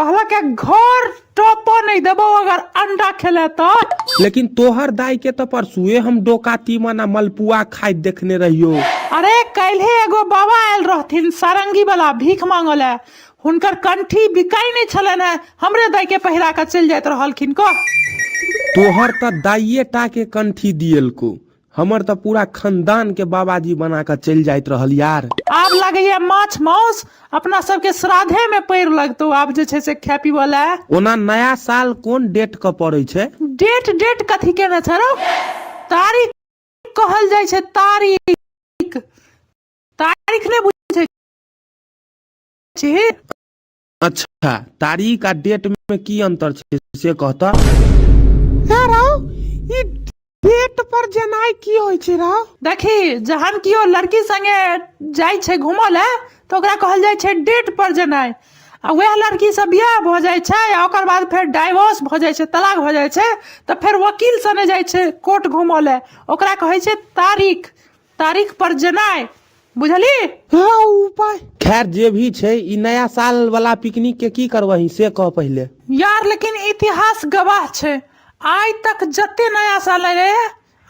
कहलक घर टपऽ नहि देबौ अगर अंडा खेले तऽ। लेकिन तोहर दाई के तऽ परसुए हम डोका तीमन आ मलपुआ खाइत देखने रहियो। अरे काल्हे एगो बाबा आयल रहथिन सारंगी वाला भीख मांगऽ लए, हुनकर कंठी बिकाइ नहि छलनि हेँ, हमरे दाई के पहिरा कऽ चलि जाइत रहलखिन। कह तोहर तऽ दाइये टा के कंठी दिएलको, हमर तऽ पूरा खानदान के बाबाजी बना कऽ चलि जाइत रहल यार। आब लगैया माछ माउस अपना सबके श्राद्धे में पैर लगतौ आब जे छै से खाय पीबऽ लए। ओना नया साल कोन डेट के पड़ै छै? डेट डेट कथी केने छै रौ? तारीख कहल जाइ छै, तारीख। तारीख नहि बुझै छी? अच्छा, तारीख आ डेट में की अंतर छै से कहता। हे रौ, ई डेट पर जेनाइ की होइ छै रौ? देखी, जहन कियो लड़की संगे जाइ छै घूमऽ लए तऽ ओकरा कहल जाइ छै डेट पर जेनाइ, आ वएह लड़की से बियाह भऽ जाइ छै आ ओकर बाद फेर डाइवोर्स भऽ जाइ छै, तलाक भऽ जाइ छै, तऽ फेर वकील सने जाइ छै कोर्ट घूमऽ लए, ओकरा कहै छै तारीख, तारीख पर जेनाइ, बुझली? हँ उपाय। खैर जे भी छै, ई नया साल वाला पिकनिक के की करबही से कह पहिले। यार लेकिन इतिहास गवाह छै, आइ तक जते नया साल एलै,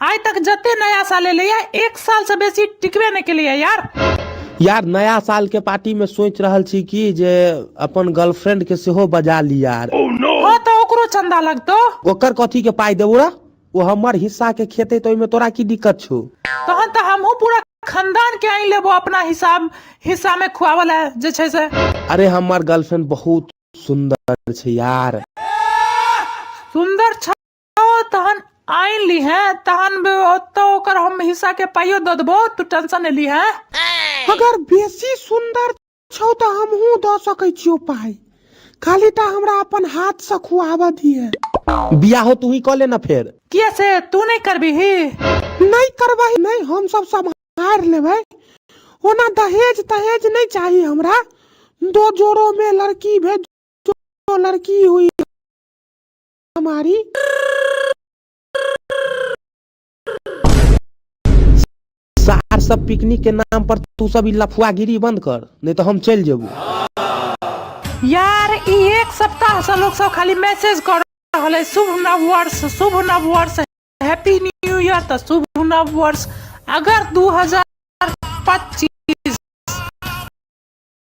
आइ तक जते नया साल एलै, एक साल से बेसी टिकबे नहि केलैया यार। यार नया साल के पार्टी में सोच रहल छी कि जे अपन गर्लफ्रेंड के सेहो बजा ली यार। हाँ तऽ ओकरो चंदा लगतौ। ओकर कथी के पाई देबो रे? ओ हमर हिस्सा के खेतै तऽ ओहिमे तोरा की दिक्कत छौ? तहन तऽ हमहूँ पूरा खानदान के आनि लेबो अपना हिसाब हिस्सा में खुआवल है जे छै से। अरे हमर गर्लफ्रेंड बहुत सुंदर छै यार। सुंदर छौ तहन आनि लीहे, तहन ओतऽ ओकर हम हिस्सा के पाइयो दऽ देबो, तू टेंशन नहि लीहे। अगर बेसी सुंदर छौ तऽ हमहूँ दऽ सकै छियौ पाइ, खाली टा हमरा अपन हाथ से खुआबऽ दिहे। बियाहो तू ही कऽ ले ना फेर। किया से तू नहीं करबिही? नहीं करबही नहीं, हम सब सम्हारि लेबै। ओना दहेज तहेज नहीं चाही हमरा, दो जोड़ों में लड़की भेज, जो लड़की हुई हमारी। सार सब पिकनिक के नाम पर तू सब ई लफुआगिरी बंद कर, नहीं तो हम चलि जेबू। यार ई एक सप्ताह से लोग सब खाली मैसेज कर रहल है, शुभ नव वर्ष, शुभ नव वर्ष, हैप्पी न्यू ईयर, तऽ शुभ नव वर्ष। अगर 2025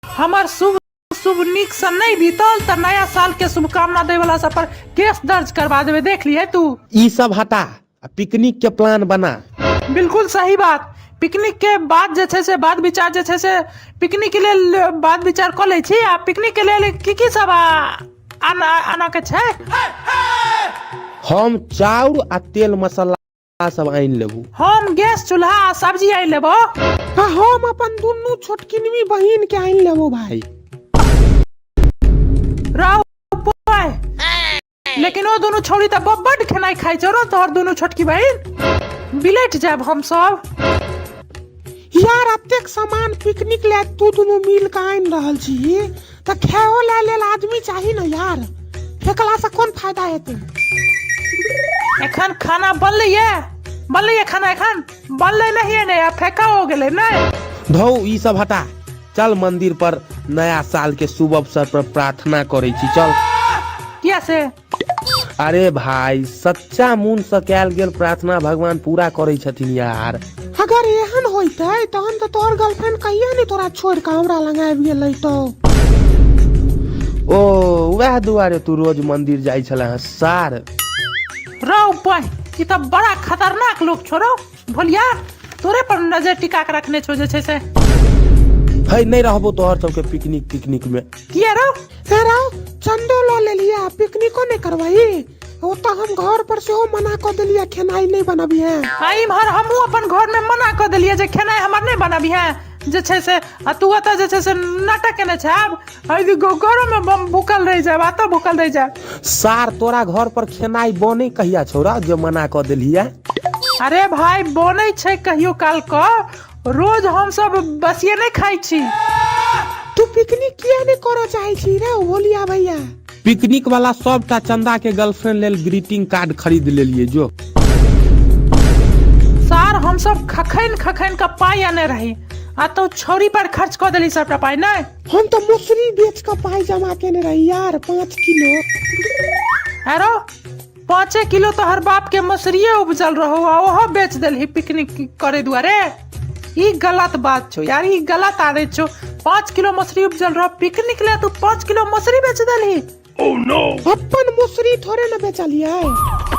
हमर शुभ शुभ नीक से नहीं बीतल तऽ नया साल के शुभकामना दै वाला सब पर केस दर्ज करवा देबै, देख लिए तू। ई सब हटा आ पिकनिक के प्लान बना। बिल्कुल सही बात। पिकनिक के बाद जे छै से बात विचार जे छै से पिकनिक के लेल बात विचार कऽ लै छी। आ पिकनिक के लेल की की सब आना के छै? हम चाउर आ तेल मसाला सब आनि लेबू। हम गैस चूल्हा आ सब्जी आनि लेबो। आ हम अपन दुनू छोटकिनवी बहिन के आनि लेबो भाई। रौ बोय, लेकिन ओ दुनू छौड़ी तऽ बड्ड खेनाइ खाइ छौ रौ, तोहर दुनू छोटकी बहिन। बिलटि जायब हम सब। यार अतेक सामान पिकनिक ले तू दुनू मिल के आनि रहल छी तऽ खाओ ले लेल आदमी चाही ने यार, फेकला से कोन फायदा हेतै? एखन खाना बनलै ये, बनलै ये खाना, एखन बनलै नहीं ने, आ फेका हो गेलै नहीं। धौ ई सब हटा, चल मंदिर पर नया साल के शुभ अवसर पर प्रार्थना करै छी, चल। किया से? अरे भाई सच्चा मन से कैल गेल प्रार्थना भगवान पूरा करै छथिन यार। अगर एहन होइतै तहन तऽ तोहर गर्लफ्रेंड कहिया नहि तोरा छोड़ि कऽ हमरा लग आबि गेलै तो। ओ वएह दुआरे तू रोज मंदिर जाइ छले हँ सार। रौ बहि, ई तऽ बड़ा खतरनाक लोक छौ रौ भोलिया, तोरे पर नजर टिका के रखने छौ जे छै से। है नहीं रहबो तोहर सबके पिकनिक तिकनिक में। किया रौ? हे रौ, चंदो लऽ लेलियै आ पिकनिको नहि करबही? ओतऽ हम घर पर सेहो मना कऽ देलियै खेनाइ नहि बनबिहे। आ इम्हर हमहूँ अपन घर में मना कऽ देलियै जे खेनाइ हमर नहि बनबिहे जे छै से, आ तू ओतऽ जे छै से नाटक केने छै। आब घरो में बम भूखल रहि जायब, एतऽ भूखल रहि जायब। सार तोरा घर पर खेनाइ बनै कहिया छौ रौ जे मना कऽ देलियै? अरे भाई बनै छै कहियो काल कऽ, रोज हम सब बसिए नहि खाइ छी। तू पिकनिक किया नहि करऽ चाहै छी रे भोलिया भैया? पिकनिक वाला सबटा चंदा के गर्लफ्रेंड लेल ग्रीटिंग कार्ड खरीद लेलिए जो। सार हम सब खखैन खखैन के पाई आने रही, आ तो छौरी पर खर्च कऽ देली सबटा पाइ नहि? हम तऽ मसुरी बेच कऽ पाइ जमा केने रही यार, 5 किलो। अरो 5 किलो तो हर बाप के मसुरिये उपजल रहो आ ओहो बेच देलही पिकनिक करे दुआरे। ई गलत बात छौ यार, ई गलत आदत छौ। 5 किलो मसुरी उपजल रहो पिकनिक ले, तू 5 किलो मसुरी बेच देलही। अपन मसुरी थोड़े न बेचलियै।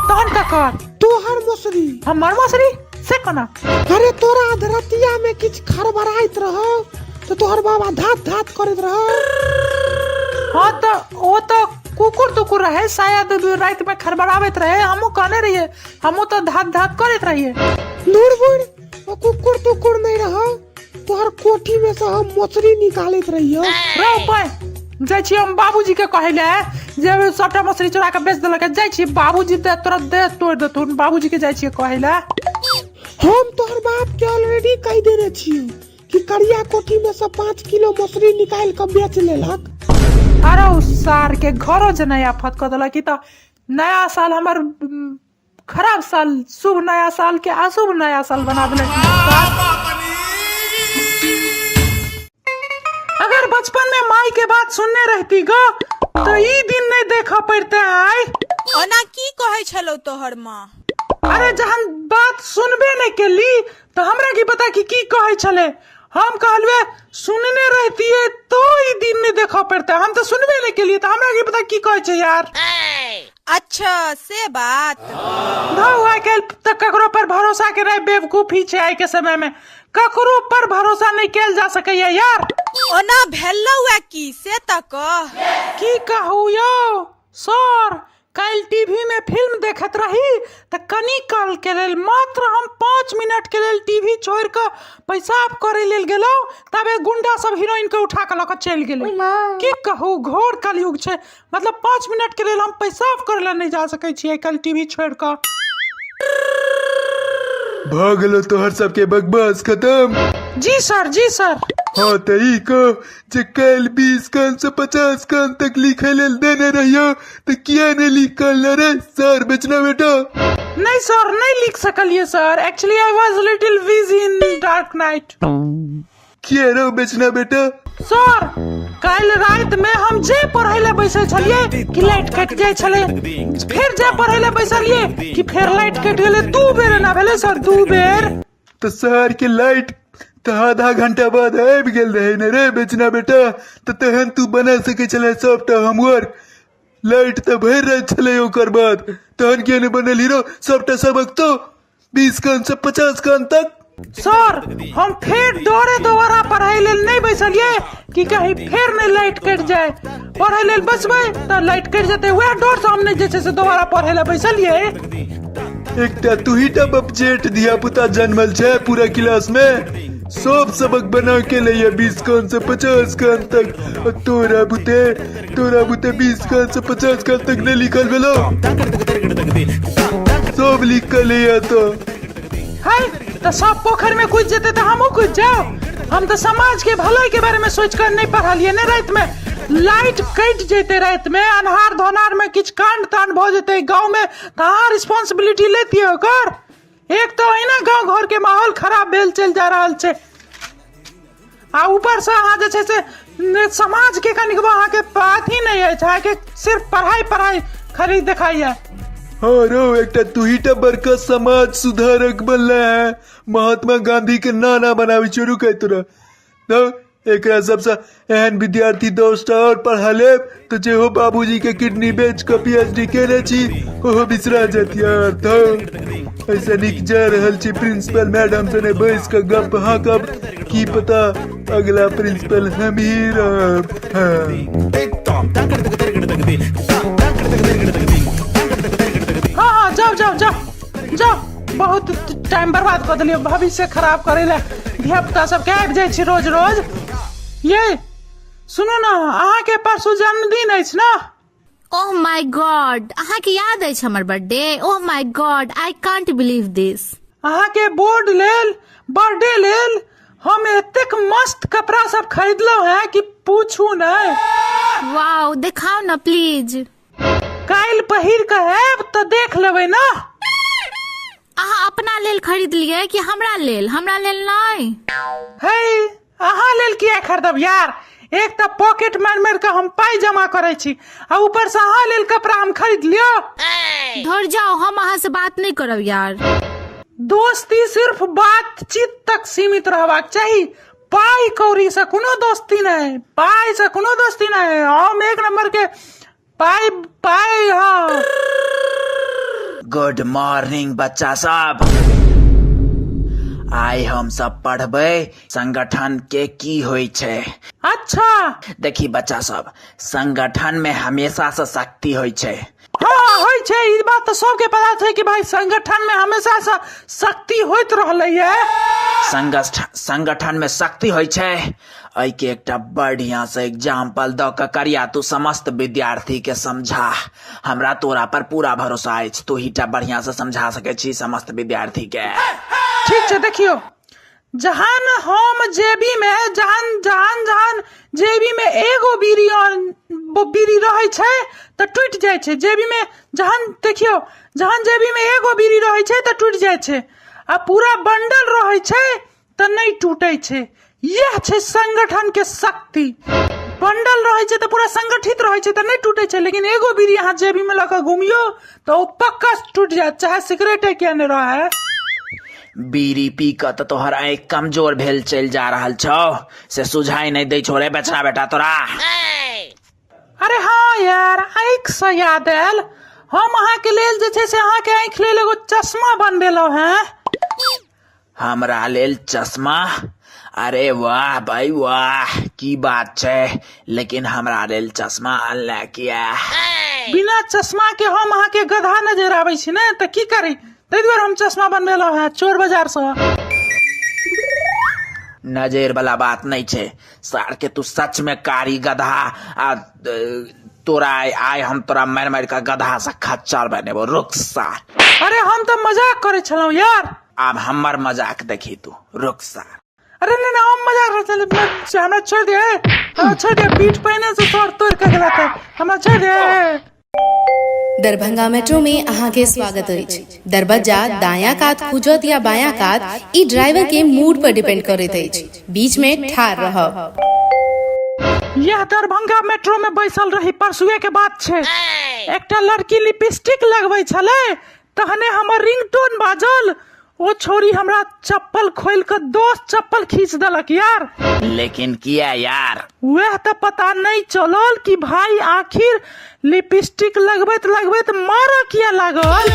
तहन ककर? तोहर मसुरी। हमर मसुरी से कोना? अरे तोरा अधरतिया में किछु खड़बड़ाइत रहो तो तोहर बाबा धात धात करैत रहो। हाँ तो ओ तो कुकुर तुकुर रहे शायद, रात में खड़बड़ाबैत रहे। हमहूँ कहने रहिए, हमहूँ तो धात धात करैत रहिए। दूर बुढ़, ओ कुकुर तुकुर नहीं रहो, तोहर कोठी में से हम मछली निकालैत रहियो। रो पाय जाइ छी हम बाबूजी के कहै ले जे सबटा मछली चोरा के बेच देलक। जाइ छी बाबूजी दे तोरा दे तोड़ देथुन। बाबूजी के जाइ छियै कहै ले। हम तोहर बाप के ऑलरेडी कहि देने छियो कि करिया कोठी में से 5 किलो मछली निकाल के बेच लेलक। अरे उ सार के घरो जे नया आफत कऽ देलक। ई तऽ नया साल हमर खराब साल, शुभ नया साल के अशुभ नया साल बना देलक। अगर बचपन में माई के बात सुनने रहती गो तो ई दिन नहीं देखा पड़ते आय। ओना की कहै छलौ तोहर माँ? अरे जहन बात सुनबे नहीं केली तो हमरा की पता कि की कहै छले। हम कहलवे सुनने रहतिए तो ई दिन नहीं देखा पड़ते, हम तो सुनबे नहीं केलिए तो हमरा की पता की कहै छै यार। अच्छा से बात। धौ आइ काल्हि तऽ ककरो पर भरोसा के रहे बेवकूफी छै। आइ के समय में ककरो पर भरोसा नहीं कैल जा सकैया यार। ओना भेलौ ए की से तऽ कह। की कहू यौ सर, काल्हि टीवी में फिल्म देखैत रही तऽ कनी काल के लेल मात्र हम 5 मिनट के लेल टीवी छोड़ कऽ पेशाब करे लेल गेलहुँ, तबे गुंडा सब हीरोइन के उठा कऽ लऽ कऽ चलि गेलै। की कहू घोर कलयुग छै, मतलब 5 मिनट के लेल हम पेशाब करे ला नहीं जा सकै छियै काल्हि टीवी छोड़ कऽ। भऽ गेलो तोहर सबके बकवास खत्म? जी सर, जी सर। हाँ तऽ ई कह जे काल्हि 20 कान से 50 कान तक लिखे लेल देने रहियो तऽ किया नहि लिख कऽ रे सर बेचना बेटा? नहीं सर, नहीं लिख सकलिए sir, actually I was little busy in dark night. किया रो बेचना बेटा? सर काल्हि राति में हम जे पढ़ै ले बैसल छलिए कि लाइट कटि जाइ छलै, फेर जे पढ़ै ले बैसलिए कि फेर लाइट कटि गेलै। 2 बेर एना भेलै सर, 2 बेर। तऽ शहर के लाइट तऽ आधा घंटा बाद आबि गेल रहै ने रे बेचना बेटा, तऽ तहन तू बना सकै छलै सबटा होमवर्क। लाइट तऽ भरि राति छलै ओकर बाद, तहन किया नहि बनल हीरो सबटा सबक तो 20 कान से 50 कान तक? सर हम फेर डरे दोबारा पढ़ाई लेल नहीं बैसलिए कि कहीं फेर नहीं लाइट कटि जाए। पढ़ाई लेल बैसबै तऽ लाइट कटि जेतै, वएह डर से हम नहीं जे छै से दोबारा पढ़ै लए बैसलिए। एकटा तू ही टा बपजेठ धिया पुता जन्मल छै पूरा क्लास में, सब सबक बना के लैया 20 कान से 50 कान तक, आ तोरा बुते 20 कान से 50 कान तक नहीं लिखल भेलो, सब लिख के लैया तो। है तऽ सब पोखरि में कूदि जेतै तऽ हमहूँ कूदि जाउ। हम तऽ समाज के भलाई के बारे में सोच कर नहीं पढ़लिए ने। राति में लाइट कटि जेतै, राति में अन्हार धोनार में किछु कांड तांड भऽ जेतै गाँव में तऽ अहाँ रिस्पॉन्सिबिलिटी लेतियै ओकर। एक तऽ अहिना गाँव घर के माहौल खराब भेल चलि जा रहल छै आ ऊपर से अहाँ जे छै से समाज के कनिकबो अहाँके अथी नहीं अछि, अहाँके सिर्फ पढ़ाई पढ़ाई खाली देखाइए। हाँ रो एकटा तू ही टा बड़का समाज सुधारक बनले है, महात्मा गांधी के नाना बनावे शुरू कर तोरा। तो एकरा सबसे एहन विद्यार्थी 10टा और पढ़ा लेब तो जे हो बाबूजी के किडनी बेच के पीएचडी केने छी ओहो बिसरा जात यार। तो ऐसा निक जा रहल छी प्रिंसिपल मैडम से ने बैस के गप हाँकब, की पता अगला प्रिंसिपल हम ही रहब। हाँ। हाँ हाँ जाओ जाओ जाओ जाओ, बहुत टाइम बर्बाद कऽ देलियै, भविष्य खराब करै लए धिया पुता सबके आबि जाइ छी रोज रोज। ये सुनू ने, अहाँके परसू जन्मदिन अछि ने? ओह my God, अहाँके याद अछि हमर birthday? Oh my god, I can't believe this. अहाँके बोर्ड लेल, बर्थडे लेल हम एतेक मस्त कपड़ा सब खरीदलहुँ हैं कि पूछू नहि। वाओ, देखाउ ने प्लीज। काल्हि पहिर कऽ आयब तऽ देख लेबै ने। अहाँ अपना लेल खरीदलियै कि हमरा लेल? हमरा लेल नहि। हे अहाँ लेल किया खरीदब यार? एक तऽ पॉकेट मारि मारि कऽ हम पाइ जमा करै छी आ ऊपर से अहाँ लेल कपड़ा हम खरीद लियो। धर जाओ, हम अहाँ से बात नहीं करब यार। दोस्ती सिर्फ बातचीत तक सीमित रहबाक चाही, पाइ कौड़ी से कोनो दोस्ती नहीं, पाइ से कोनो दोस्ती नहीं। हम एक नंबर के पाइ पाइ। हाँ, गुड मॉर्निंग बच्चा सब। आइ हम सब पढ़बै संगठन के की होइ छै। अच्छा। देखी बच्चा सब, संगठन में हमेशा से शक्ति होइ छै। हाँ, होइ छै, ई बात तऽ सबके पता छै कि भाई संगठन में हमेशा से शक्ति होइत रहलै है। संगठन में शक्ति होइ छै, एहिके एकटा बढ़िया से एग्जाम्पल दऽ कऽ करिया तू समस्त विद्यार्थी के समझा। हमरा तोरा पर पूरा भरोसा अछि, तू ही टा बढ़िया से समझा सकै छी समस्त विद्यार्थी के। ठीक छै, देखियौ, जहन हम जेबी में जहन जहन जहन जेबी में एगो बीड़ी और बीड़ी रहै छै तऽ टूटि जाइ छै। जेबी में जहन, देखियौ, जहन जेबी में एगो बीड़ी रहै छै तऽ टूटि जाइ छै आ पूरा बंडल रहै छै तऽ नहि टूटै छै। इएह छै संगठन के शक्ति। बंडल रहै छै तऽ पूरा संगठित रहै छै तऽ नहि टूटै छै, लेकिन एगो बीड़ी अहाँ जेबी में लऽ कऽ घुमियौ तऽ ओ पक्का टूटि जायत, चाहे सिगरेटे किया नहि रहै। बीड़ी पी कऽ तऽ तोहर आँखि कमजोर भेल चलि जा रहल छौ, से सुझाइ नहि दै छौ रे बछड़ा बेटा तोरा। अरे हाँ यार, आँखि से याद आयल, हम अहाँके लेल जे छै से अहाँके आँखि लेल एगो चश्मा बनबेलहुँ हेँ। हमरा लेल चश्मा? अरे वाह भाई वाह, की बात छै, लेकिन हमरा लेल चश्मा अनले किया? बिना चश्मा के हम अहाँके गधा नजर आबै छी ने, तऽ की करी, ताहि दुआरे हम चश्मा बनबेलहुँ हेँ चोर बाजार सँ। नजर वाला बात नहीं छै सार के, तू सच में कारी गधा आ तोरा आइ हम तोरा मारि मारि के गधा से खच्चर बनेबो, रुक सार। अरे हम तऽ मजाक करै छलहुँ यार। आब हमर मजाक देखी तू, रुक सार। अरे नहीं नहीं, हम मजाक करै छलहुँ, हमरा छोड़ि दे, हमरा छोड़ि दे, पीठ पहिने से तोड़ तोड़ के गेला तऽ हमरा छोड़ि दे। दरभंगा मेट्रो में अहाँ के स्वागत अछि। दरबज्जा दायां कात खुजत या बायां कात, ई ड्राइवर के मूड पर डिपेंड करैत अछि। बीच में ठाढ़ रहब। यह दरभंगा मेट्रो में बैसल रही, परसुए के बात छै, एकटा लड़की लिपस्टिक लगबै छलै, तहने हमर रिंगटोन बाजल, ओ छोरी हमरा चप्पल खोल के दोस्त चप्पल खींच देलक यार। लेकिन किया यार? वह तऽ पता नहीं चलल कि भाई आखिर लिपस्टिक लगबैत लगबैत मारऽ किया लागल।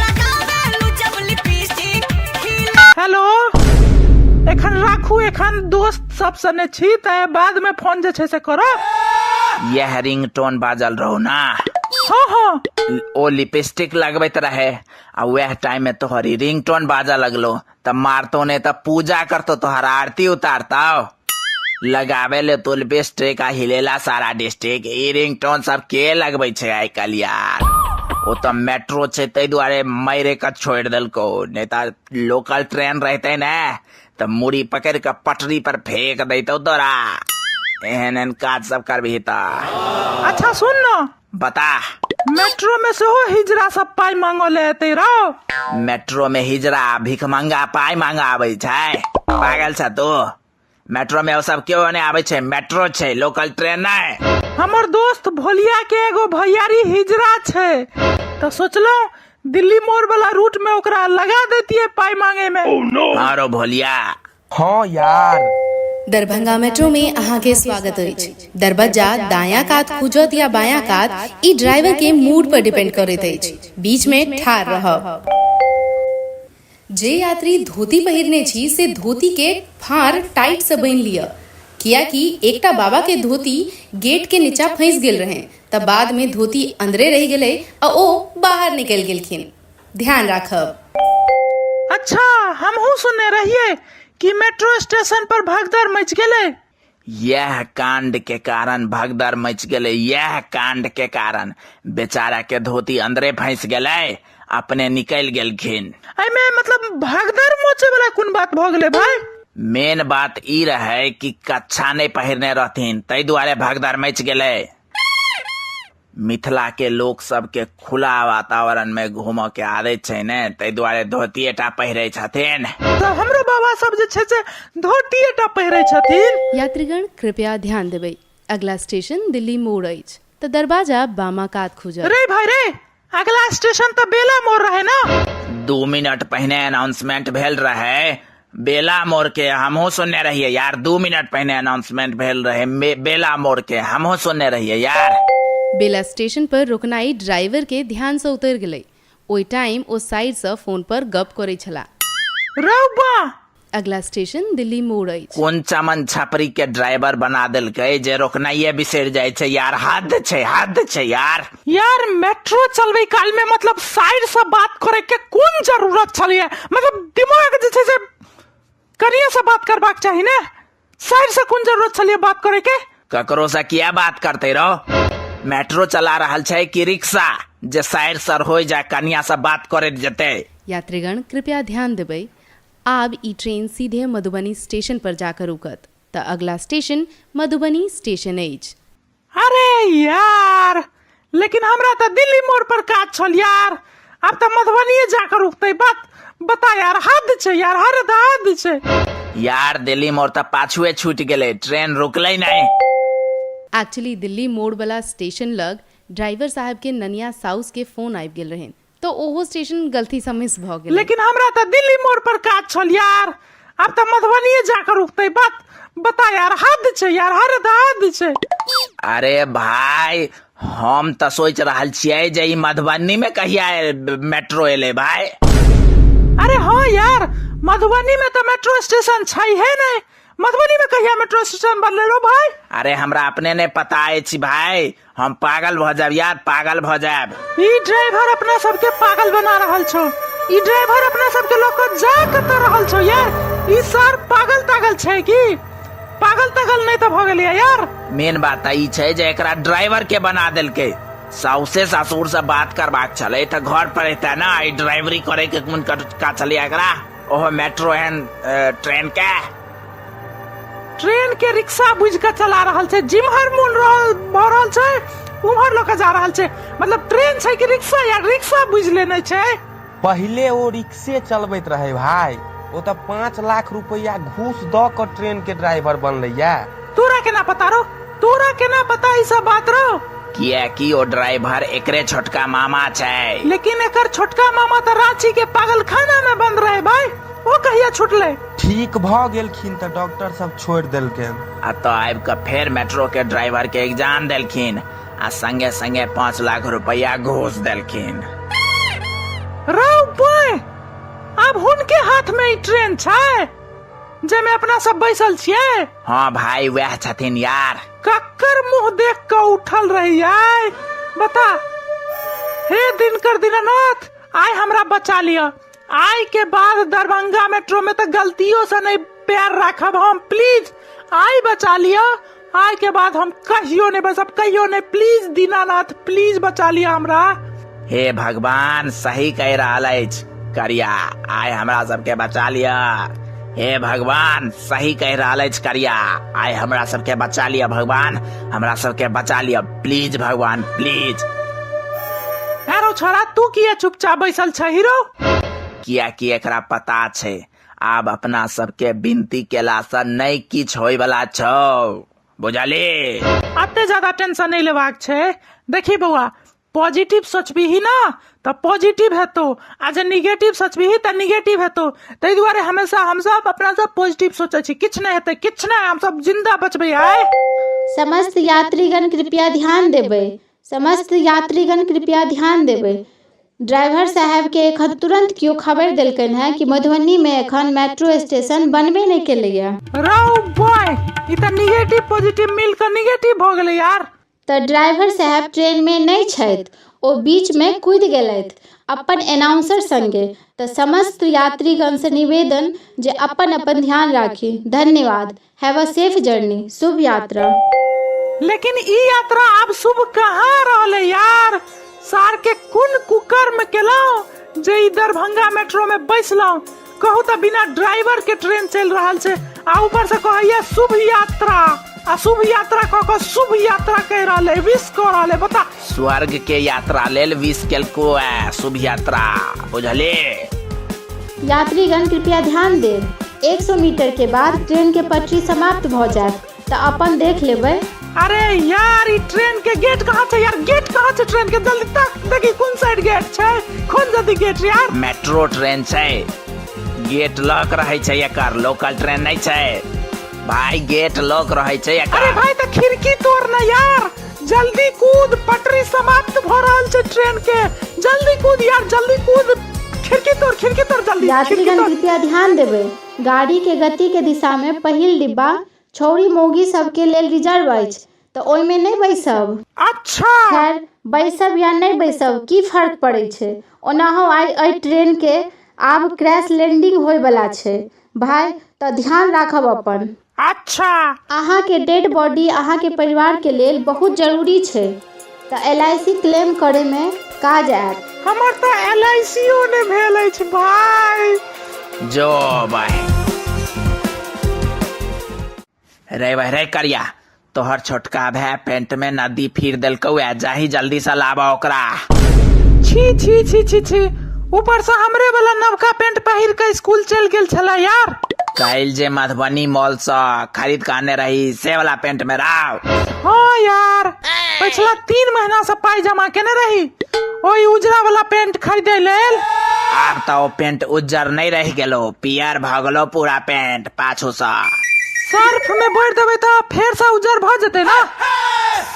हेलो, एखन राखू, एखन दोस्त सब सने छी, तऽ बाद में फोन जे छै से करब। यह रिंगटोन बाजल रहो ना? हाँ हाँ। ओ लिपस्टिक लगबैत रहे आ वह टाइम में तोहरी रिंगटोन बाजा लगलो, तब मारतो ने तब पूजा करतो, तोहर आरती उतारतो। लगावे ले तो लिपस्टिक आ हिलेला सारा डिस्ट्रिक्ट। ई रिंगटोन सब के लगबै छै आइ काल्हि यार? ओ तऽ मेट्रो छै ताहि दुआरे मारे के छोड़ि देलको, नहीं तऽ लोकल ट्रेन रहते ने तऽ मुड़ी पकड़ के पटरी पर फेंक दैतौ तोरा। एहन एहन काज सब करबही तऽ। अच्छा सुन न। बता। मेट्रो में सेहो हिजरा सब पाइ मांगऽ ले एतै रौ? मेट्रो में हिजरा भिखमंगा पाइ मांगऽ आबै छै? पागल छ तू? मेट्रो में ओ सब केओ नहि आबै छै, मेट्रो छै, लोकल ट्रेन नहि। हमर दोस्त भोलिया के एगो भैयारी हिजरा छै, तऽ सोचलहुँ दिल्ली मोड़ वाला रूट में ओकरा लगा देतियै पाइ मांगे में। हाँ रो भोलिया। हाँ यार। दरभंगा मेट्रो में अहाँ के स्वागत अछि। दरबज्जा दायां कात खुजत या बायां कात, ई ड्राइवर के मूड पर डिपेंड करैत अछि। बीच में ठाढ़ रहब। जे यात्री धोती पहिरने छी से धोती के फाँड़ टाइट से बान्हि लिअ, कियाकि एकटा बाबा के धोती गेट के नीचा फंसि गेल रहै, तऽ बाद में धोती अंदरे रहि गेलै आ ओ बाहर निकलि गेलखिन। ध्यान राखब। अच्छा, हमहूँ सुनने रहियै कि मेट्रो स्टेशन पर भगदड़ मचि गेलै। यह कांड के कारण भगदड़ मच गेलै। यह कांड के कारण बेचारा के धोती अंदरे फंस गेलै, अपने निकल गेलखिन। एहिमे मतलब भगदड़ मचे वाला कोन बात भऽ गेलै भाई? मेन बात ई रहे कि कच्छा नहीं पहिरने रहथिन, ताहि दुआरे भगदड़ मच गेलै। मिथिला के लोक सबके खुला वातावरण में घूमऽ के आदत छै ने, ताहि दुआरे धोतिये टा पहिरै छथिन। तऽ हमरो बाबा सब जे छै से धोतिये टा पहिरै छथिन। यात्रीगण कृपया ध्यान देबै, अगला स्टेशन दिल्ली मोड़ अछि, तऽ दरवाजा बामा कात खुजत। रे भाई रे, अगला स्टेशन तऽ बेला मोड़ रहे ना। 2 मिनट पहिने अनाउंसमेंट भेल रहे बेला मोड़ के, हमहूँ सुनने रहियै यार। 2 मिनट पहिने अनाउंसमेंट भेल रहे बेला मोड़ के, हमहूँ सुनने रहियै यार। बेला स्टेशन पर रुकनाइ ड्राइवर के ध्यान सँ उतरि गेलै। ओहि टाइम ओ साइड सँ फोन पर गप करै छलाह। रौ बा! अगला स्टेशन दिल्ली मोड़ अछि। कोन चमन छपरी के ड्राइवर बना देलकै जे रोकनाइये बिसरि जाइ छै यार। हद छै, हद छै यार। यार मेट्रो चलबै काल में मतलब साइड से बात करे के कोन जरूरत छलैया? मतलब दिमाग जे छै से कनिये से बात करबाक चाही ने, साइड से कोन जरूरत छलैया बात करे के? ककरो से किया बात करते रहो? मेट्रो चला रहल छै कि रिक्शा जे साइड सर हो जाय कनिया से बात करैत जेतै? यात्रीगण कृपया ध्यान देबै, आब ई ट्रेन सीधे मधुबनी स्टेशन पर जाकर रुकत, तऽ अगला स्टेशन मधुबनी स्टेशन अछि। अरे यार, लेकिन हमरा तऽ दिल्ली मोड़ पर काज छल यार, आब तऽ मधुबनीये जाकर रुकतै। बात बता यार, हद छै यार, हद हद छै यार। दिल्ली मोड़ तऽ पाछुए छूटि गेलै, ट्रेन रुकलै नहि। एक्चुअली दिल्ली मोड़ वाला स्टेशन लग ड्राइवर साहब के ननिया साउस के फोन आबि गेल रहनि, तऽ ओहो स्टेशन गलती सँ मिस भऽ गेलै। लेकिन हमरा तऽ दिल्ली मोड़ पर काज छल यार, आब तऽ मधुबनीये जाकर रुकतै। बात बता यार, हद छै यार, हद हद छै। अरे भाई, हम तऽ सोचि रहल छियै जे ई मधुबनी में कहिया मेट्रो एलै भाई। अरे हाँ यार, मधुबनी में तऽ मेट्रो स्टेशन छै हे नहीं, मधुबनी में कहिया मेट्रो स्टेशन बनलै रो भाई? अरे हमरा अपने नहीं पता अछि भाई, हम पागल भऽ जायब यार, पागल भऽ जायब। ई ड्राइवर अपना सबके पागल बना रहल छौ, ई ड्राइवर अपना सबके लऽ कऽ जा कतऽ रहल छौ यार? ई सर पागल तागल छै की? पागल तागल नहीं तऽ भऽ गेलै यार। मेन बात तऽ ई छै जे एकरा ड्राइवर के बना देलकै। साउसे ससुर से बात करबाक छलै तऽ घर पर एतै ना, ई ड्राइवरी करे के कोन का छलै एकरा, ओहो मेट्रो एहन ट्रेन के। ट्रेन के रिक्शा बुझि कऽ चला रहल छै, जिम्हर मोन रहल भऽ रहल छै उम्हर लऽ कऽ जा रहल छै। मतलब ट्रेन छै कि रिक्शा यार, रिक्शा बुझि लेने छै। पहिले ओ रिक्शे चलबैत रहे भाई, ओ तऽ 5 लाख रुपया घूस दऽ कऽ ट्रेन के ड्राइवर बनलैया। तोरा केना पता रो, तोरा केना पता ई सब बात रो? कियाकि ओ ड्राइवर एकरे छोटका मामा छै। लेकिन एकर छोटका मामा तऽ रांची के पागलखाना में बंद रहे भाई, ओ कहिया छुटलै? ठीक भऽ गेलखिन तऽ डॉक्टर सब छोड़ि देलखिन। आ तऽ आबि कऽ फेर मेट्रो के ड्राइवर के एग्जाम देलखिन आ संगे संगे 5 लाख रुपया घूस देलखिन। रौ बॉय, आब हुनके हाथ में ई ट्रेन छै जाहिमे अपना सब बैसल छियै? हाँ भाई, वएह छथिन यार। कक्कर मुंह देख कऽ उठल रहियै बता। हे दिनकर दीनानाथ, आइ हमरा बचा लिअ। आइ के बाद दरभंगा मेट्रो में तऽ गलतियों से नहीं पैर राखब हम, प्लीज I बचा लिअ। आइ के बाद हम कहियो नहीं बसब, कहियो नहीं, प्लीज दीनानाथ प्लीज बचा लिअ हमरा। हे भगवान, सही कहि रहल अछि करिया, आइ हमरा सबके बचा लिअ। हे भगवान, सही कहि रहल अछि करिया, आइ हमरा सबके बचा लिअ भगवान, हमरा सबके बचा लिअ प्लीज भगवान प्लीज। अरे छोरा, तू किया चुपचाप बैसल छ हीरो? कियाकि एकरा पता छै आब अपना सबके विनती केला से नहि किछु होय वाला छौ, बुझली? अते ज्यादा टेंशन नहीं लेबाक छै। देखी बौआ, पॉजिटिव सोचबीही ना तऽ पॉजिटिव हेतौ, आ जे निगेटिव सोचबीही तऽ निगेटिव हेतौ। ताहि दुआरे हमेशा हमसब अपना सब पॉजिटिव सोचै छी, किछु नहि हेतै, किछु नहि, हमसब जिंदा बचबै आइ। समस्त यात्रीगण कृपया ध्यान देबै, समस्त यात्रीगण कृपया ध्यान देबै। ड्राइवर साहेबके एखन तुरन्त केओ खबरि देलकनि हेँ कि मधुबनीमे एखन मेट्रो स्टेशन बनबे नहि केलैए। रौ बॉय, ई तऽ निगेटिव पॉजिटिव मिल कऽ निगेटिव भऽ गेलै यार। तऽ ड्राइवर साहेब ट्रेनमे नहि छथि, ओ बीचमे कूदि गेलथि अपन एनाउंसर संगे। तऽ समस्त यात्रीगणसँ निवेदन जे अपन अपन ध्यान राखी। धन्यवाद। Have a safe journey. शुभ यात्रा। लेकिन ई यात्रा आब शुभ कहाँ रहलै यार? सार के कोन कुकर्म केलहुँ जे ई दरभंगा मेट्रो में बैसलहुँ? कहू तऽ बिना ड्राइवर के ट्रेन चलि रहल छै आ ऊपर से कहैया शुभ यात्रा। अशुभ यात्रा कऽ कऽ शुभ यात्रा कहि रहल है, विश कऽ रहल है, बता। स्वर्ग के यात्रा लेल विश केलको है शुभ यात्रा, बुझली? यात्रीगण कृपया ध्यान देब, 100 मीटर के बाद ट्रेन के पटरी समाप्त भऽ जायत, तऽ अपन देख लेबै। अरे यार, ई ट्रेन के गेट कहाँ छै यार? गेट कहाँ छै ट्रेन के? जल्दी तक देखी कोन साइड गेट छै, खोल जल्दी गेट यार। मेट्रो ट्रेन छै, गेट लॉक रहै छै एकर, लोकल ट्रेन नहि छै भाई, गेट लॉक रहै छै एकर। अरे भाई, तऽ खिड़की तोड़ ना यार, जल्दी कूद, पटरी समाप्त भ रहल छै ट्रेन के, जल्दी कूद यार, जल्दी कूद, खिड़की तोड़, खिड़की तोड़ जल्दी, खिड़की यात्रीगण तोड़। कृपया ध्यान देबै, गाड़ी के गति के दिशा में पहिल डिब्बा छौड़ी मौगी सबके लेल रिजर्व अछि, तऽ ओहिमे नहि बैसब। अच्छा। खैर, बैसब या नहि बैसब की फर्क पड़ै छै, ओनाहो आइ एहि ट्रेन के आब क्रैश लैंडिंग होय बला छै भाय, तऽ ध्यान राखब अपन। अच्छा। अहाँके डेड बॉडी अहाँके परिवार के लेल बहुत जरूरी छै, तऽ एल I C claim करय मे काज आयत। हमर तऽ एल I C ओ नहि भेल अछि भाय। जो भाय रे भाय रे करिया, तोहर छोटका भाय पेंट में नदी फिर देलकौ ए, जाही जल्दी से लाबा ओकरा। छी छी छी छी छी, ऊपर से हमरे वाला नवका पेंट पहिर के स्कूल चल गेल छला यार। काल्हि जे मधुबनी मॉल से खरीद के आने रही से वाला पेंट में राव। हाँ यार, पिछला 3 महीना से पाई जमा केने रही ओई उजरा वाला पेंट खरीदे लेल। आब तो ओ पेंट उज्जर नहीं रह गेलो, पियर भ गेलो पूरा पेंट पाछू सा। सर्फ में बोर देबै तऽ फेर से उज्जर भ जेतै ना?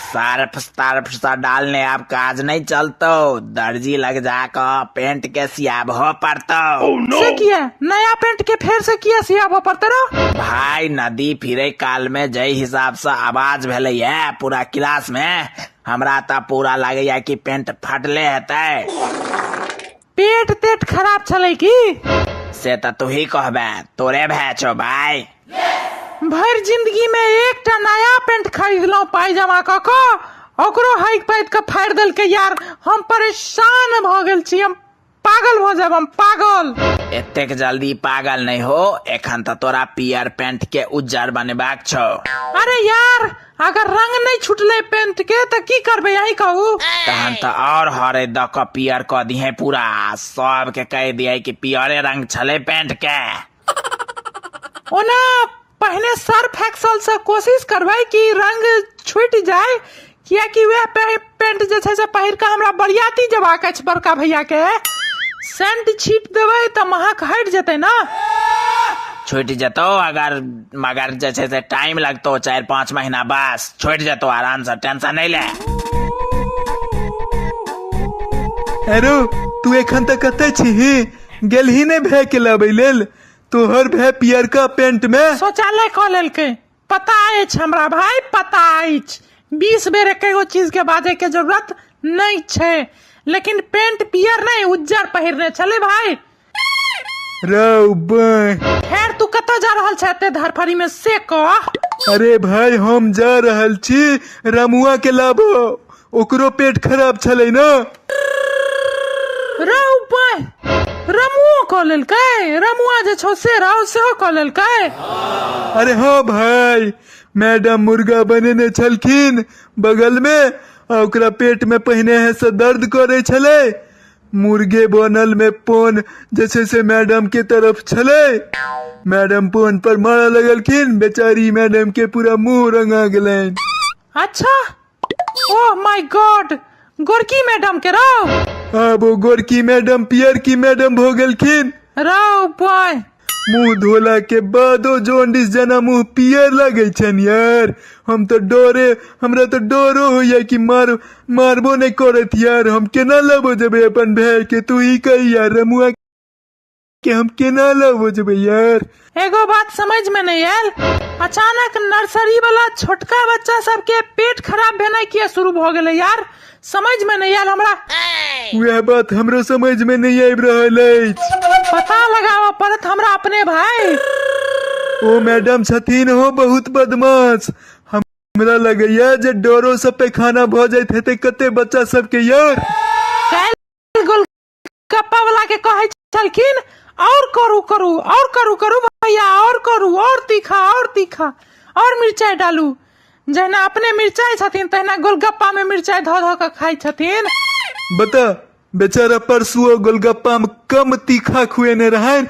सर्फ तर्फ से डालने अब काज नहीं चलतो, दर्जी लग जाके पेंट के सियाबहो पड़तो। Oh, no. से किया नया पेंट के फेर से किया सियाबो पड़ते रो? भाई नदी फिरे काल में जै हिसाब से आवाज भेलै है पूरा क्लास में, हमरा तऽ पूरा लागैया कि पेंट फटले हेतै। पेट तेट खराब छलै की? से तऽ तू ही कहबे, तोरे भए छौ भाई। भरि जिंदगी में एकटा नया पेंट खरीदलहुँ पाई जमा कऽ कऽ, ओकरो हाइक पाइक कऽ फाड़ि देलकै यार। हम परेशान भऽ गेल छी, हम पागल भऽ जायब, हम पागल। एतेक जल्दी पागल नहीं हो, एखन तऽ तोरा पियर पेंट के उज्जर बनेबाक छौ। अरे यार, अगर रंग नहीं छुटले पेंट के तऽ की करबै, यही कहू। तहन तऽ और हरे दऽ कऽ पियर कऽ दिहे पूरा, सबके कहि दिहे कि पियरे रंग छलै पेंट के। ओना पहिने सर्फ एक्सल से कोशिश करबै कि रंग छूटि जाय, कियाकि वएह पेंट जे छै से पहिर कऽ हमरा बरियाती जेबाक अछि बड़का भैया के। सेंट छीट देबै तऽ महक हटि जेतै ना? छूटि जेतौ अगर, मगर जे छै से टाइम लगतौ 4-5 महीना, बस छूटि जेतौ आराम से, टेंशन नहीं ले। अरे तू एखन तक कतऽ छीही? गेलही नहि भाय के लाबै लेल? तोहर भाय पियरका पेंट में शौचालय कऽ लेलकै। पता अछि हमरा भाय, पता अछि, 20 बेर एकेगो चीज के बाजै के जरूरत नहि छै, लेकिन पेंट पियर नहि उज्जर पहिरने छलै भाय। रौ बाय। खैर तू कतऽ जा रहल छै एते धरफड़ी में से कह। अरे भाय, हम जा रहल छी रमुआ के लाबो, ओकरो पेट खराब छलै ना। रौ बाय, रमुओ कऽ लेलकै? रमुआ जे छौ से रौ सेहो कऽ लेलकै? अरे हाँ भाय, मैडम मुर्गा बनेने छलखिन बगल में, आ ओकरा पेट में पहिने है से दर्द करे छलै, मुर्गे बनल में पोन जे छै से मैडम के तरफ छलै, मैडम पोन पर मारऽ लगलखिन, बेचारी मैडम के पूरा मुंह रंगा गेलनि। अच्छा, ओह my God, गोरकी मैडम के रौ? आब ओ गोरकी मैडम पियरकी मैडम भऽ गेलखिन। रौ बॉय। मुंह धोला के बादो जॉन्डिस जना मुंह पियर लगै छनि यार। हम तऽ डरे, हमरा तऽ डरो होइया कि मारबो नहि करत यार। हम केना लबो जेबै अपन भाय के, तू ही कही यार, रमुआ के हम केना लबो जेबै यार। एगो बात समझ में नहीं आयल, अचानक नर्सरी वाला छोटका बच्चा सबके पेट खराब भेनाइ किया शुरू भऽ गेलै यार, समझ में नहीं आयल हमरा। वएह बात हमरो समझ में नहीं आबि रहल अछि। पता लगाबऽ पड़त हमरा अपने भाई। ओ मैडम छथिन हो बहुत बदमाश, हमरा लगैया जे डरो से पैखाना भऽ जाइत हेतै कते बच्चा सबके यार। काल्हि गोलगप्पा वाला के कहै छलखिन और करू करू और करू करू भैया और करू, और तीखा और तीखा और मिरचाई डालू। जहिना अपने मिरचाइ छथिन तहिना गोलगप्पा मे मिरचाइ धऽ धऽ कऽ खाइ छथिन। बता बेचारा परसुओ गोलगप्पा में कम तीखा खुएने रहनि।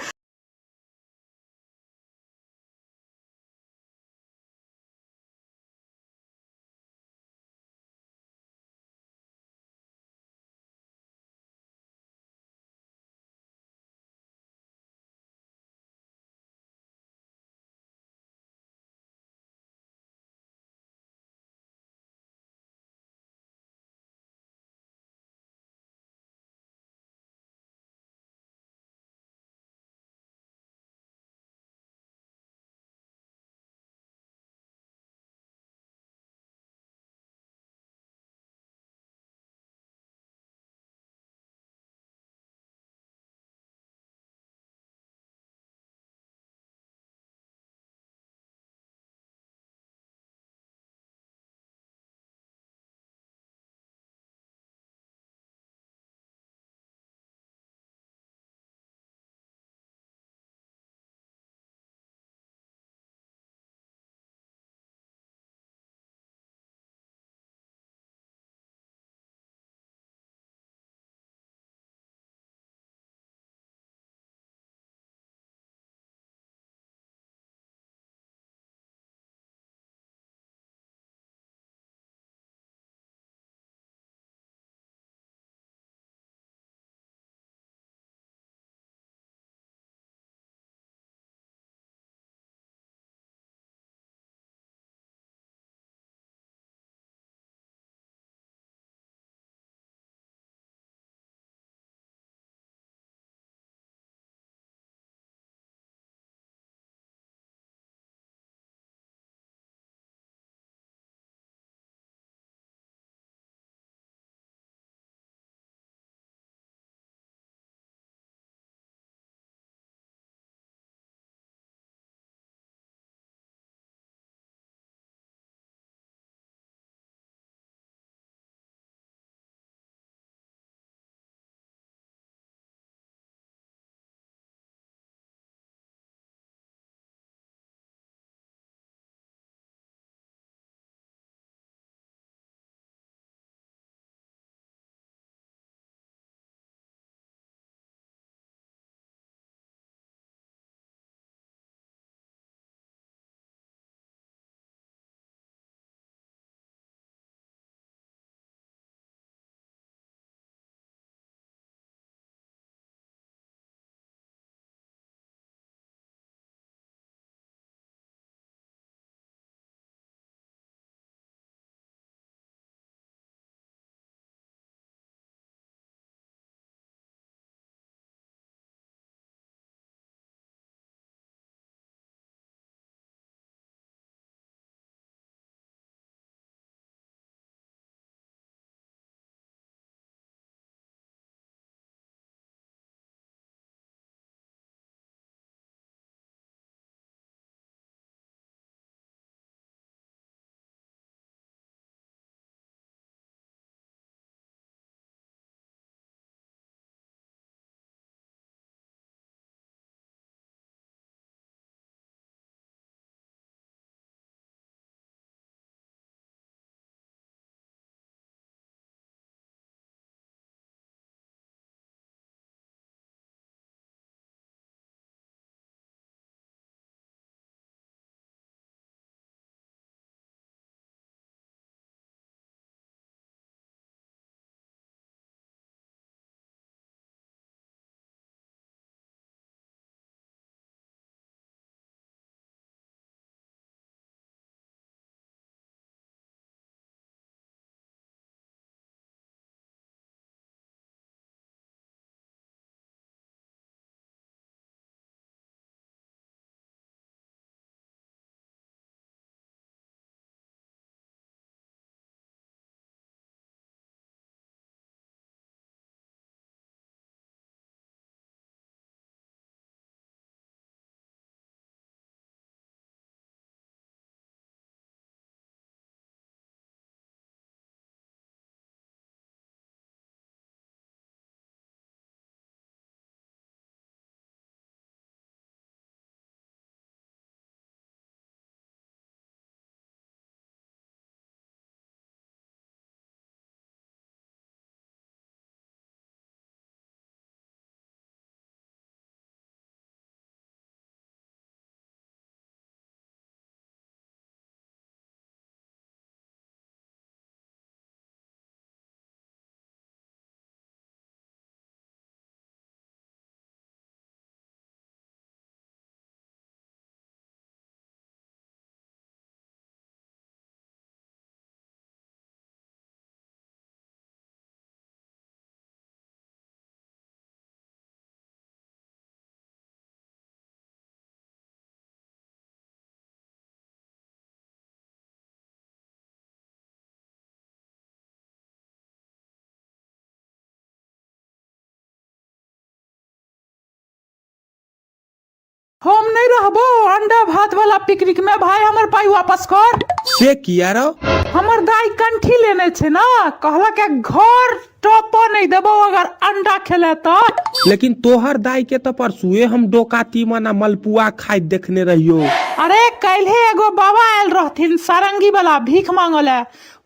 हम नहि रहबो अंडा भात वाला पिकनिक में भाई, हमर पाई वापस कर। से किया रौ? हमर दाई कंठी लेने छै ना, कहलक घर टप नहि देबो अगर अंडा खेले तऽ। लेकिन तोहर दाई के तऽ परसुए हम डोका तीमन आ मलपुआ खाइत देखने रहियो। अरे काल्हे एगो बाबा आयल रहथिन सारंगी वाला भीख मांगऽ लए,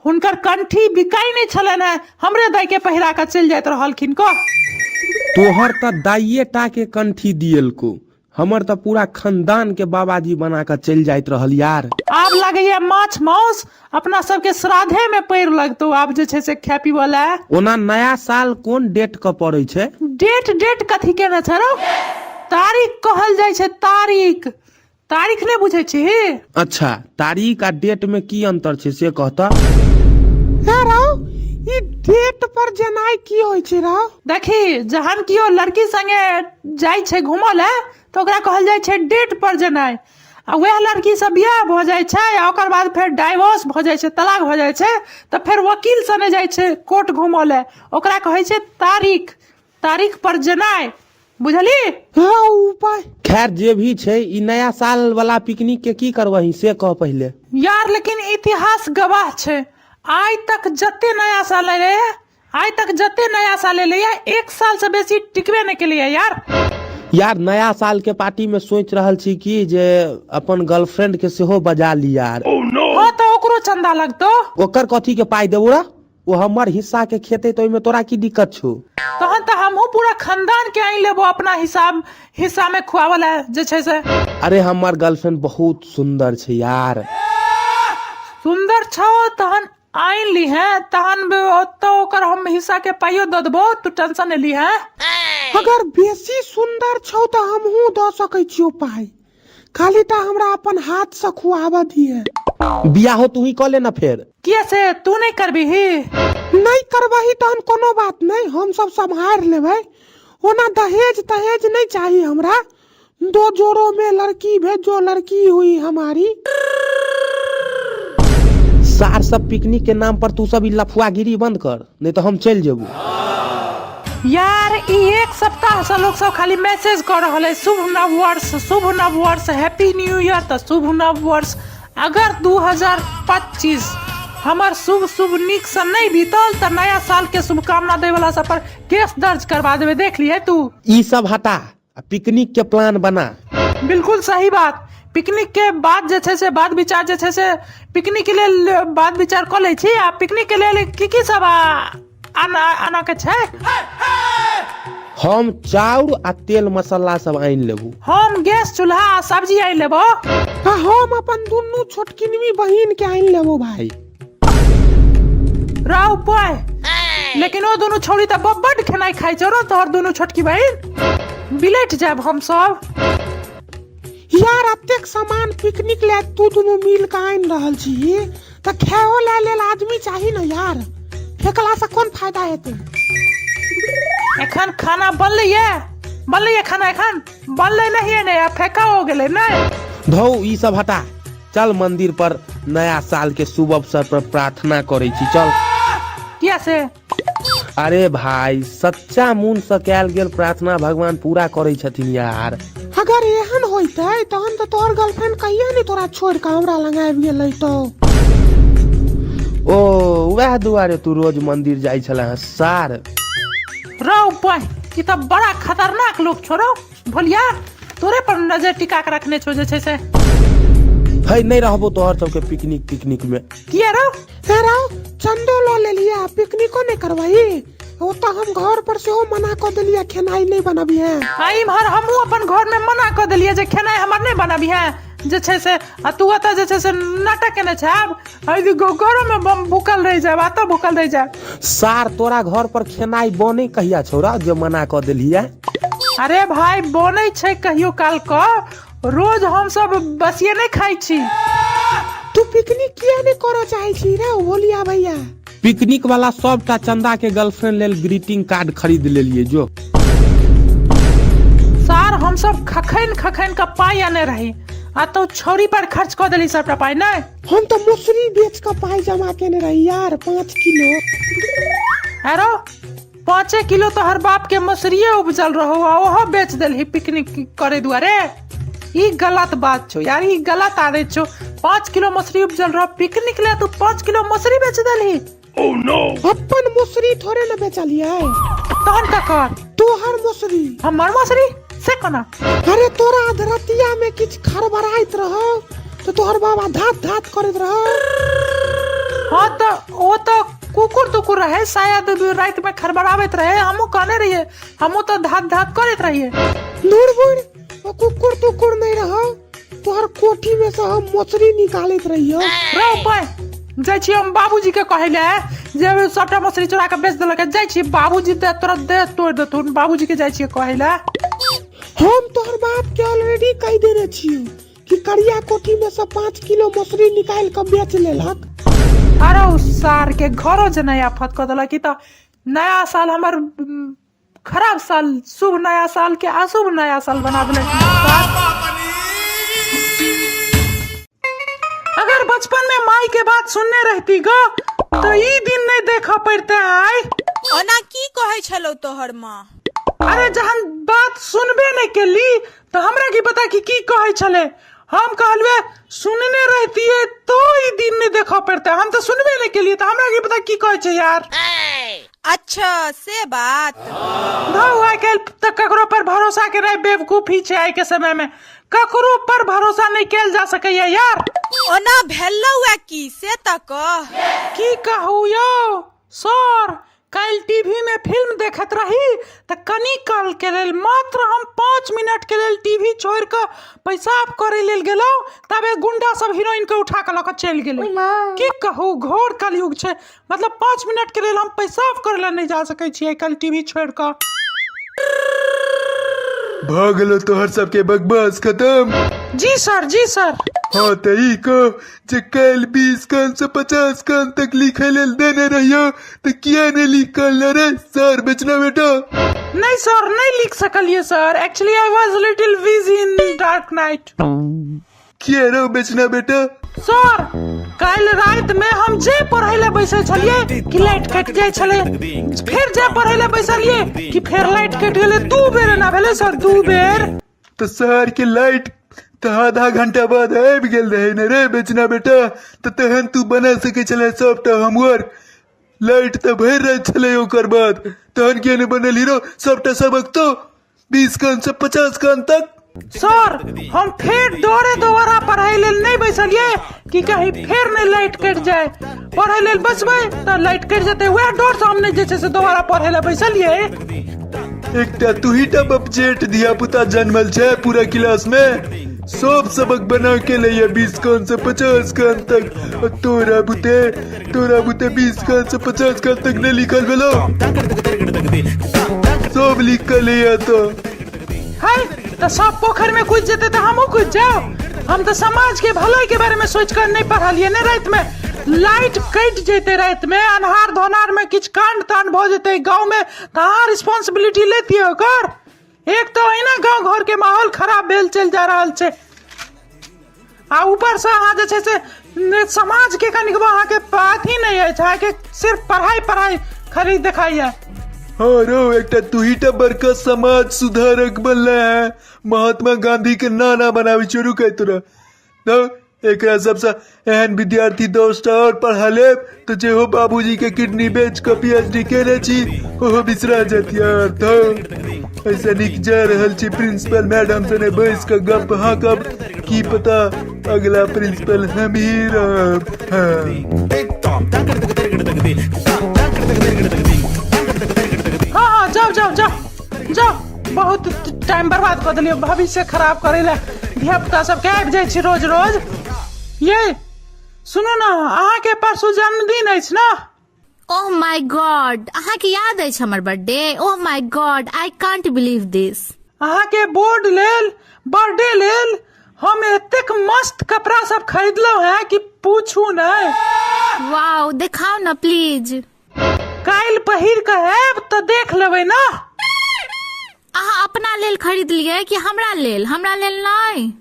हुनकर कंठी बिकाइ नहि छलनि हेँ, हमरे दाई के पहिरा कऽ चलि जाइत रहलखिन। कह तोहर तऽ दाइये टा के कंठी दिएलको, हमर तऽ पूरा खानदान के बाबाजी बना कऽ चलि जाइत रहल यार। आब लगैया माछ माउस अपना सबके श्राद्धे में पैर लगतौ आब जे छै से खाय पीबऽ लए। ओना नया साल कोन डेट के पड़ै छै? डेट डेट कथी केने छै रौ? तारीख कहल जाइ छै तारीख। तारीख नहि बुझै छी? अच्छा, तारीख आ डेट में की अंतर छै से कहता। हे रौ, ई डेट पर जेनाइ की होइ छै रौ? देखी, जहन केओ लड़की संगे जाइ छै घूमऽ लए तऽ ओकरा कहल जाइ छै डेट पर जेनाइ, आ वएह लड़की से बियाह भऽ जाइ छै आ ओकर बाद फेर डाइवोर्स भऽ जाइ छै, तलाक भऽ जाइ छै, तऽ फेर वकील सने जाइ छै कोर्ट घूमऽ लए, ओकरा कहै छै तारीख, तारीख पर जेनाइ, बुझली? हाँ उपाय। खैर जे भी छै, ई नया साल वाला पिकनिक के की करबही से कह पहिले। यार लेकिन इतिहास गवाह छै, आइ तक जते नया साल एलै, आइ तक जते नया साल एलैया एक साल से बेसी टिकबे नहि केलैया यार। यार नया साल के पार्टी में सोच रहल छी कि जे अपन गर्लफ्रेंड के सेहो बजा ली यार। हाँ तऽ ओकरो चंदा लगतौ। ओकर कथी के पाई देबो रा? ओ हमर हिस्सा के खेते तऽ ओहिमे तोरा की दिक्कत छौ? तहन तऽ हमहूँ पूरा खानदान के आनि लेबो अपना हिसाब हिस्सा में खुआवल है जे छै से। अरे हमर गर्लफ्रेंड बहुत सुंदर छै यार। सुंदर छौ तहन आनि लीहे, तहन ओतऽ ओकर हम हिस्सा के पाइयो दऽ देबो, तू टेंशन नहि लीहे। अगर बेसी सुंदर छौ तऽ हमहूँ दऽ सकै छियौ पाइ, खाली टा हमरा अपन हाथ से खुआबऽ दिहे। बियाहो तू ही कऽ ले ना फेर। किया से तू नहि करबिही? नहि करबही तहन कोनो बात नहि, हम सब सम्हारि लेबै। ओना दहेज तहेज नहि चाही हमरा, दो जोड़ों में लड़की भेजो लड़की हुई हमारी। सार सब पिकनिक के नाम पर तू सब ई लफुआगिरी बंद कर, नहीं तो हम चलि जेबू। यार ई एक सप्ताह से लोग सब खाली मैसेज कर रहल है शुभ नव वर्ष, शुभ नव वर्ष, हैप्पी न्यू ईयर, तऽ शुभ नव वर्ष। अगर 2025 हमर शुभ शुभ नीक से नहीं बीतल तऽ नया साल के शुभकामना दै वाला सब पर केस दर्ज करवा देबै, देख लिहे तू। ई सब हटा आ पिकनिक के प्लान बना। बिल्कुल सही बात। पिकनिक के बाद जे छै से बात विचार जे छै से पिकनिक के लेल बात विचार कऽ लै छी। आ पिकनिक के लेल की की सब आना के छै? हम चाउर आ तेल मसाला सब आनि लेबू। हम गैस चूल्हा आ सब्जी आनि लेबो। आ हम अपन दुनू छोटकिनवी बहिन के आनि लेबो भाई। राव पाय, लेकिन ओ दुनू छौड़ी तऽ बड्ड खेनाइ खाइ छौ रौ, तोहर दुनू छोटकी बहिन, बिलटि जायब हम सब। यार अतेक सामान पिकनिक ले तू दुनू मिल के आनि रहल छी तऽ खाओ ले लेल आदमी चाही ने यार, फेकला से कोन फायदा हेतै? एखन खाना बनलै ये, बनलै ये खाना, एखन बनलै नहीं ने, आ फेका हो गेलै नहि। धौ ई सब हटा, चल मंदिर पर नया साल के शुभ अवसर पर प्रार्थना करै छी, चल। किया से? अरे भाई सच्चा मन से कैल गेल प्रार्थना भगवान पूरा करै छथिन यार। अगर एहन होइतै तहन तऽ तोहर गर्लफ्रेंड कहिया नहि तोरा छोड़ि कऽ हमरा लग आबि गेलै तो। ओ वएह दुआरे तू रोज मंदिर जाइ छला हँ सार। रौ बहिन, ई तऽ बड़ा खतरनाक लोक छौ रौ भोलिया, तोरे पर नजर टिका के रखने छौ जे छै से। है नहीं रहबो तोहर सबके पिकनिक तिकनिक में। किया रौ? हे रौ, चंदो लऽ लेलियै, पिकनिको नहि करबही? ओतऽ हम घर पर सेहो मना कऽ देलियै खेनाइ नहि बनबिहे। आ इम्हर हमहूँ अपन घर में मना कऽ देलियै जे खेनाइ हमर नहि बनबिहे जे छै से, आ तू ओतऽ जे छै से नाटक केने छै। आब घरो में बम भूखल रहि जायब, एतऽ भूखल रहि जायब। सार तोरा घर पर खेनाइ बनै कहिया छौ जे मना कऽ देलियै? अरे भाई बनै छै कहियो काल कऽ, रोज हम सब बसिए नहि खाइ छी। तू पिकनिक किया नहि करऽ चाहै छी रे भोलिया भैया? पिकनिक वाला सबटा चंदा के गर्लफ्रेंड लेल ग्रीटिंग कार्ड खरीद लेलिए जो। सार हम सब खखैन खखैन के पाई आने रही आ तो छौरी पर खर्च कऽ देली सबटा पाई। नहि हम तऽ मसुरी बेच कऽ पाई जमा केने रही यार, 5 किलो। अरो 5 किलो तो हर बाप के मसुरिये उपजल रहो आ ओहो बेच देलही पिकनिक करे दुआरे। ई गलत बात छौ यार, ई गलत आदत छौ। 5 किलो मसुरी उपजल रहो पिकनिक ले, तू 5 किलो मसुरी बेच देलही। अपन मसुरी थोड़े न बेचलियै। तहन ककर? तोहर मसुरी। हमर मसुरी से कोना? अरे तोरा अधरतिया में किछु खड़बड़ाइत रहो तो तोहर बाबा धात धात करैत रहो। हाँ तो ओ तो कुकुर तुकुर रहे शायद, रात में खड़बड़ाबैत रहे। हमहूँ कहने रहिए, हमहूँ तो धात धात करैत रहिए। दूर बुढ़, ओ कुकुर तुकुर नहीं रहो, तोहर कोठी में से हम मछली निकालैत रहियो। रो पाय जाइ छी हम बाबूजी के कहै ले जे सबटा मछली चोरा के बेच देलक। जाइ छी बाबूजी दे तोरा दे तोड़ देथुन। बाबूजी के जाइ छियै कहै ले। हम तोहर बाप के ऑलरेडी कहि देने छियो कि करिया कोठी में से 5 किलो मछली निकाल के बेच लेलक। अरे उ सार के घरो जेनाइ आफत कऽ देलक। ई तऽ नया साल हमर खराब साल, शुभ नया साल के अशुभ नया साल बना देलक। अगर बचपन में माई के बात सुनने रहती गो तो ई दिन नहीं देखा पड़ते आय। ओना की कहै छलौ तोहर माँ? अरे जहन बात सुनबे नहीं केली तो हमरा की पता कि की कहै छले। हम कहलवे सुनने रहती तो ई दिन नहीं देखा पड़ते, हम तो सुनबे नहीं केलिए तो हमरा की पता की कहै छै यार। अच्छा से बात। धौ आइ काल्हि तऽ ककरो पर भरोसा केनाइ बेवकूफी छै। आइ के समय में ककरो पर भरोसा नहीं कैल जा सकैया यार। ओना भेलौ ए की से तऽ कह। की कहू यौ सर, काल्हि टीवी में फिल्म देखैत रही तऽ कनी काल के लेल मात्र हम 5 मिनट के लेल टीवी छोड़ि कऽ पेशाब करे लेल गेलहुँ, तबे गुंडा सब हीरोइन के उठा कऽ लऽ कऽ चलि गेलै। की कहू, घोर कलयुग छै। मतलब 5 मिनट के लेल हम पेशाब करे ला नहीं जा सकै छियै काल्हि टीवी छोड़ि कऽ। भऽ गेलो तोहर सबके बकवास खत्म? जी सर, जी सर। हाँ तऽ ई कह जे काल्हि 20 कान से 50 कान तक लिखे लेल देने रहियो तऽ किया नहि लिख कऽ रे सर बेचना बेटा? नहीं सर, नहीं लिख सकलिए sir, actually I was little busy in dark night. किया रो बेचना बेटा? सर काल्हि राति में हम जे पढ़ै ले बैसल छलिए कि लाइट कटि जाइ छलै, फेर जे पढ़ै ले बैसलिए कि फेर लाइट कटि गेलै। 2 बेर एना भेलै सर, 2 बेर। तऽ शहर के लाइट तऽ आधा घंटा बाद आबि गेल रहै ने रे बेचना बेटा, तऽ तहन तू बना सकै छलै सबटा होमवर्क। लाइट तऽ भरि राति छलै ओकर बाद, तहन किया नहि बनल हीरो सबटा सबक तो 20 कान से 50 कान तक? सर हम फेर डरे दोबारा पढ़ाई लेल नहीं बैसलिए कि कहीं फेर नहीं लाइट कटि जाए। पढ़ै लेल बैसबै तऽ लाइट कटि जेतै, वएह डर से हम नहीं जे छै से दोबारा पढ़ै लए बैसलिए। एकटा तूही टा बपजेठ धिया पुता जन्मल छै पूरा क्लास में, सब सबक बना के लैया 20 कान से 50 कान तक, और तोरा बुते 20 कान से 50 कान तक नहीं लिखल भेलो, सब लिख के लैया तो। है तऽ सब पोखरि में कूदि जेतै तऽ हमहूँ कूदि जाउ। हम तऽ समाज के भलाई के बारे में सोचि कऽ नहीं पढ़लियै ने। राति में लाइट कटि जेतै, राति में अन्हार धोनार में किछु कांड तांड भऽ जेतै गाँव में तऽ अहाँ रिस्पॉन्सिबिलिटी लेतियै ओकर। एक तऽ अहिना गाँव घर के माहौल खराब भेल चलि जा रहल छै, आ ऊपर से अहाँ जे छै से समाज के कनिकबो अहाँके अथी नहि अछि, अहाँके सिर्फ पढ़ाई पढ़ाई खाली देखाइया। हाँ रो एकटा तूही टा बड़का समाज सुधारक बनले है, महात्मा गांधी के नाना बनावे छौ। रुक तोरा तो एकरा सबसे एहन विद्यार्थी 10टा और पढ़ा लेब तो जे हो बाबूजी के किडनी बेच के पीएचडी केने छी ओहो बिसरा जात यार। तो ऐसा निक जा रहल छी प्रिंसिपल मैडम से बैस के गप हाँकब, की पता अगला प्रिंसिपल हम ही रहब। हाँ। हाँ हाँ जाओ जाओ जाओ जाओ, बहुत टाइम बर्बाद कऽ देलियै, भविष्य खराब करै लए धिया पुता सबके आबि जाइ छी रोज रोज। ये सुनू ने, अहाँके परसू जन्मदिन अछि ने? ओह my God, अहाँके याद अछि हमर birthday? Oh my god, I can't believe this. अहाँके बोर्ड लेल, बर्थडे लेल हम एतेक मस्त कपड़ा सब खरीदलहुँ हैं कि पूछू नहि। वाओ, देखाउ ने प्लीज। काल्हि पहिर कऽ आयब तऽ देख लेबै ने। अहाँ अपना लेल खरीदलियै कि हमरा लेल? हमरा लेल नहि।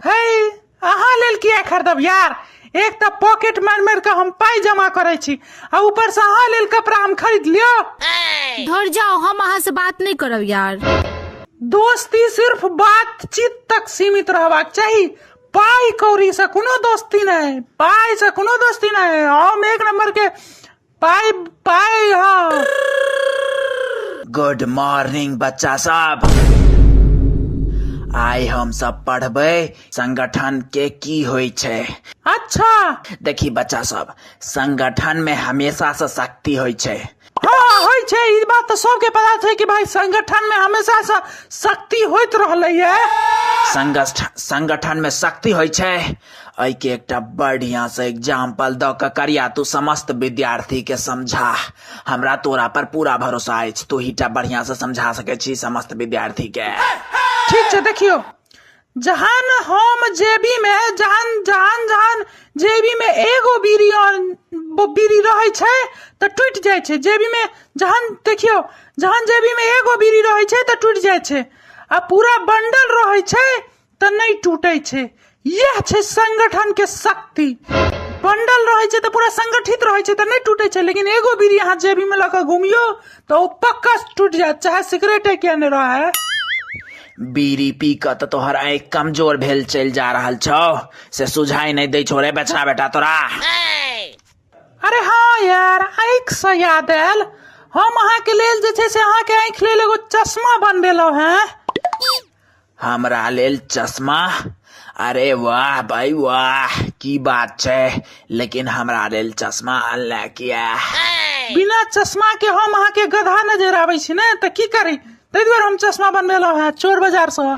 हे अहाँ लेल किया खरीदब यार, एक तऽ पॉकेट मारि मारि कऽ हम पाइ जमा करै छी आ ऊपर से अहाँ लेल कपड़ा हम खरीद लियो। धर जाओ, हम अहाँ से बात नहीं करब यार। दोस्ती सिर्फ बातचीत तक सीमित रहबाक चाही। पाइ कौड़ी से कोनो दोस्ती नहि, पाइ से कोनो दोस्ती नहि। हम एक नंबर के पाइ पाइ। हाँ, गुड मॉर्निंग बच्चा सब। आइ हम सब पढ़बै संगठन के की होइ छै। अच्छा। देखी बच्चा सब, संगठन में हमेशा से शक्ति होइ छै। हाँ, होइ छै। ई बात तऽ सबके पता छै कि भाई संगठन में हमेशा से शक्ति होइत रहलै है। संगठन में शक्ति होइ छै, एहिके एकटा बढ़िया से एग्जाम्पल दऽ कऽ करिया तू समस्त विद्यार्थी के समझा। हमरा तोरा पर पूरा भरोसा अछि, तू ही टा बढ़िया से समझा सकै छी समस्त विद्यार्थी के। ठीक छै, देखियौ, जहन हम जेबी में जहन जहन जहन जेबी में एगो बीड़ी और बीड़ी रहै छै तऽ टूटि जाइ छै। जेबी में जहन, देखियौ, जहन जेबी में एगो बीड़ी रहै छै तऽ टूटि जाइ छै, आ पूरा बंडल रहै छै तऽ नहि टूटै छै। इएह छै संगठन के शक्ति। बंडल रहै छै तऽ पूरा संगठित रहै छै तऽ नहि टूटै छै, लेकिन एगो बीड़ी अहाँ जेबी में लऽ कऽ घुमियौ तऽ ओ पक्का टूटि जायत, चाहे सिगरेटे किया नहि रहै। बीड़ी पी कऽ तऽ तोहर आँखि कमजोर भेल चलि जा रहल छौ, से सुझाइ नहि दै छौ रे बेचना बेटा तोरा। अरे हाँ यार, आँखि से याद आयल, हम अहाँके लेल जे छै से अहाँके आँखि लेल एगो चश्मा बनबेलहुँ हेँ। हमरा लेल चश्मा? अरे वाह भाई वाह, की बात छै! लेकिन हमरा लेल चश्मा अनले किया? बिना चश्मा के हम अहाँके गधा नजर आबै छी ने, तऽ की करी? ताहि दुआरे हम चश्मा बनबेलहुँ हेँ चोर बाजार सँ।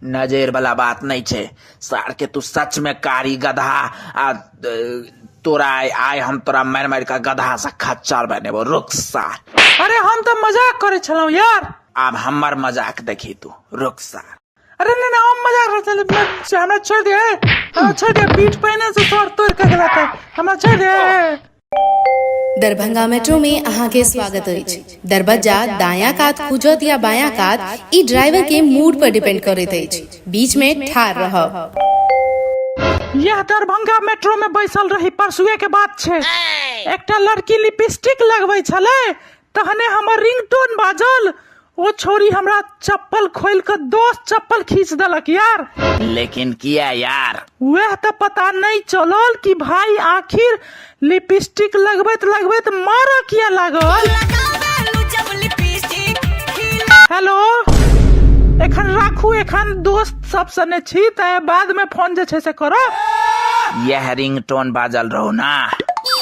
नजर वाला बात नहि छै सार के, तू सच में कारी गधा आ तोरा आइ हम तोरा मारि मारि कऽ गधा से खच्चर बनेबो, रुक सार। अरे हम तऽ मजाक करै छलहुँ यार। आब हमर मजाक देखी तू, रुक सार। अरे नहीं नहीं, हम मजाक करै छलहुँ, हमरा छोड़ि दे, हमरा छोड़ि दे। पीठ पहिने से तोड़ तोड़ के गेला तऽ हमरा छोड़ि दे। दरभंगा मेट्रो में अहाँ के स्वागत अछि। दरबज्जा दायां कात खुजत या बायां कात, ई ड्राइवर के मूड पर डिपेंड करैत अछि। बीच में ठाढ़ रहब। यह दरभंगा मेट्रो में बैसल रही, परसुए के बात छै, एकटा लड़की लिपस्टिक लगबै छलै, तहने हमर रिंगटोन बाजल। ओ छोरी हमरा चप्पल खोल के 10 चप्पल खींच देलक यार। लेकिन किया यार? वह तऽ पता नहीं चलल कि भाई आखिर लिपस्टिक लगबैत लगबैत मारऽ किया लागल। हेलो, एखन राखू, एखन दोस्त सब सने छी, तऽ बाद में फोन जे छै से करब। यह रिंगटोन बाजल रहो ना?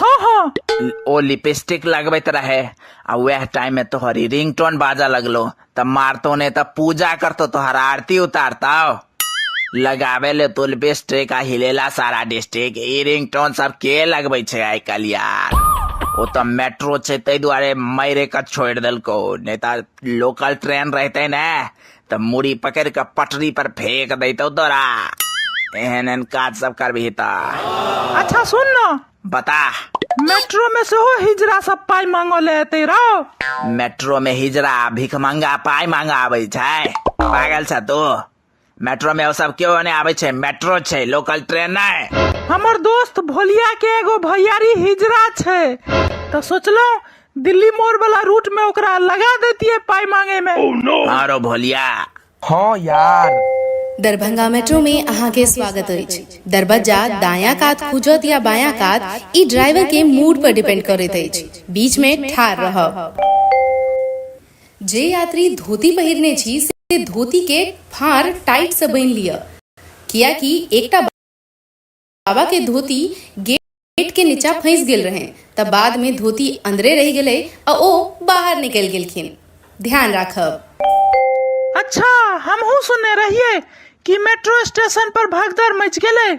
हाँ हाँ। ओ लिपस्टिक लगबैत रहे आ वएह टाइम में तोहर रिंगटोन बाजऽ लगलो, तऽ मारतो ने तऽ पूजा करतो, तोहर आरती उतारतो। लगावे ले तो लिपस्टिक आ हिलेला सारा डिस्ट्रिक्ट। ई रिंगटोन सब के लगबै छै आइ काल्हि यार? ओ तऽ मेट्रो छै ताहि दुआरे मारे के छोड़ि देलको, नहि तऽ लोकल ट्रेन रहते ने तऽ मुड़ी पकड़ि कऽ पटरी पर फेंक दैतौ तोरा। एहन एहन काज सब करबही तऽ। अच्छा सुन न। बता। मेट्रो में सेहो हिजरा सब पाइ मांगऽ ले एतै रौ? मेट्रो में हिजरा भिखमंगा पाइ मांगऽ आबै छै? पागल छ तू? मेट्रो में ओ सब केओ नहि आबै छै, मेट्रो छै, लोकल ट्रेन नहि। हमर दोस्त भोलिया के एगो भैयारी हिजरा छै, तऽ सोचलहुँ दिल्ली मोड़ वाला रूट में ओकरा लगा देतियै पाइ मांगे में। आरो भोलिया। हाँ यार। दरभंगा मेट्रो में अहाँ के स्वागत अछि। दरबज्जा दायां कात खुजत या बायां कात, ई ड्राइवर के मूड पर डिपेंड करैत अछि। बीच में ठाढ़ रहब। जे यात्री धोती पहिरने छी से धोती के फाँड़ टाइट से बान्हि लिअ, कियाकि एकटा बाबा के धोती गेट के नीचा फंसि गेल रहै तऽ बाद में धोती अंदरे रहि गेलै आ ओ बाहर निकलि गेलखिन। ध्यान राखब। अच्छा, हमहूँ सुनने रहियै कि मेट्रो स्टेशन पर भगदड़ मचि गेलै।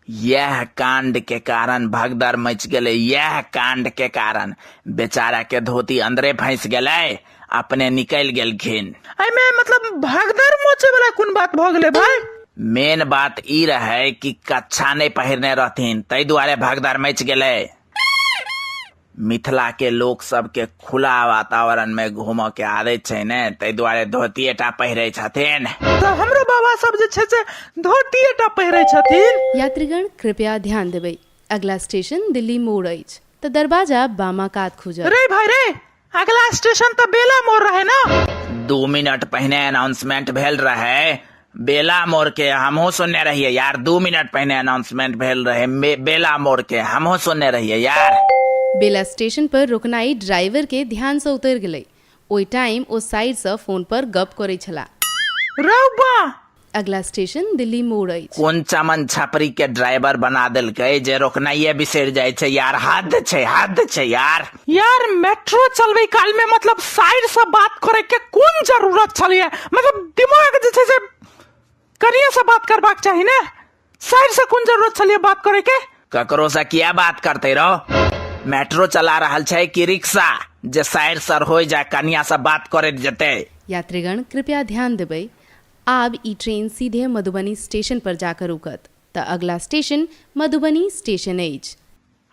यैह कांड के कारण भगदड़ मचि गेलै, यैह कांड के कारण। बेचारा के धोती अंदरे फंसि गेलै, अपने निकलि गेलखिन। एहिमे मतलब भगदड़ मचे वाला कोन बात भऽ गेलै भाई? मेन बात ई रहै कि कच्छा नहि पहिरने रहथिन, ताहि दुआरे भगदड़ मचि गेलै। मिथिला के लोक सबके खुला वातावरण में घूमऽ के आदत छै ने, ताहि दुआरे धोतिए टा पहिरै छथिन। तऽ हमरो बाबा सब जे छै से धोतिए टा पहिरै छथिन। यात्रीगण कृपया ध्यान देबै, अगला स्टेशन दिल्ली मोड़ अछि तऽ दरवाजा बामा कात खुजत। रे भाई रे, अगला स्टेशन तऽ बेला मोड़ रहे ना। 2 मिनट पहिने अनाउंसमेंट भेल रहे बेला मोड़ के, हमहूँ सुनने रहिए यार। 2 मिनट पहिने अनाउंसमेंट भेल रहे बेला मोड़ के, हमहूँ सुनने रहिए यार। बेला स्टेशन पर रुकनाइ ड्राइवर के ध्यान सँ उतरि गेलै। ओहि टाइम ओ साइड सँ फोन पर गप करै छलाह। रौ बा! अगला स्टेशन दिल्ली मोड़ अछि। कोन चमन छपरी के ड्राइवर बना देलकै जे रोकनाइए बिसरि जाइ छै यार। हद छै, हद छै यार। यार, मेट्रो चलबै काल में मतलब साइड से बात करे के कोन जरूरत छलैया? मतलब दिमाग जे छै से कनिये से बात करबाक चाही ने। साइड से कोन जरूरत छलैया बात करे के? ककरो से किया बात करते रहो? मेट्रो चला रहल छै कि रिक्शा जे साइड सर हो जाय कनिया से बात करैत जेतै? यात्रीगण कृपया ध्यान देबै, आब ई ट्रेन सीधे मधुबनी स्टेशन पर जा कऽ रुकत। तऽ अगला स्टेशन मधुबनी स्टेशन अछि।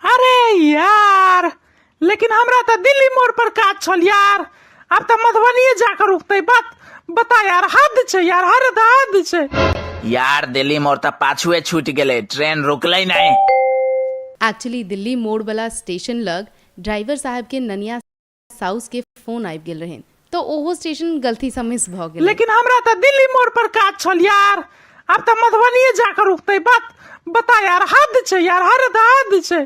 अरे यार, लेकिन हमरा तऽ दिल्ली मोड़ पर काज छल यार। आब तऽ मधुबनीये जाकर रुकतै। बात बता यार, हद छै यार, हर हद छै। यार, दिल्ली मोड़ तऽ पाछुए छूटि गेलै, ट्रेन रुकलै नहि। एक्चुअली दिल्ली मोड़ वला स्टेशन लग ड्राइवर साहब के ननिया साउस के फोन आबि गेल रहनि तऽ ओहो स्टेशन गलती सँ मिस भऽ गेलै। लेकिन हमरा तऽ दिल्ली मोड़ पर काज छल यार। आब तऽ मधुबनीये जाकर रुकतै। बात बता यार, हद छै यार, हर हद छै।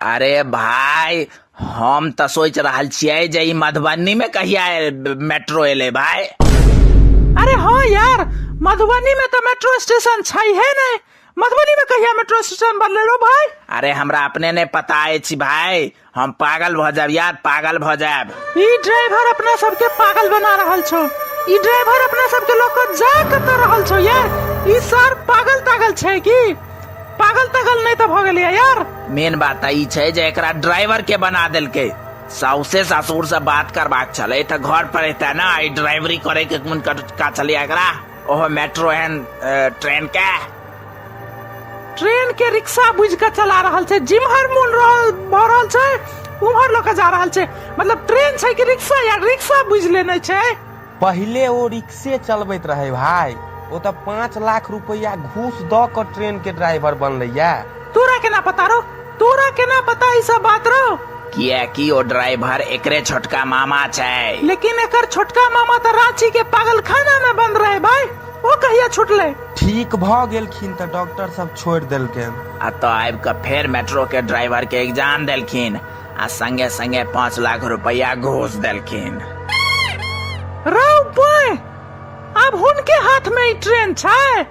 अरे भाय, हम तऽ सोचि रहल छियै जे ई मधुबनी में कहिया मेट्रो एलै भाय। अरे हाँ यार, मधुबनी में तऽ मेट्रो स्टेशन छै है नहीं। मधुबनी में कहिया मेट्रो स्टेशन बनलै रो भाई? अरे, हमरा अपने नहीं पता अछि भाई। हम पागल भऽ जायब यार, पागल भऽ जायब। ई ड्राइवर अपना सबके पागल बना रहल छौ। ई ड्राइवर अपना सबके लोग को जा कतऽ रहल छौ यार? ई सर पागल तागल छै की? पागल तागल नहीं तऽ भऽ गेलै यार? मेन बात तऽ ई छै जे एकरा ड्राइवर के बना देलकै। साउसे ससुर से बात करबाक छलै तऽ घर पर एते ने, ई ड्राइवरी करे के कोन का छलै एकरा, ओहो मेट्रो एहन ट्रेन के। ट्रेन के रिक्शा बुझि कऽ चला रहल छै। जिम्हर मोन रहल भऽ रहल छै, उम्हर लऽ कऽ जा रहल छै। मतलब ट्रेन छै कि रिक्शा यार? रिक्शा बुझि लेने छै। पहिले ओ रिक्शे चलबैत रहै भाय। ओ तऽ 5 लाख रुपैआ घूस दऽ कऽ ट्रेन के ड्राइवर बनलैया। तोरा केना पता रो? तोरा केना पता ई सब बात रो? कियाकि ओ ड्राइवर एकरे छोटका मामा छै। लेकिन एकर छोटका मामा तऽ रांची के पागलखाना में बंद रहे भाई, ओ कहिया छुटले? ठीक भऽ गेलखिन तऽ डॉक्टर सब छोड़ि देलकनि। आ तऽ आबि कऽ फेर मेट्रो के ड्राइवर के एग्जाम देलखिन आ संगे संगे 5 लाख रुपया घूस देलखिन। रौ बॉय, आब हुनके हाथ में ई ट्रेन छै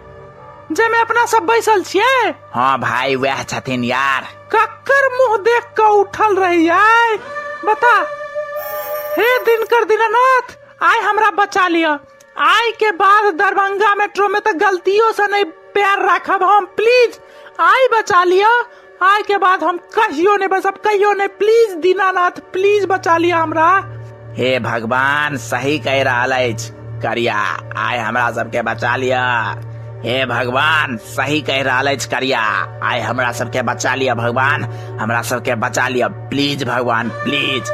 जाहिमे अपना सब बैसल छियै? हाँ भाई, वएह छथिन यार। कक्कर मुंह देख कऽ उठल रही आय, बता। हे दिनकर दीनानाथ, आइ हमरा बचा लिअ। आइ के बाद दरभंगा मेट्रो में तऽ गलतियों से नहीं पैर राखब हम। प्लीज I बचा लिअ। आइ के बाद हम कहियो नहीं बसब, कहियो नहीं। प्लीज दीनानाथ, प्लीज बचा लिअ हमरा। हे भगवान, सही कहि रहल अछि करिया। आइ हमरा सबके बचा लिअ। हे भगवान, सही कहि रहल अछि करिया। आइ हमरा सबके बचा लिअ भगवान, हमरा सबके बचा लिअ। प्लीज भगवान, प्लीज।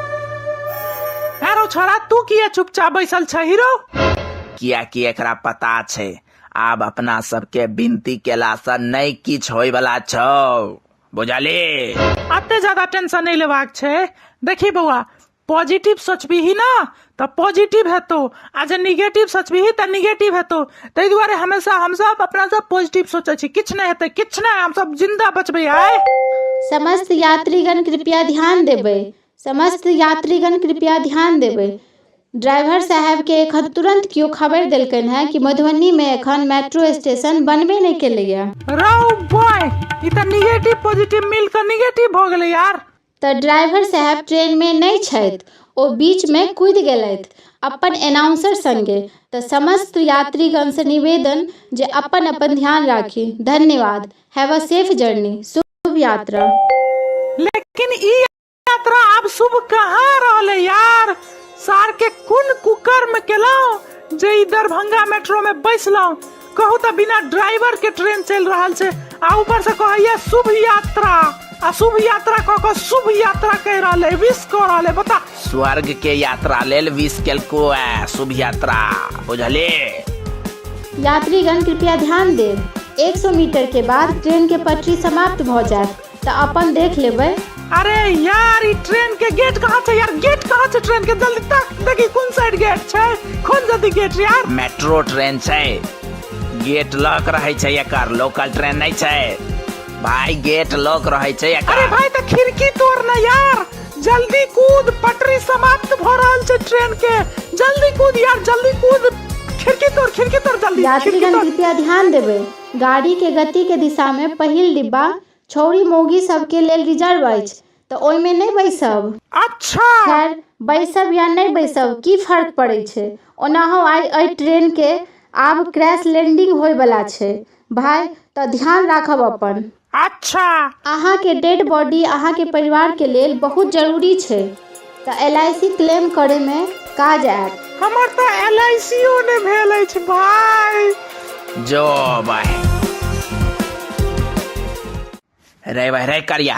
अरे छोरा, तू किया चुपचाप बैसल छ हीरो? कियाकि एकरा पता छै, आब अपना सबके विनती केलासँ नहि किछु होय वाला छौ, बुझली? अते ज्यादा टेंशन नहीं लेबाक छै। देखी बौआ, पॉजिटिव सोचबीही ना तऽ पॉजिटिव हेतौ आ जे निगेटिव सोचबीही तऽ निगेटिव हेतौ। ताहि दुआरे हमेशा हमसब अपना सब पॉजिटिव सोचै छी। किछु नहि हेतै, किछु नहि, हमसब जिंदा बचबै आइ। समस्त यात्रीगण कृपया ध्यान देबै। समस्त यात्रीगण कृपया ध्यान देबै। ड्राइवर साहेबके एखन तुरन्त केओ खबरि देलकनि हेँ कि मधुबनीमे एखन मेट्रो स्टेशन बनबे नहि केलैए। रौ बॉय, ई तऽ निगेटिव पॉजिटिव मिल कऽ निगेटिव भऽ गेलै यार। तऽ ड्राइवर साहेब ट्रेनमे नहि छथि, ओ बीचमे कूदि गेलथि अपन एनाउंसर सङ्गे। तऽ समस्त यात्रीगणसँ निवेदन जे अपन अपन ध्यान राखी। धन्यवाद। Have a safe journey. शुभ यात्रा। लेकिन ई यात्रा आब शुभ कहाँ रहलै यार? सार के कोन कुकर्म केलहुँ जे ई दरभंगा मेट्रो में बैसलहुँ? कहू तऽ, बिना ड्राइवर के ट्रेन चलि रहल छै आ ऊपर से कहैया शुभ यात्रा आ शुभ यात्रा कऽ कऽ शुभ यात्रा कहि रहल है, विश कऽ रहल है, बता। स्वर्ग के यात्रा लेल विश केलको है शुभ यात्रा, बुझली? यात्रीगण कृपया ध्यान देब। 100 मीटर के बाद ट्रेन के पटरी समाप्त भऽ जायत, तऽ अपन देख लेबै। अरे यार ई ट्रेन के गेट कहाँ छै यार गेट कहाँ छै ट्रेन के जल्दी तक देखी कोन साइड गेट छै खोल जल्दी गेट यार मेट्रो ट्रेन छै गेट लॉक रहै छै एकर लोकल ट्रेन नहि छै भाई गेट लॉक रहै छै एकर अरे भाई तऽ खिड़की तोड़ ना यार जल्दी कूद पटरी समाप्त भ रहल छै ट्रेन के जल्दी कूद यार जल्दी कूद खिड़की तोड़ खिड़की तोड़ जल्दी खिड़की यात्रीगण तोड़ कृपया ध्यान देबै गाड़ी के गति के दिशा में पहिल डिब्बा छौरी मौगी सबके लेल रिजर्व अछि तऽ ओहिमे नहि बैसब अच्छा खैर बैसब या नहि बैसब की फर्क पड़ै छै ओनाहो आइ एहि ट्रेनके आब क्रैश लैंडिंग होइवला छै भाय तऽ ध्यान राखब अपन अच्छा अहाँके डेड बॉडी अहाँके परिवारके लेल बहुत जरूरी छै तऽ एल I C claim करैमे काज आयत हमर तऽ एल I C ओ नहि भेल अछि भाय जो भाई रे भाई रे करिया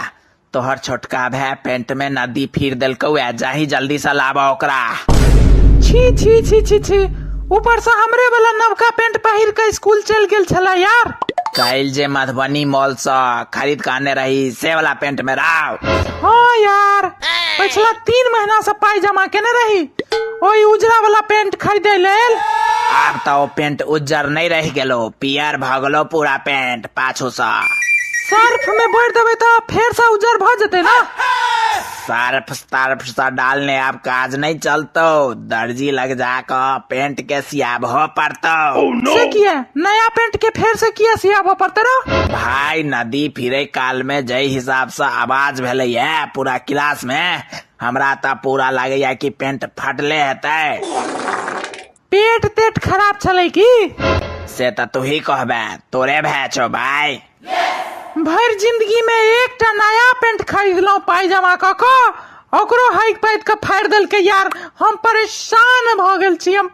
तोहर छोटका भाय पेंट में नदी फिर देलकौ ए जाही जल्दी से लाबा ओकरा छी छी छी छी छी ऊपर से हमरे वाला नवका पेंट पहिर के स्कूल चल गेल छला यार काल्हि जे मधुबनी मॉल से खरीद के आने रही से वाला पेंट में राव हाँ यार पिछला 3 महीना से पाई जमा केने रही ओहि उजरा वाला पेंट खरीदे लेल आब तऽ ओ पेंट उज्जर नहि रहि गेलो पियर भऽ गेलो पूरा पेंट पाछू सँ सर्फ में बोर देबै तऽ फेर से उज्जर भऽ जेतै ना सर्फ तर्फ सँ डालने आब काज नहि चलतौ दर्जी लग जा कऽ पेंट के सियाबहो पड़तौ से किया नया पेंट के फेर से किया सियाबऽ पड़तै रौ भाई नदी फिरे काल में जै हिसाब से आवाज भेलैया पूरा क्लास में हमरा तऽ पूरा लागैया कि पेंट फटले हेतै पेट तेट खराब छलै की से तऽ तू ही कहबे तोरे भए छौ भाई भरि जिंदगी में एकटा नया पेंट खरीदलहुँ पाइ जमा कऽ कऽ ओकरो हकि पाति कऽ फाड़ि देलकै यार हम परेशान भऽ गेल छी हम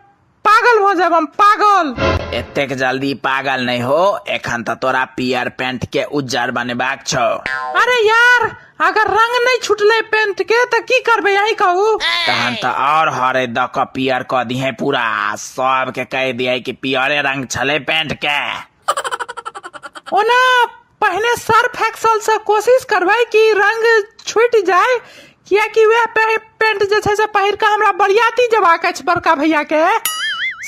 पागल भऽ जायब हम पागल एतेक जल्दी पागल नहि हो एखन तऽ तोरा पियर पेंट के उज्जर बनेबाक छौ अरे यार अगर रंग नहि छुटलै पेंट के तऽ की करबै अहीं कहू तहन तऽ और हरे दऽ कऽ पियर कऽ दिहे पूरा सबके कहि दिहे कि पियरे रंग छलै पेंट के ओना पहिने सर्फ एक्सल से कोशिश करबै कि रंग छूटि जाय कियाकि वएह पेंट जे छै से पहिर कऽ हमरा बरियाती जेबाक अछि बड़का भैया के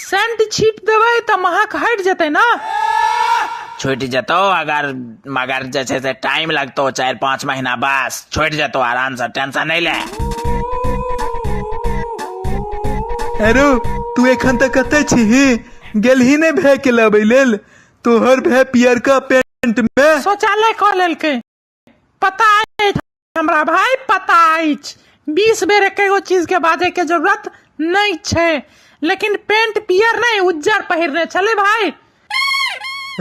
सेंट छीट देबै तऽ महक हटि जेतै ने छूटि जेतौ अगर मगर जे छै से टाइम लगतौ 4-5 महीना बस छूटि जेतौ आराम से टेंशन नहि ले अरे तू एखन तक कतऽ छीही गेलही नहि भए के लाबै लेल तोहर भए पियरका पेंट मे शौचालय कऽ लेलकै पता अछि हमरा भाय पता अछि 20 बेर एकेगो चीज के बाजे के जरूरत नहि छै लेकिन पेंट पियर नहि उज्जर पहिरने छलै भाय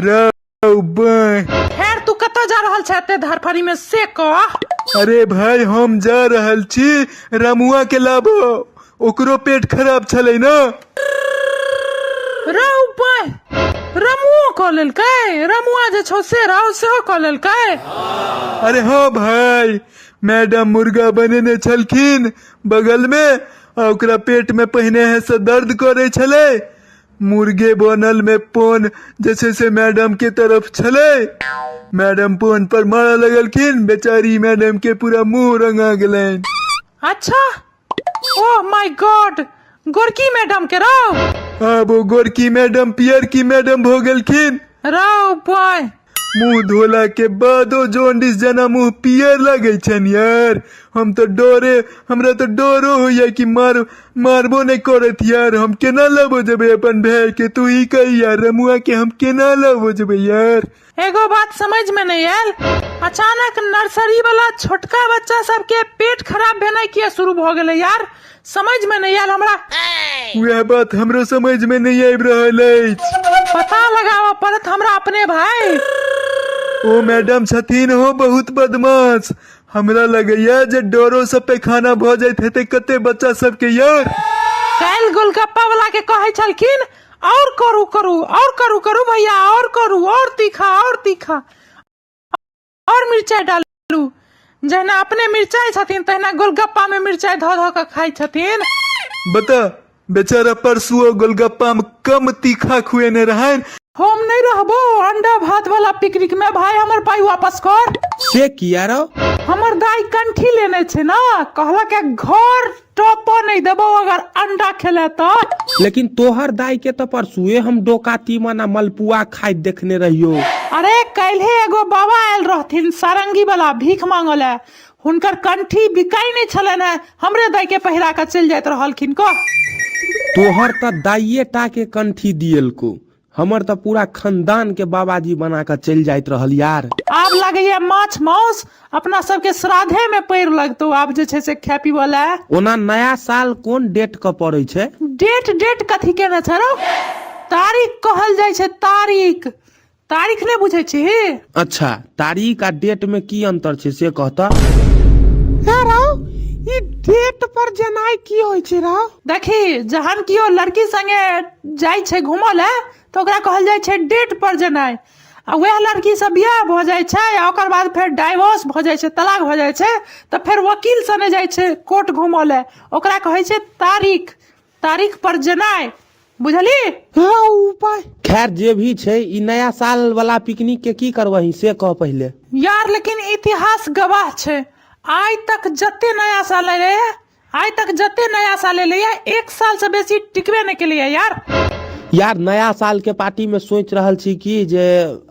रौ बाँहि। खैर तू कतऽ जा रहल छै एते धरफड़ी में से कह अरे भाई हम जा रहल छी रमुआ के लाबो ओकरो पेट खराब छलै ना रौ बाँहि रमुओ कऽ लेलकै रमुआ जे छौ से रौ सेहो कऽ लेलकै अरे हाँ भाई मैडम मुर्गा बनेने छलखिन बगल में आ ओकरा पेट में पहिने है से दर्द करे छलै मुर्गे बनल में पोन जे छै से मैडम के तरफ छलै मैडम पोन पर मारऽ लगलखिन बेचारी मैडम के पूरा मुंह रंगा गेलनि अच्छा ओह my God गोरकी मैडम के रौ आब ओ गोरकी मैडम पियरकी मैडम भऽ गेलखिन रौ बॉय मुंह धोला के बादो जॉन्डिस जेना मुंह पियर लगै छनि यार हम तऽ डरे हमरा तऽ डरो होइया कि मार मारबो नहि करत यार हम केना लबो जेबै अपन भाय के तू ही कही यार रमुआ के हम केना लबो जेबै यार एगो बात समझ में नहीं आयल अचानक नर्सरी वाला छोटका बच्चा सबके पेट खराब भेनाइ किया शुरू भऽ गेलै यार समझ में नहीं आयल हमरा वएह बात हमरो समझ में नहीं आबि रहल अछि पता लगाबऽ पड़त हमरा अपने भाई ओ मैडम छथिन हो बहुत बदमाश हमरा लगैया जे डरो से पैखाना भऽ जाइत हेतै कते बच्चा सबके यार काल्हि गोलगप्पा वाला के कहै छलखिन और करू करू और करू करू भैया और करू और तीखा और तीखा और मिरचाइ डालू जहिना अपने मिरचाइ छथिन तहिना गोलगप्पा में मिरचाइ धऽ धऽ कऽ खाइ छथिन बता बेचारा परसुओ गोलगप्पा में कम तीखा खुएने रहनि हम नहि रहबो अंडा भात वाला पिकनिक में भाई, हमर पाई वापस कर। से किया रो? हमर दाई कंठी लेने छै ना, कहलक है घर टॉपो नहीं देबो अगर अंडा खेले तो। लेकिन तोहर दाई के तो परसुए हम डोका तीमन आ मलपुआ खाइत देखने रहियो। अरे काल्हे एगो बाबा आयल रहथिन सारंगी वाला भीख मांगल है, हुनकर कंठी बिकाई नहीं छलनि है, हमरे दाई के पहिरा के चलि जाइत रहलखिन। कह तोहर तऽ दाइये टा के कंठी दियलको, हमर तऽ पूरा खानदान के बाबाजी बना कऽ चलि जाइत रहल यार। आब लगैया माछ माउस अपना सबके श्राद्धे में पैर लगतौ आब जे छै से खाय पीबऽ लए। ओना नया साल कोन डेट के पड़ै छै? डेट डेट कथी केने छै रौ? तारीख कहल जाइ छै तारीख। तारीख नहि बुझै छी? अच्छा, तारीख आ डेट में की अंतर छै से कहता? हे रौ, ई डेट पर जेनाइ की होइ छै रौ? देखी, जहन केओ लड़की संगे जाइ छै घूमऽ लए तऽ ओकरा कहल जाइ छै डेट पर जेनाइ, आ वएह लड़की से बियाह भऽ जाइ छै आ ओकर बाद फेर डाइवोर्स भऽ जाइ छै, तलाक भऽ जाइ छै, तऽ फेर वकील सने जाइ छै कोर्ट घूमऽ लए, ओकरा कहै छै तारीख, तारीख पर जेनाइ, बुझली? हँ, उपाय। खैर जे भी छै, ई नया साल वाला पिकनिक के की करबही से कह पहिले। यार लेकिन इतिहास गवाह छै, आइ तक जते नया साल एलै, आइ तक जते नया साल एलै, एक साल से बेसी टिकबे नहि केलैए यार। यार नया साल के पार्टी में सोच रहल छी कि जे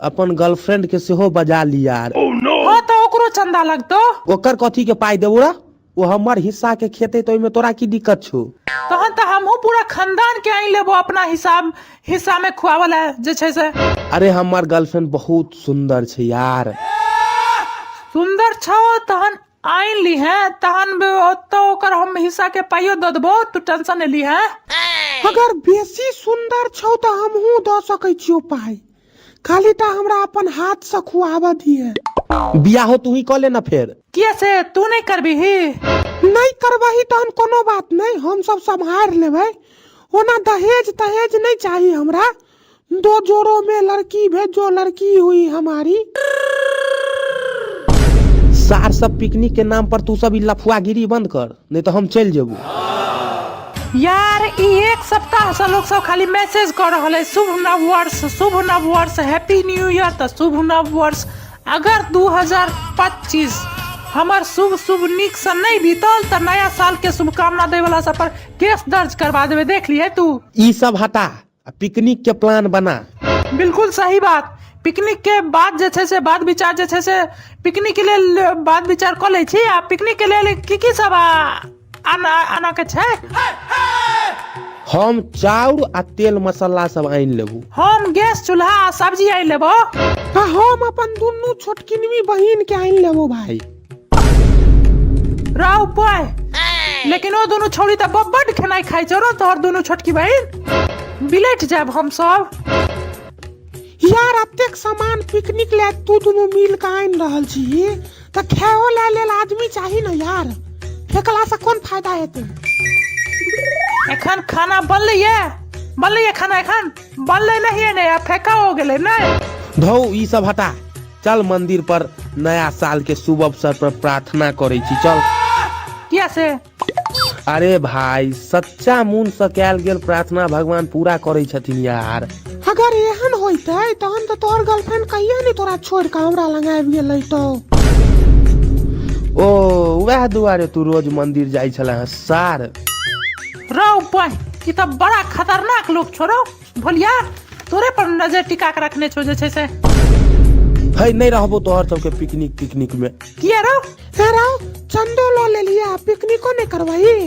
अपन गर्लफ्रेंड के सेहो बजा ली यार। हाँ तऽ ओकरो चंदा लगतौ। ओकर कथी के पाई देबो रा? ओ हमर हिस्सा के खेते तऽ ओहिमे तोरा की दिक्कत छौ? तहन तऽ हमहूँ पूरा खानदान के आनि लेबो अपना हिसाब हिस्सा में खुआवल है जे छै से। अरे हमर गर्लफ्रेंड बहुत सुंदर छै यार। सुंदर छौ तहन आनि लीहे, तहन ओतऽ ओकर हम हिस्सा के पाइयो दऽ देबो, तू टेंशन नहि लीहे। अगर बेसी सुंदर छौ तऽ हमहूँ दऽ सकै छियौ पाइ, खाली टा हमरा अपन हाथ से खुआबऽ दिहे। बियाहो तू ही कऽ ले ना फेर। किया से तू नहीं करबिही? नहीं करबही तहन कोनो बात नहीं, हम सब सम्हारि लेबै। ओना दहेज तहेज नहीं चाही हमरा, दो जोड़ों में लड़की भेजो लड़की हुई हमारी। सार सब पिकनिक के नाम पर तू सब ई लफुआगिरी बंद कर, नहीं तो हम चलि जेबो। यार ई एक सप्ताह से लोग सब खाली मैसेज कर रहल है शुभ नव वर्ष, शुभ नव वर्ष, हैप्पी न्यू ईयर, तऽ शुभ नव वर्ष। अगर 2025 हमर शुभ शुभ नीक से नहीं बीतल तऽ नया साल के शुभकामना दै वाला सब पर केस दर्ज करवा देबै, देख लिहे तू। ई सब हटा आ पिकनिक के प्लान बना। बिल्कुल सही बात। पिकनिक के बाद जे छै से बात विचार जे छै से पिकनिक के लेल बात विचार कऽ लै छी। आ पिकनिक के लेल की की सब आना आना के छै? हम चाउर आ तेल मसाला सब आनि लेबू। हम गैस चूल्हा आ सब्जी आनि लेबो। आ हम अपन दुनू छोटकिनवी बहिन के आनि लेबो भाई। राव पाय, लेकिन ओ दुनू छौड़ी तऽ बड्ड खेनाइ खाइ छौ रौ, तोहर दुनू छोटकी बहिन, बिलटि जायब हम सब। यार अतेक सामान पिकनिक ले तू दुनू मिल के आनि रहल छी तऽ खाओ ले लेल आदमी चाही ने यार, फेकला से कोन फायदा हेतै? एखन खाना बनलै ये, बनलै ये खाना, एखन बनलै नहीं ने, आ फेका हो गेलै नहीं। धौ ई सब हटा, चल मंदिर पर नया साल के शुभ अवसर पर प्रार्थना करै छी, चल। किया से? अरे भाई सच्चा मन से कयल गेल प्रार्थना भगवान पूरा करै छथिन यार। अगर एहन होइतै तहन तऽ तोहर गर्लफ्रेंड कहिया नहि तोरा छोड़ि कऽ हमरा लग आबि गेलै तो। ओ वएह दुआरे तू रोज मंदिर जाइ छला हँ सार। रौ पाई, ई तऽ बड़ा खतरनाक लोक छौ रौ भोलिया, तोरे पर नजर टिका के रखने छौ जे छै से। है नहीं रहबो तोहर सबके पिकनिक तिकनिक में। किया रौ? हे रौ, चंदो लऽ लेलियै आ पिकनिको नहि करबही?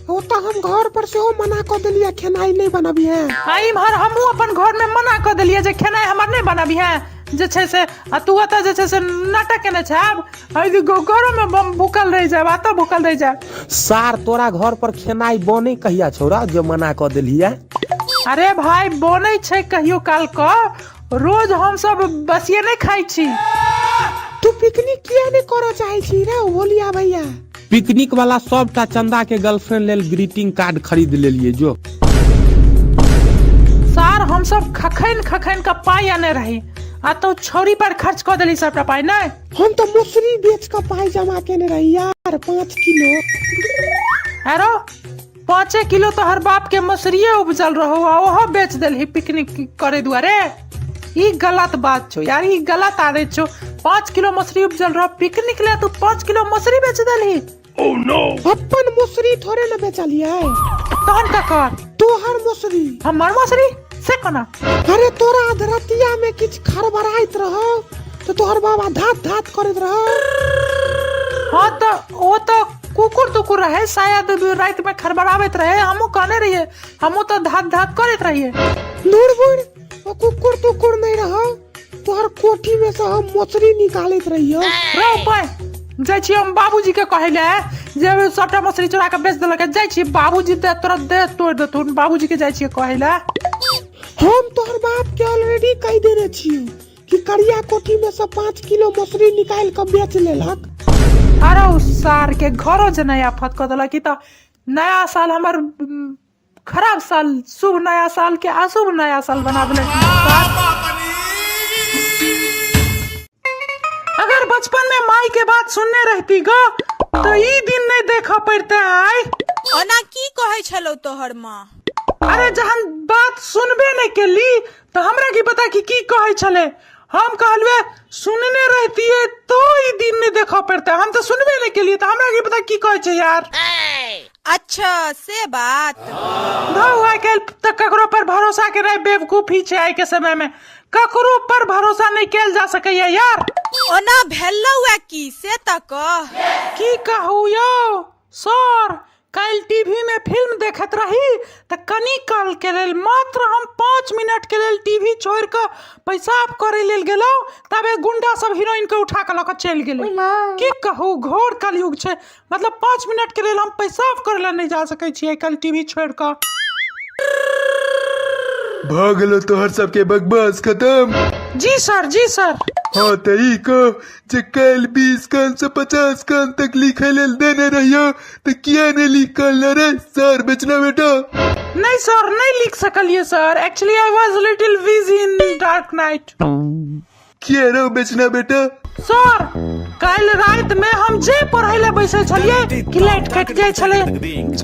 ओतऽ हम घर पर सेहो मना कऽ देलियै खेनाइ नहि बनबिहे। आ इम्हर हमहूँ अपन घर में मना कऽ देलियै जे खेनाइ हमर नहि बनबिहे जे छै से, आ तू ओतऽ जे छै से नाटक केने छै आब घरो में बम भूखल रहि जायब, एतऽ भूखल रहि जायब। सार तोरा घर पर खेनाइ बनै कहिया छौ जे मना कऽ देलियै? अरे भाई बनै छै कहियो काल कऽ, रोज हम सब बसिए नहि खाइ छी। तू पिकनिक किया नहि करऽ चाहै छी रे भोलिया भैया? पिकनिक वाला सबटा चंदा के गर्लफ्रेंड लेल ग्रीटिंग कार्ड खरीद लेलिए जो। सार हम सब खखैन खखैन के पाई आने रही आ तो छौरी पर खर्च कऽ देली सबटा पाई। नहि हम तो मसूरी बेच के पाई जमा केने रही यार, 5 किलो। अरो 5 किलो तो हर बाप के मसूरिये उपजल रहो आ ओहो बेच देलही पिकनिक करे दुआरे। ई गलत बात छौ यार, ई गलत आदत छौ। 5 किलो मौसरी उपजल रह पिकनिक ले, तू 5 किलो मौसरी बेच देलही। अपन मौसरी थोड़े न बेचलियै। तहन ककर? तोहर मौसरी। हमर मौसरी से कोना? अरे तोरा अधरतिया में किछु खड़बड़ाइत रहो तऽ तोहर बाबा धात धात करैत रहो। हाँ तऽ ओ तऽ कुकुर तुकुर रहे शायद, राति में खड़बड़ाबैत रहे। हमहूँ कहने रहिए, हमहूँ तऽ धात धात करैत रहिए। दूर बुढ़, ओ कुकुर तुकुर नहीं रहो, तोहर कोठी में से हम मछली निकालैत रहियो। रो पाय जाइ छी हम बाबूजी के कहै ले जे सबटा मछली चोरा के बेच देलक। जाइ छी बाबूजी दे तोरा दे तोड़ देथुन। बाबूजी के जाइ छियै कहै ले। हम तोहर बाप के ऑलरेडी कहि देने छियो कि करिया कोठी में से 5 किलो मछली निकालि के बेच लेलक। अरे उ सार के घरो जेनाइ आफत कऽ देलक। ई तऽ नया साल हमर खराब साल, शुभ नया साल के अशुभ नया साल बना देलक। अगर बचपन में माई के बात सुनने रहती गो तो ई दिन नहीं देखा पड़ते आय। ओना की कहै छलौ तोहर माँ? अरे जहन बात सुनबे नहीं केली तो हमरा की पता कि की कहै छले। हम कहलुए सुनने रहती तो ई दिन नहीं देखा पड़ते, हम तो सुनबे नहीं केलिए तो हमरा की पता की कहै छै यार। अच्छा से बात। धौ आइ काल्हि तऽ ककरो पर भरोसा के नहीं, बेवकूफी छै आइ के समय में, ककरो पर भरोसा नहीं कैल जा सकैया यार। ओना भेलौ ए की से तऽ कह। की कहू यौ सर, काल्हि टीवी में फिल्म देखैत रही तऽ कनी काल के लेल, मात्र हम 5 मिनट के लेल टीवी छोड़ि कऽ पेशाब करै लेल गेलहुँ, तबे गुंडा सब हीरोइन के उठा कऽ लऽ कऽ चलि गेलै। की कहू, घोर कलयुग छै। मतलब 5 मिनट के लेल हम पेशाब करै लए नहि जा सकै छियै काल्हि टीवी छोड़ि कऽ। भऽ गेलो तोहर सबके बकवास खतम? जी सर, जी सर। हाँ तऽ ई कह जे काल्हि 20 कान से 50 कान तक लिखै लेल देने रहियो तऽ किया नहि लिख कऽ रे सर बेचना बेटा? नहीं सर, नहीं लिख सकलिए sir, actually I was little busy in dark night. किया रो बेचना बेटा? सर काल्हि राति में हम जे पढ़ै लए बैसल छलियै कि लाइट कटि जाइ छलै,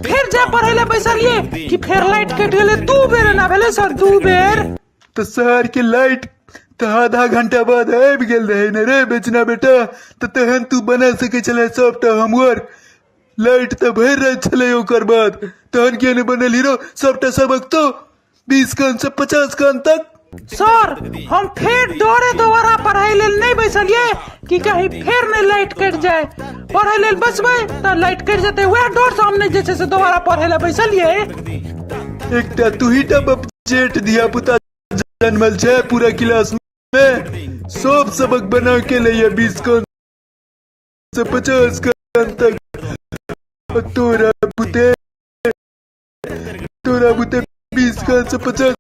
फेर जे पढ़ै लए बैसलियै कि फेर लाइट कटि गेलै। 2 बेर एना भेलै सर, 2 बेर। तऽ शहर के लाइट तऽ आधा घंटा बाद आबि गेल रहै ने रे बेचना बेटा, तऽ तहन तू बना सकै छलै सबटा होमवर्क। लाइट तऽ भरि राति छलै ओकर बाद, तहन किया नहि बनल हीरो सबटा सबक तो 20 कान से 50 कान तक? सर हम फेर डरे दोबारा पढ़ाई लेल नहीं बैसलिए कि कहीं फेर नहीं लाइट कटि जाए, पढ़ाई लेल बचबै तऽ लाइट कटि जेतै, वएह डर से हम नहीं जे छै से दोबारा पढ़ै लए बैसलिए। एकटा तूही टा बपजेठ धिया पुता जन्मल छै पूरा क्लास में, सब सबक बना के लैया 20 कान से 50 कान तक, तोरा बुते 20 कान से 50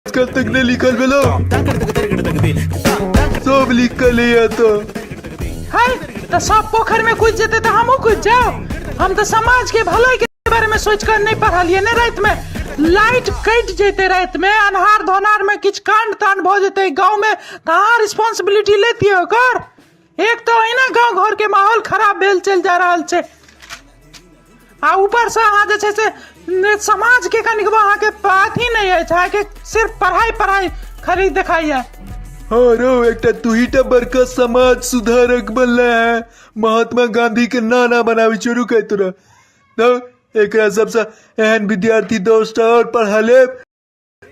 कान तक नहीं लिखल भेलो, सब लिख के ले आता है तो सब पोखर में कूद जेते तो हमहूँ कूद जाओ। हम तो समाज के भलाई के बारे में सोच कर नहीं पढ़लिए ने। रात में लाइट कटि जेते, रात में अन्हार धोनार में किछु कांड तांड भऽ जेते गाँव में तऽ अहाँ रिस्पॉन्सिबिलिटी लेतियै ओकर। एक तो अहिना गाँव घर के माहौल खराब भेल चलि जा रहल छै आ ऊपर से अहाँ जे छै से समाज के कनिकबो अहाँके अथी नहि अछि, अहाँके सिर्फ पढ़ाई पढ़ाई खाली देखाइए। हाँ रो एकटा तूही टा बड़का समाज सुधारक बनले है, महात्मा गांधी के नाना बनाबी शुरू कर तोरा। तो एकरा सबसे एहन विद्यार्थी 10टा और पढ़ा लेब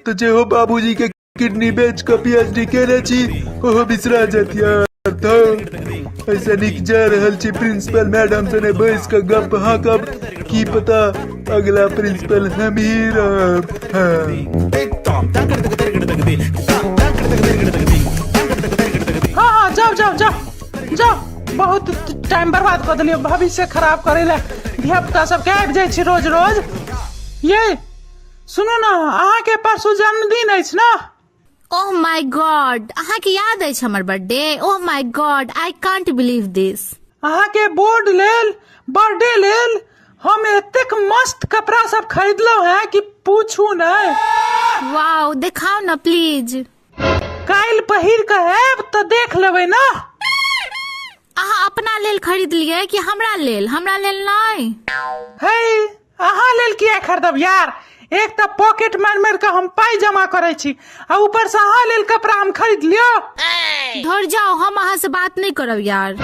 तो जे हो बाबूजी के किडनी बेच के पीएचडी केने छी ओहो बिसरा जात यार। तो ऐसा निक जा रहल छी प्रिंसिपल मैडम से बैस के गप हाँकब, की पता अगला प्रिंसिपल हम ही रहब। हाँ। हाँ हाँ जाओ जाओ जाओ जाओ, बहुत टाइम बर्बाद कऽ देलियै, भविष्य खराब करै लए धिया पुता सबके आबि जाइ छी रोज रोज। ये सुनू ने, अहाँके परसू जन्मदिन अछि ने? ओह my God, अहाँके याद अछि हमर birthday? Oh my god, I can't believe this. अहाँके बोर्ड लेल, बर्थडे लेल हम एतेक मस्त कपड़ा सब खरीदलहुँ हैं कि पूछू नहि। वाओ, देखाउ ने प्लीज। काल्हि पहिर कऽ आयब तऽ देख लेबै ने। अहाँ अपना लेल खरीदलियै कि हमरा लेल? हमरा लेल नहि। हे अहाँ लेल किया खरीदब यार? एक तऽ पॉकेट मारि मारि कऽ हम पाइ जमा करै छी आ ऊपर से अहाँ लेल कपड़ा हम खरीद लियो। धर जाओ, हम अहाँ से बात नहीं करब यार।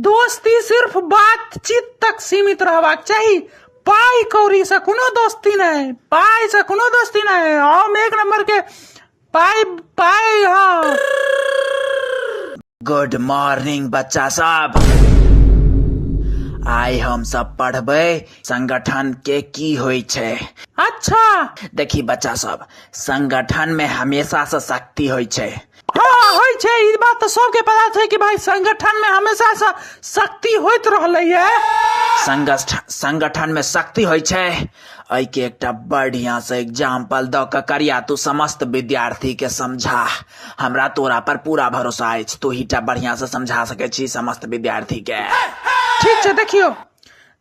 दोस्ती सिर्फ बातचीत तक सीमित रहबाक चाही, पाइ कौड़ी से कोनो दोस्ती नहि, पाइ से कोनो दोस्ती नहि। हम एक नंबर के पाइ पाइ। हाँ, गुड मॉर्निंग बच्चा सब। आइ हम सब पढ़बै संगठन के की होइ छै। अच्छा, देखी बच्चा सब, संगठन में हमेशा से शक्ति होइ छै। हाँ, होइ छै, ई बात तऽ सबके पता छै कि भाई संगठन में हमेशा से शक्ति होइत रहलै है। संगठन में शक्ति होइ छै, एहिके एकटा बढ़िया से एग्जाम्पल दऽ कऽ करिया तू समस्त विद्यार्थी के समझा। हमरा तोरा पर पूरा भरोसा अछि, तू ही टा बढ़िया से समझा सकै छी समस्त विद्यार्थी के। ठीक छै, देखियौ,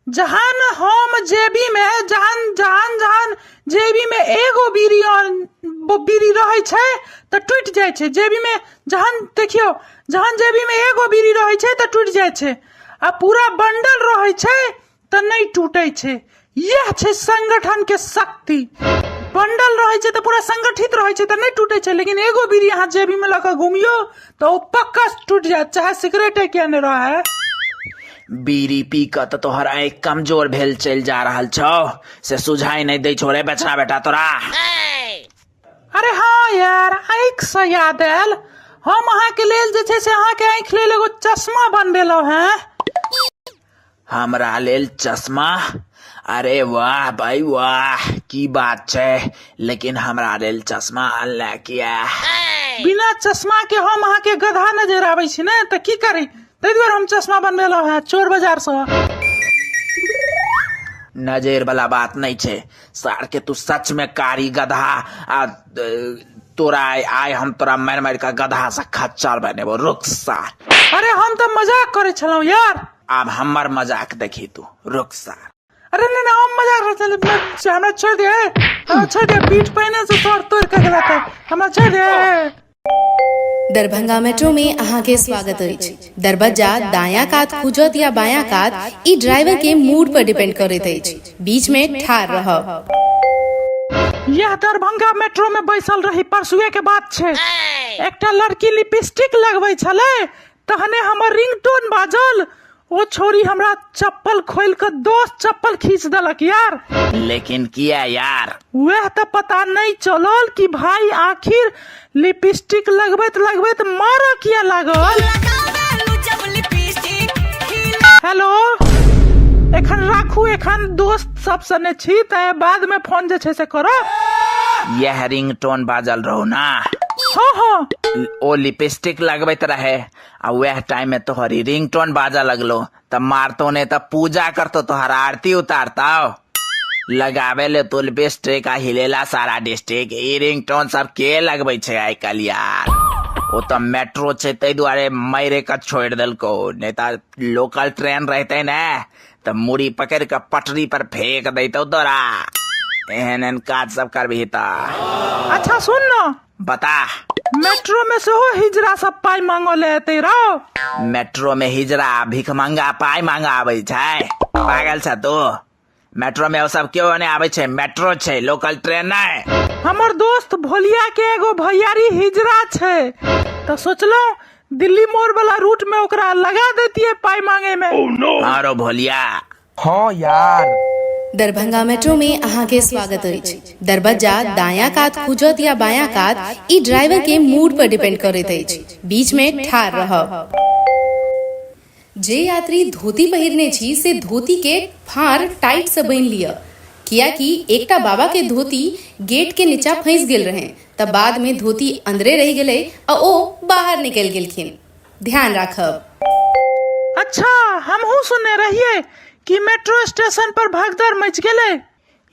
जहन हम जेबी में जहन जहन जहन जेबी में एगो बीड़ी और बीड़ी रहै छै तऽ टूटि जाइ छै। जेबी में जहन, देखियौ, जहन जेबी में एगो बीड़ी रहै छै तऽ टूटि जाइ छै आ पूरा बंडल रहै छै तऽ नहि टूटै छै। इएह छै संगठन के शक्ति। बंडल रहै छै तऽ पूरा संगठित रहै छै तऽ नहि टूटै छै, लेकिन एगो बीड़ी अहाँ जेबी में लऽ कऽ घुमियौ तऽ ओ पक्का टूटि जायत, चाहे सिगरेटे किया नहि रहै। बीड़ी पी कऽ तऽ तोहर आँखि कमजोर भेल चलि जा रहल छौ, से सुझाइ नहि दै छौ रे बछड़ा बेटा तोरा। अरे हाँ यार, आँखि से याद आयल, हम अहाँके लेल जे छै से अहाँके आँखि लेल एगो चश्मा बनबेलहुँ हेँ। हमरा लेल चश्मा? अरे वाह भाई वाह, की बात छै, लेकिन हमरा लेल चश्मा अनले किया? बिना चश्मा के हम अहाँके गधा नजर आबै छी ने, तऽ की करी, ताहि दुआरे हम चश्मा बनबेलहुँ हेँ चोर बाजार सँ। नजर वाला बात नहीं छै सार के, तू सच में कारी गधा आ तोरा आइ हम तोरा मारि मारि कऽ गधा से खच्चर बनेबो, रुक सार। अरे हम तऽ मजाक करै छलहुँ यार। आब हमर मजाक देखी तू, रुक सार। अरे नहीं नहीं, हम मजाक करै छलहुँ, हमरा छोड़ि दे, हमरा छोड़ि दे, पीठ पहिने से तोड़ तोड़ के गेला तऽ हमरा छोड़ि दे। दरभंगा मेट्रो में अहाँके स्वागत अछि। दरबज्जा दायां कात खुजत या बायां कात, ई ड्राइवर के मूड पर डिपेंड करैत अछि। बीच में ठाढ़ रहब। यह दरभंगा मेट्रो में बैसल रही, परसुए के बात छै, एकटा लड़की लिपस्टिक लगबै छलै, तहने हमर रिंगटोन बाजल, ओ छोरी हमरा चप्पल खोल के 10 चप्पल खींच देलक यार। लेकिन किया यार? वह तऽ पता नहीं चलल कि भाई आखिर लिपस्टिक लगबैत लगबैत मारऽ किया लागल। हेलो, एखन राखू, एखन दोस्त सब सने छी, तऽ बाद में फोन जे छै से करब। यह रिंगटोन बाजल रहो ना? हाँ हाँ। ओ लिपस्टिक लगबैत रहे आ वएह टाइम में तोहर रिंगटोन बाजऽ लगलो, तऽ मारतो ने तऽ पूजा करतो, तोहर आरती उतारतो। लगावे ले तो लिपस्टिक आ हिलेला सारा डिस्ट्रिक्ट। ई रिंगटोन सब के लगबै छै आइ काल्हि यार? ओ तऽ मेट्रो छै ताहि दुआरे मारे के छोड़ि देलको, नहि तऽ लोकल ट्रेन रहते ने तऽ मुड़ी पकड़ि कऽ पटरी पर फेंक दैतौ तोरा। एहन एहन काज सब करबही तऽ। अच्छा सुन न, बता। मेट्रो में सेहो हिजरा सब पाइ मांगऽ ले एतै रौ? मेट्रो में हिजरा भिखमंगा पाइ मांगा आबै छै? पागल छ तू? मेट्रो में ओ सब केओ नहि आबै छै, मेट्रो छै, लोकल ट्रेन नहि। हमर दोस्त भोलिया के एगो भैयारी हिजरा छै, तऽ सोचलहुँ दिल्ली मोड़ वाला रूट में ओकरा लगा देतियै पाइ मांगे में। आरो भोलिया। हाँ यार। दरभंगा मेट्रो में अहाँके स्वागत अछि। दरबज्जा दायां कात खुजत या बायां कात, ई ड्राइवर के मूड पर डिपेंड करैत अछि। बीच में ठाढ़ रहब। जे यात्री धोती पहिरने छी से धोती के फाँड़ टाइट से बान्हि लिअ, कियाकि एकटा बाबा के धोती गेट के नीचा फंसि गेल रहनि तऽ बाद में धोती अंदरे रहि गेलै आ ओ बाहर निकलि गेलखिन। ध्यान राखब। अच्छा, हमहूँ सुनने रहियै कि मेट्रो स्टेशन पर भगदड़ मचि गेलै।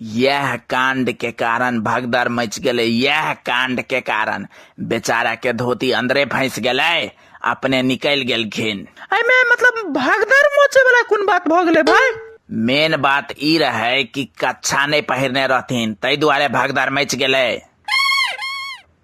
यह कांड के कारण भगदड़ मच गेलै। यह कांड के कारण बेचारा के धोती अंदरे फंस गेलै, अपने निकल गेलखिन। एहिमे मतलब भगदड़ मचे वाला कोन बात भऽ गेलै भाई? मेन बात ई रहे कि कच्छा नहीं पहिरने रहथिन, ताहि दुआरे भगदड़ मच गेलै।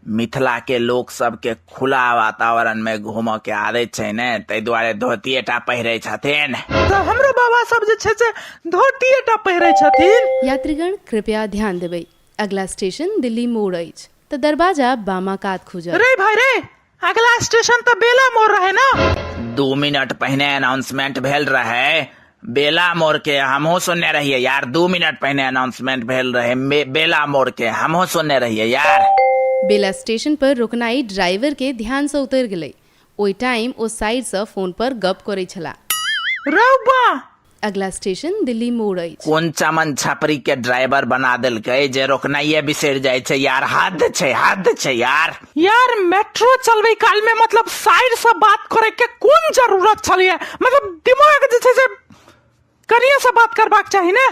मिथिला के लोक सबके खुला वातावरण में घूमऽ के आदत छै ने, ताहि दुआरे धोतिये टा पहिरै छथिन। तऽ हमरो बाबा सब जे छै से धोतिये टा पहिरै छथिन। यात्रीगण कृपया ध्यान देबै, अगला स्टेशन दिल्ली मोड़ अछि, तऽ दरवाजा बामा कात खुजत। रे भाई रे, अगला स्टेशन तऽ बेला मोड़ रहे ना। 2 मिनट पहिने अनाउंसमेंट भेल रहे बेला मोड़ के, हमहूँ सुनने रहियै यार। 2 मिनट पहिने अनाउंसमेंट भेल रहे बेला मोड़ के, हमहूँ सुनने रहियै यार। बेला स्टेशन पर रुकनाइ ड्राइवर के ध्यान सँ उतरि गेलै। ओहि टाइम ओ साइड सँ फोन पर गप करै छलाह। रौ बा! अगला स्टेशन दिल्ली मोड़ अछि। कोन चमन छपरी के ड्राइवर बना देलकै जे रोकनाइये बिसरि जाइ छै यार। हद छै, हद छै यार। यार मेट्रो चलबै काल में मतलब साइड से बात करे के कोन जरूरत छलिए, मतलब दिमाग जे छै से कनिये से बात करबाक चाही ने,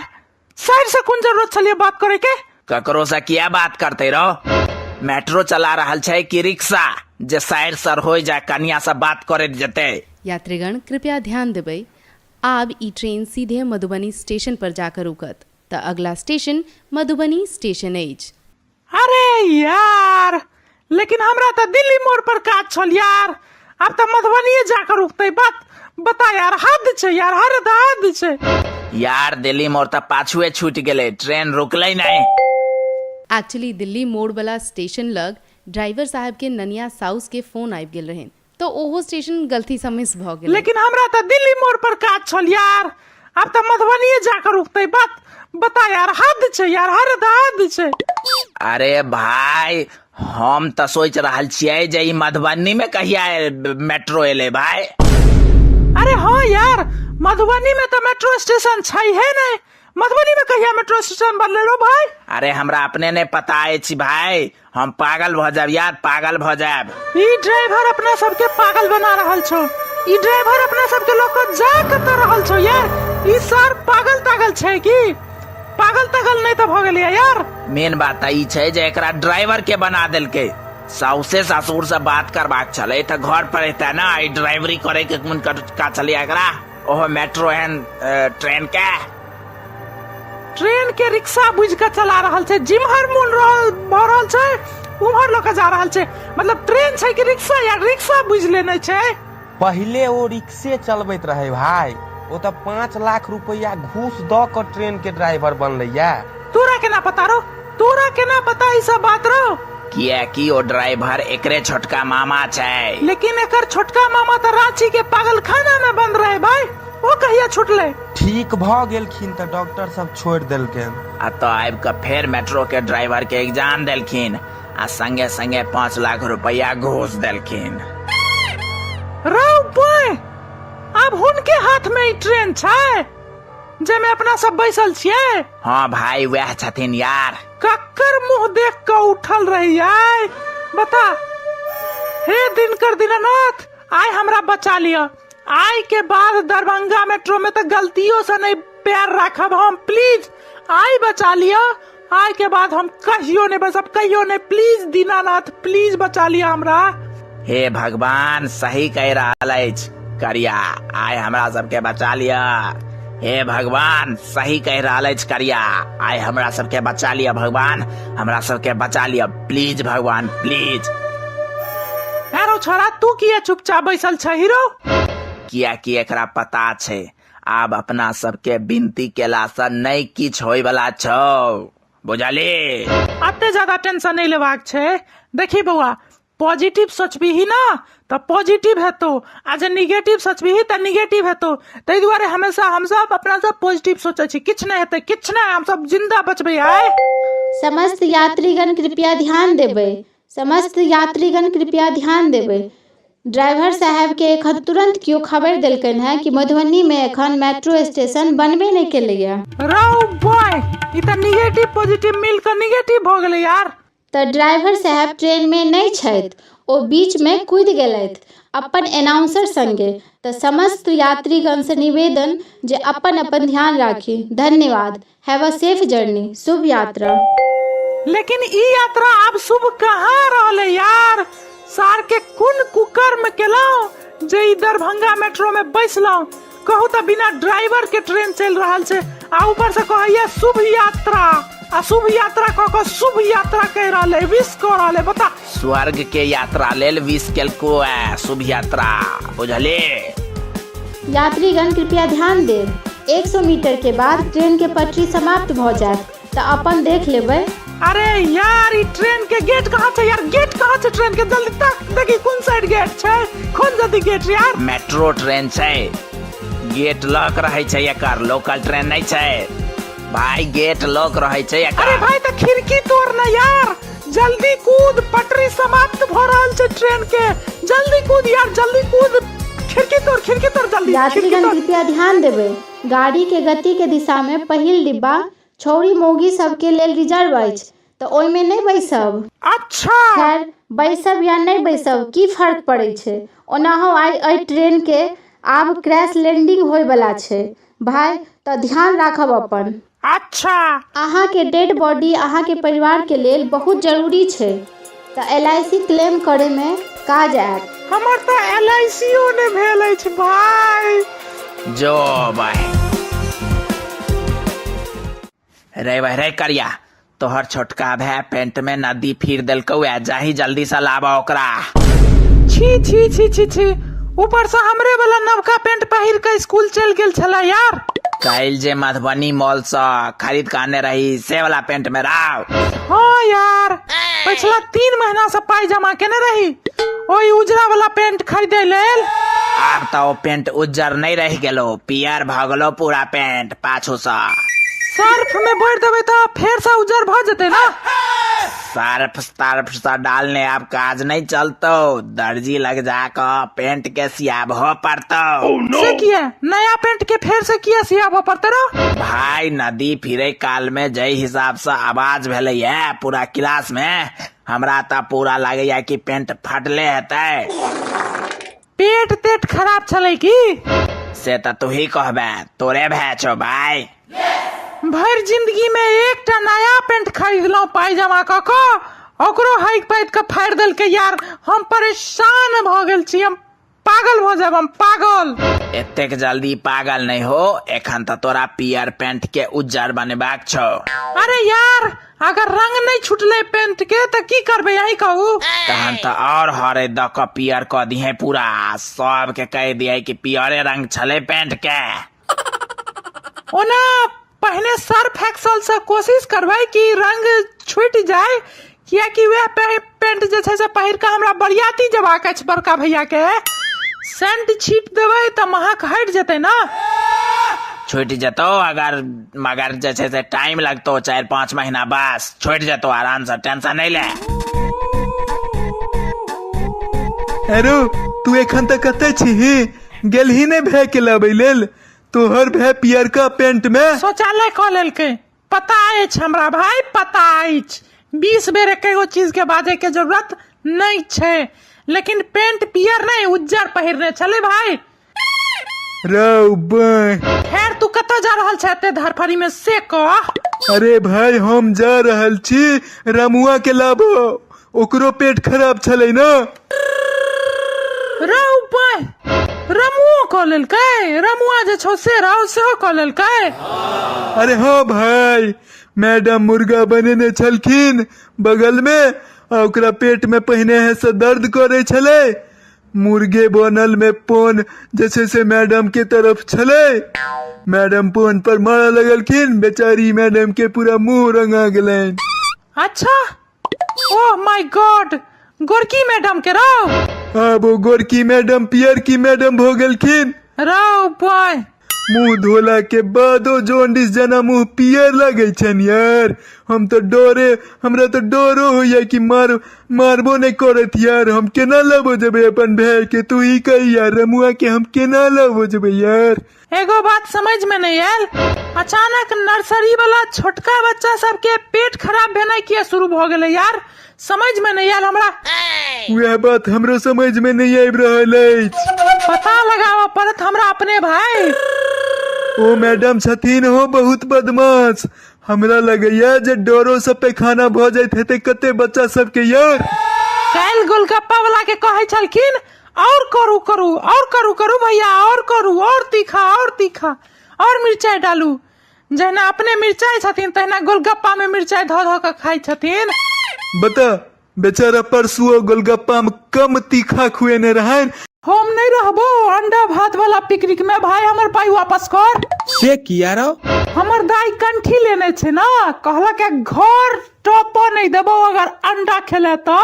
साइड से कोन जरूरत छलिए बात करे के। ककरो से किया बात करते रहो, मेट्रो चला रहल छै कि रिक्शा जे साइड सर हो जाय कनिया से बात करैत जेतै। यात्रीगण कृपया ध्यान देबै, आब ई ट्रेन सीधे मधुबनी स्टेशन पर जाकर रुकत, तऽ अगला स्टेशन मधुबनी स्टेशन अछि। अरे यार, लेकिन हमरा तऽ दिल्ली मोड़ पर काज छल यार, आब तऽ मधुबनीये जाकर रुकतै। बात बता यार, हद छै यार, हर हद छै यार। दिल्ली मोड़ तऽ पाछुए छूटि गेलै, ट्रेन रुकलै नहि। एक्चुअली दिल्ली मोड़ वाला स्टेशन लग ड्राइवर साहब के ननिया साउस के फोन आबि गेल रहनि, तऽ ओहो स्टेशन गलती सँ मिस भऽ गेलै। लेकिन हमरा तऽ दिल्ली मोड़ पर काज छल यार, आब तऽ मधुबनीये जाकर रुकतै। बात बता यार, हद छै यार, हर हद छै। अरे भाई, हम तऽ सोचि रहल छियै जे ई मधुबनी में कहिया मेट्रो एलै भाई। अरे हाँ यार, मधुबनी में तऽ मेट्रो स्टेशन छै है नहीं, मधुबनी में कहिया मेट्रो स्टेशन बनलै रो भाई? अरे हमरा अपने नहीं पता अछि भाई, हम पागल भऽ जायब यार, पागल भऽ जायब। ई ड्राइवर अपना सबके पागल बना रहल छौ, ई ड्राइवर अपना सबके लऽ कऽ जा कतऽ रहल छौ यार। ई सर पागल तागल छै की? पागल तागल नहीं तऽ भऽ गेलियै यार। मेन बात तऽ ई छै जे एकरा ड्राइवर के बना देलकै। साउसे ससुर से बात करबाक छलै तऽ घर पर एतै ने, ई ड्राइवरी करे के कोन का छलै एकरा, ओहो मेट्रो एहन ट्रेन के। ट्रेन के रिक्शा बुझि कऽ चला रहल छै, जिम्हर मोन रहल भऽ रहल छै उम्हर लऽ कऽ जा रहल छै। मतलब ट्रेन छै कि रिक्शा यार, रिक्शा बुझि लेने छै। पहिले ओ रिक्शे चलबैत रहे भाई, ओ तऽ 5 लाख रुपया घूस दऽ कऽ ट्रेन के ड्राइवर बनलैया। तोरा केना पता रो, तोरा केना पता ई सब बात रो? कियाकि ओ ड्राइवर एकरे छोटका मामा छै। लेकिन एकर छोटका मामा तऽ रांची के पागलखाना में बंद रहे भाई, ओ कहिया छुटलै? ठीक भऽ गेलखिन तऽ डॉक्टर सब छोड़ि देलकनि। आ तऽ आबि कऽ फेर मेट्रो के ड्राइवर के एग्जाम देलखिन आ संगे संगे 5 लाख रुपया घूस देलखिन। रौ बॉय, आब हुनके हाथ में ई ट्रेन छै जाहिमे अपना सब बैसल छियै। हाँ भाई, वएह छथिन यार। कक्कर मुंह देख कऽ उठल रहियै बता। हे दिनकर दीनानाथ, आइ हमरा बचा लिअ। आइ के बाद दरभंगा मेट्रो में तऽ गलतियों से नहीं पैर राखब हम, प्लीज I बचा लिअ। आइ के बाद हम कहियो नहीं बसब, कहियो नहीं, प्लीज दीनानाथ, प्लीज बचा लिअ हमरा। हे भगवान, सही कहि रहल अछि करिया, आइ हमरा सबके बचा लिअ। हे भगवान, सही कहि रहल अछि करिया, आइ हमरा सबके बचा लिअ भगवान, हमरा सबके बचा लिअ प्लीज भगवान, प्लीज। अरे छोरा, तू किया चुपचाप बैसल छ हीरो? कियाकि एकरा पता छै आब अपना सबके विनती केला से नहि किछु होय वाला छौ, बुझली? अते ज्यादा टेंशन नहीं लेबाक छै। देखी बौआ, पॉजिटिव सोचबीही ना तऽ पॉजिटिव हेतौ, आ जे निगेटिव सोचबीही तऽ निगेटिव हेतौ। ताहि दुआरे हमेशा हमसब अपना सब पॉजिटिव सोचै छी, किछु नहि हेतै, किछु नहि, हमसब जिंदा बचबै आइ। समस्त यात्रीगण कृपया ध्यान देबै, समस्त यात्रीगण कृपया ध्यान देबै। ड्राइवर साहेबके एखन तुरन्त केओ खबरि देलकनि हेँ कि मधुबनीमे एखन मेट्रो स्टेशन बनबे नहि केलैए। रौ बॉय, ई तऽ निगेटिव पॉजिटिव मिल कऽ निगेटिव भऽ गेलै यार। तऽ ड्राइवर साहेब ट्रेनमे नहि छथि, ओ बीचमे कूदि गेलथि अपन एनाउंसर संगे। तऽ समस्त यात्रीगणसँ निवेदन जे अपन अपन ध्यान राखी। धन्यवाद। Have a safe journey. शुभ यात्रा। लेकिन ई यात्रा आब शुभ कहाँ रहलै यार। सार के कोन कुकर्म केलहुँ जे ई दरभंगा मेट्रो में बैसलहुँ। कहू तऽ बिना ड्राइवर के ट्रेन चलि रहल छै आ ऊपर से कहैया शुभ यात्रा। अशुभ यात्रा कऽ कऽ शुभ यात्रा कहि रहल है, विश कऽ रहल है, बता। स्वर्ग के यात्रा लेल विश केलको है शुभ यात्रा, बुझले? यात्रीगण कृपया ध्यान देब, 100 मीटर के बाद ट्रेन के पटरी समाप्त भऽ जायत, तऽ अपन देख लेबै। अरे यार, ई ट्रेन के गेट कहाँ छै यार? गेट कहाँ छै ट्रेन के? जल्दी तक देखी कोन साइड गेट छै, खोल जल्दी गेट यार। मेट्रो ट्रेन छै, गेट लॉक रहै छै एकर, लोकल ट्रेन नहि छै भाई, गेट लॉक रहै छै एकर। अरे भाई, तऽ खिड़की तोड़ ना यार, जल्दी कूद, पटरी समाप्त भ रहल छै ट्रेन के, जल्दी कूद यार, जल्दी कूद, खिड़की तोड़, खिड़की तोड़ जल्दी, खिड़की यात्रीगण तोड़। कृपया ध्यान देबै, गाड़ी के गति के दिशा मे पहिल डिब्बा छौड़ी मौगी सबके लेल रिजर्व अछि, तऽ ओहिमे नहि बैसब। अच्छा। खैर, बैसब या नहि बैसब की फर्क पड़ै छै, ओनाहो आइ एहि ट्रेन के आब क्रैश लैंडिंग होय बला छै भाय, तऽ ध्यान राखब अपन। अच्छा। अहाँके डेड बॉडी अहाँके परिवार के लेल बहुत जरूरी छै, तऽ एल I C claim करय मे काज आयत। हमर तऽ एल I C ओ नहि भेल अछि भाय। जो भाय रे भाई रे करिया, तोहर छोटका भाय पेंट में नदी फिर देलकौ ए, जाही जल्दी से लाबा ओकरा। छी छी छी छी छी, ऊपर से हमरे वाला नवका पेंट पहिर के स्कूल चल गेल छला यार। काल्हि जे मधुबनी मॉल से खरीद के आने रही से वाला पेंट में राव। हाँ यार, पिछला 3 महीना से पाई जमा केने रही ओई उजरा वाला पेंट खरीदे लेल। आब तो ओ पेंट उज्जर नहीं रह गेलो, पियर भ गेलो पूरा पेंट पाछू से। सर्फ में बोर देबै तऽ फेर से उज्जर भ जेतै ना? सर्फ तर्फ से डालने अब काज नहीं चलतो, दर्जी लग जाके पेंट के सियाबहो पड़तो। Oh, no. से किया नया पेंट के फेर से किया सियाबो पड़ते रो? भाई नदी फिरे काल में जै हिसाब से आवाज भेलै है पूरा क्लास में, हमरा तऽ पूरा लागैया कि पेंट फटले हेतै। पेट तेट खराब छलै की? से तऽ तू ही कहबे, तोरे भए छौ भाई। भरि जिंदगी में एकटा नया पेंट खरीदलहुँ पाई जमा कऽ कऽ, ओकरो हाइक पाइक कऽ फाड़ि देलकै यार। हम परेशान भऽ गेल छी, हम पागल भऽ जायब, हम पागल। एतेक जल्दी पागल नहीं हो, एखन तऽ तोरा पियर पेंट के उज्जर बनेबाक छौ। अरे यार, अगर रंग नहीं छुटले पेंट के तऽ की करबै, यही कहू। तहन तऽ और हरे दऽ कऽ पियर कऽ दिहे पूरा, सबके कहि दिहे कि पियरे रंग छलै पेंट के। ओना पहिने सर्फ एक्सल से कोशिश करबै कि रंग छूटि जाय, कियाकि वएह पेंट जे छै से पहिर कऽ हमरा बरियाती जेबाक अछि बड़का भैया के। सेंट छीट देबै तऽ महक हटि जेतै ना? छूटि जेतौ अगर, मगर जे छै से टाइम लगतौ 4-5 महीना, बस छूटि जेतौ आराम से, टेंशन नहीं ले। अरे तू एखन तक कतऽ छीही? गेलही नहि भए के लाबै लेल? तोहर भए पियरका पेंट में शौचालय कऽ लेलकै। पता अछि हमरा भाई, पता अछि, 20 बेर एकेगो चीज के बाजे के जरूरत नहीं छै, लेकिन पेंट पियर नहीं उज्जर पहिरने छलै भाई। रौ बाय। खैर तू कतऽ जा रहल छै एते धरफड़ी में से कह। अरे भाई, हम जा रहल छी रमुआ के लाबो, ओकरो पेट खराब छलै ना। रौ बाय, रमुओ कऽ लेलकै? रमुआ जे छौ से रौ सेहो कऽ लेलकै? अरे हाँ भाई, मैडम मुर्गा बनेने छलखिन बगल में, आ ओकरा पेट में पहिने है से दर्द करे छलै, मुर्गे बनल में पोन जे छै से मैडम के तरफ छलै, मैडम पोन पर मारऽ लगलखिन, बेचारी मैडम के पूरा मुंह रंगा गेलनि। अच्छा, ओह my God, गोरकी मैडम के रौ? आब ओ गोरकी मैडम पियरकी मैडम भऽ गेलखिन। रौ बॉय। मुंह धोला के बादो जॉन्डिस जना मुंह पियर लगै छनि यार। हम तऽ डरे, हमरा तऽ डरो होइया कि मारबो नहि करत यार। हम केना लबो जेबै अपन भाय के, तू ही कही यार, रमुआ के हम केना लबो जेबै यार? एगो बात समझ में नहीं आयल, अचानक नर्सरी वाला छोटका बच्चा सबके पेट खराब भेनाइ किया शुरू भऽ गेलै यार? समझ में नहीं आयल हमरा। वएह बात हमरो समझ में नहीं आबि रहल अछि। पता लगाबऽ पड़त हमरा अपने भाई। ओ मैडम छथिन हो बहुत बदमाश, हमरा लगैया जे डरो से पैखाना भऽ जाइत हेतै कते बच्चा सबके यार। काल्हि गोलगप्पा वाला के कहै छलखिन और करू करू और करू करू भैया और करू और तीखा और तीखा और मिर्चाई डालू। जहिना अपने मिरचाइ छथिन तहिना गोलगप्पा में मिरचाइ धऽ धऽ कऽ खाइ छथिन। बता, बेचारा परसुओ गोलगप्पा में कम तीखा खुएने रहनि। हम नहि रहबो अंडा भात वाला पिकनिक में, भाई हमर पाई वापस कर। से किया रौ? हमर दाई कंठी लेने छै ना, कहलक है घर टप नहीं देबो अगर अंडा खेले तो।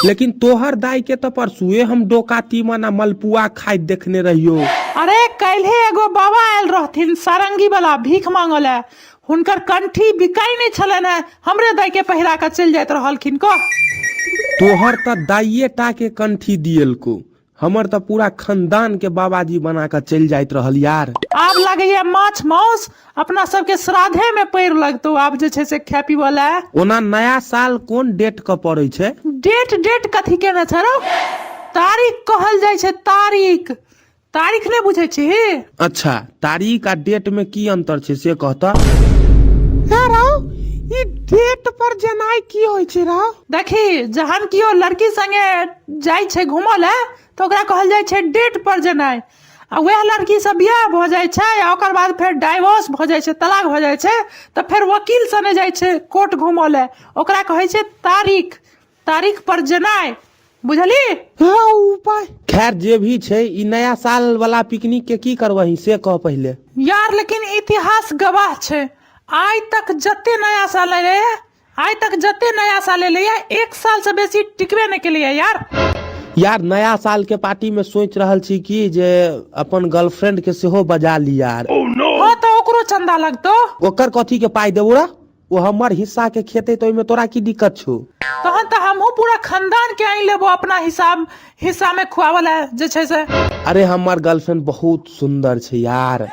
लेकिन तोहर दाई के तो परसुए हम डोका तीमन आ मलपुआ खाइत देखने रहियो। अरे काल्हे एगो बाबा आयल रहथिन सारंगी वाला भीख मांगल है, हुनकर कंठी बिकाई नहीं छलनि है, हमरे दाई के पहिरा के चलि जाइत रहलखिन। कह तोहर तऽ दाइये टा के कंठी दियलको, हमर तऽ पूरा खानदान के बाबाजी बना कऽ चलि जाइत रहल यार। आब लगैया माछ माउस अपना सबके श्राद्धे में पैर लगतौ आब जे छै से खाय पीबऽ लए। ओना नया साल कोन डेट के पड़ै छै? डेट डेट कथी केने छै रौ? तारीख कहल जाइ छै तारीख। तारीख नहि बुझै छी? अच्छा, तारीख आ डेट में की अंतर छै से कहता। हे रौ, ई डेट पर जेनाइ की होइ छै रौ? देखी, जहन केओ लड़की संगे जाइ छै घूमऽ लए तऽ ओकरा कहल जाइ छै डेट पर जेनाइ, आ वएह लड़की से बियाह भऽ जाइ छै आ ओकर बाद फेर डाइवोर्स भऽ जाइ छै, तलाक भऽ जाइ छै, तऽ फेर वकील सने जाइ छै कोर्ट घूमऽ लए, ओकरा कहै छै तारीख, तारीख पर जेनाइ, बुझली? हँ उपाय। खैर जे भी छै, ई नया साल वाला पिकनिक के की करबही से कह पहिले। यार लेकिन इतिहास गवाह छै, आइ तक जते नया साल एलै, आइ तक जते नया साल एलै, एक साल से बेसी टिकबे नहि केलैया यार। यार नया साल के पार्टी में सोच रहल छी कि जे अपन गर्लफ्रेंड के सेहो बजा ली यार। हाँ तऽ ओकरो चंदा लगतौ। ओकर कथी के पाई देबो रा? ओ हमर हिस्सा के खेते तो ओहिमे तोरा की दिक्कत छौ? तहन तऽ हमहूँ पूरा खानदान के आनि लेबो अपना हिसाब हिस्सा में खुआवल है जे छै से। अरे हमर गर्लफ्रेंड बहुत सुंदर छै यार।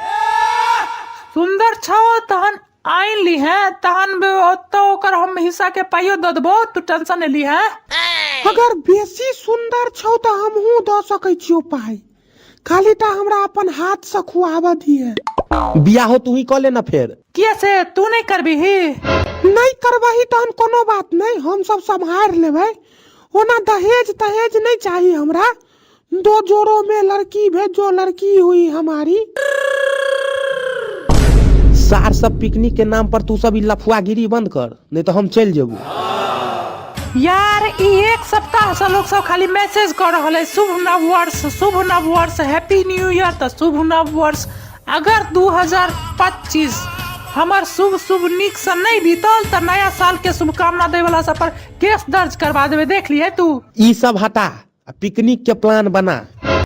सुंदर छौ तहन आनि लीहे, तहन ओतऽ ओकर हम हिस्सा के पाइयो दऽ देबो, तू टेंशन नहि लीहे। अगर बेसी सुंदर छौ तऽ हमहूँ दऽ सकै छियौ पाइ, खाली टा हमरा अपन हाथ से खुआबऽ दिहे। बियाहो तू ही कऽ ले ना फेर। किया से तू नहीं करबिही? नहीं करबही तहन कोनो बात नहीं, हम सब सम्हारि लेबै। ओना दहेज तहेज नहीं चाही हमरा, दो जोड़ों में लड़की भेजो लड़की हुई हमारी। सार सब पिकनिक के नाम पर तू सब ई लफुआगिरी बंद कर, नहीं तो हम चलि जेबू। यार ई एक सप्ताह से लोग सब खाली मैसेज कर रहल है शुभ नव वर्ष, शुभ नव वर्ष, हैप्पी न्यू ईयर, तऽ शुभ नव वर्ष। अगर 2025 हमर शुभ शुभ नीक से नहीं बीतल तऽ नया साल के शुभकामना दै वाला सब पर केस दर्ज करवा देबै, देख लिए तू। ई सब हटा आ पिकनिक के प्लान बना।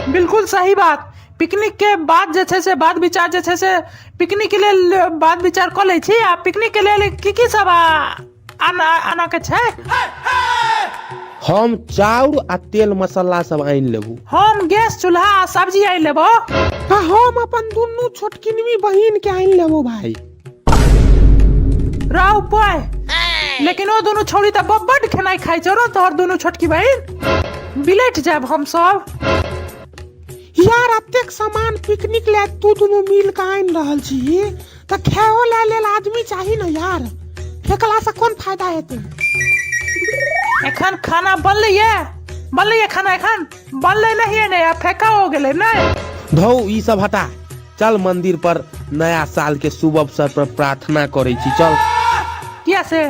बिल्कुल सही बात। पिकनिक के बाद जे छै से बात विचार जे छै से पिकनिक के लेल बात विचार कऽ लै छी। आ पिकनिक के लेल की की सब आना आना के छै? हम चाउर आ तेल मसाला सब आनि लेबू। हम गैस चूल्हा आ सब्जी आनि लेबो। आ हम अपन दुनू छोटकिनवी बहिन के आनि लेबो भाई। राव पाय, लेकिन ओ दुनू छौड़ी तऽ बड्ड खेनाइ खाइ छौ रौ, तोहर दुनू छोटकी बहिन, बिलटि जायब हम सब। यार अतेक सामान पिकनिक ले तू दुनू मिल के आनि रहल छी तऽ खाओ ले लेल आदमी चाही ने यार, फेकला से कोन फायदा हेतै? एखन खाना बनलै ये, बनलै ये खाना, एखन बनलै नहीं ने, आ फेका हो गेलै नहीं। धौ ई सब हटा, चल मंदिर पर नया साल के शुभ अवसर पर प्रार्थना करै छी, चल। किया से?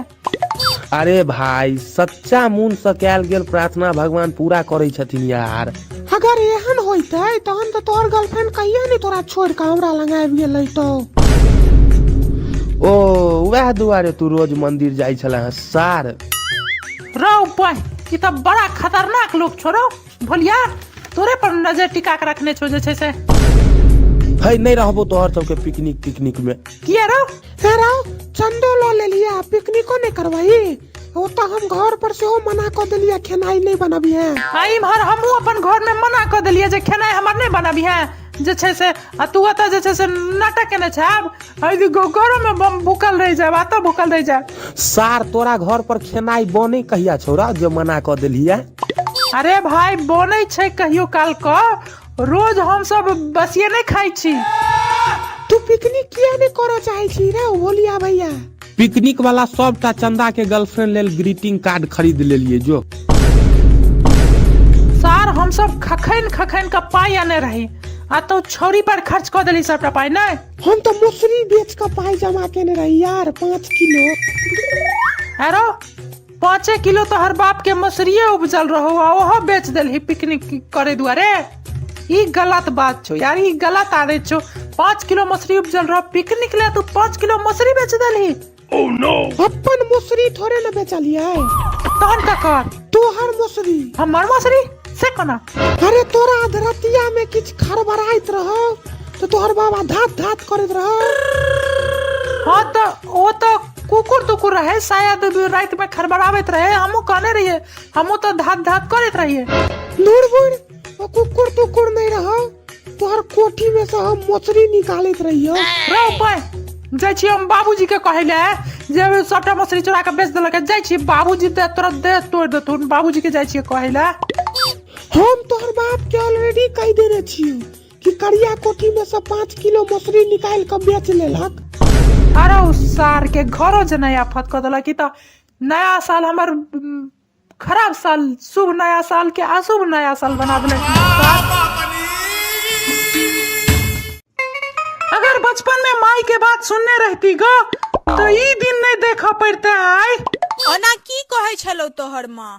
अरे भाई सच्चा मन से कयल गेल प्रार्थना भगवान पूरा करै छथिन यार। अगर एहन होइतै तहन तऽ तोहर गर्लफ्रेंड कहिया नहि तोरा छोड़ि कऽ हमरा लग आबि गेलै तो। ओ वएह दुआरे तू रोज मंदिर जाइ छला हँ सार। रौ पाई, ई तऽ बड़ा खतरनाक लोक छौ रौ भोलिया, तोरे पर नजर टिका के रखने छौ जे छै से। है नहीं रहबो तोहर सबके पिकनिक तिकनिक में। किया रौ? हे रौ, चंदो लऽ लेलियै आ पिकनिको नहि करबही? ओतऽ हम घर पर सेहो मना कऽ देलियै खेनाइ नहि बनबिहे। आ इम्हर हमहूँ अपन घर में मना कऽ देलियै जे खेनाइ हमर नहि बनबिहे जे छै से, आ तू ओतऽ जे छै से नाटक केने छै आब घरो में बम भूखल रहि जायब, एतऽ भूखल रहि जायब। सार तोरा घर पर खेनाइ बनै कहिया छौ रौ जे मना कऽ देलियै? अरे भाई बनै छै कहियो काल कऽ, रोज हम सब बसिए नहि खाइ छी। तू पिकनिक किया नहि करऽ चाहै छी रे भोलिया भैया? पिकनिक वाला सबटा चंदा के गर्लफ्रेंड लेल ग्रीटिंग कार्ड खरीद लेलिए जो। सार हम सब खखैन खखैन के पाई आने रही, आ तो छौरी पर खर्च कऽ देली सबटा पाइ नहि? हम तऽ मसुरी बेच कऽ पाइ जमा केने रही यार, 5 किलो। अरो 5 किलो तो हर बाप के मसुरिये उपजल रहो आ ओहो बेच देलही पिकनिक करे दुआरे। ई गलत बात छौ यार, ई गलत आदत छौ। 5 किलो मसुरी उपजल रहो पिकनिक ले, तू 5 किलो मसुरी बेच देलही। अपन मसुरी थोड़े न बेचलियै। तहन ककर? तोहर मसुरी। हमर मसुरी से कोना? अरे तोरा अधरतिया में किछ खड़बड़ाइत रहो तो तोहर बाबा धात धात करैत रहो। हाँ तो ओ तो कुकुर तुकुर रहे शायद, रात में खड़बड़ाबैत रहे। हमहूँ कहने रहिए, हमहूँ तो धात धात करैत रहिए। दूर बुढ़, ओ कुकुर तुकुर नहीं रहो, तोहर कोठी में से हम मछली निकालैत रहियो। रो पाय जाइ छी हम बाबूजी के कहै ले जे सबटा मछली चोरा के बेच देलक। जाइ छी बाबूजी दे तोरा दे तोड़ देथुन। बाबूजी के जाइ छियै कहै ले। हम तोहर बाप के ऑलरेडी कहि देने छियो कि करिया कोठी में से 5 किलो मछली निकाल के बेच लेलक। अरे उ सार के घरो जे नया आफत कऽ देलक। ई तऽ नया साल हमर खराब साल, शुभ नया साल के अशुभ नया साल बना देलक। अगर बचपन में माई के बात सुनने रहती गो तो ई दिन नहीं देखा पड़ते आय। ओना की कहै छलौ तोहर माँ?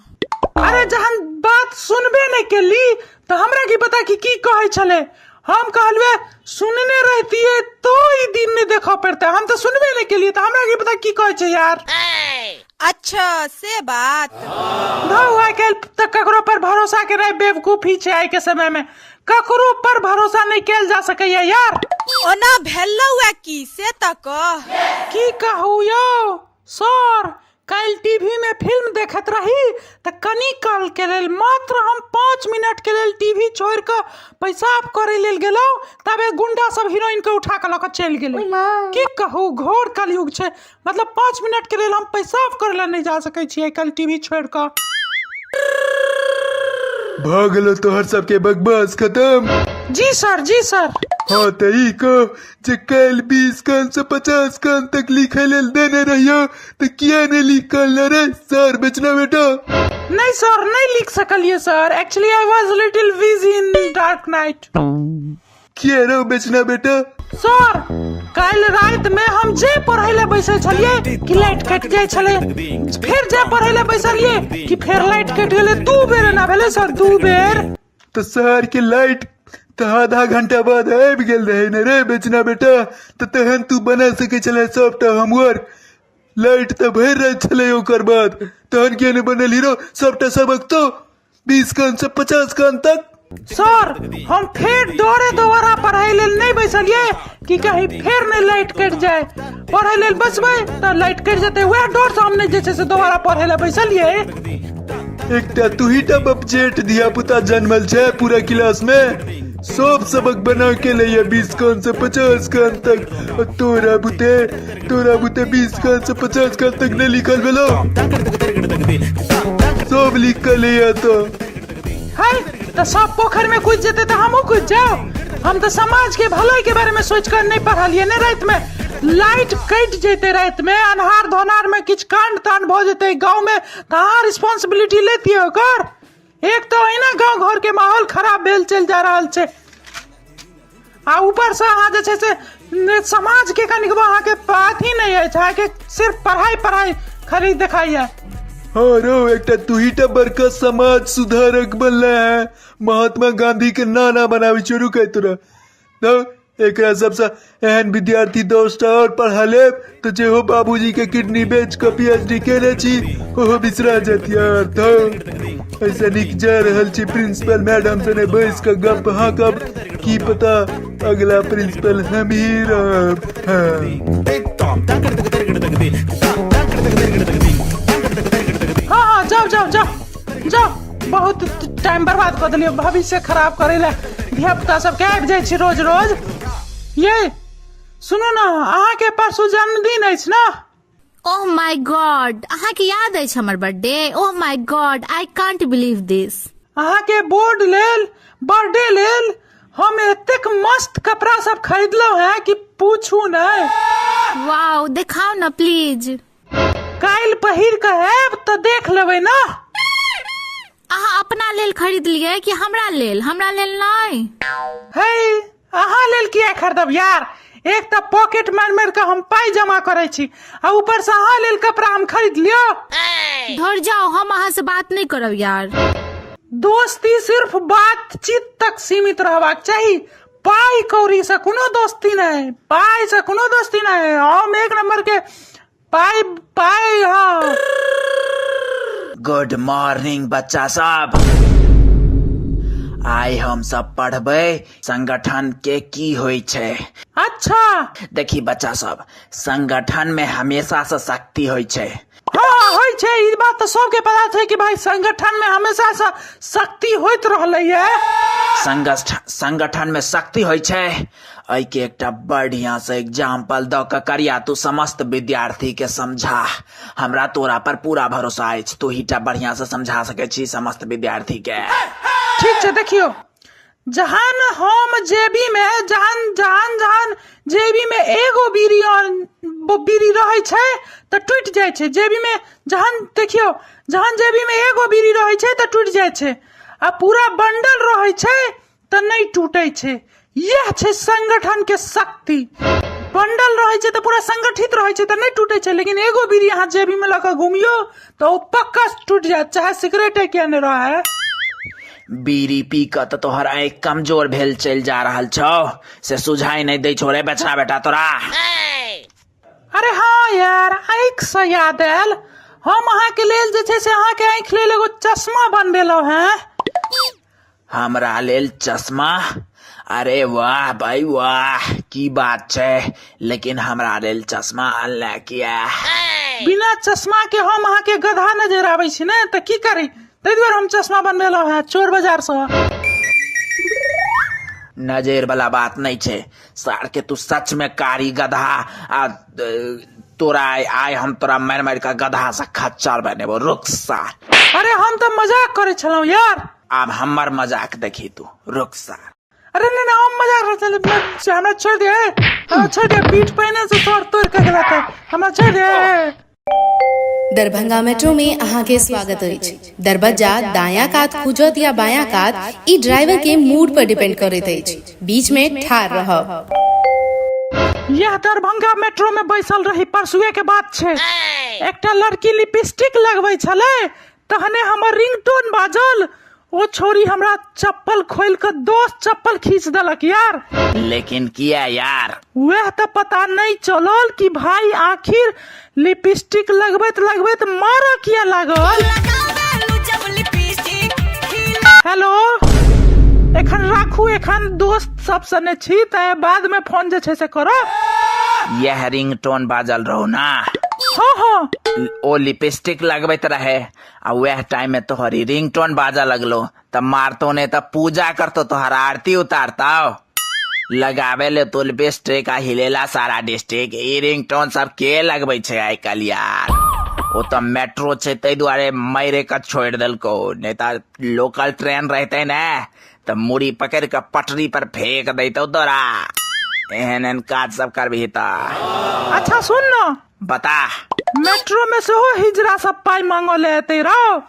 अरे जहन बात सुनबे नहीं केली तो हमरा की पता कि की कहै छले। हम कहलवे सुनने रहतिए तो ई दिन नहीं देखा पड़ते, हम तो सुनबे नहीं केलिए तो हमरा की पता की कहै छै यार। अच्छा से बात। धौ आइ काल्हि तऽ ककरो पर भरोसा केनाइ बेवकूफी छै। आइ के समय में ककरो पर भरोसा नहीं कैल जा सकैया यार। ओना भेलौ ए की से तऽ कह। की कहू यौ सर, काल्हि टीवी में फिल्म देखैत रही तऽ कनी काल के लेल मात्र हम 5 मिनट के लेल टीवी छोड़ि कऽ पेशाब करे लेल गेलहुँ, तबे गुंडा सब हीरोइन के उठा कऽ लऽ कऽ चलि गेलै। की कहू घोर कलयुग छै, मतलब 5 मिनट के लेल हम पेशाब करे ला नहीं जा सकै छियै काल्हि टीवी छोड़ि कऽ। भऽ गेलो तोहर सबके बकवास खत्म? जी सर, जी सर। हाँ तऽ ई कह जे काल्हि 20 कान से 50 कान तक लिखे लेल देने रहियो तऽ किया नहीं लिख कर ले रे सर बेचना बेटा? नहीं सर, नहीं लिख सकलिए sir, actually I was little busy in dark night. किया रो बेचना बेटा? सर काल्हि राति में हम जे पढ़ै ले बैसल छलिए कि लाइट कटि जाइ छलै, फेर जे पढ़ै ले बैसलिए कि फेर लाइट कटि गेलै। 2 बेर एना भेलै सर, 2 बेर। तो शहर के लाइट तो आधा घंटा बाद आबि गेल रहे ने रे बेचना बेटा, तो तहन तू बना सकै छले सबटा होमवर्क। लाइट तऽ भरि राति छलै ओकर बाद, तहन किया नहि बनल हीरो सबटा सबक तो 20 कान से 50 कान तक? सर हम फेर डरे दोबारा पढ़ाई लेल नहीं बैसलिए कि कहीं फेर नहीं लाइट कटि जाए। पढ़ाई लेल बैसबै तऽ लाइट कटि जेतै, वएह डर से हम नहीं जे छै से दोबारा पढ़ै लए बैसलिए। एकटा तू ही टा बपजेठ धिया पुता जन्मल छै पूरा क्लास में, सब सबक बना के लैया 20 कान से 50 कान तक, और तोरा बुते 20 कान से 50 कान तक नहीं लिखल भेलो, सब लिख के लैया तो। है तो सब पोखर में कूद जेते तो हमहूँ कूद जाओ। हम तो समाज के भलाई के बारे में सोच कर नहीं पढ़लिए ने। रात में लाइट कटि जेते, रात में अन्हार धोनार में किछु कांड तांड भऽ जेते गाँव में तऽ अहाँ रिस्पॉन्सिबिलिटी लेतियै ओकर। एक तो अहिना गाँव घर के माहौल खराब भेल चलि जा रहल छै आ ऊपर से अहाँ जे छै से समाज के कनिकबो अहाँके अथी नहि अछि, अहाँके सिर्फ पढ़ाई पढ़ाई खाली देखाइए। हाँ रो एकटा तू ही टा बड़का समाज सुधारक बनले है, महात्मा गांधी के नाना बनावे शुरू कर तोरा। तो एकरा सबसे एहन विद्यार्थी दोस्त और पढ़ा लेब तो जे हो बाबूजी के किडनी बेच के पीएचडी केने छी ओहो बिसरा जात यार। तो ऐसा निक जा रहल छी प्रिंसिपल मैडम से बैस के गप हाँकब, की पता अगला प्रिंसिपल हम ही रहब। हाँ। हाँ हाँ जाओ जाओ जाओ जाओ, बहुत टाइम बर्बाद कऽ देलियै, भविष्य खराब करै लए धिया पुता सबके आबि जाइ छी रोज रोज। ये सुनू ने, अहाँके परसू जन्मदिन अछि ने? ओह my God, अहाँके याद अछि हमर birthday? Oh my god, I can't believe this. अहाँके बोर्ड लेल, बर्थडे लेल हम एतेक मस्त कपड़ा सब खरीदलहुँ हैं कि पूछू नहि। वाओ, देखाउ ने प्लीज। काल्हि पहिर कऽ आयब तऽ देख लेबै ने। अहाँ अपना लेल खरीदलियै कि हमरा लेल? हमरा लेल नहि। हे, अहाँ लेल किया खरीदब यार? एक तऽ पॉकेट मारि मारि कऽ हम पाइ जमा करै छी आ ऊपर से अहाँ लेल कपड़ा हम खरीद लियो। धर जाओ, हम अहाँ से बात नहि करब यार। दोस्ती सिर्फ बातचीत तक सीमित रहबाक चाही, पाइ कौड़ी से कोनो दोस्ती नहि, पाइ से कोनो दोस्ती नहि। हम एक नंबर के पाइ पाइ। हाँ, गुड मॉर्निंग बच्चा सब। आइ हम सब पढ़बै संगठन के की होइ छै। अच्छा, देखी बच्चा सब, संगठन में हमेशा से शक्ति होइ छै। हाँ, होइ छै, ई बात तऽ सबके पता छै कि भाई संगठन में हमेशा से शक्ति होइत रहलै है। संगठन में शक्ति होइ छै, एहिके एकटा बढ़िया से एग्जाम्पल दऽ कऽ करिया तू समस्त विद्यार्थी के समझा। हमरा तोरा पर पूरा भरोसा अछि, तू ही टा बढ़िया से समझा सकै छी समस्त विद्यार्थी के। ठीक छै, देखियौ, जहन हम जेबी में जहन जहन जहन जेबी में एगो बीड़ी और बीड़ी रहै छै तऽ टूटि जाइ छै। जेबी में जहन, देखियौ, जहन जेबी में एगो बीड़ी रहै छै तऽ टूटि जाइ छै आ पूरा बंडल रहै छै तऽ नहि टूटै छै। इएह छै संगठन के शक्ति। बंडल रहै छै तऽ पूरा संगठित रहै छै तऽ नहि टूटै छै, लेकिन एगो बीड़ी अहाँ जेबी में लऽ कऽ घुमियौ तऽ ओ पक्का टूटि जायत, चाहे सिगरेटे किया नहि रहै। बीड़ी पी कऽ तऽ तोहर आँखि कमजोर भेल चलि जा रहल छौ, से सुझाइ नहि दै छौ रे बचना बेटा तोरा। अरे हाँ यार, आँखि से याद आयल, हम अहाँके लेल जे छै से अहाँके आँखि लेल एगो चश्मा बनबेलहुँ हेँ। हमरा लेल चश्मा? अरे वाह भाई वाह, की बात छै, लेकिन हमरा लेल चश्मा अनले किया? बिना चश्मा के हम अहाँके गधा नजर आबै छी ने, तऽ की करी, ताहि दुआरे हम चश्मा बनबेलहुँ हेँ चोर बाजार सँ। नजर वाला बात नहीं छै सार के, तू सच में कारी गधा आ तोरा आइ हम तोरा मारि मारि कऽ गधा से खच्चर बनेबो, रुक सार। अरे हम तऽ मजाक करै छलहुँ यार। आब हमर मजाक देखी तू, रुक सार। अरे नहीं नहीं, हम मजाक करै छलहुँ, हमरा छोड़ि दे, हमरा छोड़ि दे, पीठ पहिने से तोड़ तोड़ के गेला तऽ हमरा छोड़ि दे। दरभंगा मेट्रो में अहाँ के स्वागत अछि। दरबज्जा दायां कात खुजत या बायां कात, ई ड्राइवर के मूड पर डिपेंड करैत अछि। बीच में ठाढ़ रहब। यह दरभंगा मेट्रो में बैसल रही, परसुए के बात छै, एकटा लड़की लिपस्टिक लगबै छलै, तहने हमर रिंगटोन बाजल, ओ छोरी हमरा चप्पल खोल के 10 चप्पल खींच देलक यार। लेकिन किया यार? वह तऽ पता नहीं चलल कि भाई आखिर लिपस्टिक लगबैत लगबैत मारऽ किया लागल। हेलो, एखन राखू, एखन दोस्त सब सने छी, तऽ बाद में फोन जे छै से करब। यह रिंगटोन बाजल रहो ना? हाँ हाँ। ओ लिपस्टिक लगबैत रहे आ वह टाइम में तोहरी रिंगटोन बाजा लगलो त मारतो ने त पूजा करतो, तोहर आरती उतारतो। लगावे ले तो लिपस्टिक आ हिलेला सारा डिस्ट्रिक्ट। ई रिंगटोन सब के लगबै छै आइ काल्हि यार? ओ त मेट्रो छै ताहि दुआरे मारे के छोड़ि देलको, नहीं त लोकल ट्रेन रहते ने त मुड़ी पकड़ के पटरी पर फेंक दैतौ तोरा। एहन एहन काज सब करबही त। अच्छा सुन न, बता। मेट्रो में सेहो हिजरा सब पाइ मांगऽ ले एतै रौ।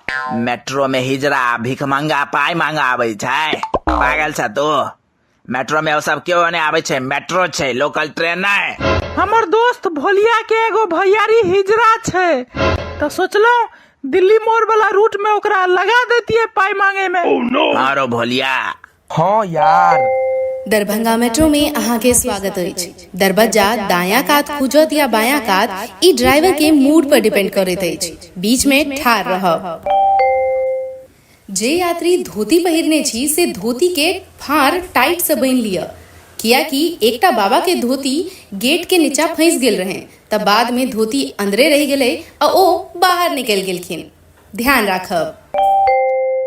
मेट्रो में हिजरा भिखमंगा पाइ मांगा आबै छै? पागल छ तू? मेट्रो में ओ सब केओ नहि आबै छै, मेट्रो छै, लोकल ट्रेन नहि। हमर दोस्त भोलिया के एगो भैयारी हिजरा छै, तऽ सोचलहुँ दिल्ली मोड़ वाला रूट में ओकरा लगा देतियै पाइ मांगे में। हाँ रो भोलिया। हाँ यार। दरभंगा मेट्रो में अहाँ के स्वागत अछि। दरबज्जा दायां कात खुजत या बायां कात, ई ड्राइवर के मूड पर डिपेंड करैत अछि। बीच में ठाढ़ रहब। जे यात्री धोती पहिरने छी से धोती के फाँड़ टाइट से बान्हि लिअ, कियाकि एकटा बाबा के धोती गेट के नीचा फंसि गेल रहै त बाद में धोती अंदरे रहि गेलै आ ओ बाहर निकलि गेलखिन। ध्यान राखब।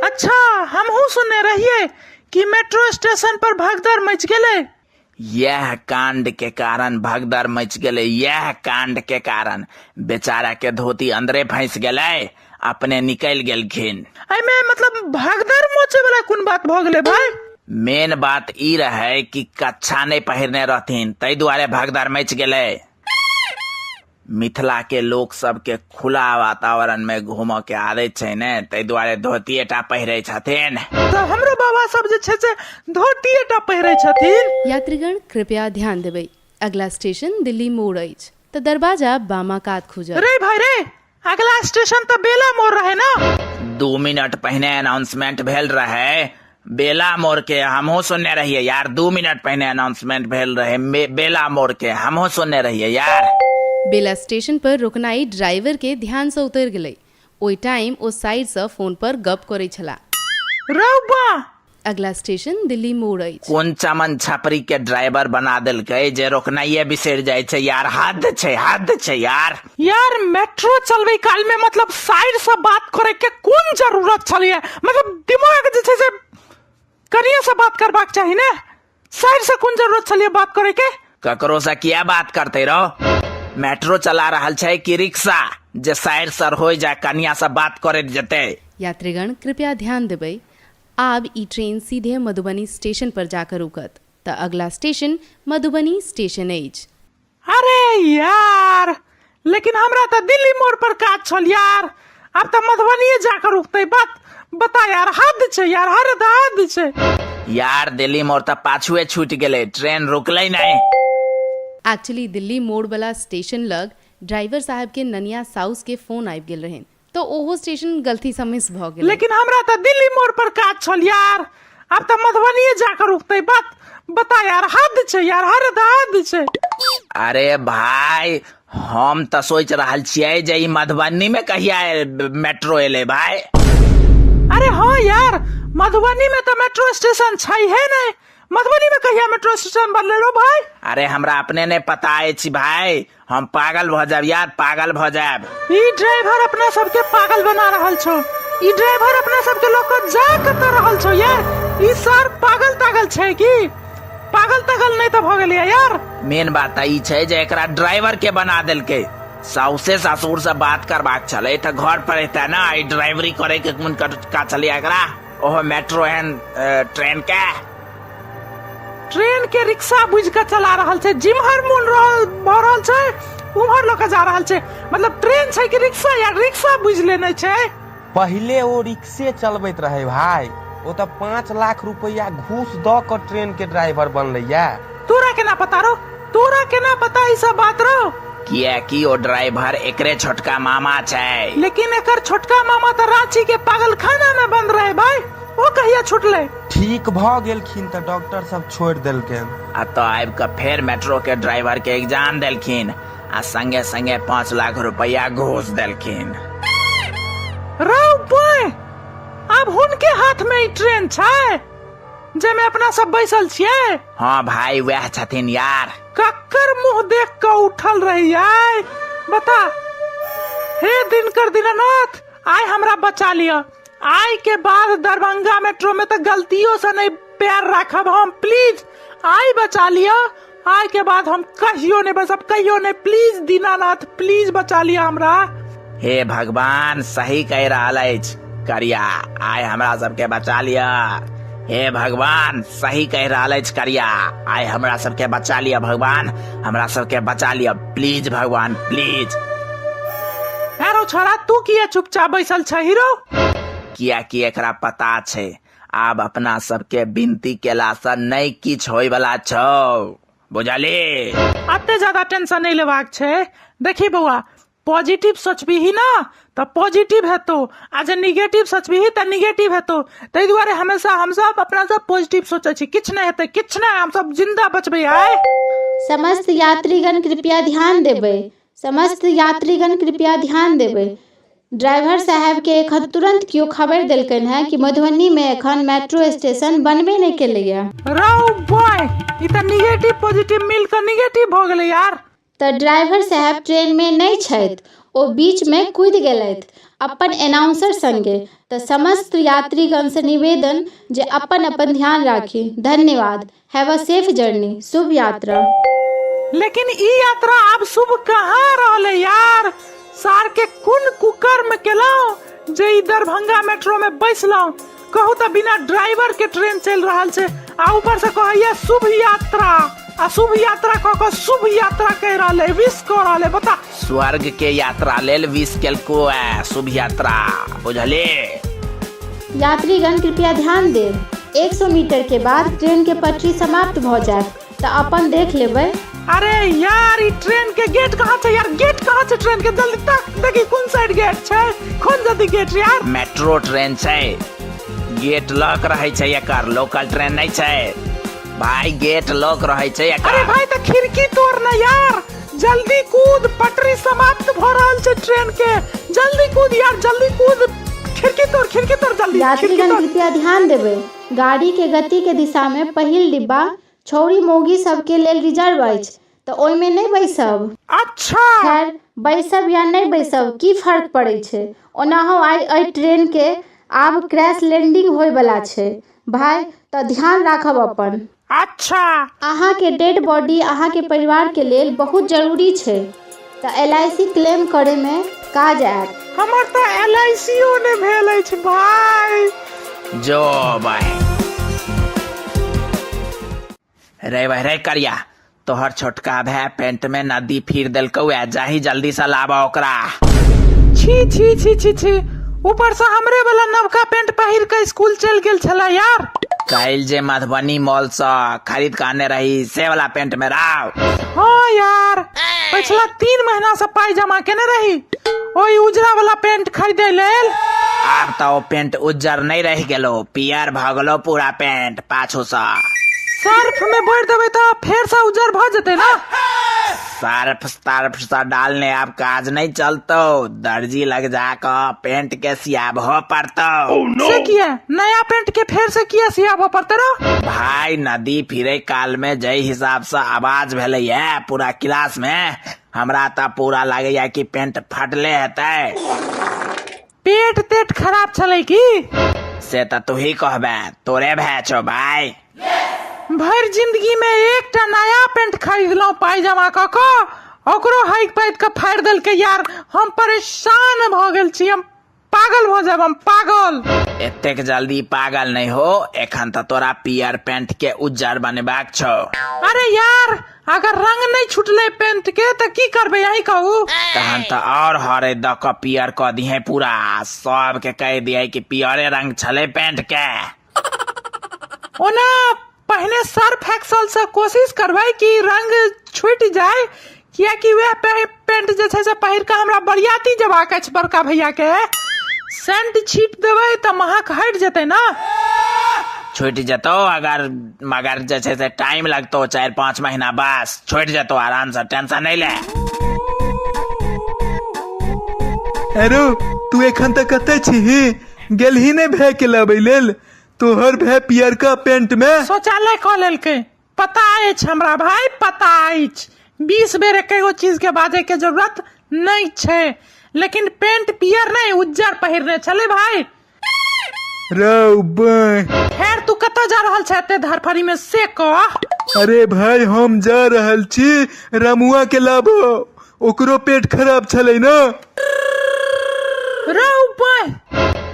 अच्छा, हमहूँ सुनने रहियै कि मेट्रो स्टेशन पर भगदड़ मचि गेलै। यह कांड के कारण भगदड़ मच गेलै। यह कांड के कारण बेचारा के धोती अंदरे फंस गेलै, अपने निकल गेलखिन। एहिमे मतलब भगदड़ मचे वाला कोन बात भऽ गेलै भाई? मेन बात ई रहे कि कच्छा नहीं पहिरने रहथिन, ताहि दुआरे भगदड़ मच गेलै। मिथिला के लोक सबके खुला वातावरण में घूमऽ के आदत छै ने, ताहि दुआरे धोतिये टा पहिरे छथिन। तऽ हमरो बाबा सब जे छै से धोतिये टा पहिरे छथिन। यात्रीगण कृपया ध्यान देबै, अगला स्टेशन दिल्ली मोड़ अछि, तऽ दरवाजा बामा कात खुजत। रे भाई रे, अगला स्टेशन तऽ बेला मोड़ रहे ना। 2 मिनट पहिने अनाउंसमेंट भेल रहे बेला मोड़ के, हमहूँ सुनने रहिए यार। 2 मिनट पहिने अनाउंसमेंट भेल रहे बेला मोड़ के, हमहूँ सुनने रहिए यार। बेला स्टेशन पर रुकनाइ ड्राइवर के ध्यान सँ उतरि गेलै। ओहि टाइम ओ साइड सँ फोन पर गप करै छलाह। रौ बा! अगला स्टेशन दिल्ली मोड़ अछि। कोन चमन छपरी के ड्राइवर बना देलकै जे रोकनाइये बिसरि जाइ छै यार। हद छै, हद छै यार। यार मेट्रो चलबै काल में मतलब साइड से बात करे के कोन जरूरत छलैया? मतलब दिमाग जे छै से कनिये से बात करबाक चाही ने, साइड से कोन जरूरत छलैया बात करे के? ककरो से किया बात करते रहो? मेट्रो चला रहल छै कि रिक्शा जे साइड सर हो जाय कनिया से बात करैत जेतै? यात्रीगण कृपया ध्यान देबै, आब ई ट्रेन सीधे मधुबनी स्टेशन पर जाकर रुकत, तऽ अगला स्टेशन मधुबनी स्टेशन अछि। अरे यार, लेकिन हमरा तऽ दिल्ली मोड़ पर काज छल यार, आब तऽ मधुबनीये जाकर रुकतै। बात बता यार, हद छै यार, हर हद छै यार। दिल्ली मोड़ तऽ पाछुए छूटि गेलै, ट्रेन रुकलै नहि। एक्चुअली दिल्ली मोड़ वाला स्टेशन लग ड्राइवर साहब के ननिया साउस के फोन आबि गेल रहनि, तऽ ओहो स्टेशन गलती सँ मिस भऽ गेलै। लेकिन हमरा तऽ दिल्ली मोड़ पर काज छल यार, आब तऽ मधुबनीये जाकर रुकतै। बात बता यार, हद छै यार, हर हद छै। अरे भाई, हम तऽ सोचि रहल छियै जे ई मधुबनी में कहिया मेट्रो एलै भाई। अरे हाँ यार, मधुबनी में तऽ मेट्रो स्टेशन छै है नहीं, मधुबनी में कहिया मेट्रो स्टेशन बनलै रो भाई? अरे हमरा अपने नहीं पता अछि भाई, हम पागल भऽ जायब यार, पागल भऽ जायब। ई ड्राइवर अपना सबके पागल बना रहल छौ, ई ड्राइवर अपना सबके लऽ कऽ जा कतऽ रहल छौ यार? ई सर पागल तागल छै की? पागल तागल नहीं तऽ भऽ गेलै यार। मेन बात तऽ ई छै जे एकरा ड्राइवर के बना देलकै। साउसे ससुर से बात करबाक छलै तऽ घर पर एतै ना, ई ड्राइवरी करे के कोन का छलै एकरा, ओहो मेट्रो एहन ट्रेन के। ट्रेन के रिक्शा बुझ के चला रहल छै, जिम्हर मोन रहल भऽ रहल छै उम्हर लऽ के जा रहल छै। मतलब ट्रेन छै कि रिक्शा यार, रिक्शा बुझ लेने छै। पहिले ओ रिक्शे चलबैत रहे भाई, ओ तऽ 5 लाख रुपया घूस दऽ कऽ ट्रेन के ड्राइवर बनलैया। तोरा केना पता रो, तोरा केना पता ई सब बात रो? कियाकि ओ ड्राइवर एकरे छोटका मामा छै। लेकिन एकर छोटका मामा तऽ रांची के पागलखाना में बंद रहे भाई, ओ कहिया छुटलै? ठीक भऽ गेलखिन तऽ डॉक्टर सब छोड़ि देलखिन। आ तऽ आबि कऽ फेर मेट्रो के ड्राइवर के एग्जाम देलखिन आ संगे संगे 5 लाख रुपया घूस देलखिन। रौ बॉय, आब हुनके हाथ में ई ट्रेन छै जाहिमे अपना सब बैसल छियै? हाँ भाई, वएह छथिन यार। कक्कर मुंह देख कऽ उठल रही आय, बता। हे दिनकर दीनानाथ, आय हमरा बचा लिअ। आय के बाद दरभंगा मेट्रो में तऽ गलतियों से नहीं पैर राखब हम, प्लीज आय बचा लिअ। आय के बाद हम कहियो नहीं बसब, कहियो नहीं, प्लीज दीनानाथ, प्लीज बचा लिअ हमरा। हे भगवान, सही कहि रहल अछि करिया, आय हमरा सबके बचा लिअ। हे भगवान, सही कहि रहल अछि करिया, आय हमरा सबके बचा लिअ भगवान, हमरा सबके बचा लिअ, प्लीज भगवान, प्लीज। अरे छोरा, तू किया चुपचाप बैसल छ हीरो? कियाकि एकरा पता छै आब अपना सबके विनती केला से नहि किछु होय वाला छौ, बुझली? अते ज्यादा टेंशन नहीं लेबाक छै। देखी बौआ, पॉजिटिव सोचबीही ना तऽ पॉजिटिव हेतौ, आ जे निगेटिव सोचबीही तऽ निगेटिव हेतौ। ताहि दुआरे हमेशा हमसब अपना सब पॉजिटिव सोचै छी, किछु नहि हेतै, किछु नहि, हमसब जिंदा बचबै आय। समस्त यात्रीगण कृपया ध्यान देबै, समस्त यात्रीगण कृपया ध्यान देबै। ड्राइवर साहेब के एखन तुरंत केओ खबरि देलकनि हेँ कि मधुबनी में एखन मेट्रो स्टेशन बनबे नहि केलैया। रौ बॉय, ई तऽ निगेटिव पॉजिटिव मिल कऽ निगेटिव भऽ गेलै यार। तऽ ड्राइवर साहेब ट्रेन में नहि छथि, ओ बीच में कूदि गेलथि अपन एनाउंसर संगे। तऽ समस्त यात्रीगण से निवेदन जे अपन अपन ध्यान राखी। धन्यवाद। Have a safe journey. शुभ यात्रा। लेकिन ई यात्रा आब शुभ कहाँ रहलै यार? सार के कोन कुकर्म केलहुँ जे ई दरभंगा मेट्रो में बैसलहुँ? कहू तऽ बिना ड्राइवर के ट्रेन चलि रहल छै आ ऊपर से कहैया शुभ यात्रा। अशुभ यात्रा कऽ कऽ शुभ यात्रा कहि रहल है, विश कऽ रहल है, बता। स्वर्ग के यात्रा लेल विश केलको है शुभ यात्रा, बुझले? यात्रीगण कृपया ध्यान देब, 100 मीटर के बाद ट्रेन के पटरी समाप्त भऽ जायत, तऽ अपन देख लेबै। अरे यार, ई ट्रेन के गेट कहाँ छै यार? गेट कहाँ छै ट्रेन के? जल्दी तक देखी कोन साइड गेट छै, खोल जल्दी गेट यार। मेट्रो ट्रेन छै, गेट लॉक रहै छै एकर, लोकल ट्रेन नहि छै भाई, गेट लॉक रहै छै एकर। अरे भाई, तऽ खिड़की तोड़ ना यार, जल्दी कूद, पटरी समाप्त भ रहल छै ट्रेन के, जल्दी कूद यार, जल्दी कूद, खिड़की तोड़, खिड़की तोड़ जल्दी, खिड़की यात्रीगण तोड़। कृपया ध्यान देबै, गाड़ी के गति के दिशा में पहिल डिब्बा छौड़ी मौगी सबके लेल रिजर्व अछि, तऽ ओहिमे नहि बैसब। अच्छा। खैर, बैसब या नहि बैसब की फर्क पड़ै छै, ओनाहो आइ एहि ट्रेन के आब क्रैश लैंडिंग होय बला छै भाय, तऽ ध्यान राखब अपन। अच्छा। अहाँके डेड बॉडी अहाँके परिवार के लेल बहुत जरूरी छै, तऽ एल I C claim करय मे काज आयत। हमर तऽ एल I C ओ नहि भेल अछि भाय। जो भाय रे भाय रे करिया, तोहर छोटका भाय पेंट में नदी फिर देलकौ ए, जाही जल्दी से लाबा ओकरा। छी छी छी छी छी, ऊपर से हमरे वाला नवका पेंट पहिर के स्कूल चल गेल छला यार। काल्हि जे मधुबनी मॉल से खरीद के आने रही से वाला पेंट में राव। हाँ यार, पिछला 3 महीना से पाई जमा केने रही ओई उजरा वाला पेंट खरीदे लेल। आब तो ओ पेंट उज्जर नहीं रह गेलो, पियर भ गेलो पूरा पेंट पाछू से। सर्फ में बोर देबै तो फेर से उज्जर भ जेतै ना। सर्फ तर्फ से डालने अब काज नहीं चलतो, दर्जी लग जाकर पेंट के सियाबहो पड़तो। Oh, no. से किया नया पेंट के फेर से किया सियाबो पड़ते रो? भाई नदी फिरे काल में जय हिसाब से आवाज भेलै है पूरा क्लास में, हमरा त पूरा लागैया कि पेंट फटले हेतै। पेट तेट खराब छलै की? से त तू ही कहबे, तोरे भए छौ भाई। भरि जिंदगी में एकटा नया पेंट खरीदलहुँ पाई जमा कऽ कऽ, ओकरो हाइक पाइक के फाड़ि देलकै यार। हम परेशान भऽ गेल छी, हम पागल भऽ जायब, हम पागल। एतेक जल्दी पागल नहीं हो, एखन त तोरा पियर पेंट के उज्जर बनेबाक छौ। अरे यार, अगर रंग नहीं छुटले पेंट के त की करबे, यही कहू। तहन त और हरे द क पियर क दिहे पूरा, सब के कह दिहे कि पियरे रंग छले पेंट के। ओना पहिने सर्फ एक्सल से कोशिश करबै कि रंग छूटि जाय, कियाकि वएह पेंट जे छै से पहिर कऽ हमरा बरियाती जेबाक अछि बड़का भैया के। सेंट छीट देबै तऽ महक हटि जेतै ना। छूटि जेतौ अगर, मगर जे छै से टाइम लगतौ 4-5 महीना, बस छूटि जेतौ आराम से, टेंशन नहीं ले। अरे तू एखन तक कतऽ छीही? गेलही नहि भाय के लाबै लेल? तोहर भाय पियरका पेंट में शौचालय कऽ लेलकै। पता अछि हमरा भाय, पता अछि, 20 बेर एकेगो चीज के बाजै के जरूरत नहि छै, लेकिन पेंट पियर नहि उज्जर पहिरने छलै भाय। रौ बाय। खैर तू कतऽ जा रहल छै एते धरफड़ी में से कह। अरे भाय, हम जा रहल छी रमुआ के लाबो, ओकरो पेट खराब छलै ना। रौ बाय,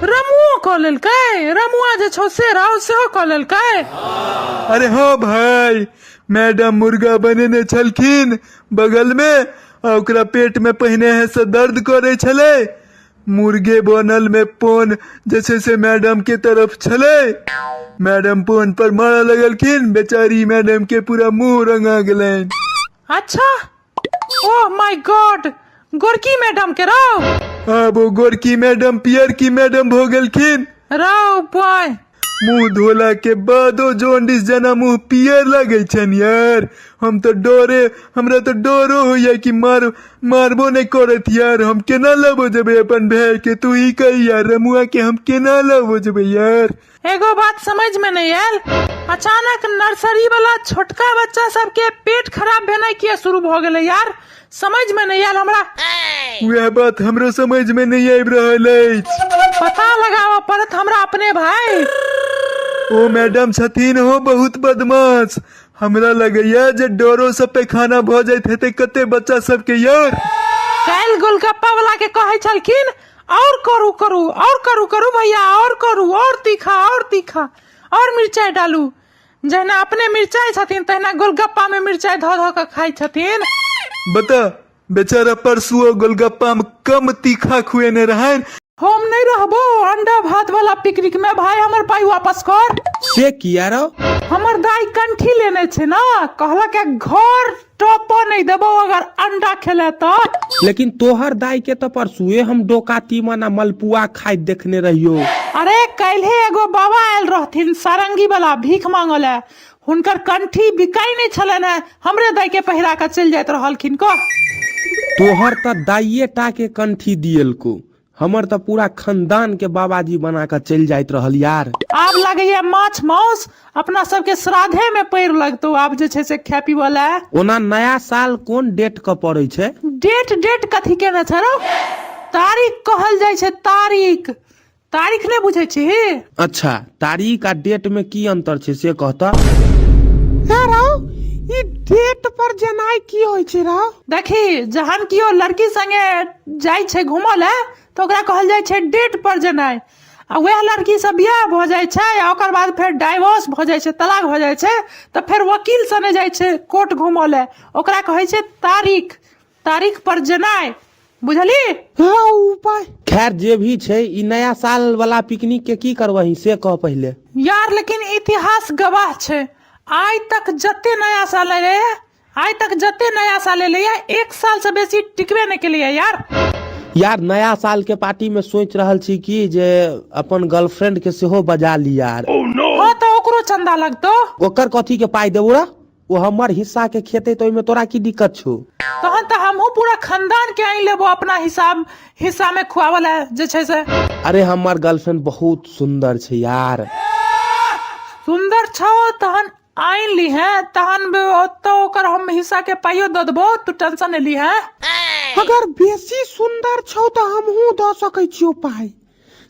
रमुओ कऽ लेलकै? रमुआ जे छौ से रौ सेहो कऽ लेलकै? अरे हाँ भाय, मैडम मुर्गा बनेने छलखिन बगल में, आ ओकरा पेट में पहिने है से दर्द करे छलै, मुर्गे बनल में पोन जे छै से मैडम के तरफ छलै, मैडम पोन पर मारऽ लगलखिन, बेचारी मैडम के पूरा मुंह रंगा गेलनि। अच्छा, ओह my God, गोरकी मैडम के रौ? आब ओ गोरकी मैडम पियरकी मैडम भऽ गेलखिन। रौ बॉय। मुंह धोला के बादो जॉन्डिस जना मुंह पियर लगै छनि यार। हम तऽ डरे, हमरा तऽ डरो होइया कि मारबो नहि करत यार। हम केना लबो जेबै अपन भाय के, तू ही कही यार, रमुआ के हम केना लबो जेबै यार। एगो बात समझ में नहीं आयल, अचानक नर्सरी वाला छोटका बच्चा सबके पेट खराब भेनाइ किया शुरू भऽ गेलै यार, समझ में नहीं आयल हमरा। वएह बात हमरो समझ में नहीं आबि रहल अछि। पता लगाबऽ पड़त हमरा अपने भाई। ओ मैडम छथिन हो बहुत बदमाश, हमरा लगैया जे डरो से पैखाना भऽ जाइत हेतै कते बच्चा सबके यार। काल्हि गोलगप्पा वाला के कहै छलखिन और करू करू और करू करू भैया और करू और तीखा और तीखा और मिर्चाई डालू। जहिना अपने मिरचाइ छथिन तहिना गोलगप्पा में मिरचाइ धऽ धऽ कऽ खाइ छथिन। बता, बेचारा परसुओ गोलगप्पा में कम तीखा खुएने रहनि। हम नहि रहबो अंडा भात वाला पिकनिक में भाई, हमर पाई वापस कर। से किया रौ? हमर दाई कंठी लेने छै ना, कहलक है घर टॉपो नहीं देबो अगर अंडा खेले तो। लेकिन तोहर दाई के तो परसुए हम डोका तीमन आ मलपुआ खाइत देखने रहियो। अरे काल्हे एगो बाबा आयल रहथिन सारंगी वाला भीख मांगल है, हुनकर कंठी बिकाई नहीं छलनि है, हमरे दाई के पहिरा के चलि जाइत रहलखिन। कह तोहर तऽ दाइये टा के कंठी दियलको, हमर तऽ पूरा खानदान के बाबाजी बना कऽ चलि जाइत रहल यार। आब लगैया माछ माउस अपना सबके श्राद्धे में पैर लगतौ आब जे छै से खाय पीबऽ लए। ओना नया साल कोन डेट के पड़ै छै? डेट डेट कथी केने छै रौ? तारीख कहल जाइ छै, तारीख। तारीख नहि बुझै छी? अच्छा, तारीख आ डेट में की अंतर छै से कहता। हे रौ, ई डेट पर जेनाइ की होइ छै रौ? देखी, जहन केओ लड़की संगे जाइ छै घूमऽ लए तऽ ओकरा कहल जाइ छै डेट पर जेनाइ, आ वएह लड़की से बियाह भऽ जाइ छै आ ओकर बाद फेर डाइवोर्स भऽ जाइ छै, तलाक भऽ जाइ छै, तऽ फेर वकील सने जाइ छै कोर्ट घूमऽ लए, ओकरा कहै छै तारीख, तारीख पर जेनाइ। बुझली? हँ, उपाय। खैर जे भी छै, ई नया साल वाला पिकनिक के की करबही से कह पहिले। यार लेकिन इतिहास गवाह छै, आइ तक जते नया साल एलै, आइ तक जते नया साल एलैया एक साल से बेसी टिकबे नहि केलैया यार। यार नया साल के पार्टी में सोच रहल छी कि जे अपन गर्लफ्रेंड के सेहो बजा ली यार। हाँ तऽ ओकरो चंदा लगतौ। ओकर कथी के पाई देबो रे? ओ हमर हिस्सा के खेते तऽ ओहिमे तोरा की दिक्कत छौ? तहन तऽ हमहूँ पूरा खानदान के आनि लेबो अपना हिसाब हिस्सा में खुआवल है जे छै से। अरे हमर गर्लफ्रेंड बहुत सुंदर छै यार। सुंदर छौ तहन आनि लीहे, तहन ओतऽ ओकर हम हिस्सा के पाइयो दऽ देबो, तू टेंशन नहि लीहे। अगर बेसी सुंदर छौ तऽ हमहूँ दऽ सकै छियौ पाइ,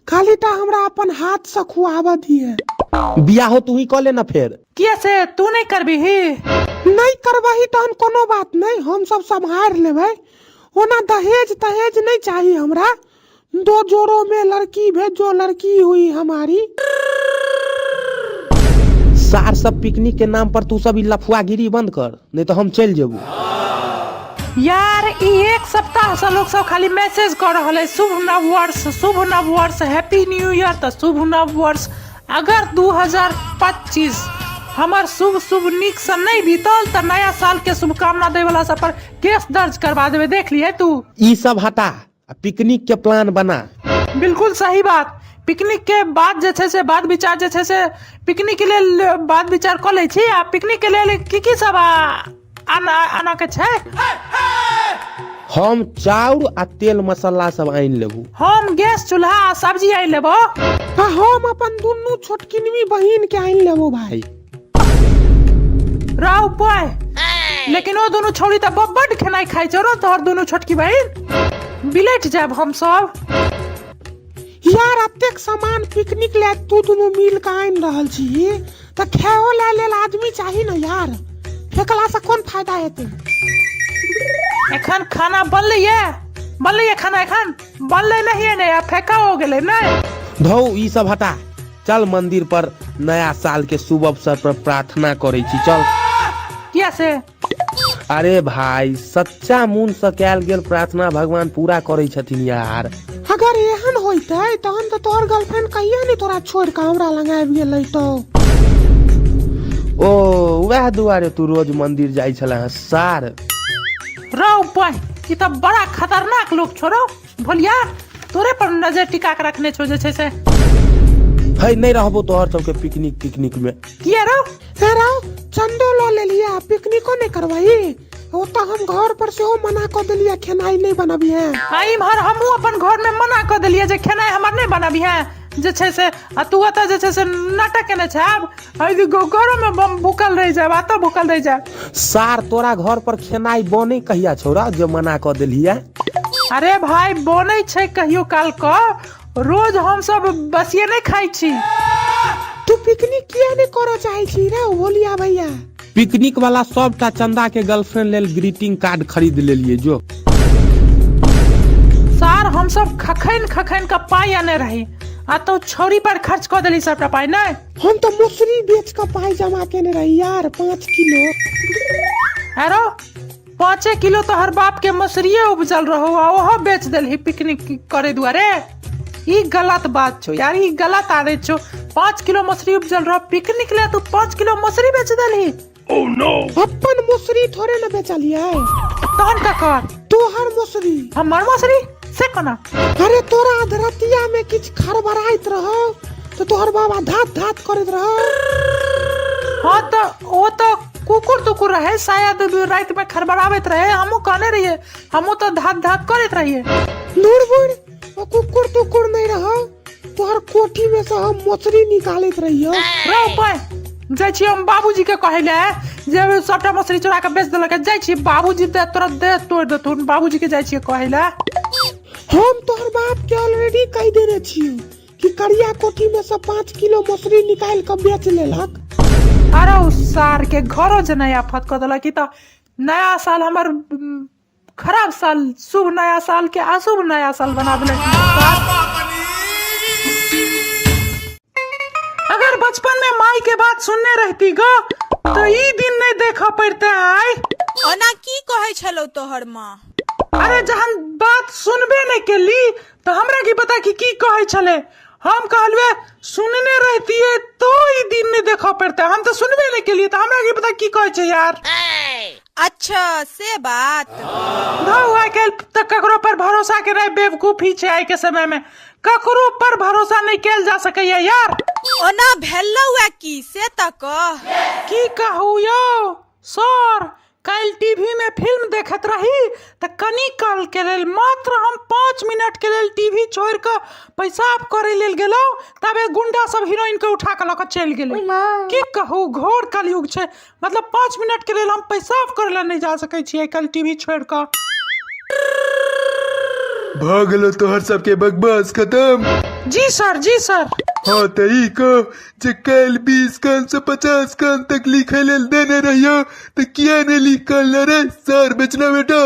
खाली टा हमरा अपन हाथ से खुआबऽ दिहे। बियाहो तू ही कऽ ले ना फेर। किया से तू नहीं करबिही? नहीं करबही तहन कोनो बात नहीं, हम सब सम्हारि लेबै। ओना दहेज तहेज नहीं चाही हमरा, दो जोड़ों में लड़की भेजो लड़की हुई हमारी। सार सब पिकनिक के नाम पर तू सब ई लफुआगिरी बंद कर, नहीं तो हम चलि जेबू। यार ई एक सप्ताह से लोग सब खाली मैसेज कर रहल है शुभ नव वर्ष, शुभ नव वर्ष, हैप्पी न्यू ईयर तऽ शुभ नव वर्ष। अगर 2025 हमर शुभ शुभ नीक से नहीं बीतल तऽ नया साल के शुभकामना दै वाला सब पर केस दर्ज करवा देबै, देख लिए तू। ई सब हटा आ पिकनिक के प्लान बना। बिल्कुल सही बात। पिकनिक के बाद जे छै से बात विचार जे छै से पिकनिक के लेल बात विचार कऽ लै छी। आ पिकनिक के लेल की की सब आना के छै? हम चाउर आ तेल मसाला सब आनि लेबू। हम गैस चूल्हा आ सब्जी आनि लेबो। आ हम अपन दुनू छोटकिनवी बहिन के आनि लेबो भाई। राव बॉय, लेकिन ओ दुनू छौड़ी तऽ बड्ड खेनाइ खाइ छौ रौ, तोहर दुनू छोटकी बहिन। बिलटि जायब हम सब। यार अतेक सामान पिकनिक ले तू दुनू मिल के आनि रहल छी तऽ खाओ ले लेल आदमी चाही ने यार, फेकला से कोन फायदा हेतै? एखन खाना बनलै ये, बनलै ये खाना एखन बनलै नहीं ने, आ फेका हो गेलै नहीं। धौ ई सब हटा, चल मंदिर पर नया साल के शुभ अवसर पर प्रार्थना करै छी, चल। किया से? अरे भाई सच्चा मन से कैल गेल प्रार्थना भगवान पूरा करै छथिन यार। अगर एहन होइतै तहन तऽ तोहर गर्लफ्रेंड कहिया नहीं तोरा छोड़ के हमरा लग आबि गेलै तो। ओ वएह दुआरे तू रोज मंदिर जाइ छला हँ सार। रौ बहिन, ई तऽ बड़ा खतरनाक लोक छौ रौ भोलिया, तोरे पर नजर टिका के रखने छौ जे छै से। है नहीं रहबो तोहर सबके पिकनिक तिकनिक में। किया रौ? हे रौ, चंदो लऽ लेलियै, पिकनिको नहीं करबही? ओतऽ हम घर पर सेहो मना कऽ देलियै खेनाइ नहीं बनबिहे। आ इम्हर हमहूँ अपन घर में मना कऽ देलियै जे खेनाइ हमर नहीं बनबिहे जे छै से, आ तू ओतऽ जे छै से नाटक केने छै। आब एहि घरो में बम भूखल रहि जायब, एतऽ भूखल रहि जायब। सार तोरा घर पर खेनाइ बनै कहिया छौ रौ जे मना कऽ देलियै? अरे भाई बनै छै कहियो काल कऽ, रोज हम सब बसिए नहीं खाइ छी। तू पिकनिक किया नहीं करऽ चाहै छी रे भोलिया भैया? पिकनिक वाला सबटा चंदा के गर्लफ्रेंड लेल ग्रीटिंग कार्ड खरीद लेलिए जो। सार हम सब खखैन खखैन के पाई आने रही, आ तो छौरी पर खर्च कऽ देली सबटा पाइ नहि? हम तऽ मसुरी बेच कऽ पाइ जमा केने रही यार, 5 किलो। अरो 5 किलो तोहर बाप के मसुरिये उपजल रहो आ ओहो बेच देलही पिकनिक करे दुआरे। ई गलत बात छौ यार, ई गलत आदत छौ। 5 किलो मसुरी उपजल रहो पिकनिक ले, तू 5 किलो मसुरी बेच देलही। अपन मसुरी थोड़े न बेचलियै। तहन ककर? तोहर मसुरी। हमर मसुरी से कोना? अरे तोरा अधरतिया में किछु खड़बड़ाइत रहो तो तोहर बाबा धात धात करैत रहो। हाँ तो ओ तो कुकुर तुकुर रहे शायद, रात में खड़बड़ाबैत रहे। हमहूँ कहने रहिए, हमहूँ तो धात धात करैत रहिए। दूर बुढ़, ओ कुकुर तुकुर नहीं रहो, तोहर कोठी में से हम मछली निकालैत रहियो। रो पाय जाइ छी हम बाबूजी के कहै ले जे सबटा मछली चोरा के बेच देलक। जाइ छी बाबूजी दे तोरा दे तोड़ देथुन। बाबूजी के जाइ छियै कहै ले। हम तोहर बाप के ऑलरेडी कहि देने छियो कि करिया कोठी में से 5 किलो मछली निकाल के बेच लेलक। अरे उ सार के घरो जेनाइ आफत कऽ देलक। ई तऽ नया साल हमर खराब साल, शुभ नया साल के अशुभ नया साल बना देलक। अगर बचपन में माई के बात सुनने रहती गो तो ई दिन नहीं देखा पड़ते आय। ओना की कहै छलौ तोहर माँ? अरे जहन बात सुनबे नहीं केली तो हमरा की पता कि की कहै छले। हम कहलवे सुनने रहती तो ई दिन नहीं देखा पड़ते, हम तो सुनबे नहीं केलिए तो हमरा की पता की कहै छै यार। अच्छा से बात। धौ आइ काल्हि तऽ ककरो पर भरोसा केनाइ बेवकूफी छै। आइ के समय में ककरो पर भरोसा नहीं कैल जा सकैया यार। ओना भेलौ ए की से तऽ कह। की कहू यौ सर, काल्हि टीवी में फिल्म देखैत रही तऽ कनी काल के लेल मात्र हम 5 मिनट के लेल टीवी छोड़ि कऽ पेशाब करे लेल गेलहुँ, तबे गुंडा सब हीरोइन के उठा कऽ लऽ कऽ चलि गेलै। की कहू घोर कलयुग छै, मतलब 5 मिनट के लेल हम पेशाब करे ला नहीं जा सकै छियै काल्हि टीवी छोड़ि कऽ। भऽ गेलो तोहर सबके बकवास खत्म? जी सर, जी सर। हाँ तऽ ई कह जे काल्हि 20 कान से 50 कान तक लिखे लेल देने रहियो तऽ किया नहि लिख कऽ अनले रे सर बेचना बेटा?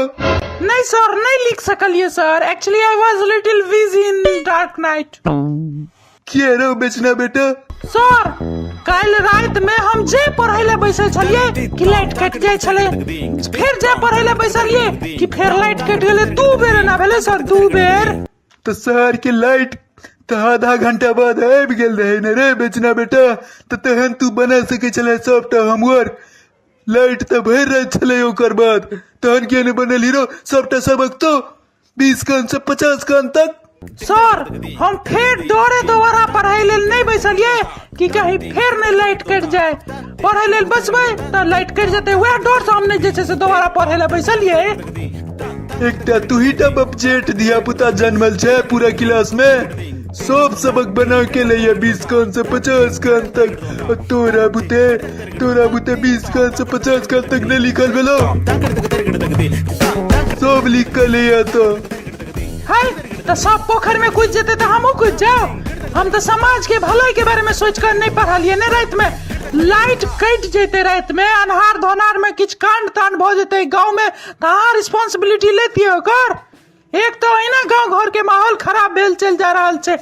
नहीं सर, नहीं लिख सकलिए sir, actually I was little busy in dark night. किया रो बेचना बेटा? सर काल्हि राति में हम जे पढ़ै ले बैसल छलियै कि लाइट कटि जाइ छलै, फेर जे पढ़ै ले बैसलियै कि फेर लाइट कटि गेलै। 2 बेर एना भेलै सर, 2 बेर। तऽ शहर के लाइट तऽ आधा घंटा बाद आबि गेल रहै ने रे बेचना बेटा, तऽ तहन तू बना सकै छलै सबटा होमवर्क। लाइट तऽ भरि राति छलै ओकर बाद, तहन किया नहि बनल हीरो सबटा सबक तो 20 कान से 50 कान तक? सर हम फेर डरे दोबारा पढ़ाई लेल नहीं बैसलिए कि कहीं फेर नहीं लाइट कटि जाए। पढ़ाई लेल बैसबै तऽ लाइट कटि जेतै, वएह डर से हम नहीं जे छै से दोबारा पढ़ै लए बैसलिए। एकटा तूही टा बपजेठ धिया पुता जन्मल छै पूरा क्लास में, सब सबक बना के लैया 20 कान से 50 कान तक, और तोरा बुते 20 कान से 50 कान तक नहीं लिखल भेलो, सब लिख के लैया तो। है तऽ सब पोखरि में कूदि जेतै तऽ हमहूँ कूदि जाउ। हम तऽ समाज के भलाई के बारे में सोचि कऽ नहीं पढ़लियै ने। राति में लाइट कटि जेतै, राति में अन्हार धोनार में किछु कांड तांड भऽ जेतै गाँव में तऽ अहाँ रिस्पॉन्सिबिलिटी लेतियै ओकर। एक तऽ अहिना गाँव घर के माहौल खराब भेल चलि जा रहल छै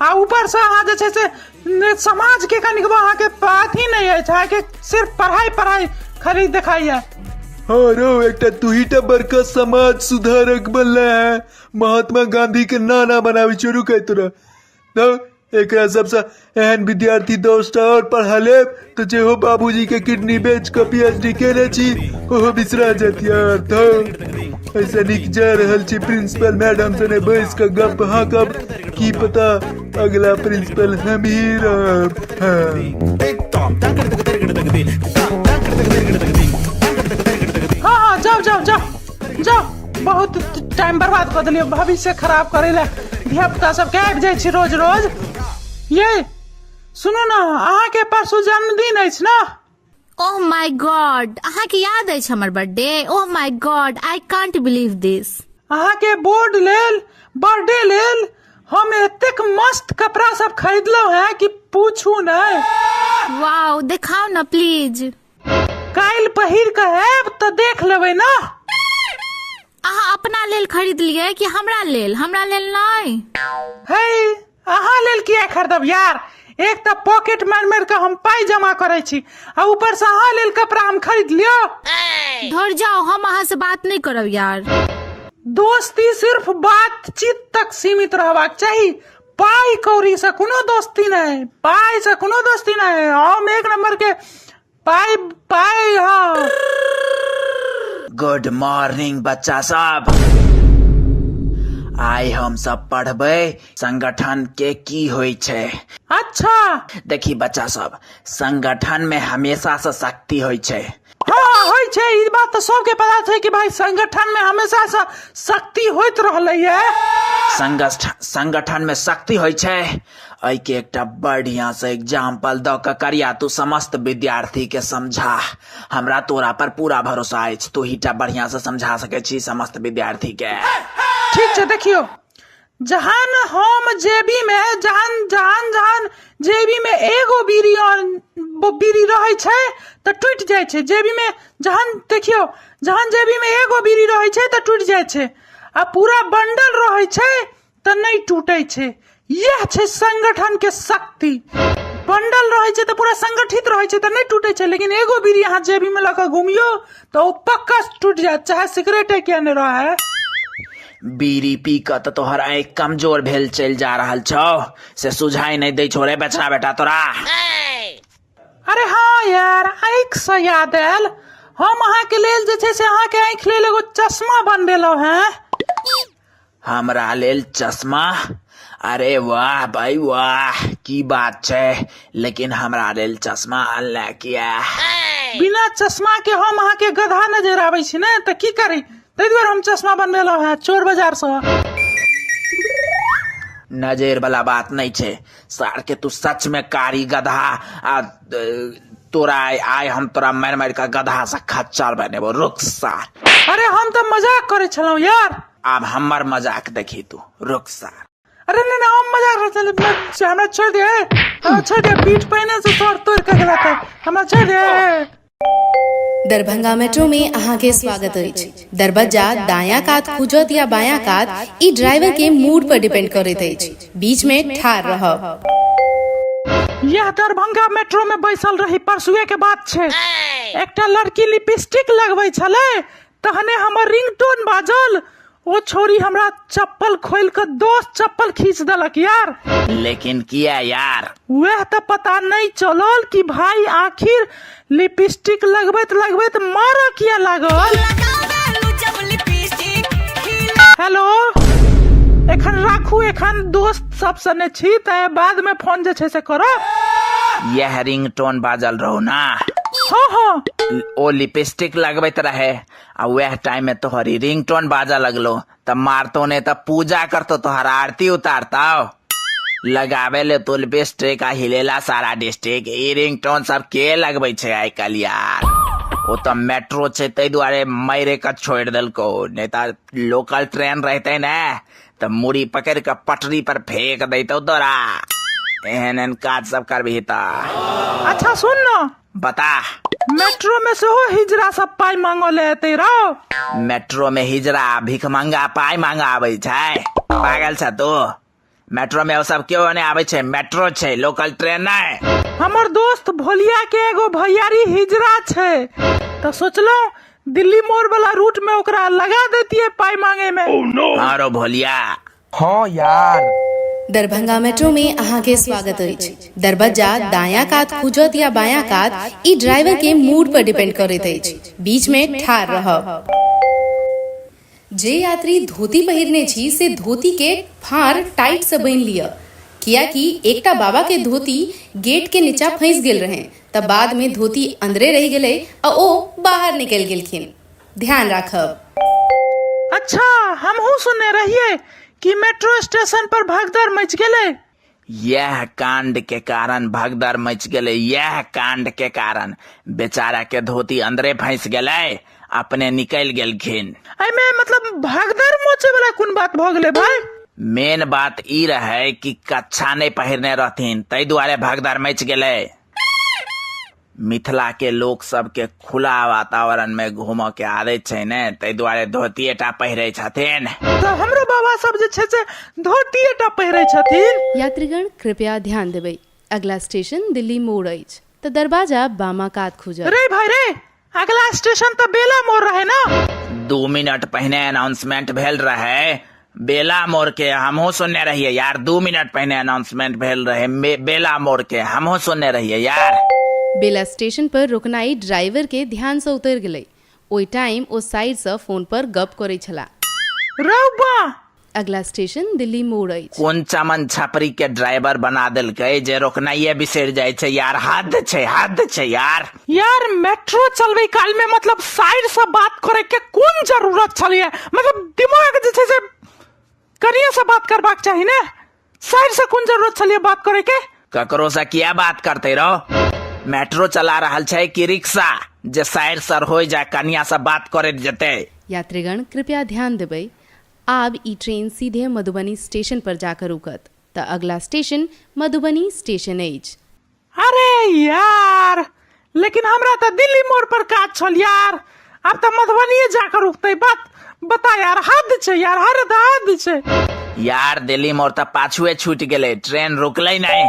आ ऊपर से अहाँ जे छै से समाज के कनिकबो अहाँके अथी नहि अछि, अहाँके सिर्फ पढ़ाई पढ़ाई खाली देखाइया। हाँ रो एकटा तूही टा बड़का समाज सुधारक बनले है, महात्मा गांधी के नाना बनाबी शुरू कर तोरा। तो एकरा सबसे एहन विद्यार्थी 10टा और पढ़ा लेब तो जे हो बाबूजी के किडनी बेच के पीएचडी केने छी ओहो बिसरा जात यार। तो ऐसा निक जा रहल छी प्रिंसिपल मैडम से बैस के गप हाँकब, की पता अगला प्रिंसिपल हम ही रहब। हाँ। हाँ हाँ जाओ जाओ जाओ जाओ, बहुत टाइम बर्बाद कऽ देलियै, भविष्य खराब करै लए धिया पुता सबके आबि जाइ छी रोज रोज। ये सुनू ने, अहाँके परसू जन्मदिन अछि ने? ओह my God, अहाँके याद अछि हमर birthday? Oh my god, I can't believe this. अहाँके बोर्ड लेल, बर्थडे लेल हम एतेक मस्त कपड़ा सब खरीदलहुँ हैं कि पूछू नहि। वाओ, देखाउ ने प्लीज। काल्हि पहिर कऽ आयब तऽ देख लेबै ने। अहाँ अपना लेल खरीदलियै कि हमरा लेल? हमरा लेल नहि। हे, अहाँ लेल किया खरीदब यार? एक तऽ पॉकेट मारि मारि कऽ हम पाइ जमा करै छी आ ऊपर से अहाँ लेल कपड़ा हम खरीद लियो। धर जाओ, हम अहाँ से बात नहि करब यार। दोस्ती सिर्फ बातचीत तक सीमित रहबाक चाही, पाइ कौड़ी से कोनो दोस्ती नहि, पाइ से कोनो दोस्ती नहि। हम एक नंबर के पाइ पाइ। हाँ, गुड मॉर्निंग बच्चा सब। आइ हम सब पढ़बै संगठन के की होइ छै। अच्छा देखी बच्चा सब, संगठन में हमेशा से शक्ति होइ छै। हाँ, होइ छै, ई बात तऽ सबके पता छै कि भाई संगठन में हमेशा से शक्ति होइत रहलै है। संगठन में शक्ति होइ छै, एहिके एकटा बढ़िया से एग्जाम्पल दऽ कऽ करिया तू समस्त विद्यार्थी के समझा। हमरा तोरा पर पूरा भरोसा अछि, तू ही टा बढ़िया से समझा सकै छी समस्त विद्यार्थी के। ठीक छै, देखियौ, जहन हम जेबी में जहन जहन जहन जेबी में एगो बीड़ी और बीड़ी रहै छै तऽ टूटि जाइ छै। जेबी में जहन, देखियौ, जहन जेबी में एगो बीड़ी रहै छै तऽ टूटि जाइ छै आ पूरा बंडल रहै छै तऽ नहि टूटै छै। इएह छै संगठन के शक्ति। बंडल रहै छै तऽ पूरा संगठित रहै छै तऽ नहि टूटै छै, लेकिन एगो बीड़ी अहाँ जेबी में लऽ कऽ घुमियौ तऽ ओ पक्का टूटि जायत, चाहे सिगरेटे किया नहि रहै। बीड़ी पी कऽ तऽ तोहर आँखि कमजोर भेल चलि जा रहल छौ, से सुझाइ नहि दै छौ रे बछड़ा बेटा तोरा। अरे हाँ यार, आँखि से याद आयल, हम अहाँके लेल जे छै से अहाँके आँखि लेल एगो चश्मा बनबेलहुँ हेँ। हमरा लेल चश्मा? अरे वाह भाई वाह, की बात छै, लेकिन हमरा लेल चश्मा अनले किया? बिना चश्मा के हम अहाँके गधा नजर आबै छी ने, तऽ की करी, ताहि दुआरे हम चश्मा बनबेलहुँ हेँ चोर बाजार सँ। नजर वाला बात नहीं छै सार के, तू सच में कारी गधा आ तोरा आइ हम तोरा मारि मारि कऽ गधा से खच्चर बनेबो, रुक सार। अरे हम तऽ मजाक करै छलहुँ यार। आब हमर मजाक देखी तू, रुक सार। अरे नहीं नहीं, हम मजाक करै छलहुँ, हमरा छोड़ दे, हमरा छोड़ दे, पीठ पहिने से तोड़ तोड़ के गेला तऽ हमरा छोड़ दे। दरभंगा मेट्रो में अहाँके स्वागत अछि। दरबज्जा दायां कात खुजत या बायां कात, ई ड्राइवर के मूड पर डिपेंड करैत अछि। बीच में ठाढ़ रहब। यह दरभंगा मेट्रो में बैसल रही, परसुए के बात छै, एकटा लड़की लिपस्टिक लगबै छलै, तहने हमर रिंगटोन बाजल, ओ छोरी हमरा चप्पल खोल के 10 चप्पल खींच देलक यार। लेकिन किया यार? वह तऽ पता नहीं चलल कि भाई आखिर लिपस्टिक लगबैत लगबैत मारऽ किया लागल। हेलो, एखन राखू, एखन दोस्त सब सने छी, तऽ बाद में फोन जे छै से करब। यह रिंगटोन बाजल रहो ना? हाँ हाँ। ओ लिपस्टिक लगबैत रहे आ वएह टाइम में तोहरी रिंगटोन बाजऽ लगलो, तऽ मारतो ने तऽ पूजा करतो, तोहर आरती उतारतो। लगावे ले तो लिपस्टिक आ हिलेला सारा डिस्ट्रिक्ट। ई रिंगटोन सब के लगबै छै आइ काल्हि यार? ओ तऽ मेट्रो छै ताहि दुआरे मारे के छोड़ि देलको, नहि तऽ लोकल ट्रेन रहते ने तऽ मुड़ी पकड़ि कऽ पटरी पर फेंक दैतौ तोरा। एहन एहन काज सब करबही तऽ। अच्छा सुन न, बता। मेट्रो में सेहो हिजरा सब पाइ मांगऽ ले एतै रौ? मेट्रो में हिजरा भिखमंगा पाइ मांगऽ आबै छै? पागल छ तू? मेट्रो में ओ सब केओ नहि आबै छै, मेट्रो छै, लोकल ट्रेन नहि। हमर दोस्त भोलिया के एगो भैयारी हिजरा छै, तऽ सोचलहुँ दिल्ली मोड़ वाला रूट में ओकरा लगा देतियै पाइ मांगे में। हाँ रो भोलिया। हाँ यार। दरभंगा मेट्रो में अहाँके स्वागत अछि। दरबज्जा दायां कात खुजत या बायां कात, ई ड्राइवर के मूड पर डिपेंड करैत अछि। बीच में ठाढ़ रहब। जे यात्री धोती पहिरने छी से धोती के फाँड़ टाइट से बान्हि लिअ, कियाकि एकटा बाबा के धोती गेट के नीचा फंसि गेल रहनि तऽ बाद में धोती अंदरे रहि गेलै आ ओ बाहर निकलि गेलखिन। ध्यान राखब। अच्छा, हमहूँ सुनने रहियै कि मेट्रो स्टेशन पर भगदड़ मचि गेलै। यह कांड के कारण भगदड़ मच गेलै, यह कांड के कारण बेचारा के धोती अंदरे फंस गेलै, अपने निकल गेलखिन। एहिमे मतलब भगदड़ मचे वाला कोन बात भऽ गेलै भाई? मेन बात ई रहे कि कच्छा नहीं पहिरने रहथिन, ताहि दुआरे भगदड़ मच गेलै। मिथिला के लोक सबके खुला वातावरण में घूमऽ के आदत छै ने, ताहि दुआरे धोतिये टा पहिरै छथिन। तऽ हमरो बाबा सब जे छै से धोतिये टा पहिरै छथिन। यात्रीगण कृपया ध्यान देबै, अगला स्टेशन दिल्ली मोड़ अछि, तऽ दरवाजा बामा कात खुजत। रे भाई रे, अगला स्टेशन तऽ बेला मोड़ रहै ना। 2 मिनट पहिने अनाउंसमेंट भेल रहै बेला मोड़ के, हमहूँ सुनने रहियै यार। 2 मिनट पहिने अनाउंसमेंट भेल रहै बेला मोड़ के, हमहूँ सुनने रहियै यार। बेला स्टेशन पर रुकनाइ ड्राइवर के ध्यान सँ उतरि गेलै। ओहि टाइम ओ साइड सँ फोन पर गप करै छलाह। रौ बा! अगला स्टेशन दिल्ली मोड़ अछि। कोन चमन छपरी के ड्राइवर बना देलकै जे रोकनाइये बिसरि जाइ छै यार। हद छै, हद छै यार। यार मेट्रो चलबै काल में मतलब साइड से बात करे के कोन जरूरत छलैया? मतलब दिमाग जे छै से कनिये से बात करबाक चाही ने, साइड से कोन जरूरत छलैया बात करे के? ककरो से किया बात करते रहो? मेट्रो चला रहल छै कि रिक्शा जे साइड सर हो जाय कनिया से बात करैत जेतै? यात्रीगण कृपया ध्यान देबै, आब ई ट्रेन सीधे मधुबनी स्टेशन पर जाकर रुकत, तऽ अगला स्टेशन मधुबनी स्टेशन अछि। अरे यार, लेकिन हमरा तऽ दिल्ली मोड़ पर काज छल यार, आब तऽ मधुबनीये जाकर रुकतै। बात बता यार, हद छै यार, हद हद छै यार। दिल्ली मोड़ तऽ पाछुए छूटि गेलै, ट्रेन रुकलै नहि।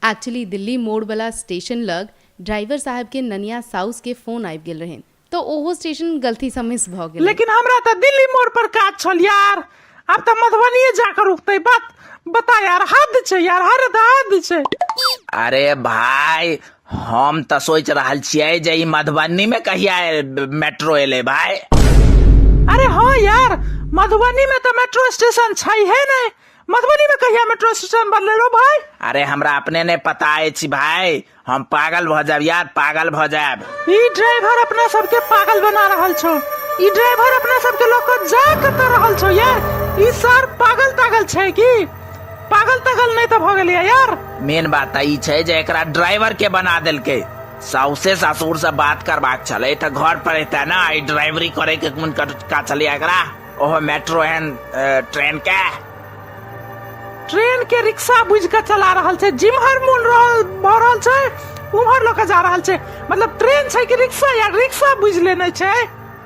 एक्चुअली दिल्ली मोड़ वाला स्टेशन लग ड्राइवर साहब के ननिया साउस के फोन आबि गेल रहनि, तऽ ओहो स्टेशन गलती सँ मिस भऽ गेलै। लेकिन हमरा तऽ दिल्ली मोड़ पर काज छल यार, आब तऽ मधुबनीये जाकर रुकतै। बात बता यार, हद छै यार, हद हद छै। अरे भाई, हम तऽ सोचि रहल छियै जे ई मधुबनी में कहिया मेट्रो एलै भाई। अरे हाँ यार, मधुबनी में तऽ मेट्रो स्टेशन छै है नहीं, मधुबनी में कहिया मेट्रो स्टेशन बनलै रो भाई? अरे हमरा अपने नहीं पता अछि भाई, हम पागल भऽ जायब यार, पागल भऽ जायब। ई ड्राइवर अपना सबके पागल बना रहल छौ, ई ड्राइवर अपना सबके लऽ कऽ जा कतऽ रहल छौ यार? ई सर पागल तागल छै की? पागल तागल नहीं तऽ भऽ गेलियै यार। मेन बात तऽ ई छै जे एकरा ड्राइवर के बना देलकै। साउसे ससुर से बात करबाक छलै तऽ घर पर एतै ने, ई ड्राइवरी करे के कोन का छलै एकरा, ओहो मेट्रो एहन ट्रेन के। ट्रेन के रिक्शा बुझि कऽ चला रहल छै, जिम्हर मोन रहल भऽ रहल छै उम्हर लऽ कऽ जा रहल छै। मतलब ट्रेन छै कि रिक्शा यार, रिक्शा बुझि लेने छै।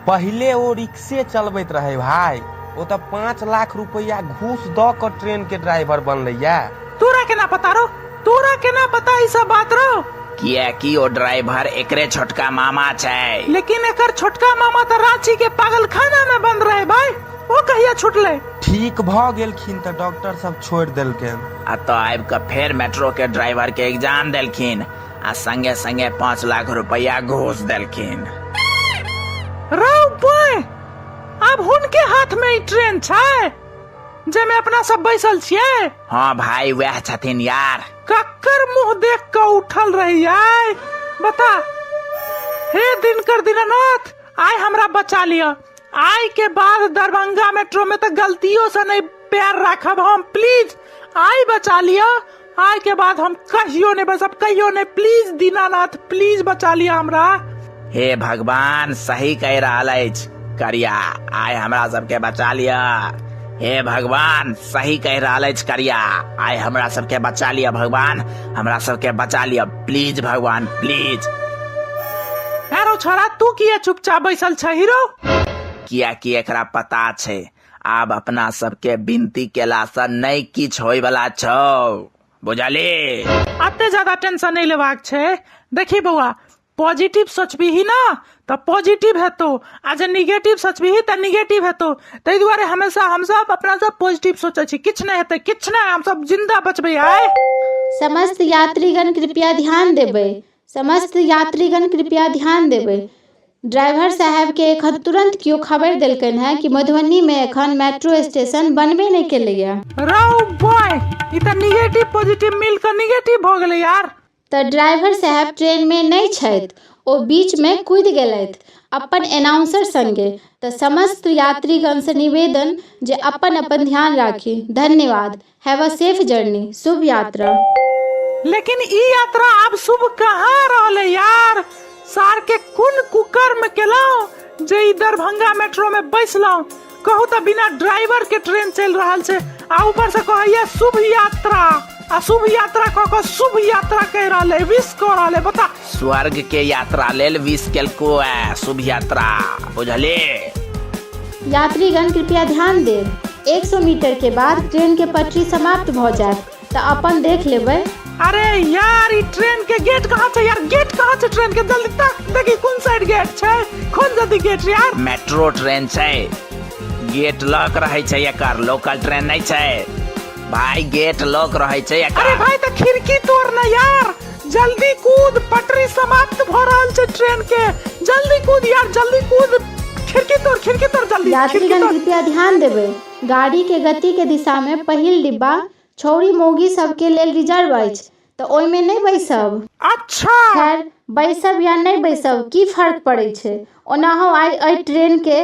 पहिले ओ रिक्शे चलबैत रहै भाई, ओ तऽ 5 लाख रुपैआ घूस दऽ कऽ ट्रेन के ड्राइवर बनलैया। तोरा केना पता रो, तोरा केना पता ई सब बात रो? कियाकि ओ ड्राइवर एकरे छोटका मामा छै। लेकिन एकर छोटका मामा तऽ रांची के पागलखाना में बंद रहे भाई, ओ कहिया छुटलै? ठीक भऽ गेलखिन तऽ डॉक्टर सब छोड़ि देलकनि। आ तऽ आबि कऽ फेर मेट्रो के ड्राइवर के एग्जाम देलखिन आ संगे संगे 5 लाख रुपया घूस देलखिन। रौ बॉय, आब हुनके हाथ में ई ट्रेन छै जाहिमे अपना सब बैसल छियै? हाँ भाई, वएह छथिन यार। कक्कर मुंह देख कऽ उठल रहियै बता। हे दिनकर दीनानाथ, आइ हमरा बचा लिअ। आइ के बाद दरभंगा मेट्रो में तऽ गलतियों से नहीं पैर राखब हम, प्लीज I बचा लिअ। आइ के बाद हम कहियो नहीं बसब, कहियो नहीं, प्लीज दीनानाथ, प्लीज बचा लिअ हमरा। हे भगवान, सही कहि रहल अछि करिया, आइ हमरा सबके बचा लिअ। हे भगवान, सही कहि रहल अछि करिया, आइ हमरा सबके बचा लिअ भगवान, हमरा सबके बचा लिअ प्लीज भगवान, प्लीज। अरे छोरा, तू किया चुपचाप बैसल छ हीरो? कियाकि एकरा पता छै आब अपना सबके विनती केला से नहि किछु होय वाला छौ, बुझली? अते ज्यादा टेंशन नहीं लेबाक छै। देखी बौआ, पॉजिटिव सोचबीही ना तऽ पॉजिटिव हेतौ, आ जे निगेटिव सोचबीही तऽ निगेटिव हेतौ। ताहि दुआरे हमेशा हमसब अपना सब पॉजिटिव सोचै छी, किछु नहि हेतै, किछु नहि, हमसब जिंदा बचबै आइ। समस्त यात्रीगण कृपया ध्यान देबै, समस्त यात्रीगण कृपया ध्यान देबै। ड्राइवर साहेबके एखन तुरन्त केओ खबरि देलकनि हेँ कि मधुबनीमे एखन मेट्रो स्टेशन बनबे नहि केलैए। रौ बॉय, ई तऽ निगेटिव पॉजिटिव मिल कऽ निगेटिव भऽ गेलै यार। तऽ ड्राइवर साहेब ट्रेनमे नहि छथि, ओ बीचमे कूदि गेलथि अपन एनाउंसर संगे। तऽ समस्त यात्रीगणसँ निवेदन जे अपन अपन ध्यान राखी। धन्यवाद। Have a safe journey. शुभ यात्रा। लेकिन ई यात्रा आब शुभ कहाँ रहलै यार? सार के कोन कुकर्म केलहुँ जे ई दरभंगा मेट्रो में बैसलहुँ? कहू तऽ बिना ड्राइवर के ट्रेन चलि रहल छै आ ऊपर से कहैया शुभ यात्रा। आ शुभ यात्रा कऽ कऽ शुभ यात्रा कहि रहल है, विश कऽ रहल है, बता। स्वर्ग के यात्रा लेल विश केलको है शुभ यात्रा, बुझली? यात्रीगण कृपया ध्यान देब, 100 मीटर के बाद ट्रेन के पटरी समाप्त भऽ जायत, तऽ अपन देख लेबै। अरे यार, ई ट्रेन के गेट कहाँ छै यार? गेट कहाँ छै ट्रेन के? जल्दी तक देखी कोन साइड गेट छै, खोल जल्दी गेट यार। मेट्रो ट्रेन छै, गेट लॉक रहै छै एकर, लोकल ट्रेन नहि छै भाई, गेट लॉक रहै छै एकर। अरे भाई, तऽ खिड़की तोड़ ना यार, जल्दी कूद, पटरी समाप्त भ रहल छै ट्रेन के, जल्दी कूद यार, जल्दी कूद, खिड़की तोड़, खिड़की तोड़ जल्दी, खिड़की यात्रीगण तोड़। कृपया ध्यान देबै, गाड़ी के गति के दिशा में पहिल डिब्बा छौड़ी मौगी सबके लेल रिजर्व अछि, तऽ ओहिमे नहि बैसब। अच्छा। खैर, बैसब या नहि बैसब की फर्क पड़ै छै, ओनाहो आइ एहि ट्रेनके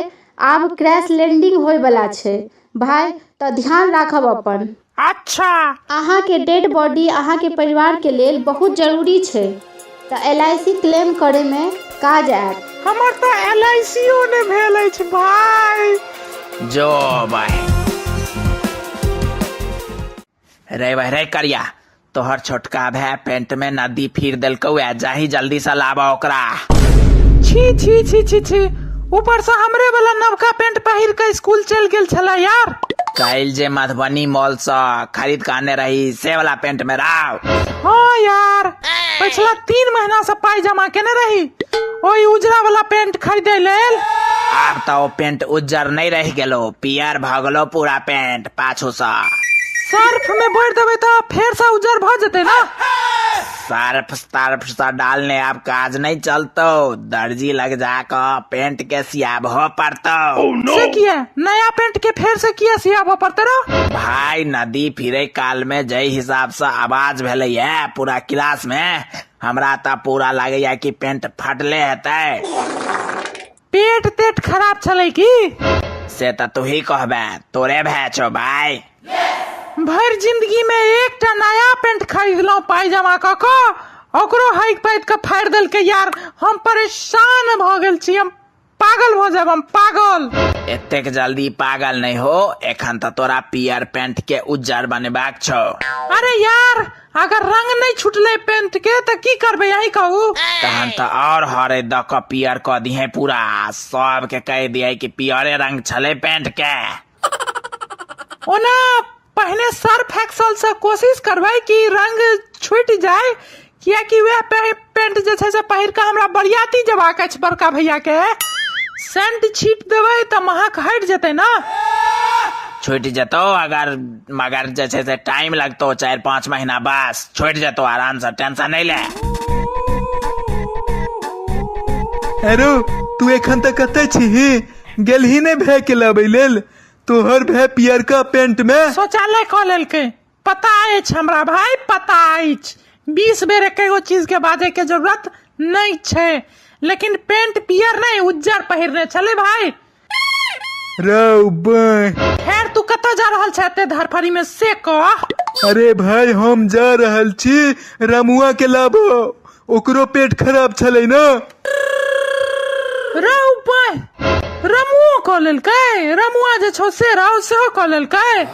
आब क्रैश लैंडिंग होय बला छै भाय, तऽ ध्यान राखब अपन। अच्छा। अहाँके डेड बॉडी अहाँके परिवारके लेल बहुत जरूरी छै, तऽ एल I C claim करैमे काज आयत। हमर तऽ एल I C ओ नहि भेल अछि भाय। जो भाय रे भाई रे करिया, तोहर छोटका भाय पेंट में नदी फिर देलकौ ए, जाही जल्दी से लाबा ओकरा। छी छी छी छी छी, ऊपर से हमरे वाला नवका पेंट पहिर के स्कूल चल गेल छला यार। काल्हि जे मधुबनी मॉल से खरीद के आने रही से वाला पेंट में राव। हाँ यार, पिछला 3 महीना से पाई जमा केने रही ओई उजरा वाला पेंट खरीदे लेल। आब तो ओ पेंट उज्जर नहीं रह गेलो, पियर भ गेलो पूरा पेंट पाछू से। सर्फ में बोर देबै तो फेर से उज्जर भ जेतै ना। सर्फ सर्फ से डालने अब काज नहीं चलतो, दर्जी लग जाके पेंट के सियाबहो पड़तो। Oh, no. से किया नया पेंट के फेर से किया सियाबहो पड़ते रो? भाई नदी फिरे काल में जै हिसाब से आवाज भेलै है पूरा क्लास में, हमरा त पूरा लागैया कि पेंट फटले हेतै। पेट तेट खराब छलै की? से त तू ही कहबे, तोरे भए छौ भाई। भरि जिंदगी में एकटा नया पेंट खरीदलहुँ पाई जमा कऽ कऽ, ओकरो हाइक पाइक के फाड़ि देलकै यार। हम परेशान भऽ गेल छी, हम पागल भऽ जायब, हम पागल। एतेक जल्दी पागल नहीं हो, एखन त तोरा पियर पेंट के उज्जर बनेबाक छौ। अरे यार, अगर रंग नहीं छुटले पेंट के त की करबे, यही कहू। तहन त और हरे द क पियर क दिहे पूरा, सबके कह दिहे कि पियरे रंग छले पेंट के। ओना पहिने सर्फ एक्सल से कोशिश करबै कि रंग छूटि जाय, कियाकि वएह पेंट जे छै से पहिर कऽ हमरा बरियाती जेबाक अछि बड़का भैया के। सेंट छीट देबै तऽ महक हटि जेतै ना। छूटि जेतौ अगर, मगर जे छै से टाइम लगतौ 4-5 महीना, बस छूटि जेतौ आराम से, टेंशन नहीं ले। अरे तू एखन तक कतऽ छीही? गेलही नहि भाय के लाबै लेल? तोहर भाय पियरका पेंट में शौचालय कऽ लेलकै। पता अछि हमरा भाय, पता अछि, 20 बेर एकेगो चीज के बाजै के जरूरत नहि छै, लेकिन पेंट पियर नहि उज्जर पहिरने छलै भाय। रौ बाय। खैर, तू कतऽ जा रहल छै एते धरफड़ी में से कह। अरे भाय, हम जा रहल छी रमुआ के लाबो, ओकरो पेट खराब छलै ना। रौ बाय, रमुओ कऽ लेलकै? रमुआ जे छौ से रौ सेहो कऽ लेलकै?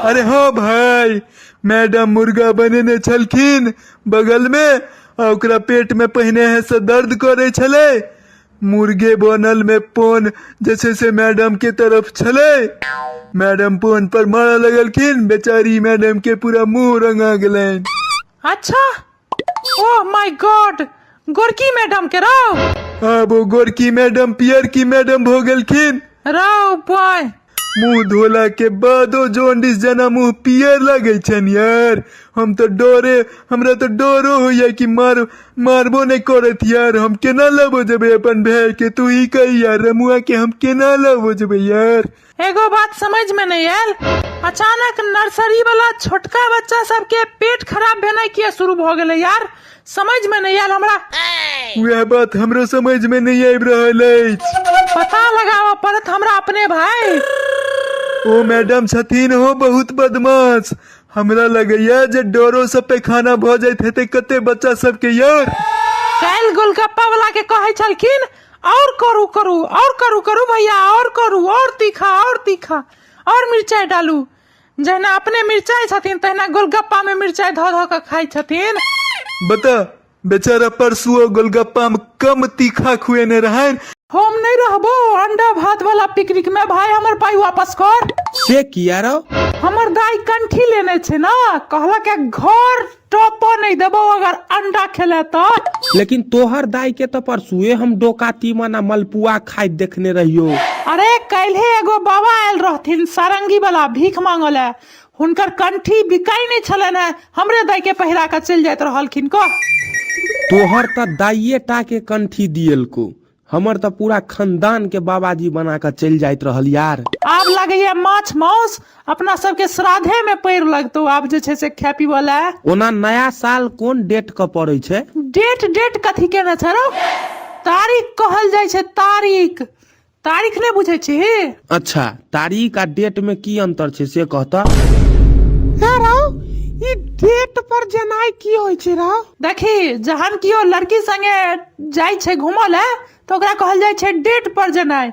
अरे हाँ भाई, मैडम मुर्गा बनेने छलखिन बगल में, आ ओकरा पेट में पहिने है से दर्द करे छलै, मुर्गे बनल में पोन जे छै से मैडम के तरफ छलै, मैडम पोन पर मारऽ लगलखिन, बेचारी मैडम के पूरा मुंह रंगा गेलनि। अच्छा, ओह my God, गोरकी मैडम के रौ? आब ओ गोरकी मैडम पियरकी मैडम भऽ गेलखिन। रौ बॉय। मुंह धोला के बादो जॉन्डिस जेना मुंह पियर लगै छनि यार। हम तऽ डरे, हमरा तऽ डरो होइया कि मारबो नहि करत यार। हम केना लबो जेबै अपन भाय के, तू ही कही यार, रमुआ के हम केना लबो जेबै यार? एगो बात समझ में नहीं आयल, अचानक नर्सरी वाला छोटका बच्चा सबके पेट खराब भेनाइ किया शुरू भऽ गेलै यार, समझ में नहीं आयल हमरा। वएह बात हमरो समझ में नहीं आबि रहल अछि। पता लगाबऽ पड़त हमरा अपने भाई। ओ मैडम छथिन हो बहुत बदमाश, हमरा लगैया जे डरो से पैखाना भऽ जाइत हेतै कते बच्चा सबके यार। काल्हि गोलगप्पा वाला के कहै छलखिन और करू करू और करू करू भैया और करू और तीखा और तीखा और मिर्चाई डालू। जहिना अपने मिरचाइ छथिन तहिना गोलगप्पा में मिरचाइ धऽ धऽ कऽ खाइ छथिन। बता, बेचारा परसुओ गोलगप्पा में कम तीखा खुएने रहनि। हम नहि रहबो अंडा भात वाला पिकनिक में, भाई हमर पाई वापस कर। से किया रौ? हमर दाई कंठी लेने छै ना, कहलक है घर टपो नहीं देबो अगर अंडा खेले तो। लेकिन तोहर दाई के तो परसुए हम डोका तीमन आ मलपुआ खाइत देखने रहियो। अरे काल्हे एगो बाबा आयल रहथिन सारंगी वाला भीख मांगल है, हुनकर कंठी बिकाई नहीं छलनि है, हमरे दाई के पहिरा के चलि जाइत रहलखिन कह। तोहर तऽ दाइये टा के कंठी दियलको, हमर तऽ पूरा खानदान के बाबाजी बना कऽ चलि जाइत रहल यार। आब लगैया माछ माउस अपना सबके श्राद्धे में पैर लगतौ आब जे छै से खाय पीबऽ लए। ओना नया साल कोन डेट के पड़ै छै? डेट डेट कथी केने छै रौ? तारीख कहल जाइ छै तारीख। तारीख नहि बुझै छी? अच्छा, तारीख आ डेट में की अंतर छै से कह तऽ। हे रौ, ई डेट पर जेनाइ की होइ छै रौ? देखी, जहन कियो लड़की संगे जाइ छै घूमऽ लए तऽ ओकरा कहल जाइ छै डेट पर जेनाइ,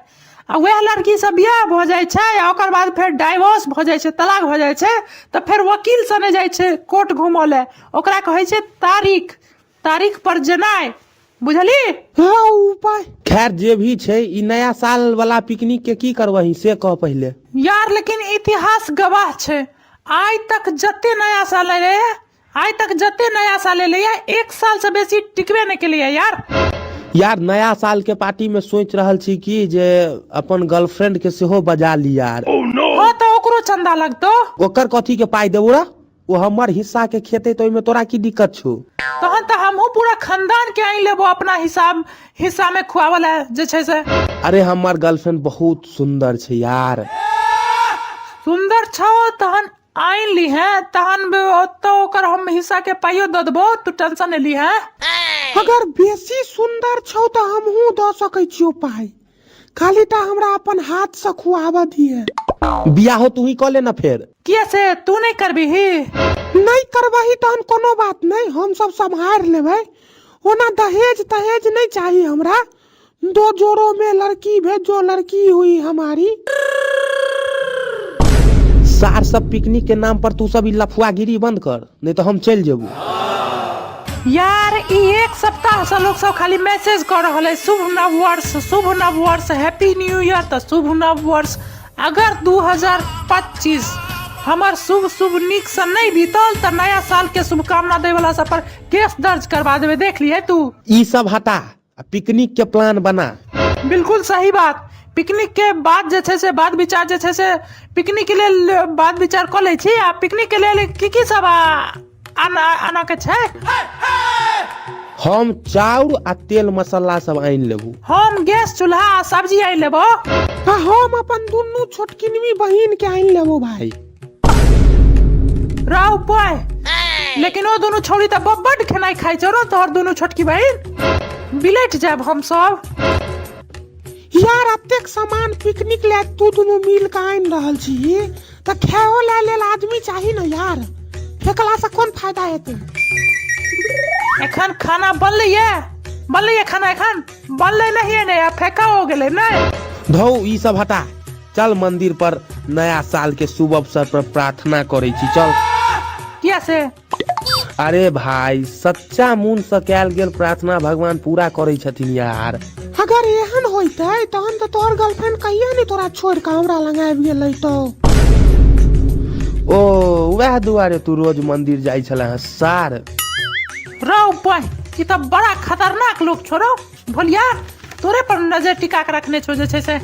आ वएह लड़की से बियाह भऽ जाइ छै आ ओकर बाद फेर डाइवोर्स भऽ जाइ छै, तलाक भऽ जाइ छै, तऽ फेर वकील सने जाइ छै कोर्ट घूमऽ लए, ओकरा कहै छै तारीख, तारीख पर जेनाइ, बुझली? हँ उपाय। खैर जे भी छै, ई नया साल वाला पिकनिक के की करबही से कह पहिले। यार लेकिन इतिहास गवाह छै, आइ तक जते नया साल एलै, आइ तक जते नया साल एलै एक साल से बेसी टिकबे नहि केलैया यार। यार नया साल के पार्टी में सोच रहल छी कि जे अपन गर्लफ्रेंड के सेहो बजा ली यार। हाँ तऽ ओकरो चंदा लगतौ। ओकर कथी के पाई देबो रे? ओ हमर हिस्सा के खेते तो ओहिमे तोरा की दिक्कत छौ? तहन तऽ हमहूँ पूरा खानदान के आनि लेबो अपना हिसाब हिस्सा में खुआवल है जे छै से। अरे हमर गर्लफ्रेंड बहुत सुंदर छै यार। सुंदर छौ तहन आनि लीहे, तहन ओतऽ ओकर हम हिस्सा के पाइयो दऽ देबो, तू टेंशन नहि लीहे। अगर बेसी सुंदर छौ तऽ हमहूँ दऽ सकै छियौ पाइ, खाली टा हमरा अपन हाथ से खुआबऽ दिहे। बियाहो तू ही कऽ ले ना फेर। किया से तू नहीं करबिही? नहीं करबही तहन कोनो बात नहीं, हम सब सम्हारि लेबै। ओना दहेज तहेज नहीं चाही हमरा, दो जोड़ों में लड़की भेजो लड़की हुई हमारी। सार सब पिकनिक के नाम पर तू सब ई लफुआगिरी बंद कर, नहीं तो हम चलि जेबू। यार ई एक सप्ताह से लोग सब खाली मैसेज कर रहल है शुभ नव वर्ष, शुभ नव वर्ष, हैप्पी न्यू ईयर, तऽ शुभ नव वर्ष। अगर 2025 हमर शुभ शुभ नीक से नहीं बीतल तऽ नया साल के शुभकामना दै वाला सब पर केस दर्ज करवा देबै, देख लिए तू। ई सब हटा आ पिकनिक के प्लान बना। बिल्कुल सही बात। पिकनिक के बाद जे छै से बात विचार जे छै से पिकनिक के लेल बात विचार कऽ लै छी। आ पिकनिक के लेल की की सब आना के छै? हम चाउर आ तेल मसाला सब आनि लेबू। हम गैस चूल्हा आ सब्जी आनि लेबो। आ हम अपन दुनू छोटकिनवी बहिन के आनि लेबो भाई। राव बॉय, लेकिन ओ दुनू छौड़ी तऽ बड्ड खेनाइ खाइ छौ रौ तोहर दुनू छोटकी बहिन, बिलटि जायब हम सब। यार अतेक सामान पिकनिक ले तू दुनू मिल के आनि रहल छी तऽ खाओ ले लेल आदमी चाही ने यार, फेकला से कोन फायदा हेतै? एखन खाना बनलै ये, बनलै ये खाना एखन बनलै नहीं ने, आ फेका हो गेलै नहीं। धौ ई सब हटा, चल मंदिर पर नया साल के शुभ अवसर पर प्रार्थना करै छी, चल। किया से? अरे भाई सच्चा मन से कैल गेल प्रार्थना भगवान पूरा करै छथिन यार। अगर एहन होइतै तहन तऽ तोहर गर्लफ्रेंड कहिया नहि तोरा छोड़ि कऽ हमरा लग आबि गेलै तो। ओ वएह दुआरे तू रोज मंदिर जाइ छले हँ सार। रौ बहिं, ई तऽ बड़ा खतरनाक लोक छौ रौ भोलिया, तोरे पर नजर टिका के रखने छौ जे छै से।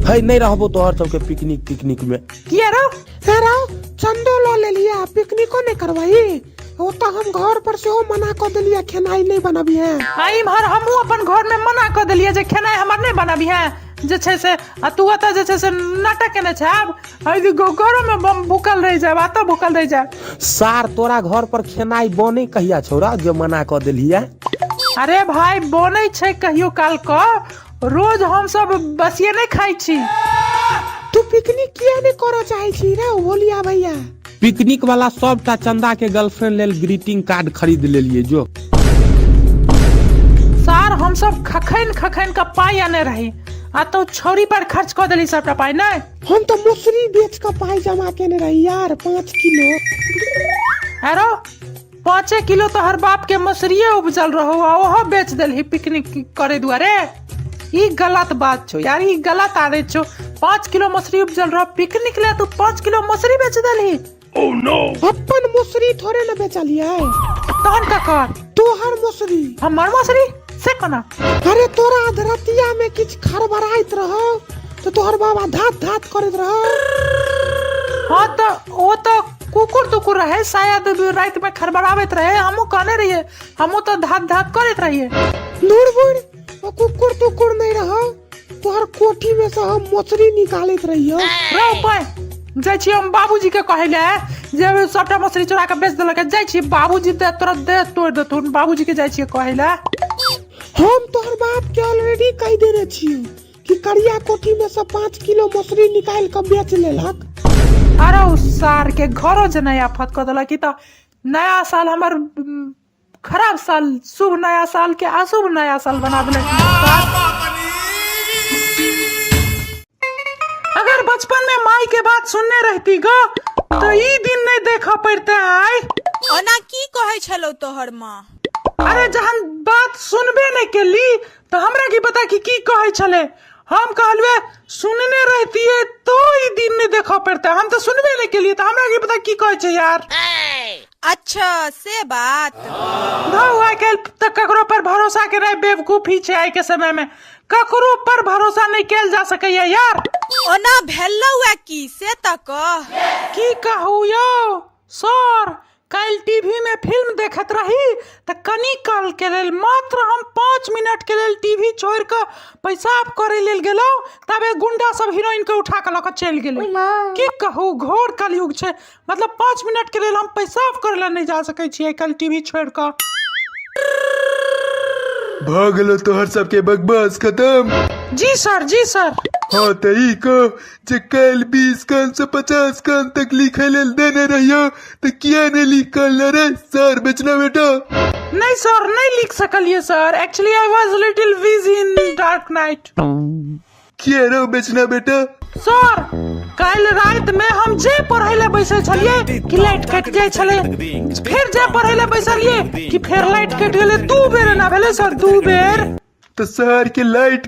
है नहीं रहबो तोहर सबके पिकनिक तिकनिक में। किया रौ? हे रौ, चंदो लऽ लेलियै आ पिकनिको नहि करबही? ओतऽ हम घर पर सेहो मना कऽ देलियै खेनाइ नहि बनबिहे। आ इम्हर हमहूँ अपन घर में मना कऽ देलियै जे खेनाइ हमर नहि बनबिहे जे छै से, आ तू ओतऽ जे छै से नाटक केने छै आब। घरो में बम भूखल रहि जायब, एतऽ भूखल रहि जायब। सार तोरा घर पर खेनाइ बनै कहिया छौ रौ जे मना कऽ देलियै? अरे भाई बनै छै कहियो काल कऽ, रोज हम सब बसिए नहि खाइ छी। तू पिकनिक किया नहि करऽ चाहै छी रे भोलिया भैया? पिकनिक वाला सबटा चंदा के गर्लफ्रेंड लेल ग्रीटिंग कार्ड खरीद लेलिए जो। सार हम सब खखैन खखैन के पाई आने रही आ तो छौरी पर खर्च कऽ देली सबटा पाइ नहि? हम तऽ मसुरी बेच कऽ पाइ जमा केने रही यार, 5 किलो। अरो 5 किलो तो हर बाप के मसुरिये उपजल रहो आ ओहो बेच देलही पिकनिक करे दुआरे। ई गलत बात छौ यार, ई गलत आदत छौ। 5 किलो मसुरी उपजल रहो पिकनिक ले, तू 5 किलो मसुरी बेच देलही। अपन मसुरी थोड़े न बेचलियै। तहन ककर? तोहर मसुरी। हमर मसुरी से कोना? अरे तोरा अधरतिया में किछु खड़बड़ाइत रहो तो तोहर बाबा धात धात करैत रहो। हाँ तो ओ तो कुकुर तुकुर रहे शायद, रात में खड़बड़ाबैत रहे। हमहूँ कहने रहिए, हमहूँ तो धात धात करैत रहिए। दूर बुढ़, ओ कुकुर तुकुर नहीं रहो, तोहर कोठी में से हम मछली निकालैत रहियो। रो पाय जाइ छी हम बाबूजी के कहै ले जे सबटा मछली चोरा के बेच देलक। जाइ छी बाबूजी दे तोरा दे तोड़ देथुन। बाबूजी के जाइ छियै कहै ले। हम तोहर बाप के ऑलरेडी कहि देने छियो कि करिया कोठी में से 5 किलो मछली निकाल के बेच लेलक। अरे उ सार के घरो जे नया आफत कऽ देलक। ई तऽ नया साल हमर खराब साल, शुभ नया साल के अशुभ नया साल बना देलक। अगर बचपन में माई के बात सुनने रहती गो तो ई दिन नहीं देखा पड़ते आय। ओना की कहै छलौ तोहर माँ? अरे जहन बात सुनबे नहीं केली तो हमरा की पता कि की कहै छले। हम कहलवे सुनने रहतिए तो ई दिन नहीं देखा पड़ता। हम तो सुनबे नहीं केलिए तो हमरा की पता की कहै छै यार। अच्छा से बात। धौ आइ काल्हि तऽ ककरो पर भरोसा केनाइ बेवकूफी छै। आइ के समय में ककरो पर भरोसा नहीं कैल जा सकैया यार। ओना भेलौ ए की से तऽ कह। की कहू यौ सर, काल्हि टीवी में फिल्म देखैत रही तऽ कनी काल के लेल, मात्र हम 5 मिनट के लेल टीवी छोड़ि कऽ पेशाब करे लेल गेलहुँ, तबे गुंडा सब हीरोइन के उठा कऽ लऽ कऽ चलि गेलै। की कहू, घोर कलयुग छै। मतलब 5 मिनट के लेल हम पेशाब करे ला नहीं जा सकै छियै काल्हि टीवी छोड़ि कऽ। भऽ गेलो तोहर सबके बकवास खत्म? जी सर, जी सर। हाँ तऽ ई कह जे काल्हि 20 कान से 50 कान तक लिखे लेल देने रहियो तऽ किया नहि लिख कऽ अनले रे सर बेचना बेटा? नहीं सर, नहीं लिख सकलिए sir, actually I was little busy in dark night. किया रो बेचना बेटा? सर काल्हि राति में हम जे पढ़ै ले बैसल छलियै कि लाइट कटि जाइ छलै, फेर जे पढ़ै ले बैसलियै कि फेर लाइट कटि गेलै। 2 बेर एना भेलै सर, 2 बेर। तऽ शहर के लाइट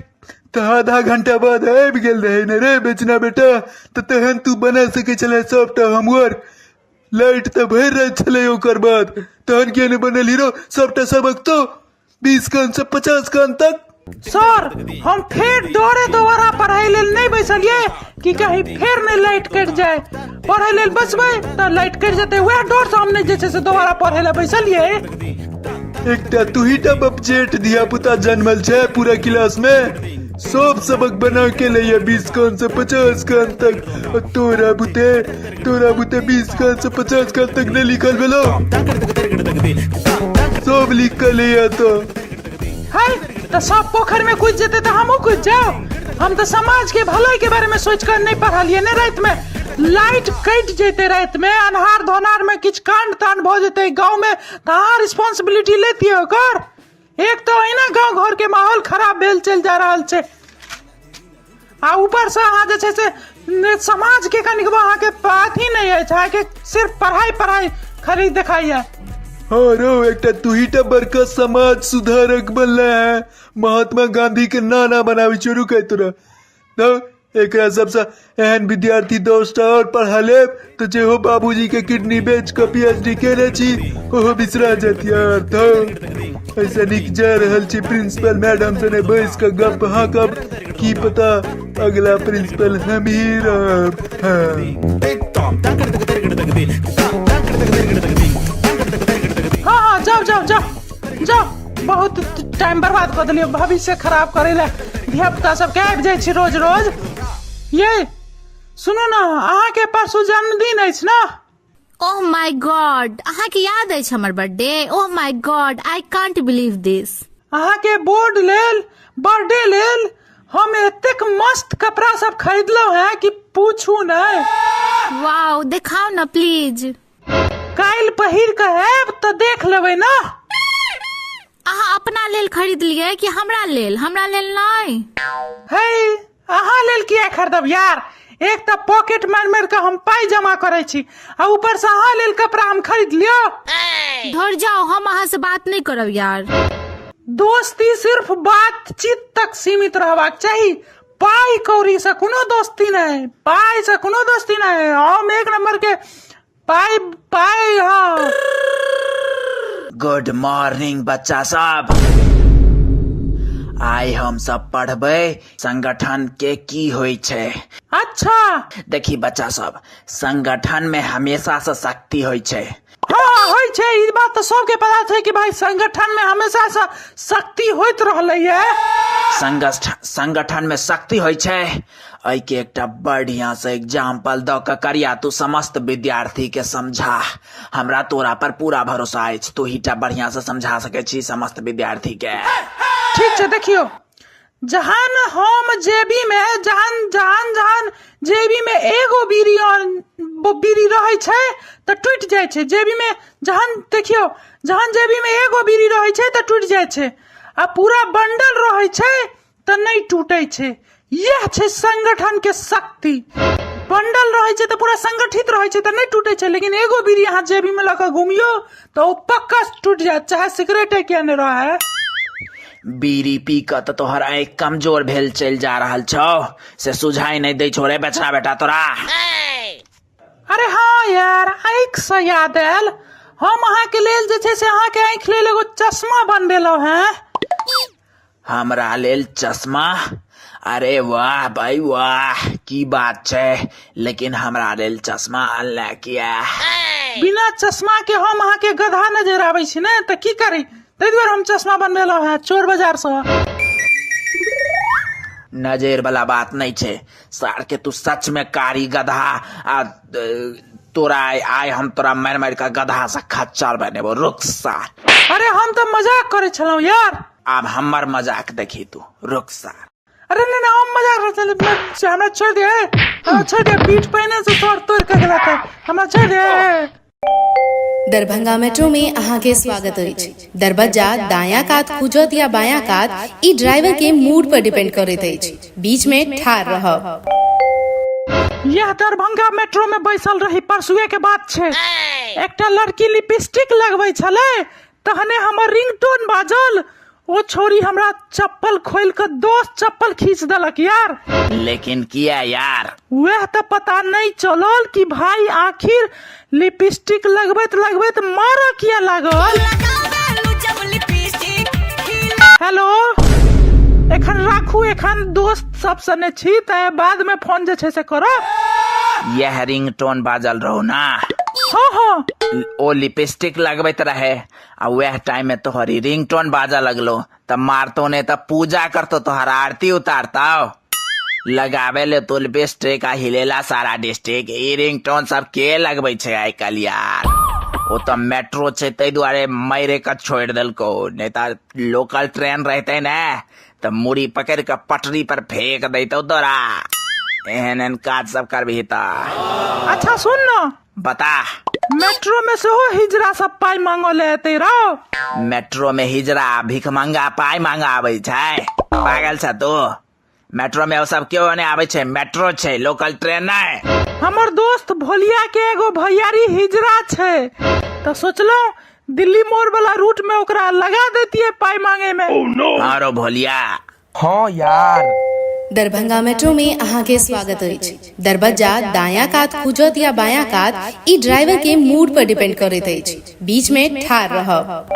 तऽ आधा घंटा बाद आबि गेल रहै ने रे बेचना बेटा, तऽ तहन तू बना सकै छलै सबटा होमवर्क। लाइट तऽ भरि राति छलै ओकर बाद, तहन किया नहि बनल हीरो सबटा सबक तो 20 कान से 50 कान तक? सर हम फेर डरे दोबारा पढ़ाई लेल नहीं बैसलिए कि कहीं फेर नहीं लाइट कटि जाए। पढ़ाई लेल बैसबै तऽ लाइट कटि जेतै, वएह डर से हम नहीं जे छै से दोबारा पढ़ै लए बैसलिए। एकटा तूही टा बपजेठ धिया पुता जन्मल छै पूरा क्लास में, सब सबक बना के लैया 20 कान से 50 कान तक, आ तोरा बुते 20 कान से 50 कान तक नहीं लिखल भेलो, सब लिख के लैया तो। है तऽ सब पोखरि में कूदि जेतै तऽ हमहूँ कूदि जाउ। हम तऽ समाज के भलाई के बारे में सोचि कऽ नहीं पढ़लियै ने। राति में लाइट कटि जेतै, राति में अन्हार धोनार में किछु कांड तांड भऽ जेतै गाँव में तऽ अहाँ रिस्पॉन्सिबिलिटी लेतियै ओकर। एक तऽ अहिना गाँव घर के माहौल खराब भेल चलि जा रहल छै आ ऊपर से अहाँ जे छै से समाज के कनिकबो अहाँके अथी नहि अछि, अहाँके सिर्फ पढ़ाई पढ़ाई खाली देखाइया। हाँ रो एकटा तूही टा बड़का समाज सुधारक बनले है, महात्मा गांधी के नाना बनाबी शुरू कर तोरा। तो एकरा सबसे एहन विद्यार्थी 10टा और पढ़ा लेब तो जे हो बाबूजी के किडनी बेच के पीएचडी केने छी ओहो बिसरा जात यार। तो ऐसा निक जा रहल छी प्रिंसिपल मैडम से ने बैस के गप हाँकब, की पता अगला प्रिंसिपल हम ही रहब। हाँ। हाँ हाँ जाओ जाओ जाओ जाओ, बहुत टाइम बर्बाद कऽ देलियै, भविष्य खराब करै लए धिया पुता सबके आबि जाइ छी रोज रोज। ये सुनू ने, अहाँके परसू जन्मदिन अछि ने? ओह my God, अहाँके याद अछि हमर birthday? Oh my god, I can't believe this. अहाँके बोर्ड लेल, बर्थडे लेल हम एतेक मस्त कपड़ा सब खरीदलहुँ हैं कि पूछू नहि। वाओ, देखाउ ने प्लीज। काल्हि पहिर कऽ आयब तऽ देख लेबै ने। अहाँ अपना लेल खरीदलियै कि हमरा लेल? हमरा लेल नहि। हे, अहाँ लेल किया खरीदब यार? एक तऽ पॉकेट मारि मारि कऽ हम पाइ जमा करै छी आ ऊपर से अहाँ लेल कपड़ा हम खरीद लियो। धर जाओ, हम अहाँ से बात नहि करब यार। दोस्ती सिर्फ बातचीत तक सीमित रहबाक चाही, पाइ कौड़ी से कोनो दोस्ती नहि, पाइ से कोनो दोस्ती नहि। हम एक नंबर के पाइ पाइ। हाँ, गुड मॉर्निंग बच्चा सब। आइ हम सब पढ़बै संगठन के की होइ छै। अच्छा। देखी बच्चा सब, संगठन में हमेशा से शक्ति होइ छै। हाँ, होइ छै, ई बात तऽ सबके पता छै कि भाई संगठन में हमेशा से शक्ति होइत रहलै है। संगठन में शक्ति होइ छै, एहिके एकटा बढ़िया से एग्जाम्पल दऽ कऽ करिया तू समस्त विद्यार्थी के समझा। हमरा तोरा पर पूरा भरोसा अछि, तू ही टा बढ़िया से समझा सकै छी समस्त विद्यार्थी के। ठीक छै, देखियौ, जहन हम जेबी में जहन जहन जहन जेबी में एगो बीड़ी और बीड़ी रहै छै तऽ टूटि जाइ छै। जेबी में जहन, देखियौ, जहन जेबी में एगो बीड़ी रहै छै तऽ टूटि जाइ छै आ पूरा बंडल रहै छै तऽ नहि टूटै छै। इएह छै संगठन के शक्ति। बंडल रहै छै तऽ पूरा संगठित रहै छै तऽ नहि टूटै छै, लेकिन एगो बीड़ी अहाँ जेबी में लऽ कऽ घुमियौ तऽ ओ पक्का टूटि जायत, चाहे सिगरेटे किया नहि रहै। बीड़ी पी कऽ तऽ तोहर आँखि कमजोर भेल चलि जा रहल छौ, से सुझाइ नहि दै छौ रे बेचना बेटा तोरा। अरे हाँ यार, आँखि से याद आयल, हम अहाँके लेल जे छै से अहाँके आँखि लेल एगो चश्मा बनबेलहुँ हेँ। हमरा लेल चश्मा? अरे वाह भाई वाह, की बात छै, लेकिन हमरा लेल चश्मा अनले किया? बिना चश्मा के हम अहाँके गधा नजर आबै छी ने, तऽ की करी, ताहि दुआरे हम चश्मा बनबेलहुँ हेँ चोर बाजार सँ। नजर वाला बात नहीं छै सार के, तू सच में कारी गधा आ तोरा आइ हम तोरा मारि मारि के गधा से खच्चर बनेबो, रुक सार। अरे हम तऽ मजाक करै छलहुँ यार। आब हमर मजाक देखी तू, रुक सार। अरे नहीं नहीं, हम मजाक करै छलहुँ, हमरा छोड़ि दे, हमरा छोड़ि दे, पीठ पहिने से तोड़ तोड़ के गेला तऽ हमरा छोड़ि दे। दरभंगा मेट्रो में अहाँ के स्वागत अछि। दरबज्जा दायां कात खुजत या बायां कात, ई ड्राइवर के मूड पर डिपेंड करैत अछि। बीच में ठाढ़ रहब। यह दरभंगा मेट्रो में बैसल रही, परसुए के बात छै, एकटा लड़की लिपस्टिक लगबै छलै, तहने हमर रिंगटोन बाजल। ओ छोरी हमरा चप्पल खोलि कऽ 10 चप्पल खींच देलक यार। लेकिन किया यार? वएह तऽ पता नहि चलल कि भाई आखिर लिपस्टिक लगबैत लगबैत मारऽ किया लागल। हेलो, एखन राखू, एखन दोस्त सब सने छी, तऽ बाद में फोन जे छै से करब। यह रिंगटोन बाजल रहू ना? हाँ हाँ। ओ लिपस्टिक लगबैत रहे आ वएह टाइम में तोहर ई रिंगटोन बाजऽ लगलो, तऽ मारतो ने तऽ पूजा करतो, तोहर आरती उतारतो। लगावे ले तो लिपस्टिक आ हिलेला सारा डिस्ट्रिक्ट। ई रिंगटोन सब के लगबै छै आइ काल्हि यार? ओ तऽ मेट्रो छै ताहि दुआरे मारे के छोड़ि देलको, नहि तऽ लोकल ट्रेन रहते ने तऽ मुड़ी पकड़ि कऽ पटरी पर फेंक दैतौ तोरा। एहन एहन काज सब करबही तऽ। अच्छा सुन न। बता। मेट्रो में सेहो हिजरा सब पाइ मांगऽ ले एतै रौ। मेट्रो में हिजरा भिखमंगा पाइ मांगऽ आबै छै? पागल छ तू? मेट्रो में ओ सब केओ नहि आबै छै, मेट्रो छै, लोकल ट्रेन नहि। हमर दोस्त भोलिया के एगो भैयारी हिजरा छै, तऽ सोचलहुँ दिल्ली मोड़ वाला रूट में ओकरा लगा देतियै पाइ मांगे में। हाँ रो भोलिया। हाँ यार। दरभंगा मेट्रो में अहाँ के स्वागत अछि। दरबज्जा दायां कात खुजत या बायां कात, ई ड्राइवर के मूड पर डिपेंड करैत अछि। बीच में ठाढ़ रहब।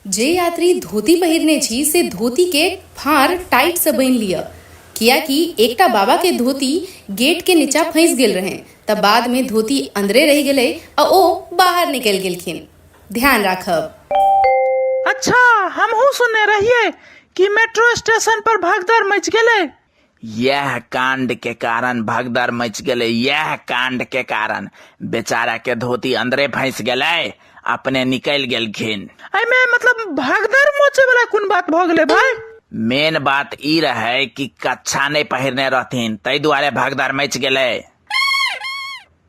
जे यात्री धोती पहिरने छी से धोती के फाँड़ टाइट से बान्हि लिअ, कियाकि एकटा बाबा के धोती गेट के नीचा फंसि गेल रहनि त बाद में धोती अंदरे रहि गेलै आ ओ बाहर निकलि गेलखिन। ध्यान राखब। अच्छा, हमहूँ सुनने रहियै कि मेट्रो स्टेशन पर भगदड़ मचि गेलै। यैह कांड के कारण भगदड़ मचि गेलै, यैह कांड के कारण बेचारा के धोती अंदरे फंसि गेलै, अपने निकलि गेलखिन। एहिमे मतलब भगदड़ मचे वाला कोन बात भऽ गेलै भाई? मेन बात ई रहै कि कच्छा नहि पहिरने रहथिन, ताहि दुआरे भगदड़ मचि गेलै।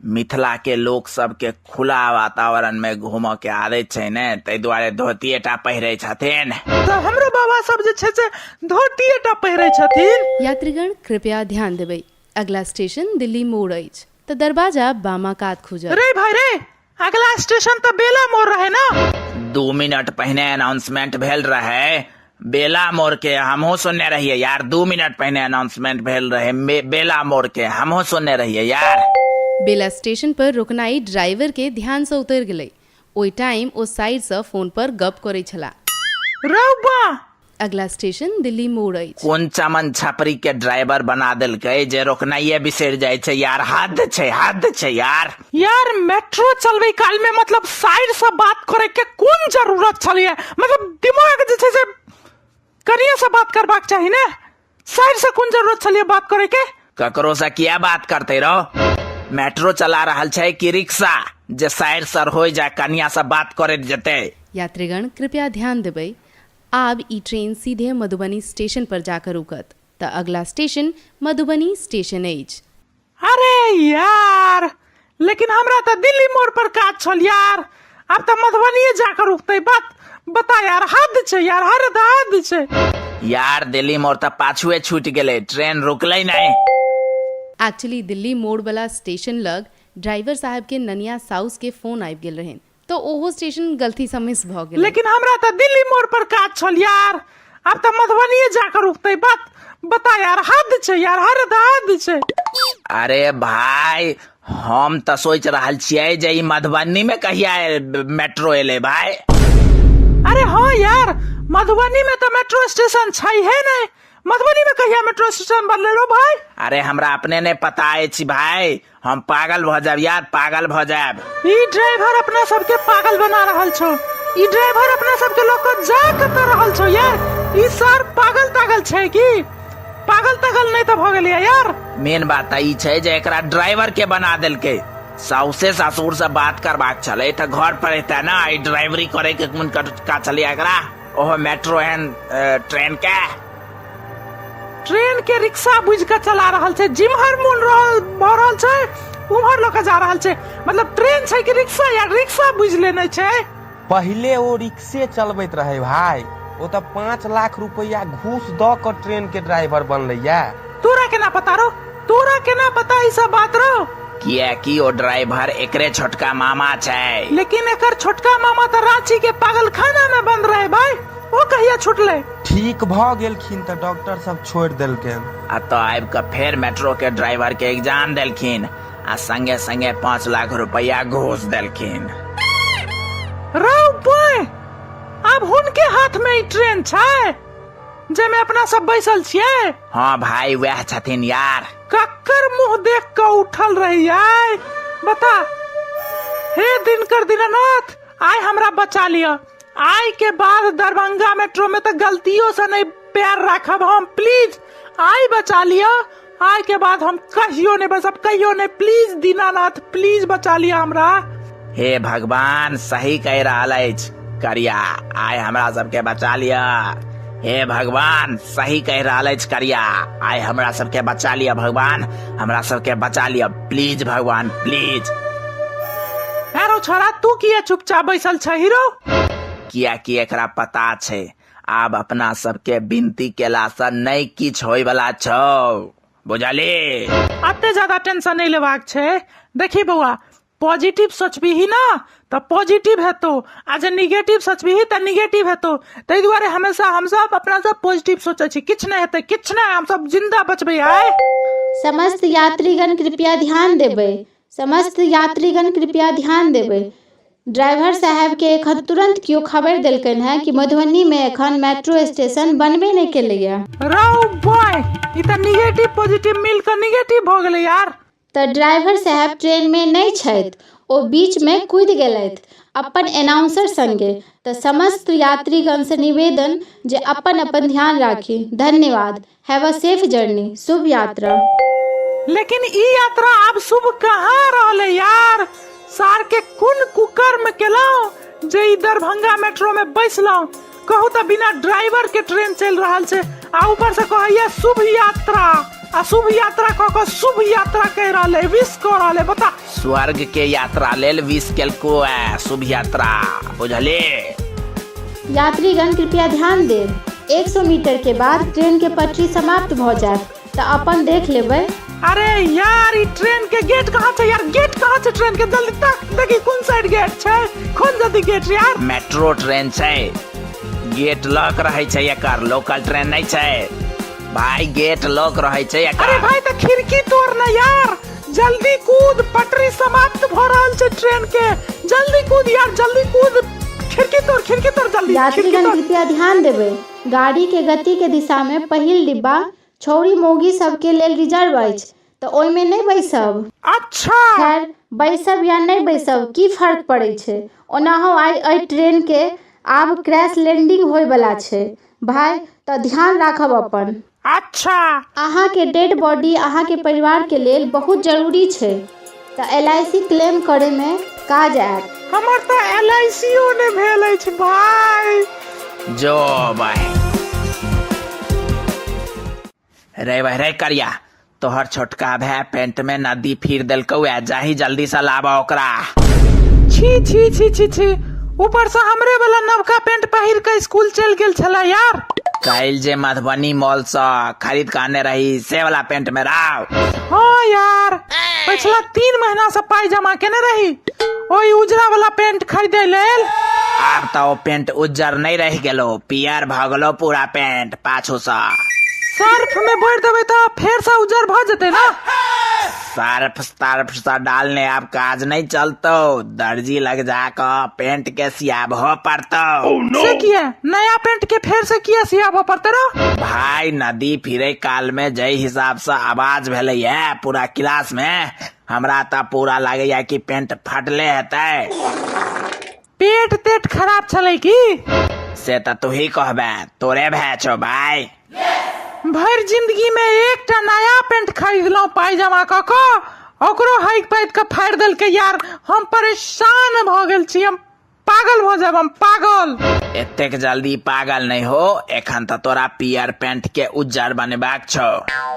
मिथिला के लोक सबके खुला वातावरण में घूमऽ के आदत छै ने, ताहि दुआरे धोतिये टा पहिरे छथिन। तऽ हमरो बाबा सब जे छै से धोतिये टा पहिरे छथिन। यात्रीगण कृपया ध्यान देबै, अगला स्टेशन दिल्ली मोड़ अछि, तऽ दरवाजा बामा कात खुजत। रे भाई रे, अगला स्टेशन तऽ बेला मोड़ रहे ना। 2 मिनट पहिने अनाउंसमेंट भेल रहे बेला मोड़ के, हमहूँ सुनने रहिए यार। 2 मिनट पहिने अनाउंसमेंट भेल रहे बेला मोड़ के, हमहूँ सुनने रहिए यार। बेला स्टेशन पर रुकनाइ ड्राइवर के ध्यान सँ उतरि गेलै। ओहि टाइम ओ साइड सँ फोन पर गप करै छलाह। रौ बा! अगला स्टेशन दिल्ली मोड़ अछि। कोन चमन छपरी के ड्राइवर बना देलकै जे रोकनाइए बिसरि जाइ छै यार। हद छै, हद छै यार। यार मेट्रो चलबै काल में मतलब साइड से बात करे के कोन जरूरत छलैया? मतलब दिमाग जे छै से कनिये से बात करबाक चाही ने, साइड से कोन जरूरत छलैया बात करे के? ककरो से किया बात करते रहो? मेट्रो चला रहल छै कि रिक्शा जे साइड सर हो जाय कनिया से बात करैत जेतै? यात्रीगण कृपया ध्यान देबै, आब ई ट्रेन सीधे मधुबनी स्टेशन पर जाकर रुकत, तऽ अगला स्टेशन मधुबनी स्टेशन अछि। अरे यार, लेकिन हमरा तऽ दिल्ली मोड़ पर काज छल यार, आब तऽ मधुबनीये जाकर रुकतै। बात बता यार, हद छै यार, हर हद छै यार। दिल्ली मोड़ तऽ पाछुए छूटि गेलै, ट्रेन रुकलै नहि। एक्चुअली दिल्ली मोड़ वाला स्टेशन लग ड्राइवर साहब के ननिया साउस के फोन आबि गेल रहनि, तऽ ओहो स्टेशन गलती सँ मिस भऽ गेलै। लेकिन हमरा तऽ दिल्ली मोड़ पर काज छल यार, आब तऽ मधुबनीये जाकर रुकतै। बात बता यार, हद छै यार, हर हद छै। अरे भाई, हम तऽ सोचि रहल छियै जे ई मधुबनी में कहिया मेट्रो एलै भाई। अरे हाँ यार, मधुबनी में तऽ मेट्रो स्टेशन छै है नहीं, मधुबनी में कहिया मेट्रो स्टेशन बनलै रो भाई? अरे हमरा अपने नहीं पता अछि भाई, हम पागल भऽ जायब यार, पागल भऽ जायब। ई ड्राइवर अपना सबके पागल बना रहल छौ, ई ड्राइवर अपना सबके लऽ कऽ जा कतऽ रहल छौ यार? ई सर पागल तागल छै की? पागल तागल नहीं तऽ भऽ गेलै यार। मेन बात तऽ ई छै जे एकरा ड्राइवर के बना देलकै। साउसे सासुर से बात करबाक छलै तऽ घर पर एतै ना, ई ड्राइवरी करे के मन का छलै एकरा, ओहो मेट्रो एहन ट्रेन के। ट्रेन के रिक्शा बुझि कऽ चला रहल छै, जिम्हर मोन रहल भऽ रहल छै उम्हर लऽ कऽ जा रहल छै। मतलब ट्रेन छै कि रिक्शा यार, रिक्शा बुझि लेने छै। पहिले ओ रिक्शे चलबैत रहे भाई, ओ तऽ 5 लाख रुपया घूस दऽ कऽ ट्रेन के ड्राइवर बनलैया। तोरा केना पता रो, तोरा केना पता ई सब बात रो? कियाकि ओ ड्राइवर एकरे छोटका मामा छै। लेकिन एकर छोटका मामा तऽ रांची के पागलखाना में बंद रहे भाई, ओ कहिया छुटलै? ठीक भऽ गेलखिन तऽ डॉक्टर सब छोड़ि देलकनि। आ तऽ आबि कऽ फेर मेट्रो के ड्राइवर के एग्जाम देलखिन आ संगे संगे 5 लाख रुपया घूस देलखिन। रौ बॉय, आब हुनके हाथ में ई ट्रेन छै जाहिमे अपना सब बैसल छियै? हाँ भाई, वएह छथिन यार। कक्कर मुंह देख कऽ उठल रहियै बता। हे दिनकर दीनानाथ, आइ हमरा बचा लिअ। आइ के बाद दरभंगा मेट्रो में तऽ गलतियों से नहीं पैर राखब हम, प्लीज I बचा लिअ। आइ के बाद हम कहियो नहीं बसब, कहियो नहीं, प्लीज दीनानाथ प्लीज बचा लिअ हमरा। हे भगवान, सही कहि रहल अछि करिया, आइ हमरा सबके बचा लिअ। हे भगवान, सही कहि रहल अछि करिया, आइ हमरा सबके बचा लिअ भगवान, हमरा सबके बचा लिअ प्लीज भगवान प्लीज। अरे छोरा, तू किया चुपचाप बैसल छ हीरो? कियाकि एकरा पता छै आब अपना सबके विनती केला से नहि किछु होय वाला छौ, बुझली? अते ज्यादा टेंशन नहीं लेबाक छै। देखी बौआ, पॉजिटिव सोचबीही ना तऽ पॉजिटिव हेतौ, आ जे निगेटिव सोचबीही तऽ निगेटिव हेतौ। ताहि दुआरे हमेशा हमसब अपना सब पॉजिटिव सोचै छी, किछु नहि हेतै, किछु नहि, हमसब जिंदा बचबै आइ। समस्त यात्रीगण कृपया ध्यान देबै, समस्त यात्रीगण कृपया ध्यान देबै। ड्राइवर साहेब के एखन तुरंत केओ खबरि देलकनि हेँ कि मधुबनी में एखन मेट्रो स्टेशन बनबे नहि केलैया। रौ बॉय, ई तऽ निगेटिव पॉजिटिव मिल कऽ निगेटिव भऽ गेलै यार। तऽ ड्राइवर साहेब ट्रेनमे नहि छथि, ओ बीचमे कूदि गेलथि अपन एनाउंसर संगे। तऽ समस्त यात्रीगणसँ निवेदन जे अपन अपन ध्यान राखी। धन्यवाद। Have a safe journey. शुभ यात्रा। लेकिन ई यात्रा आब शुभ कहाँ रहलै यार? सार के कोन कुकर्म केलहुँ जे ई दरभंगा मेट्रो में बैसलहुँ? कहू तऽ बिना ड्राइवर के ट्रेन चलि रहल छै आ ऊपर से कहैया शुभ यात्रा, आ शुभ यात्रा कऽ कऽ शुभ यात्रा कहि रहल है, विश कऽ रहल है। बता स्वर्ग के यात्रा लेल विश केलको है शुभ यात्रा, बुझली? यात्रीगण कृपया ध्यान देब, 100 मीटर के बाद ट्रेन के पटरी समाप्त भऽ जायत, तऽ अपन देख लेबै। अरे यार, ई ट्रेन के गेट कहाँ छै यार? गेट कहाँ छै ट्रेन के? जल्दी तक देखी कोन साइड गेट छै, खोल जल्दी गेट यार। मेट्रो ट्रेन छै, गेट लॉक रहै छै एकर, लोकल ट्रेन नहि छै भाई, गेट लॉक रहै छै एकर। अरे भाई, तऽ खिड़की तोड़ ना यार, जल्दी कूद, पटरी समाप्त भ रहल छै ट्रेन के, जल्दी कूद यार, जल्दी कूद, खिड़की तोड़, खिड़की तोड़ जल्दी, खिड़की यात्रीगण तोड़। कृपया ध्यान देबै, गाड़ी के गति के दिशा में पहिल डिब्बा छौड़ी मौगी सबके लेल रिजर्व अछि, तऽ ओहिमे नहि बैसब। अच्छा। खैर, बैसब या नहि बैसब की फर्क पड़ै छै, ओनाहो आइ एहि ट्रेन के आब क्रैश लैंडिंग होय बला छै भाय, तऽ ध्यान राखब अपन। अच्छा। अहाँके डेड बॉडी अहाँके परिवारके लेल बहुत जरूरी छै, तऽ एल I C claim करैमे काज आयत। हमर तऽ एल I C ओ नहि भेल अछि भाय। जो भाय रे भाय रे करिया, तोहर छोटका भाय पेंट में नदी फिर देलकौ ए, जाही जल्दी से लाबा ओकरा। छी छी छी छी छी, ऊपर से हमरे वाला नवका पेंट पहिर के स्कूल चल गेल छला यार। काल्हि जे मधुबनी मॉल से खरीद के आने रही से वाला पेंट में राव। हाँ यार, पिछला 3 महीना से पाई जमा केने रही ओई उजरा वाला पेंट खरीदे लेल। आब तो ओ पेंट उज्जर नहीं रह गेलो, पियर भ गेलो पूरा पेंट पाछू से। सर्फ में बोर देबै तऽ फेर से उज्जर भ जेतै ना? सर्फ तर्फ से डालने आब काज नहीं चलतो, दर्जी लग जाके पेंट के सियाबहो पड़तो। से किया? नया पेंट के फेर से किया सियाबो पड़ते रो? भाई, नदी फिरे काल में जै हिसाब से आवाज भेलै है पूरा क्लास में, हमरा तऽ पूरा लागैया कि पेंट फटले हेतै। पेट तेट खराब छलै की? से तऽ तू ही कहबे, तोरे भए छौ भाई। भरि जिंदगी में एकटा नया पेंट खरीदलहुँ पाई जमा कऽ कऽ, ओकरो हकि पाति कऽ फाड़ि देलकै यार। हम परेशान भऽ गेल छी, हम पागल भऽ जायब, हम पागल। एतेक जल्दी पागल नहीं हो, एखन तऽ तोरा पियर पेंट के उज्जर बनेबाक छौ।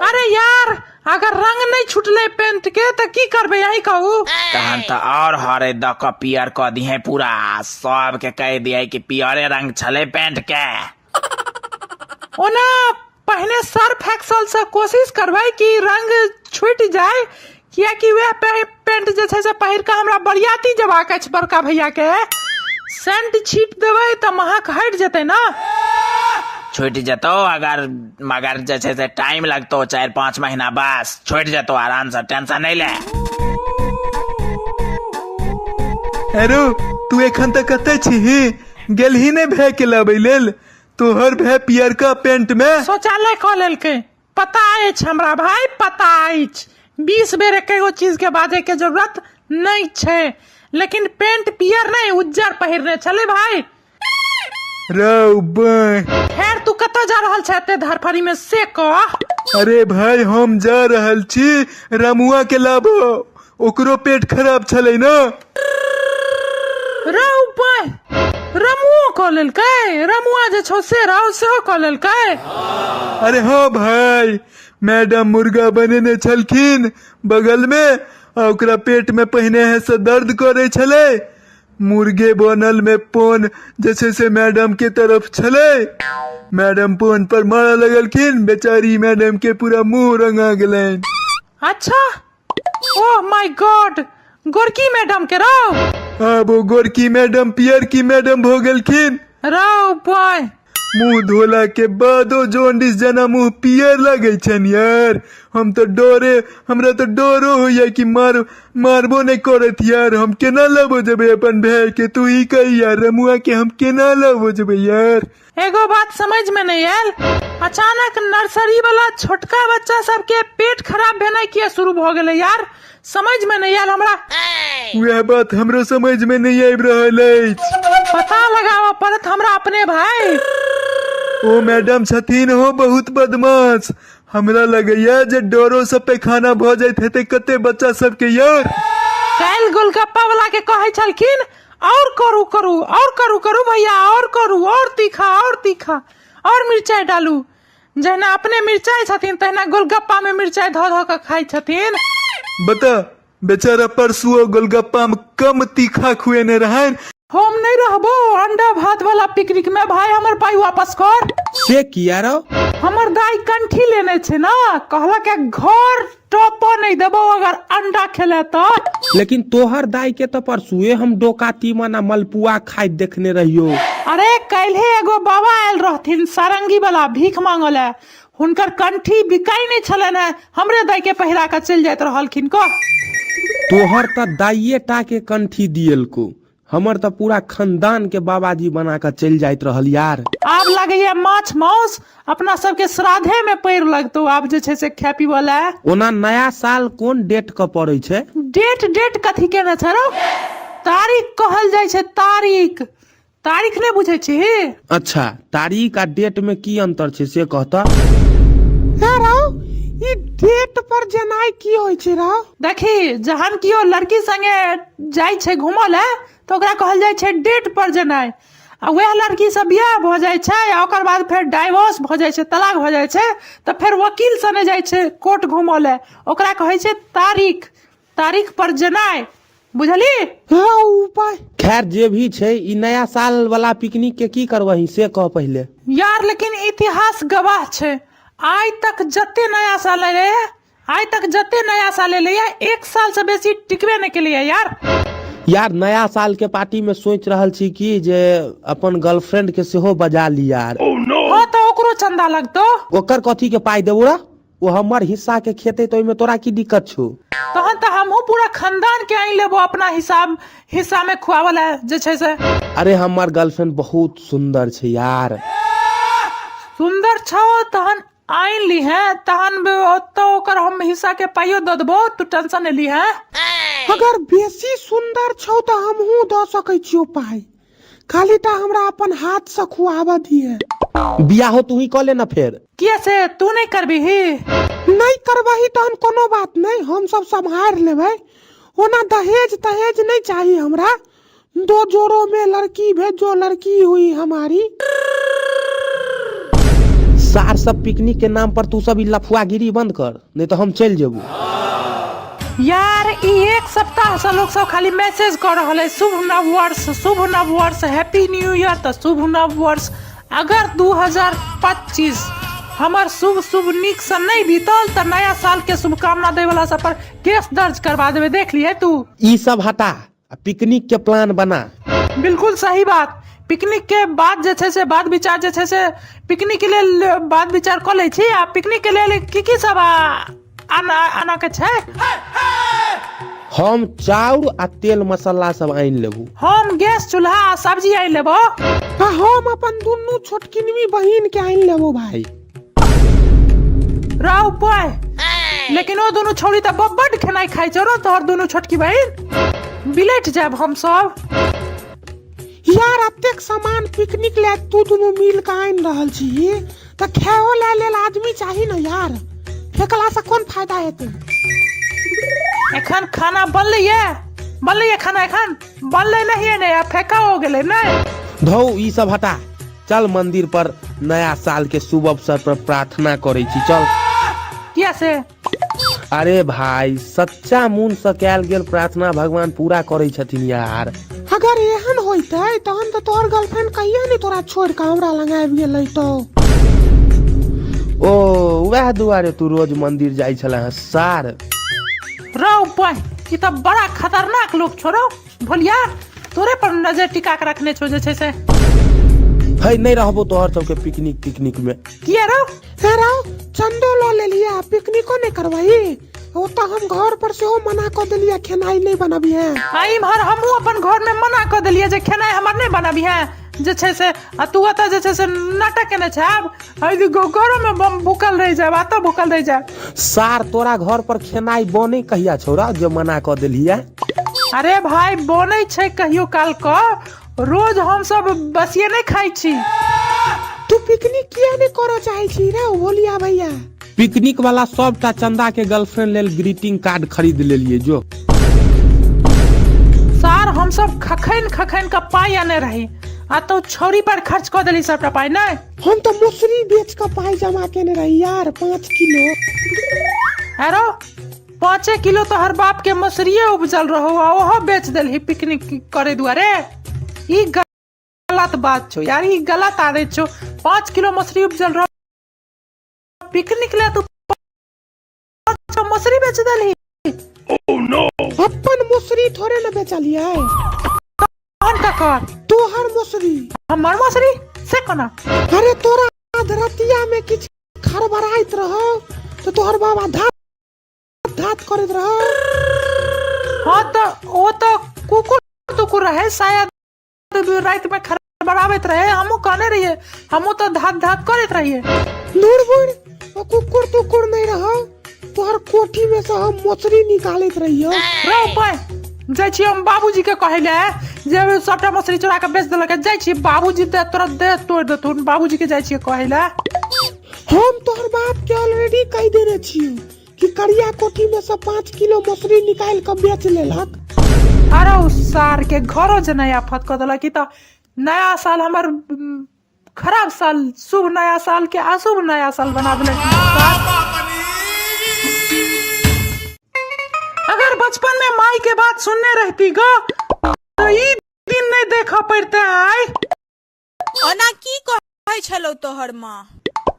अरे यार, अगर रंग नहीं छुटले पेंट के तऽ की करबै, यही कहू। तहन तऽ और हरे दऽ कऽ पियर कऽ दिहे पूरा, सबके कहि दिहे कि पियरे रंग छलै पेंट के। ओना पहिने सर्फ एक्सल से कोशिश करबै कि रंग छूटि जाय, कियाकि वएह पेंट जे छै से पहिर कऽ हमरा बरियाती जेबाक अछि बड़का भैया के। सेंट छीट देबै तऽ महक हटि जेतै ना? छूटि जेतौ अगर, मगर जे छै से टाइम लगतौ 4-5 महीना, बस छूटि जेतौ आराम से, टेंशन नहीं ले। अरे तू एखन तक कतऽ छीही? गेलही नहि भाय के लाबै लेल? तोहर भाय पियरका पेंट में शौचालय कऽ लेलकै। पता अछि हमरा भाई, पता अछि, 20 बेर एकेगो चीज के बाजे के जरूरत नहीं छै, लेकिन पेंट पियर नहीं उज्जर पहिरने छलै भाई। रौ बाय। खैर, तू कतऽ जा रहल छै एते धरफड़ी में से कह। अरे भाई, हम जा रहल छी रमुआ के लाबो, ओकरो पेट खराब छलै ना। रौ बाय, रमुओ कऽ लेलकै? रमुआ जे छौ से रौ सेहो कऽ लेलकै? अरे हाँ भाई, मैडम मुर्गा बनेने छलखिन बगल में, आ ओकरा पेट में पहिने है से दर्द करे छलै, मुर्गे बनल में पोन जे छै से मैडम के तरफ छलै, मैडम पोन पर मारऽ लगलखिन, बेचारी मैडम के पूरा मुंह रंगा गेलनि। अच्छा, ओह my God, गोरकी मैडम के रौ? आब ओ गोरकी मैडम पियरकी मैडम भऽ गेलखिन। रौ बॉय। मुंह धोला के बादो जॉन्डिस जेना मुंह पियर लगै छनि यार। हम तऽ डरे, हमरा तऽ डरो होइया कि मारबो नहि करत यार। हम केना लबो जेबै अपन भाय के, तू ही कही यार, रमुआ के हम केना लबो जेबै यार? एगो बात समझ में नहीं आयल, अचानक नर्सरी वाला छोटका बच्चा सबके पेट खराब भेनाइ किया शुरू भऽ गेलै यार? समझ में नहीं आयल हमरा। वएह बात हमरो समझ में नहीं आबि रहल अछि। पता लगाबऽ पड़त हमरा अपने भाई। ओ मैडम छथिन हो बहुत बदमाश, हमरा लगैया जे डरो से पैखाना भऽ जाइत हेतै कते बच्चा सबके यार। काल्हि गोलगप्पा वाला के कहै छलखिन और करू करू और करू करू भैया और करू, और तीखा और तीखा और मिरचाई डालू। जहिना अपने मिरचाई छथिन तहिना गोलगप्पा में मिरचाई धऽ धऽ कऽ खाइ छथिन। बता, बेचारा परसुओ गोलगप्पा में कम तीखा खुएने रहन। हम नहीं रहबो अंडा भात वाला पिकनिक में भाई, हमर पाई वापस कर। से किया रौ? हमर दाई कंठी लेने छै ना, कहलक घर टॉप नहीं देबो अगर अंडा खेले तो। लेकिन तोहर दाई के तो परसुए हम डोका तीमन आ मलपुआ खाइत देखने रहियो। अरे काल्हे एगो बाबा आयल रहथिन सारंगी वाला भीख मांगल, हुनकर कंठी बिकाई नहीं छलनि है, हमरे दाई के पहिरा के चलि जाइत रहलखिन कह। तोहर तऽ दाइये टा के कंठी दियलको, हमर तऽ पूरा खानदान के बाबाजी बना कऽ चलि जाइत रहल यार। आब लगैया माछ माउस अपना सबके श्राद्धे में पैर लगतौ आब जे छै से खाय पीबऽ लए। ओना नया साल कोन डेट के पड़ै छै? डेट डेट कथी केने छै रौ? तारीख कहल जाइ छै, तारीख। तारीख नहि बुझै छी? अच्छा, तारीख आ डेट में की अंतर छै से कहता। हे रौ, ई डेट पर जेनाइ की होइ छै रौ? देखी, जहन केओ लड़की संगे जाइ छै घूमऽ लए तऽ ओकरा कहल जाइ छै डेट पर जेनाइ, आ वएह लड़की से बियाह भऽ जाइ छै आ ओकर बाद फेर डाइवोर्स भऽ जाइ छै, तलाक भऽ जाइ छै, तऽ फेर वकील सने जाइ छै कोर्ट घूमऽ लए, ओकरा कहै छै तारीख, तारीख पर जेनाइ, बुझली? हाँ, उपाय। खैर जे भी छै, ई नया साल वाला पिकनिक के की करबही से कह पहिले। यार लेकिन इतिहास गवाह छै, आइ तक जते नया साल एलै, आइ तक जते नया साल एलैया एक साल से बेसी टिकबे नहि केलैया यार। यार नया साल के पार्टी में सोच रहल छी कि जे अपन गर्लफ्रेंड के सेहो बजा ली यार। हाँ तऽ ओकरो चंदा लगतौ। ओकर कथी के पाई देबो रा? ओ हमर हिस्सा के खेते तो ओहिमे तोरा की दिक्कत छौ? तहन तऽ हमहूँ पूरा खानदान के आनि लेबो अपना हिसाब हिस्सा में खुआवल है जे छै से। अरे हमर गर्लफ्रेंड बहुत सुंदर छै यार। सुंदर छौ तहन आनि ली है, तहन ओतऽ ओकर हम हिस्सा के पाइयो दऽ देबो, तू टेंशन नहि ली है। अगर बेसी सुंदर छौ तऽ हमहूँ दऽ सकै छियौ पाइ, खाली टा हमरा अपन हाथ से खुआबऽ दिहे। बियाहो तू ही कऽ ले ना फेर। किया से तू नहीं करबिही? नहीं करबही तहन कोनो बात नहीं, हम सब सम्हारि लेबै। ओना दहेज तहेज नहीं चाही हमरा, दो जोड़ों में लड़की भेजो लड़की हुई हमारी। सार सब पिकनिक के नाम पर तू सब ई लफुआगिरी बंद कर, नहीं तो हम चलि जेबू। यार ई एक सप्ताह से लोग सब खाली मैसेज कर रहल है शुभ नव वर्ष, शुभ नव वर्ष, हैप्पी न्यू ईयर, तऽ शुभ नव वर्ष। अगर 2025 हमर शुभ शुभ नीक से नहीं बीतल तऽ नया साल के शुभकामना दै वाला सब पर केस दर्ज करवा देबै, देख लिहे तू। ई सब हटा आ पिकनिक के प्लान बना। बिल्कुल सही बात। पिकनिक के बाद जे छै से बात विचार जे छै से पिकनिक के लेल बात विचार कऽ लै छी। आ पिकनिक के लेल की की सब आना आना के छै? हम चाउर आ तेल मसाला सब आनि लेबू। हम गैस चूल्हा आ सब्जी आनि लेबो। आ हम अपन दुनू छोटकिनवी बहिन के आनि लेबो भाई। राव पाय, लेकिन ओ दुनू छौड़ी तऽ बड्ड खेनाइ खाइ छौ रौ, तोहर दुनू छोटकी बहिन, बिलटि जायब हम सब। यार अतेक सामान पिकनिक ले तू दुनू मिल के आनि रहल छी तऽ खाओ ले लेल आदमी चाही ने यार, फेकला से कोन फायदा हेतै? एखन खाना बनलै ये, बनलै ये खाना एखन बनलै नहीं ने, आ फेका हो गेलै नहीं। धौ ई सब हटा, चल मंदिर पर नया साल के शुभ अवसर पर प्रार्थना करै छी, चल। किया से? अरे भाई सच्चा मन से कैल गेल प्रार्थना भगवान पूरा करै छथिन यार। अगर एहन होइतै तहन तऽ तोहर गर्लफ्रेंड कहिया नहि तोरा छोड़ि कऽ हमरा लग आबि गेलै तो। ओ वएह दुआरे तू रोज मंदिर जाइ छला हँ सार। रौ बहिन, ई तऽ बड़ा खतरनाक लोक छौ रौ भोलिया, तोरे पर नजर टिका के रखने छौ जे छै से। है नहीं रहबो तोहर सबके पिकनिक तिकनिक में। किया रौ? हे रौ, चंदो लऽ लेलियै आ पिकनिको नहि करबही? ओतऽ हम घर पर सेहो मना कऽ देलियै खेनाइ नहि बनबिहे। आ इम्हर हमहूँ अपन घर में मना कऽ देलियै जे खेनाइ हमर नहि बनबिहे जे छै से, आ तू ओतऽ जे छै से नाटक केने छै। आब घरो में बम भूखल रहि जायब, एतऽ भूखल रहि जायब। सार तोरा घर पर खेनाइ बनै कहिया छौ जे मना कऽ देलियै? अरे भाई बनै छै कहियो काल कऽ, रोज हम सब बसिए नहि खाइ छी। तू पिकनिक किया नहि करऽ चाहै छी रे भोलिया भैया? पिकनिक वाला सबटा चंदा के गर्लफ्रेंड लेल ग्रीटिंग कार्ड खरीद लेलिए जो। सार हम सब खखैन खखैन के पाई आने रही आ तो छौरी पर खर्च कऽ देली सबटा पाई। नहि हम तऽ मसुरी बेच कऽ पाई जमा केने रही यार, 5 किलो। अरो 5 किलो तोहर बाप के मसुरिये उपजल रहो आ ओहो बेच देलही पिकनिक करे दुआरे। ई गलत बात छौ यार, ई गलत आदत छौ। 5 किलो मसुरी उपजल रहो पिकनिक ले, तू 5 मसुरी बेच देलही। अपन मसुरी थोड़े न बेचलियै। तहन ककर? तोहर मसुरी। हमर मसुरी से कोना? अरे तोरा अधरतिया में किछु खड़बड़ाइत रहो तो तोहर बाबा धात धात करैत रहो। हाँ तो ओ तो कुकुर तुकुर रहे शायद, राति में खड़बड़ाबैत रहे। हमहूँ कहने रहिए, हमहूँ तो धात धात करैत रहिए। दूर बुढ़, ओ कुकुर तुकुर नहीं रहो, तोहर कोठी में से हम मछली निकालैत रहियो। रौ पाय, जाइ छी हम बाबूजी के कहै ले जे सबटा मछली चोरा के बेच देलक। जाइ छी बाबूजी दे तोरा दे तोड़ देथुन। बाबूजी के जाइ छियै कहै ले। हम तोहर बाप के ऑलरेडी कहि देने छियो कि करिया कोठी में से 5 किलो मछली निकालि के बेच लेलक। अरे उ सार के घरो जेनाइ आफत कऽ देलक। ई तऽ नया साल हमर खराब साल, शुभ नया साल के अशुभ नया साल बना देलक। अगर बचपन में माई के बात सुनने रहती गो तो ई दिन नहीं देखा पड़ते आय। ओना की कहै छलौ तोहर माँ?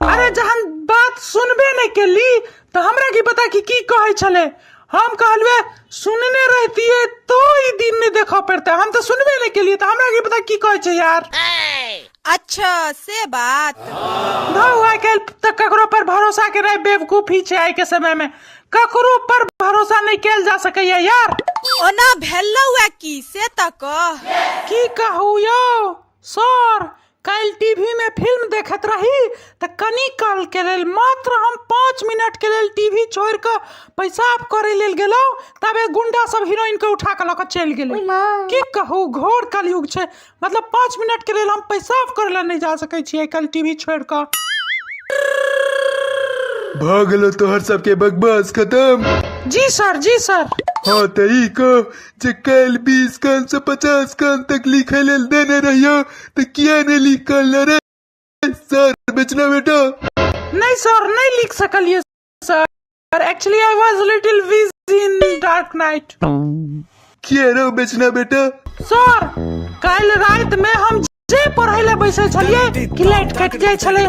अरे जहन बात सुनबे नहीं केली तो हमरा की पता कि की कहै छले। हम कहलुए सुनने रहतिए तो ई दिन नहीं देखा पड़ते, हम तो सुनबे नहीं केलिए तो हमरा की पता की कहै छै यार। अच्छा से बात। धौ आइ काल्हि तऽ ककरो पर भरोसा के रहे बेवकूफी छै। आइ के समय में ककरो पर भरोसा नहीं कैल जा सकैया यार। ओना भेलौ ए की से तऽ कह। की कहू यौ सर, काल्हि टीवी में फिल्म देखैत रही तऽ कनी काल के लेल मात्र हम 5 मिनट के लेल टीवी छोड़ि कऽ पेशाब करे लेल गेलहुँ, तबे गुंडा सब हीरोइन के उठा कऽ लऽ कऽ चलि गेलै। की कहू, घोर कलयुग छै। मतलब 5 मिनट के लेल हम पेशाब करे लए नहि जा सकै छियै काल्हि टीवी छोड़ि कऽ। भऽ गेलो तोहर सबके बकवास खत्म? जी सर, जी सर। हाँ तऽ ई कह जे काल्हि 20 कान से 50 कान तक लिखै लेल देने रहियो तऽ किया नहि लिख कऽ रे सर बेचना बेटा? नहीं सर, नहीं लिख सकलिए sir. Actually I was little busy in dark night. किया रो बेचना बेटा? सर काल्हि राति में हम जे पढ़ै ले बैसल छलिए कि लाइट कटि जाइ छलै,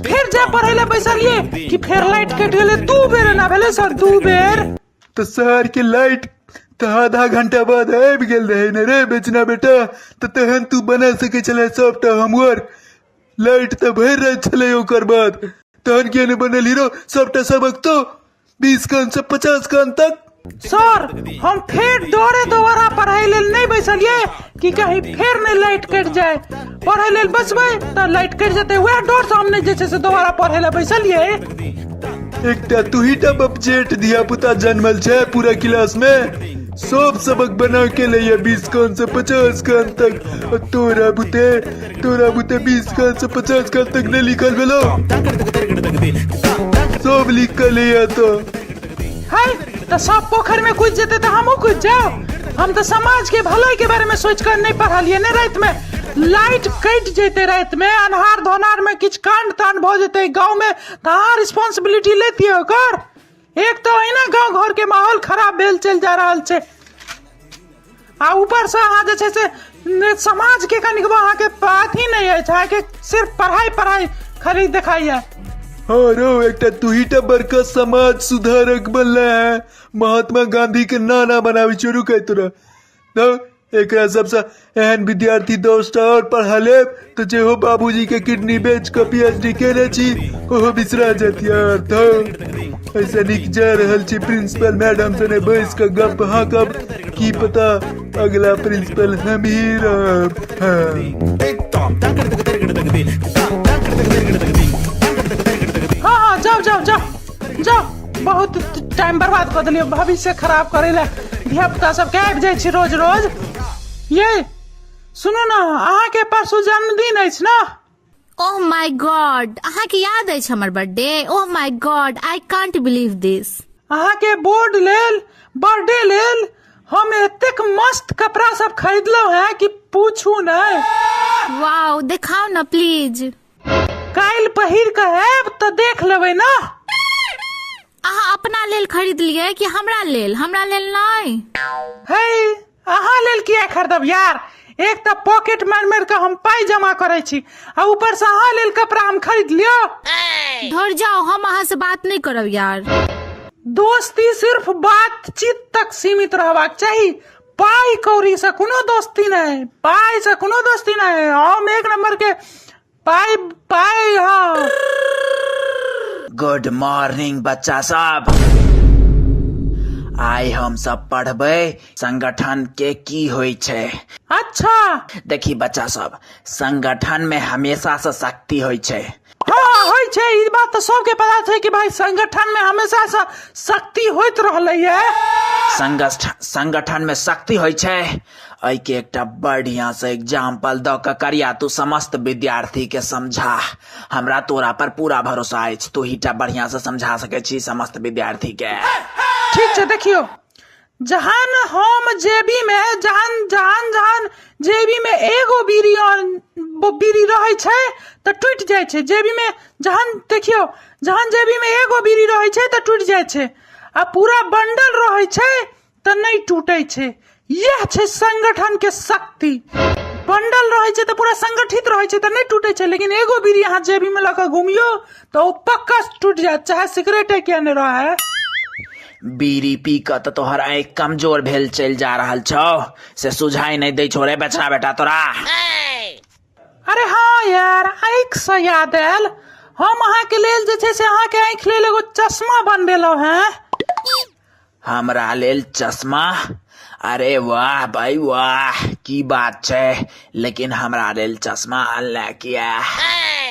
फेर जे पढ़ै ले बैसलिए कि फेर लाइट कटि गेलै। 2 बेर एना भेलै सर, 2 बेर। तऽ शहर के लाइट तऽ आधा घंटा बाद आबि गेल रहै ने रे बेचना बेटा, तऽ तहन तू बना सकै छलै सबटा होमवर्क। लाइट तऽ भरि राति छलै ओकर बाद, तहन किया नहि बनल हीरो सबटा सबक तो 20 कान से 50 कान तक? सर हम फेर डरे दोबारा पढ़ाई लेल नहीं बैसलिए कि कहीं फेर नहीं लाइट कटि जाए। पढ़ाई लेल बचबै तऽ लाइट कटि जेतै, वएह डर से हम नहीं जे छै से दोबारा पढ़ै लए बैसलिए। एकटा तू ही टा बपजेठ धिया पुता जन्मल छै पूरा क्लास में, सब सबक बना के लैया 20 कान से 50 कान तक, और तोरा बुते 20 कान से 50 कान तक नहीं लिखल भेलो, सब लिख के लैया तो। है तऽ सब पोखरि में कूदि जेतै तऽ हमहूँ कूदि जाउ। हम तऽ समाज के भलाई के बारे में सोचि कऽ नहि पढ़लियै ने। राति में लाइट कटि जेतै, राति में अन्हार धोनार में किछु कांड तांड भऽ जेतै गाँव में तऽ अहाँ रिस्पॉन्सिबिलिटी लेतियै ओकर। एक तऽ अहिना गाँव घर के माहौल खराब भेल चलि जा रहल छै आ ऊपर से अहाँ जे छै से समाज के कनिकबो अहाँके अथी नहि अछि, अहाँके सिर्फ पढ़ाई पढ़ाई खाली देखाइए। हाँ रो एकटा तू ही टा बड़का समाज सुधारक बनले है, महात्मा गांधी के नाना बनाबी शुरू कर तोरा। तो एकरा सबसे एहन विद्यार्थी 10टा और पढ़ा लेब तो जे हो बाबूजी के किडनी बेच के पीएचडी केने छी ओहो बिसरा जात यार। तो ऐसा निक जा रहल छी प्रिंसिपल मैडम सने बैस के गप हाँकब, की पता अगला प्रिंसिपल हम ही रहब। हाँ। हाँ हाँ जाओ जाओ जाओ जाओ, बहुत टाइम बर्बाद कऽ देलियै, भविष्य खराब करै लए धिया पुता सबके आबि जाइ छी रोज रोज। ये सुनू ने, अहाँके परसू जन्मदिन अछि ने? ओह my God, अहाँके याद अछि हमर birthday? Oh my god, I can't believe this. अहाँके बोर्ड लेल, बर्थडे लेल हम एतेक मस्त कपड़ा सब खरीदलहुँ हैं कि पूछू नहि। वाओ, देखाउ ने प्लीज। काल्हि पहिर कऽ आयब तऽ देख लेबै ने। अहाँ अपना लेल खरीदलियै कि हमरा लेल? हमरा लेल नहि। हे, अहाँ लेल किया खरीदब यार? एक तऽ पॉकेट मारि मारि कऽ हम पाइ जमा करै छी आ ऊपर से अहाँ लेल कपड़ा हम खरीद लियो। धर जाओ, हम अहाँ से बात नहि करब यार। दोस्ती सिर्फ बातचीत तक सीमित रहबाक चाही, पाइ कौड़ी से कोनो दोस्ती नहि, पाइ से कोनो दोस्ती नहि। हम एक नंबर के पाइ पाइ। हाँ, गुड मॉर्निंग बच्चा सब। आइ हम सब पढ़बै संगठन के की होइ छै। अच्छा। देखी बच्चा सब, संगठन में हमेशा से शक्ति होइ छै। हाँ, होइ छै, ई बात तऽ सबके पता छै कि भाई संगठन में हमेशा से शक्ति होइत रहलै है। संगठन में शक्ति होइ छै, एहिके एकटा बढ़िया से एग्जाम्पल दऽ कऽ करिया तू समस्त विद्यार्थी के समझा। हमरा तोरा पर पूरा भरोसा अछि, तू ही टा बढ़िया से समझा सकै छी समस्त विद्यार्थी के। ठीक छै, देखियौ, जहन हम जेबी में जहन जहन जहन जेबी में एगो बीड़ी और बीड़ी रहै छै तऽ टूटि जाइ छै। जेबी में जहन, देखियौ, जहन जेबी में एगो बीड़ी रहै छै तऽ टूटि जाइ छै आ पूरा बंडल रहै छै तऽ नहि टूटै छै। इएह छै संगठन के शक्ति। बंडल रहै छै तऽ पूरा संगठित रहै छै तऽ नहि टूटै छै, लेकिन एगो बीड़ी अहाँ जेबी में लऽ कऽ घुमियौ तऽ ओ पक्का टूटि जायत, चाहे सिगरेटे किया नहि रहै। बीड़ी पी कऽ तऽ तोहर आँखि कमजोर भेल चलि जा रहल छौ, से सुझाइ नहि दै छौ रे बचना बेटा तोरा। अरे हाँ यार, आँखि से याद आयल, हम अहाँके लेल जे छै से अहाँके आँखि लेल एगो चश्मा बनबेलहुँ हेँ। हमरा लेल चश्मा? अरे वाह भाई वाह, की बात छै, लेकिन हमरा लेल चश्मा अनले किया?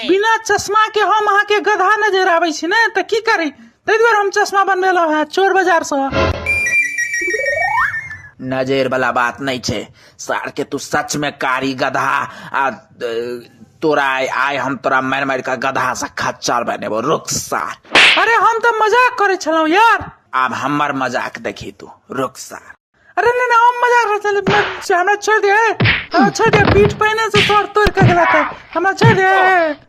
बिना चश्मा के हम अहाँके गधा नजर आबै छी ने, तऽ की करी, ताहि दुआरे हम चश्मा बनबेलहुँ हेँ चोर बाजार सँ। नजर वाला बात नहीं छै सार के, तू सच में कारी गधा आ तोरा आइ हम तोरा मारि मारि कऽ गधा से खच्चर बनेबो, रुक सार। अरे हम तऽ मजाक करै छलहुँ यार। आब हमर मजाक देखी तू, रुक सार। अरे नहीं नहीं, हम मजाक करै छलहुँ, हमरा छोड़ि दे, हमरा छोड़ि दे, पीठ पहिने से तोड़ तोड़ के गेला तऽ हमरा छोड़ि दे।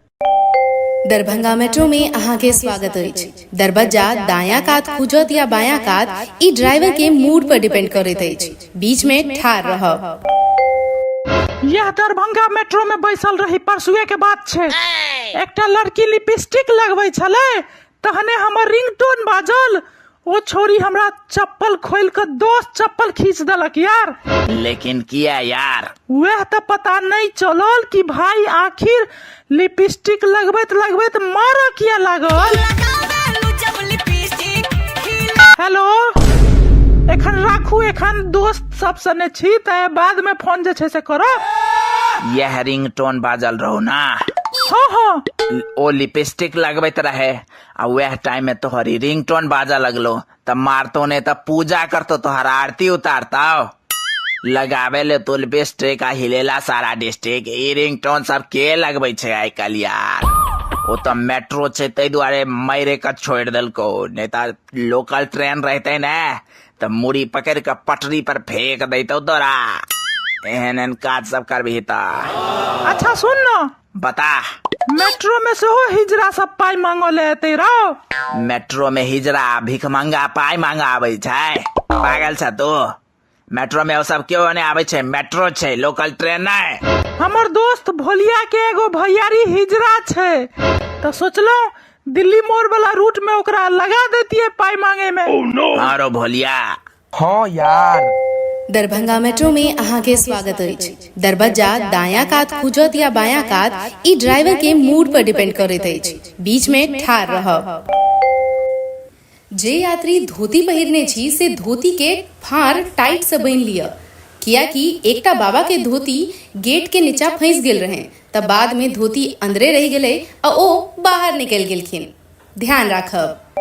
दरभंगा मेट्रो में अहाँ के स्वागत अछि। दरबज्जा दायां कात खुजत या बायां कात, ई ड्राइवर के मूड पर डिपेंड करैत अछि। बीच में ठाढ़ रहब। यह दरभंगा मेट्रो में बैसल रही, परसुए के बात छै, एकटा लड़की लिपस्टिक लगबै छलै, तहने हमर रिंगटोन बाजल, ओ छोरी हमरा चप्पल खोल के दोस्त चप्पल खींच देलक यार। लेकिन किया यार? वह तऽ पता नहीं चलल कि भाई आखिर लिपस्टिक लगबैत लगबैत मारऽ किया लागल। हेलो, एखन राखू, एखन दोस्त सब सने छी, तऽ बाद में फोन जे छै से करब। यह रिंगटोन बाजल रहो ना? हाँ हाँ। ओ लिपस्टिक लगबैत रहे आ वएह टाइम में तोहर रिंगटोन बाजऽ लगलो तऽ मारतो ने तऽ पूजा करतो, तोहर आरती उतारतो। लगावे ले तो लिपस्टिक आ हिलेला सारा डिस्ट्रिक्ट। ई रिंगटोन सब के लगबै छै आइ काल्हि यार? ओ तऽ मेट्रो छै ताहि दुआरे मारे के छोड़ि देलको, नहि तऽ लोकल ट्रेन रहते ने तऽ मुड़ी पकड़ि कऽ पटरी पर फेंक दैतौ तोरा। एहन एहन काज सब करबही तऽ। अच्छा सुन न। बता। मेट्रो में सेहो हिजड़ा सब पाइ मांगऽ ले एतै रौ। मेट्रो में हिजड़ा भिखमंगा पाइ मांगऽ आबै छै? पागल छ तू? मेट्रो में ओ सब केओ नहि आबै छै, मेट्रो छै, लोकल ट्रेन नहि। हमर दोस्त भोलिया के एगो भैयारी हिजड़ा छै, तऽ सोचलहुँ दिल्ली मोड़ वाला रूट में ओकरा लगा देतियै पाइ मांगे में। हाँ रो भोलिया। हाँ यार। दरभंगा मेट्रो में अहाँ के स्वागत अछि। दरबज्जा दायां कात खुजत या बायां कात, ई ड्राइवर के मूड पर डिपेंड करैत अछि। बीच में ठाढ़ रहब। जे यात्री धोती पहिरने छी से धोती के फाँड़ टाइट से बान्हि लिअ, कियाकि एकटा बाबा के धोती गेट के नीचा फंसि गेल रहनि तऽ बाद में धोती अंदरे रहि गेलै आ ओ बाहर निकलि गेलखिन। ध्यान राखब।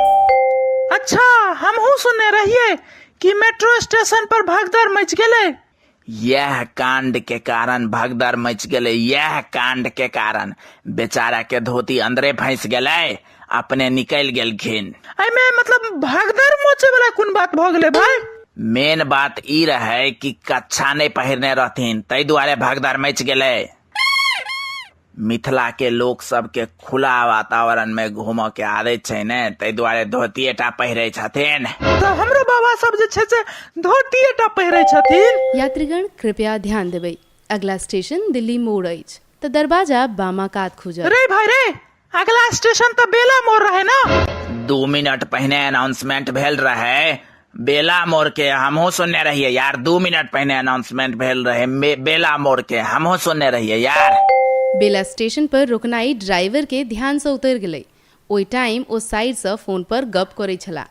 अच्छा, हमहूँ सुनने रहियै कि मेट्रो स्टेशन पर भगदड़ मचि गेलै। यह कांड के कारण भगदड़ मच गेलै। यह कांड के कारण बेचारा के धोती अंदरे फंस गेलै, अपने निकल गेलखिन। एहिमे मतलब भगदड़ मचे वाला कोन बात भऽ गेलै भाई? मेन बात ई रहे कि कच्छा नहीं पहिरने रहथिन, ताहि दुआरे भगदड़ मच गेलै। मिथिला के लोक सबके खुला वातावरण में घूमऽ के आदत छै ने, ताहि दुआरे धोतिये टा पहिरे छथिन। तऽ हमरो बाबा सब जे छै से धोतिये टा पहिरे छथिन। यात्रीगण कृपया ध्यान देबै, अगला स्टेशन दिल्ली मोड़ अछि, तऽ दरवाजा बामा कात खुजत। रे भाई रे, अगला स्टेशन तऽ बेला मोड़ रहे ना। 2 मिनट पहिने अनाउंसमेंट भेल रहे बेला मोड़ के, हमहूँ सुनने रहिए यार। 2 मिनट पहिने अनाउंसमेंट भेल रहे बेला मोड़ के, हमहूँ सुनने रहिए यार। बेला स्टेशन पर रुकनाइ ड्राइवर के ध्यान सँ उतरि गेलै। ओहि टाइम ओ साइड सँ फोन पर गप करै छलाह।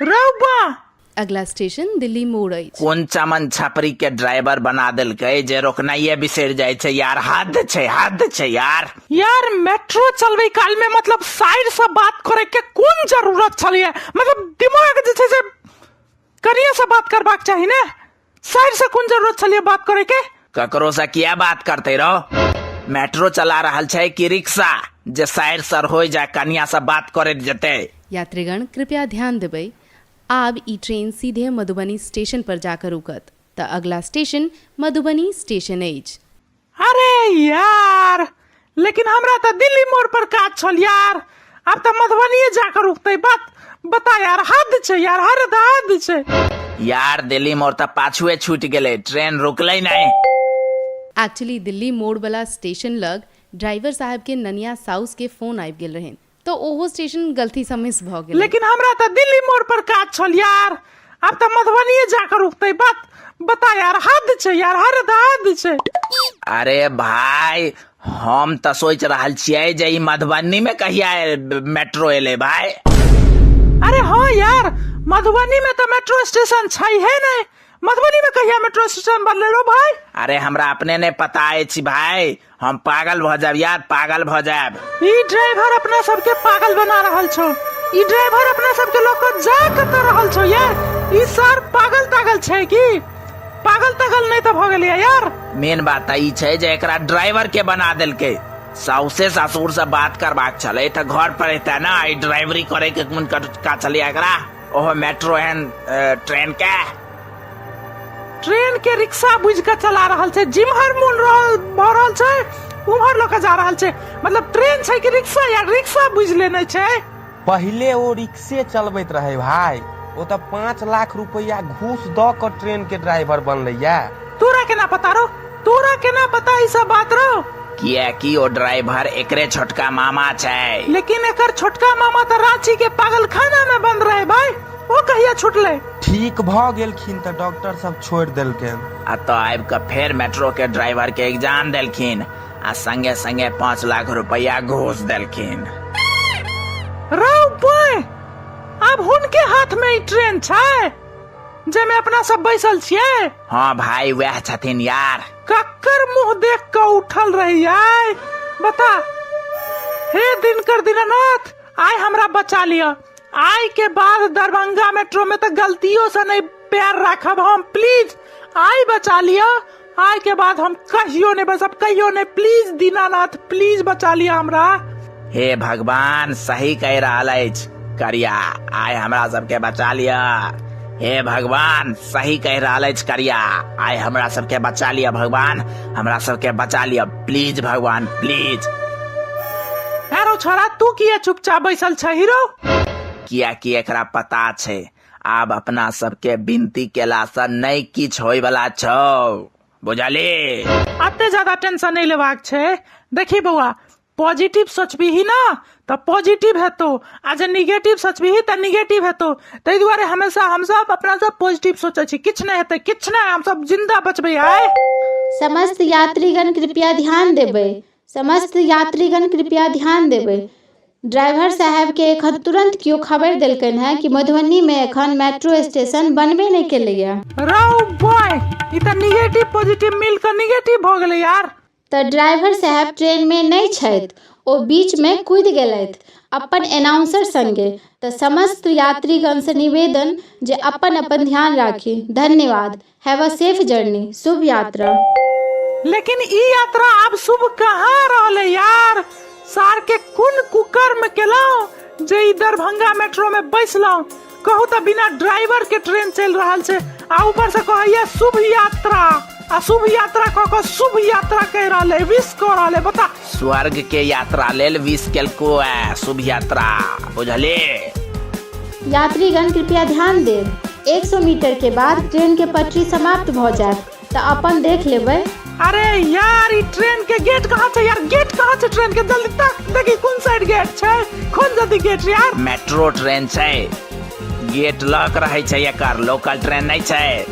रौ बा! अगला स्टेशन दिल्ली मोड़ अछि। कोन चमन छपरी के ड्राइवर बना देलकै जे रोकनाइए बिसरि जाइ छै यार। हद छै, हद छै यार। यार मेट्रो चलबै काल में मतलब साइड से बात करे के कोन जरूरत छलैया? मतलब दिमाग जे छै से कनिये से बात करबाक चाही ने, साइड से कोन जरूरत छलैया बात करे के? ककरो से किया बात करते रहो? मेट्रो चला रहल छै कि रिक्शा जे साइड सर हो जा कनिया से बात करैत जेतै? यात्रीगण कृपया ध्यान देबै, आब ई ट्रेन सीधे मधुबनी स्टेशन पर जाकर रुकत, तऽ अगला स्टेशन मधुबनी स्टेशन अछि। अरे यार, लेकिन हमरा तऽ दिल्ली मोड़ पर काज छल यार, आब तऽ मधुबनीये जाकर रुकतै। बात बता यार, हद छै यार, हर हद छै यार। दिल्ली मोड़ तऽ पाछुए छूटि गेलै, ट्रेन रुकलै नहि। एक्चुअली दिल्ली मोड़ वाला स्टेशन लग ड्राइवर साहब के ननिया साउस के फोन आबि गेल रहनि, तऽ ओहो स्टेशन गलती सँ मिस भऽ गेलै। लेकिन हमरा तऽ दिल्ली मोड़ पर काज छल यार, आब तऽ मधुबनीये जाकर रुकतै। बात बता यार, हद छै यार, हर हद छै। अरे भाई, हम तऽ सोचि रहल छियै जे ई मधुबनी में कहिया मेट्रो एलै भाई। अरे हाँ यार, मधुबनी में तऽ मेट्रो स्टेशन छै है नहीं, मधुबनी में कहिया मेट्रो स्टेशन बनलै रो भाई? अरे हमरा अपने नहीं पता अछि भाई, हम पागल भऽ जायब यार, पागल भऽ जायब। ई ड्राइवर अपना सबके पागल बना रहल छौ, ई ड्राइवर अपना सबके लऽ कऽ जा कतऽ रहल छौ यार? ई सर पागल तागल छै की? पागल तागल नहीं तऽ भऽ गेलियै यार। मेन बात तऽ ई छै जे एकरा ड्राइवर के बना देलकै। साउसे ससुर से बात करबाक छलै तऽ घर पर एतै ने, ई ड्राइवरी करे के कोन का छलै एकरा, ओहो मेट्रो एहन ट्रेन के। ट्रेन के रिक्शा बुझ के चला रहल छै, जिम्हर मोन रहल भऽ रहल छै उम्हर लऽ के जा रहल छै। मतलब ट्रेन छै कि रिक्शा यार, रिक्शा बुझ लेने छै। पहिले ओ रिक्शे चलबैत रहे भाई, ओ तऽ 5 लाख रुपया घूस दऽ कऽ ट्रेन के ड्राइवर बनलैया। तोरा केना पता रो, तोरा केना पता ई सब बात रो? कियाकि ओ ड्राइवर एकरे छोटका मामा छै। लेकिन एकर छोटका मामा तऽ रांची के पागलखाना में बंद रहे भाई, ओ कहिया छुटलै? ठीक भऽ गेलखिन तऽ डॉक्टर सब छोड़ि देलखिन। आ तऽ आबि कऽ फेर मेट्रो के ड्राइवर के एग्जाम देलखिन आ संगे संगे 5 लाख रुपया घूस देलखिन। रौ बॉय, आब हुनके हाथ में ई ट्रेन छै जेमे अपना सब बैसल छियै? हाँ भाई, वएह छथिन यार। कक्कर मुंह देख कऽ उठल रहियै बता। हे दिनकर दीनानाथ, आइ हमरा बचा लिअ। आइ के बाद दरभंगा मेट्रो में तऽ गलतियों से नहीं पैर राखब हम, प्लीज I बचा लिअ। आइ के बाद हम कहियो नहीं बसब, कहियो नहीं, प्लीज दीनानाथ, प्लीज बचा लिअ हमरा। हे भगवान, सही कहि रहल अछि करिया, आइ हमरा सबके बचा लिअ। हे भगवान, सही कहि रहल अछि करिया, आइ हमरा सबके बचा लिअ भगवान, हमरा सबके बचा लिअ प्लीज भगवान, प्लीज। अरे छोरा, तू किया चुपचाप बैसल छ हीरो? कियाकि एकरा पता छै आब अपना सबके विनती केला से नहि किछु होय वाला छौ, बुझली? अते ज्यादा टेंशन नहीं लेबाक छै। देखी बौआ, पॉजिटिव सोचबीही ना तऽ पॉजिटिव हेतौ, आ जे निगेटिव सोचबीही तऽ निगेटिव हेतौ। ताहि दुआरे हमेशा हमसब अपना सब पॉजिटिव सोचै छी, किछु नहि हेतै, किछु नहि, हमसब जिंदा बचबै आइ। समस्त यात्रीगण कृपया ध्यान देबै, समस्त यात्रीगण कृपया ध्यान देबै। ड्राइवर साहेब के एखन तुरंत केओ खबर देलकनि हेँ कि मधुबनी में एखन मेट्रो स्टेशन बनबे नहि केलैया। रौ बॉय, ई तऽ निगेटिव पॉजिटिव मिल कऽ निगेटिव भऽ गेलै यार। तऽ ड्राइवर साहेब ट्रेन में नहि छथि, ओ बीच में कूदि गेलथि अपन एनाउंसर संगे, तऽ समस्त यात्रीगण से निवेदन जे अपन अपन ध्यान राखी। धन्यवाद। Have a safe journey. शुभ यात्रा। लेकिन ई यात्रा आब शुभ कहाँ रहलै यार? सार के कोन कुकर्म केलहुँ जे ई दरभंगा मेट्रो में बैसलहुँ? कहू तऽ बिना ड्राइवर के ट्रेन चलि रहल छै आ ऊपर से कहैया शुभ यात्रा। आ शुभ यात्रा कऽ कऽ शुभ यात्रा कहि रहल है, विश कऽ रहल है, बता। स्वर्ग के यात्रा लेल विश केलको है शुभ यात्रा, बुझली? यात्रीगण कृपया ध्यान देब, 100 मीटर के बाद ट्रेन के पटरी समाप्त भऽ जायत, तऽ अपन देख लेबै। अरे यार, ई ट्रेन के गेट कहाँ छै यार? गेट कहाँ छै ट्रेन के? जल्दी तक देखी कोन साइड गेट छै, खोल जल्दी गेट यार। मेट्रो ट्रेन छै, गेट लॉक रहै छै एकर, लोकल ट्रेन नहि छै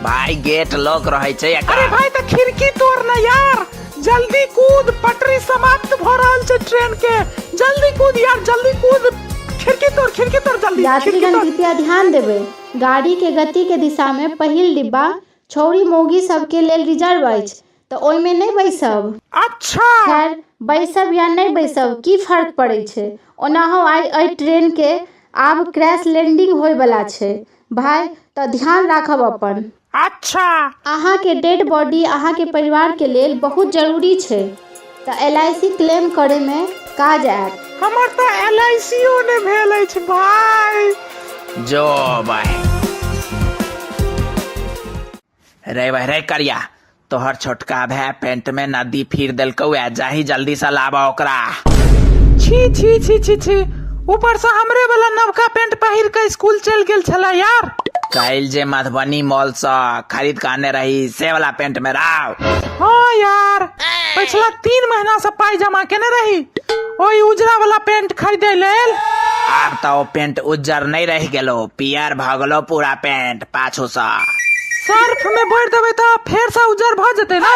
भाई, गेट लॉक रहै छै एकर। अरे भाई, तऽ खिड़की तोड़ ना यार, जल्दी कूद, पटरी समाप्त भ रहल छै ट्रेन के, जल्दी कूद यार, जल्दी कूद, खिड़की तोड़, खिड़की तोड़ जल्दी, खिड़की यात्रीगण तोड़। कृपया ध्यान देबै, गाड़ी के गति के दिशा में पहिल डिब्बा छौरी मौगी सबके लेल रिजर्व अछि, तऽ ओहिमे नहि बैसब। अच्छा। खैर, बैसब या नहि बैसब की फर्क पड़ै छै, ओनाहो आइ एहि ट्रेनके आब क्रैश लैंडिंग होय बला छै भाय, तऽ ध्यान राखब अपन। अच्छा। अहाँके डेड बॉडी अहाँके परिवारके लेल बहुत जरूरी छै, तऽ एल I C claim करैमे काज आयत। हमर तऽ एल I C ओ नहि भेल अछि भाय। जो भाय रे भाय रे करिया, तोहर छोटका भाय पेंट में नदी फिर देलकौ ए, जाही जल्दी से लाबा ओकरा। छी छी छी छी छी, ऊपर से हमरे वाला नवका पेंट पहिर के स्कूल चलि गेल छला यार। काल्हि जे मधुबनी मॉल से खरीद के आने रही से वाला पेंट में राव। हाँ यार, पिछला 3 महीना से पाई जमा केने रही ओहि उजरा वाला पेंट खरीदे लेल। आब तऽ ओ पेंट उज्जर नहि रहि गेलो, पियर भऽ गेलो पूरा पेंट पाछू सँ। सर्फ में बोरि देबै तऽ फेर से उज्जर भऽ जेतै ना?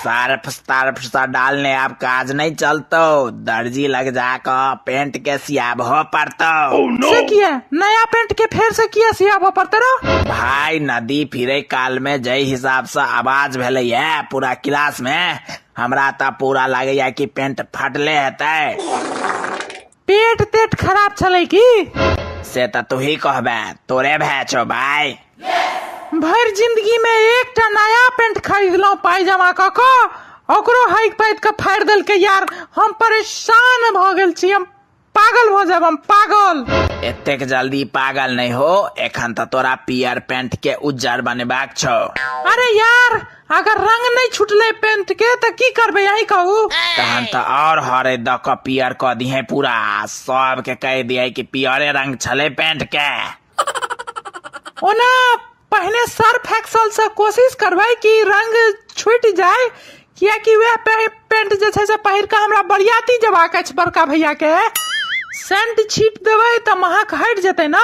सर्फ तर्फ सँ डालने आब काज नहि चलतौ, दर्जी लग जाकऽ पेंट के सियाबहो पड़तौ। से किया? नया पेंट के फेर से किया सियाबऽ पड़तै रौ? भाई, नदी फिरे काल में जै हिसाब सँ आवाज भेलै है पूरा क्लास में, हमरा तऽ पूरा लागैया कि पेंट फटले हेतै। पेट तेट खराब छलै की? से तऽ तूही कहबे, तोरे भाय छौ भाई। भरि जिंदगी में एकटा नया पेंट खरीदलहुँ पाई जमा कऽ कऽ, ओकरो हाइक पाइक कऽ फाड़ि देलकै यार, हम परेशान भऽ गेल छी, हम पागल भऽ जायब, हम पागल। एतेक जल्दी पागल नहि हो, एखन तऽ तोरा पियर पेंट के उज्जर बनेबाक छौ। अरे यार, अगर रंग नहि छुटलै पेंट के तऽ की करबै, अहीं कहू? तहन तऽ और हरे दऽ कऽ पियर कऽ दिहे पूरा, सबके कहि दिहे कि पियरे रंग छलै पेंट के। ओना पहिने सर्फ एक्सल से कोशिश करबै कि रंग छूटि जाय, कियाकि वएह पेंट जे छै से पहिर कऽ हमरा बरियाती जेबाक अछि बड़का भैया के, सेंट छीट देबै तऽ महक हटि जेतै ना।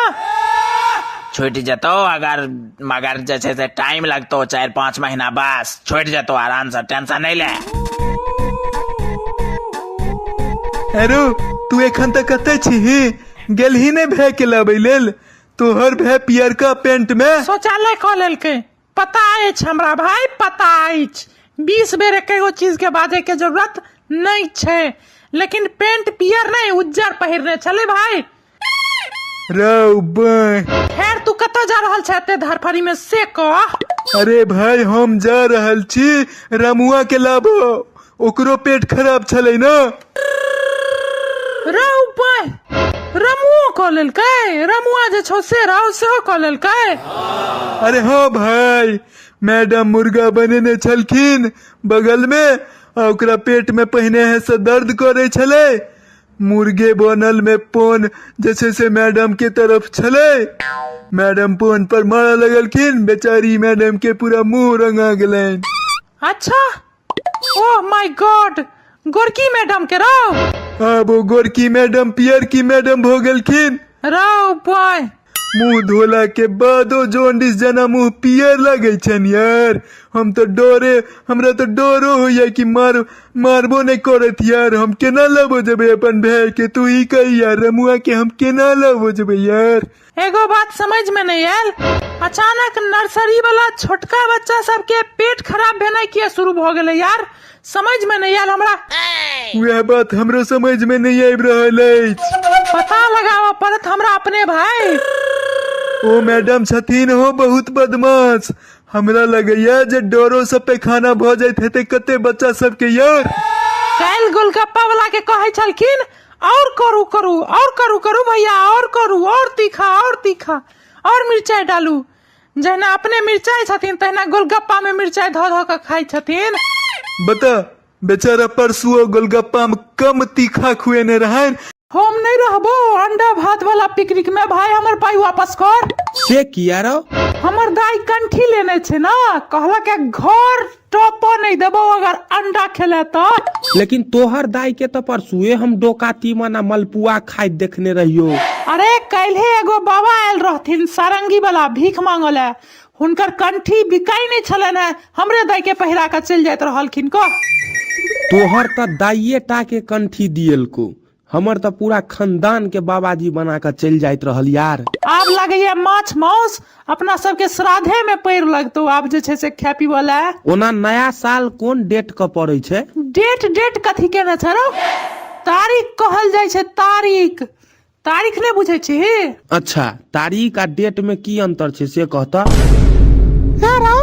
छूटि जेतौ अगर, मगर जे छै से टाइम लगतौ 4-5 महीना, बस छूटि जेतौ आराम से, टेंशन नहि ले। अरे तू एखन तक कतऽ छीही? गेलही नहि भाय के लाबै लेल? तोहर भाय पियरका पेंट में शौचालय कऽ लेलकै। पता अछि हमरा भाय, पता अछि, 20 बेर एकेगो चीज के बाजै के जरूरत नहि छै, लेकिन पेंट पियर नहि उज्जर पहिरने छलै भाय। रौ बाय। खैर, तू कतऽ जा रहल छै एते धरफड़ी में से कह। अरे भाय, हम जा रहल छी रमुआ के लाबो, ओकरो पेट खराब छलै ना। रौ बाय, रमुओ कऽ लेलकै? रमुआ जे छौ से रौ सेहो कऽ लेलकै? अरे हाँ भाय, मैडम मुर्गा बनेने छलखिन बगल में, आ ओकरा पेट में पहिने है से दर्द करे छलै, मुर्गे बनल में पोन जे छै से मैडम के तरफ छलै, मैडम पोन पर मारऽ लगलखिन, बेचारी मैडम के पूरा मुंह रंगा गेलनि। अच्छा, ओह my God, गोरकी मैडम के रौ? आब ओ गोरकी मैडम पियरकी मैडम भऽ गेलखिन। रौ बॉय। मुंह धोला के बादो जॉन्डिस जेना मुंह पियर लगै छनि यार, हम तऽ डरे, हमरा तऽ डरो होइया कि मारबो नहि करत यार, हम केना लबो जेबै अपन भाय के, तू ही कही यार, रमुआ के हम केना लबो जेबै यार। एगो बात समझ में नहीं आयल, अचानक नर्सरी वाला छोटका बच्चा सबके पेट खराब भेनाइ किया शुरू भऽ गेलै यार, समझ में नहीं आयल हमरा। वएह बात हमरो समझ में नहीं आबि रहल अछि। पता लगाबऽ पड़त हमरा अपने भाई। ओ मैडम छथिन हो बहुत बदमाश, हमरा लगैया जे डरो से पैखाना भऽ जाइत हेतै कते बच्चा सबके यार। काल्हि गोलगप्पा वाला के कहै छलखिन और करू करू और करू करू भैया और करू और तीखा और तीखा और मिर्चाई डालू। जहिना अपने मिरचाइ छथिन तहिना गोलगप्पा में मिरचाइ धऽ धऽ कऽ खाइ छथिन। बता, बेचारा परसुओ गोलगप्पा में कम तीखा खुएने रहनि। हम नहि रहबो अंडा भात वाला पिकनिक में भाई, हमर पाई वापस कर। से किया रौ? हमर दाई कंठी लेने छै ना, कहलक घर टप नहि देबो अगर अंडा खेले तऽ। लेकिन तोहर दाई के तऽ परसुए हम डोका तीमन आ मलपुआ खाइत देखने रहियो। अरे काल्हे एगो बाबा आयल रहथिन सारंगी वाला भीख मांगऽ लए, हुनकर कंठी बिकाइ नहि छलनि हेँ, हमरे दाई के पहिरा कऽ चलि जाइत रहलखिन। कह तोहर तऽ दाइये टा के कंठी दिएलको, हमर तऽ पूरा खानदान के बाबाजी बना कऽ चलि जाइत रहल यार। आब लगैया माछ माउस अपना सबके श्राद्धे में पैर लगतौ आब जे छै से खाय पीबऽ लए। ओना नया साल कोन डेट के पड़ै छै? डेट डेट कथी केने छै रौ? तारीख कहल जाइ छै तारीख। तारीख नहि बुझै छीही? अच्छा, तारीख आ डेट में की अंतर छै से कह तऽ। हे रौ,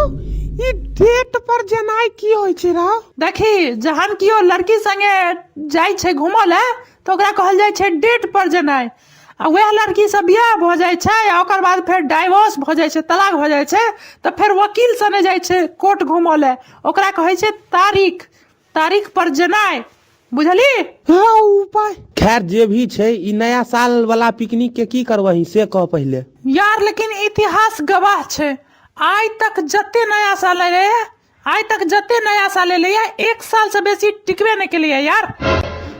ई डेट पर जेनाइ की होइ छै रौ? देखी, जहन कियो लड़की संगे जाइ छै घूमऽ लए तऽ ओकरा कहल जाइ छै डेट पर जेनाइ, आ वएह लड़की से बियाह भऽ जाइ छै आ ओकर बाद फेर डाइवोर्स भऽ जाइ छै, तलाक भऽ जाइ छै, तऽ फेर वकील सने जाइ छै कोर्ट घूमऽ लए, ओकरा कहै छै तारीख, तारीख पर जेनाइ, बुझली? हँ, उपाय। खैर जे भी छै, ई नया साल वाला पिकनिक के की करबही से कह पहिले। यार लेकिन इतिहास गवाह छै, आइ तक जते नया साल एलै, आइ तक जते नया साल एलैया एक साल से बेसी टिकबे नहि केलैया यार।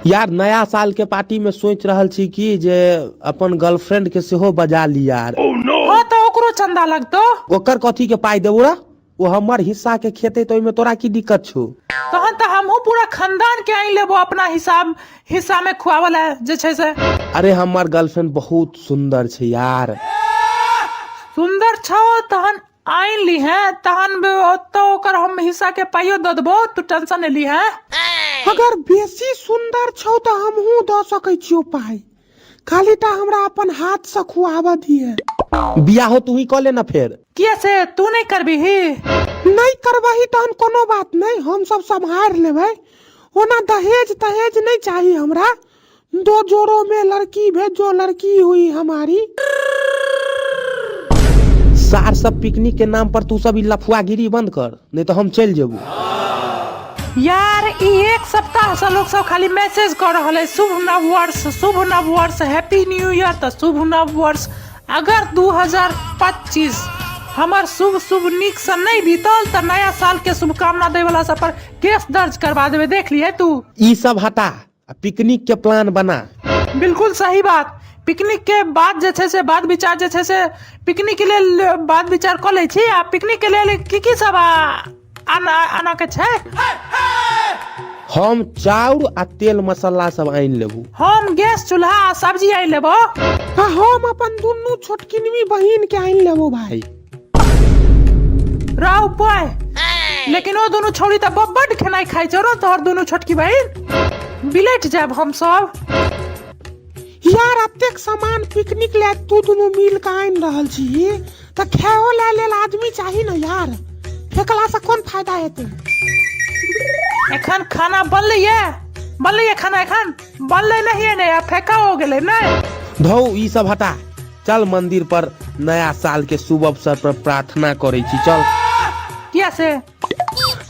यार नया साल के पार्टी में सोचि रहल छी कि जे अपन गर्लफ्रेंड के सेहो बजा ली यार। हँ तऽ ओकरो चंदा लगतौ। ओकर कथी के पाइ देबौ रे, ओ हमर हिस्सा के खेतै तऽ ओहिमे तोरा की दिक्कत छौ? तहन तऽ हमहूँ पूरा खानदान के आनि लेबो अपना हिसाब हिस्सा में खुआवल है जे छै से। अरे हमर गर्लफ्रेंड बहुत सुंदर छै यार। सुंदर छौ तहन आनि लीहे, तहन ओतऽ ओकर हम हिस्सा के पाइयो दऽ देबो, तू टेंशन नहि लीहे। अगर बेसी सुंदर छौ तऽ हमहूँ दऽ सकै छियौ पाइ, खाली टा हमरा अपन हाथ से खुआबऽ दिहे। बियाहो तू ही कऽ ले ना फेर। किया से तू नहि करबिही? नहि करबही तहन कोनो बात नहि, हम सब सम्हारि लेबै। ओना दहेज तहेज नहि चाही हमरा, दो जोड़ों में लड़की भेजो, लड़की हुई हमारी। सार सब पिकनिक के नाम पर तू सब ई लफुआगिरी बंद कर, नहीं तो हम चलि जेबू। यार ई एक सप्ताह से लोग सब खाली मैसेज कर रहल है शुभ नव वर्ष, शुभ नव वर्ष, हैप्पी न्यू ईयर, तऽ शुभ नव वर्ष। अगर 2025 हमर शुभ शुभ नीक से नहीं बीतल तऽ नया साल के शुभकामना दै वाला सब पर केस दर्ज करवा देबै, देख लिए तू। ई सब हटा आ पिकनिक के प्लान बना। बिल्कुल सही बात। पिकनिक के बाद जे छै से बात विचार जे छै से पिकनिक के लेल बात विचार कऽ लै छी। आ पिकनिक के लेल की की सब आना के छै? हम चाउर आ तेल मसाला सब आनि लेबू। हम गैस चूल्हा आ सब्जी आनि लेबो। आ हम अपन दुनू छोटकिनवी बहिन के आनि लेबो भाई। राव पाय, लेकिन ओ दुनू छौड़ी तऽ बड्ड खेनाइ खाइ छौ रौ, तोहर दुनू छोटकी बहिन, बिलटि जायब हम सब। यार एतेक सामान पिकनिक ले तू दुनू मिल के आनि रहल छी तऽ खाओ ले लेल आदमी चाही ने यार, फेकला से कोन फायदा हेतै? एखन खाना बनलै ये, बनलै ये खाना, एखन बनलै नहीं ने, आ फेका हो गेलै नहि। धौ ई सब हटा, चल मंदिर पर नया साल के शुभ अवसर पर प्रार्थना करै छी, चल। किया से?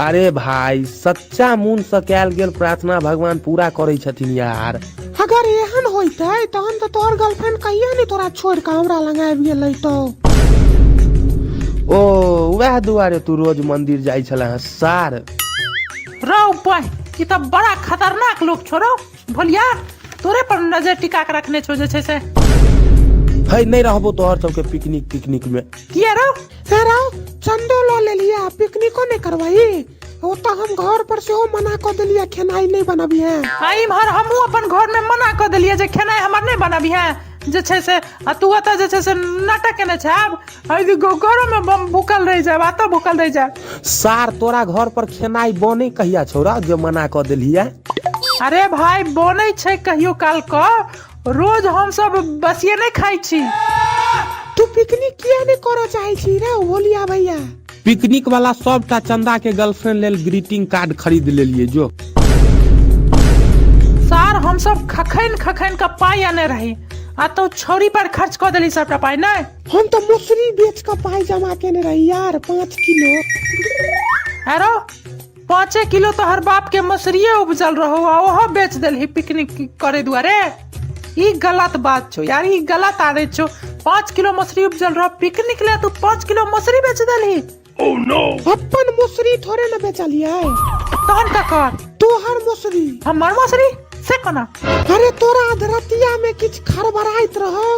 अरे भाई सच्चा मन से कैल गेल प्रार्थना भगवान पूरा करै छथिन यार। अगर एहन होइतै तहन तऽ तोहर गर्लफ्रेंड कहिया नहि तोरा छोड़ि कऽ हमरा लग आबि गेलै तो। ओ वएह दुआरे तू रोज मंदिर जाइ छला हँ सार। रौ बहि, ई तऽ बड़ा खतरनाक लोक छौ रौ भोलिया, तोरे पर नजर टिका के रखने छौ जे छै से। है नहीं रहबो तोहर सबके पिकनिक तिकनिक में। किया रौ? हे रौ, चंदो लऽ लेलियै आ पिकनिको नहि करबही? ओतऽ हम घर पर सेहो मना कऽ देलियै खेनाइ नहि बनबिहे। आ इम्हर हमहूँ अपन घर में मना कऽ देलियै जे खेनाइ हमर नहि बनबिहे जे छै से, आ तू ओतऽ जे छै से नाटक केने छै। आब घरो में बम भूखल रहि जायब, एतऽ भूखल रहि जायब। सार तोरा घर पर खेनाइ बनै कहिया छौ रौ जे मना कऽ देलियै? अरे भाई बनै छै कहियो काल कऽ, रोज हम सब बसिए नहि खाइ छी। तू पिकनिक किया नहि करऽ चाहै छी रे भोलिया भैया? पिकनिक वाला सबटा चंदा के गर्लफ्रेंड लेल ग्रीटिंग कार्ड खरीद लेलिए जो। सार हम सब खखैन खखैन के पाइ आने रही, आ तो छौरी पर खर्च कऽ देली सबटा पाइ नहि? हम तऽ मसुरी बेच कऽ पाइ जमा केने रही यार, 5 किलो। अरो 5 किलो तोहर बाप के मसुरिये उपजल रहो आ ओहो बेच देलही पिकनिक करे दुआरे। ई गलत बात छौ यार, ई गलत आदत छौ। 5 किलो मसुरी उपजल रहो पिकनिक ले, तू 5 किलो मसुरी बेच देलही। अपन मसुरी थोड़े न बेचलियै। तहन ककर? तोहर मसुरी। हमर मसुरी से कोना? अरे तोरा अधरतिया में किछु खड़बड़ाइत रहो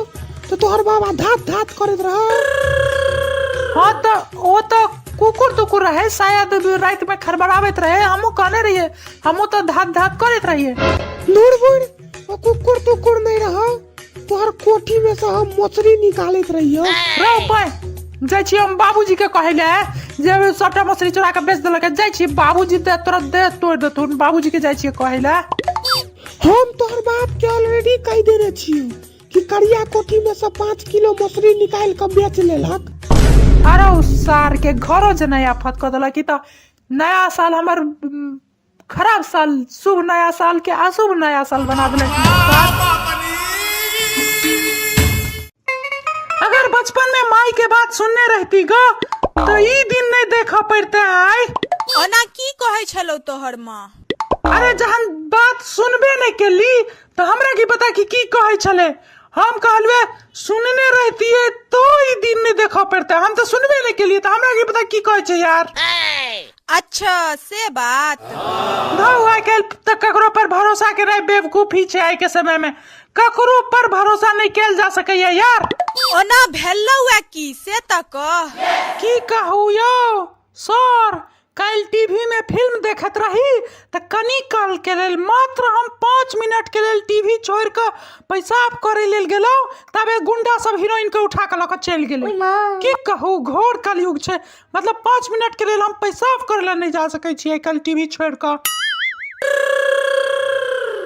तो तोहर बाबा धात धात करैत रहो। हाँ तो ओ तो कुकुर तुकुर रहे शायद, रात में खड़बड़ाबैत रहे। हमहूँ कहने रहिए, हमहूँ तो धात धात करैत रहिए। दूर बुढ़, ओ कुकुर तुकुर नहीं रहो, तोहर कोठी में से हम मछली निकालैत रहियो। रो पाय जाइ छी हम बाबूजी के कहै ले जे सबटा मछली चोरा के बेच देलक। जाइ छी बाबूजी दे तोरा दे तोड़ देथुन। बाबूजी के जाइ छियै कहै ले। हम तोहर बाप के ऑलरेडी कहि देने छियो कि करिया कोठी में से 5 किलो मछली निकाल के बेच लेलक। अरे उ सार के घरो जेनाइ आफत कऽ देलक। ई तऽ नया साल हमर खराब साल, शुभ नया साल के अशुभ नया साल बना देलक। अगर बचपन में माई के बात सुनने रहती गो तो ई दिन नहीं देखा पड़ते आय। ओना की कहै छलौ तोहर माँ? अरे जहन बात सुनबे नहीं केली तो हमरा की पता कि की कहै छले। हम कहलवे सुनने रहती तो ई दिन नहीं देखा पड़ते, हम तो सुनबे नहीं केलिए तो हमरा की पता की कहै छै यार। अच्छा से बात। धौ आइ काल्हि तऽ ककरो पर भरोसा के रहे बेवकूफी छै। आइ के समय में ककरो पर भरोसा नहीं कैल जा सकैया यार। ओना भेलौ ए की से तऽ कह। की कहू यौ सर, काल्हि टीवी में फिल्म देखैत रही तऽ कनी काल के लेल मात्र हम 5 मिनट के लेल टीवी छोड़ि कऽ पेशाब करे लेल गेलहुँ, तबे गुंडा सब हीरोइन के उठा कऽ लऽ कऽ चलि गेलै। की कहू घोर कलयुग छै, मतलब 5 मिनट के लेल हम पेशाब करे ला नहीं जा सकै छियै काल्हि टीवी छोड़ि कऽ।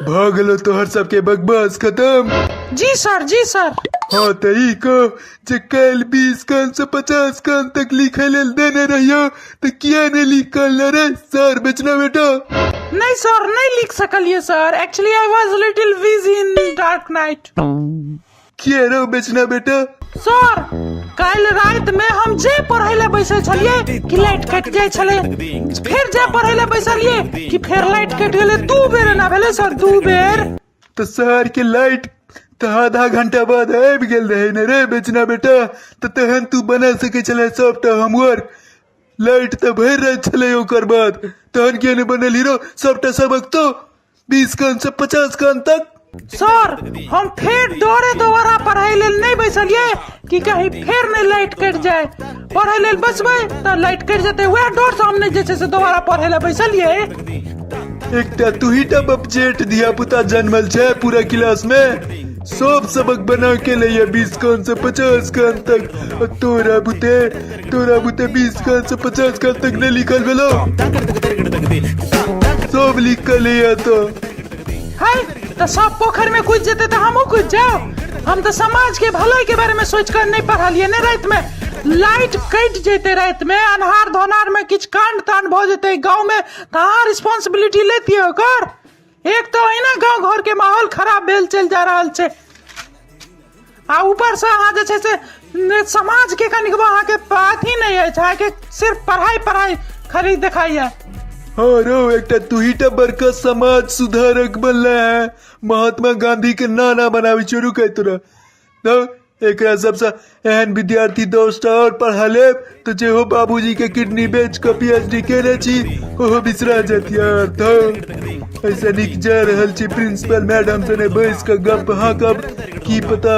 भऽ गेलो तोहर सबके बकवास खत्म? जी सर, जी सर। हाँ तऽ ई कह जे काल्हि 20 कान से 50 कान तक लिखे लेल देने रहियो तऽ किया नहि लिख कऽ रे सर बेचना बेटा? नहीं सर, नहीं लिख सकलिए sir, actually I was little busy in dark night. किया रो बेचना बेटा? सर काल्हि राति में हम जे पढ़ै ले बैसल छलिए कि लाइट कटि जाइ छलै, फेर जे पढ़ै ले बैसलिए कि फेर लाइट कटि गेलै। 2 बेर एना भेलै सर, 2 बेर। तऽ शहर के लाइट तऽ आधा घंटा बाद आबि गेल रहै ने रे बेचना बेटा, तऽ तहन तू बना सकै छलै सबटा होमवर्क। लाइट तऽ भरि राति छलै ओकर बाद, तहन किया नहि बनल हीरो सबटा सबक तो 20 कान से 50 कान तक? सर हम फेर डरे दोबारा पढ़ाई लेल नहीं बैसलिए कि कहीं फेर नहीं लाइट कटि जाए, पढ़ाई लेल बैसबै तऽ लाइट कटि जेतै, वएह डर से हम नहीं जे छै से दोबारा पढ़ै लए बैसलिए। एकटा तूही टा बपजेठ धिया पुता जन्मल छै पूरा क्लास में, सब सबक बना के लैया 20 कान से 50 कान तक, आ तोरा बुते 20 कान से 50 कान तक नहीं लिखल भेलो, सब लिख के लैया तो। है तो सब पोखर में कूद जेते तो हमहूँ कूद जाओ। हम तो समाज के भलाई के बारे में सोच कर नहीं पढ़लिए ने। रात में लाइट कटि जेते, रात में अन्हार धोनार में किछु कांड तांड भऽ जेते गाँव में तऽ अहाँ रिस्पॉन्सिबिलिटी लेतियै ओकर। एक तऽ अहिना गाँव घर के माहौल खराब भेल चलि जा रहल छै आ ऊपर से अहाँ जे छै से समाज के कनिकबो अहाँके अथी नहि अछि, अहाँके सिर्फ पढ़ाई पढ़ाई खाली देखाइया। हाँ रो एकटा तूही टा बड़का समाज सुधारक बनले है, महात्मा गांधी के नाना बनावे छौ। रुक तोरा तो एकरा सबसे एहन विद्यार्थी दोस्त और पढ़ा लेब तो जे हो बाबूजी के किडनी बेच के पीएचडी केने छी ओहो बिसरा जात यार। तो ऐसा निक जा रहल छी प्रिंसिपल मैडम से बैस के गप हाँकब, की पता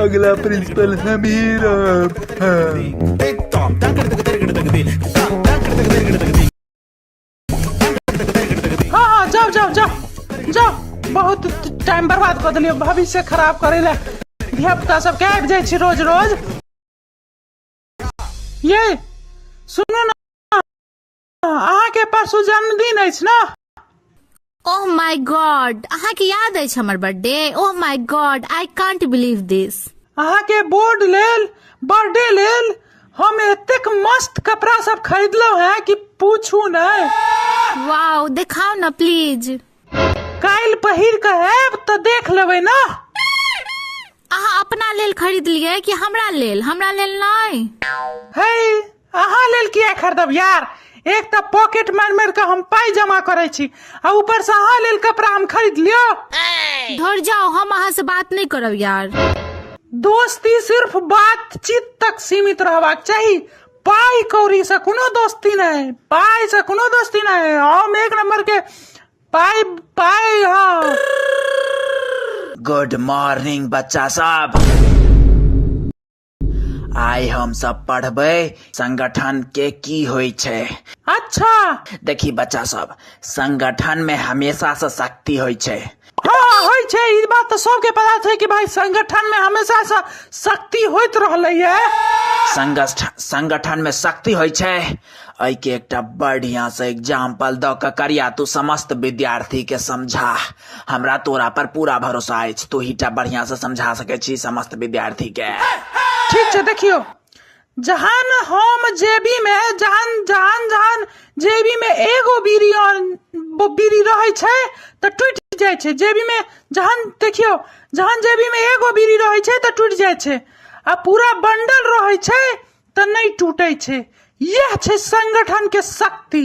अगला प्रिंसिपल हम ही रहब। हाँ। हाँ हाँ जाओ जाओ जाओ जाओ, बहुत टाइम बर्बाद कऽ देलियै, भविष्य खराब करै लए धिया पुता सबके आबि जाइ छी रोज रोज। ये सुनू ने, अहाँके परसू जन्मदिन अछि ने? ओह my God, अहाँके याद अछि हमर birthday? Oh my god, I can't believe this. अहाँके बोर्ड लेल, बर्थडे लेल हम एतेक मस्त कपड़ा सब खरीदलहुँ हैं कि पूछू नहि। वाओ, देखाउ न प्लीज। काल्हि पहिर कऽ आयब तऽ देख लेबै ने। अहाँ अपना लेल खरीदलियै कि हमरा लेल? हमरा लेल नहि? हे, अहाँ लेल किया खरीदब यार? एक तऽ पॉकेट मारि मारि कऽ हम पाइ जमा करै छी आ ऊपर से अहाँ लेल कपड़ा हम खरीद लियो। धुर जाओ, हम अहाँ से बात नहि करब यार। दोस्ती सिर्फ बातचीत तक सीमित रहबाक चाही, पाइ कौड़ी से कोनो दोस्ती नहि, पाइ से कोनो दोस्ती नहि। हम एक नंबर के पाइ पाइ। हाँ, गुड मॉर्निंग बच्चा सब। आइ हम सब पढ़बै संगठन के की होइ छै। अच्छा। देखी बच्चा सब, संगठन में हमेशा से शक्ति होइ छै। हाँ, होइ छै, ई बात तऽ सबके पता छै कि भाई संगठन में हमेशा से शक्ति होइत रहलै है। संगठन में शक्ति होइ छै, एहिके एकटा बढ़िया से एग्जाम्पल दऽ कऽ करिया तू समस्त विद्यार्थी के समझा। हमरा तोरा पर पूरा भरोसा अछि, तू ही टा बढ़िया से समझा सकै छी समस्त विद्यार्थी के। ठीक छै, देखियौ, जहन हम जेबी में जहन जहन जहन जेबी में एगो बीड़ी और बीड़ी रहै छै तऽ टूटि जाइ छै। जेबी में जहन, देखियौ, जहन जेबी में एगो बीड़ी रहै छै तऽ टूटि जाइ छै आ पूरा बंडल रहै छै तऽ नहि टूटै छै। इएह छै संगठन के शक्ति।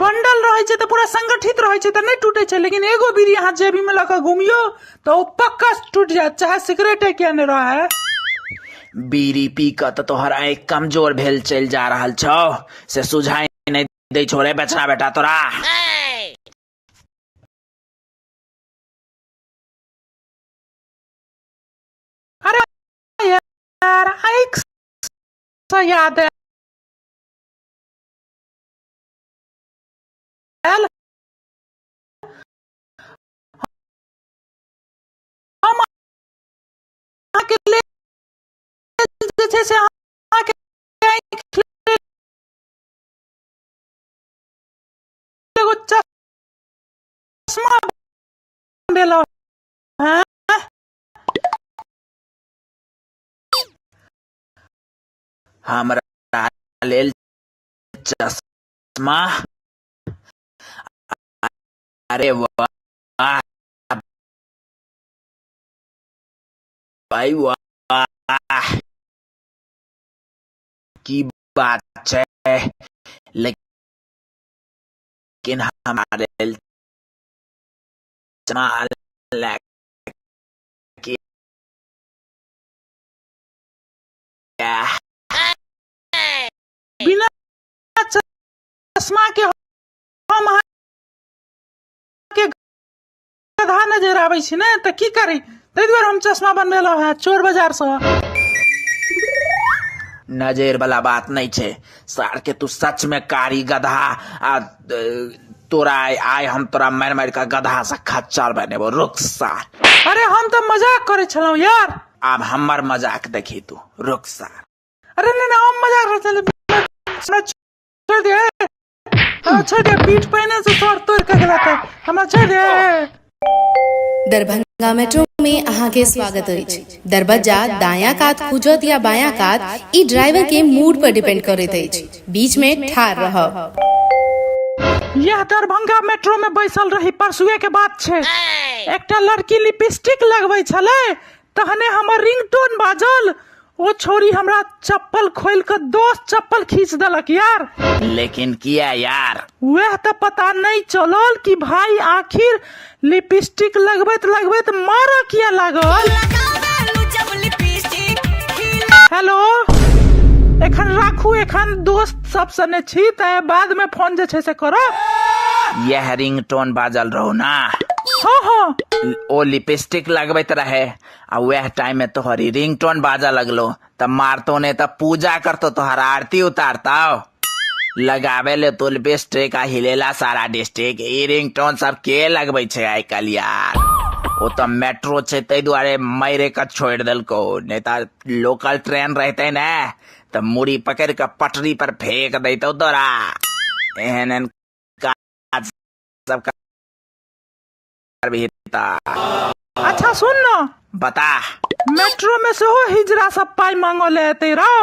बंडल रहै छै तऽ पूरा संगठित रहै छै तऽ नहि टूटै छै, लेकिन एगो बीड़ी अहाँ जेबी में लऽ कऽ घुमियौ तऽ ओ पक्का टूटि जायत, चाहे सिगरेटे किया नहि रहै। बीड़ी पी कऽ तऽ तोहर आँखि कमजोर भेल चलि जा रहल छौ, से सुझाइ नहि दै छौ रे बचना बेटा तोरा। अरे यार, आँखि से याद आयल, हम अहाँके लेल जे छै से अहाँके आँखि लेल एगो चश्मा देलहुँ हेँ। हमरा लेल चश्मा? अरे वाह भाई वाह, की बात छै, लेकिन हमरा लेल चश्मा लए बिना चश्मा के हम अहाँके गधा नजर आबै छी ने, तऽ की करी? ताहि दुआरे हम चश्मा बनबेलहुँ हेँ चोर बाजारसँ। नजर वाला बात नहीं छै सार के, तू सच में कारी गधा आ तोरा आइ हम तोरा मारि मारि के गधा से खच्चर बनेबो, रुक सार। अरे हम तऽ मजाक करै छलहुँ यार। आब हमर मजाक देखी तू, रुक सार। अरे नहीं नहीं, हम मजाक करै छलहुँ, हमरा छोड़ि दे, हमरा छोड़ि दे, पीठ पहिने से तोड़ तोड़ के गेला तऽ हमरा छोड़ि दे। दरभंगा मेट्रो में अहाँके स्वागत अछि। दरबज्जा दायां कात खुजत या बायां कात, ई ड्राइवर के मूड पर डिपेंड करैत अछि। बीच में ठाढ़ रहब। यह दरभंगा मेट्रो में बैसल रही, परसुए के बात छै, एकटा लड़की लिपस्टिक लगबै छलै, तहने हमर रिंगटोन बाजल। ओ छोरी हमरा चप्पल खोलि कऽ 10 चप्पल खींच देलक यार। लेकिन किया यार? वएह तऽ पता नहि चलल कि भाई आखिर लिपस्टिक लगबैत लगबैत मारऽ किया लागल। हेलो, एखन राखू, एखन दोस्त सब सने छी, तऽ बाद में फोन जे छै से करब। यह रिंगटोन बाजल रहो ना? हाँ हाँ। ओ लिपस्टिक लगबैत रहे आ वएह टाइम में तोहर ई रिंगटोन बाजऽ लगलो तऽ मारतो ने तऽ पूजा करतो, तोहर आरती उतारतो। लगावे ले तो लिपस्टिक आ हिलेला सारा डिस्ट्रिक्ट। ई रिंगटोन सब के लगबै छै आइ काल्हि यार? ओ तऽ मेट्रो छै ताहि दुआरे मारे के छोड़ि देलको, नहि तऽ लोकल ट्रेन रहते ने तऽ मुड़ी पकड़ि कऽ पटरी पर फेंक दैतौ तोरा। एहन एहन काज सब करबिही तऽ। अच्छा सुन न। बता। मेट्रो में सेहो हिजरा सब पाइ मांगऽ ले एतै रौ।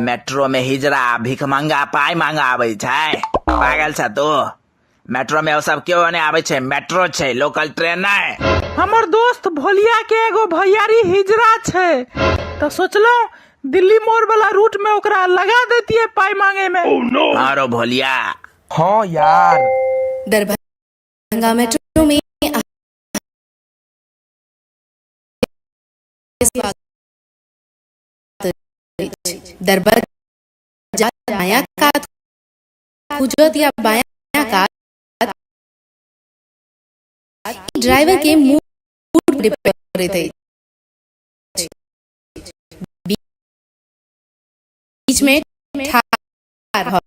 मेट्रो में हिजरा भिखमंगा पाइ मांगऽ आबै छै? पागल छ तू? मेट्रो में ओ सब केओ नहि आबै छै, मेट्रो छै, लोकल ट्रेन नहि। हमर दोस्त भोलिया के एगो भैयारी हिजरा छै, तऽ सोचलहुँ दिल्ली मोड़ वाला रूट में ओकरा लगा देतियै पाइ मांगे में। आरो भोलिया। हाँ यार। दरभंगा मेट्रो में अहाँके स्वागत अछि। दरबज्जा दायां कात खुजत या बायां कात, ई ड्राइवर के मूड पर डिपेंड करैत अछि। बीच में ठाढ़ रहब।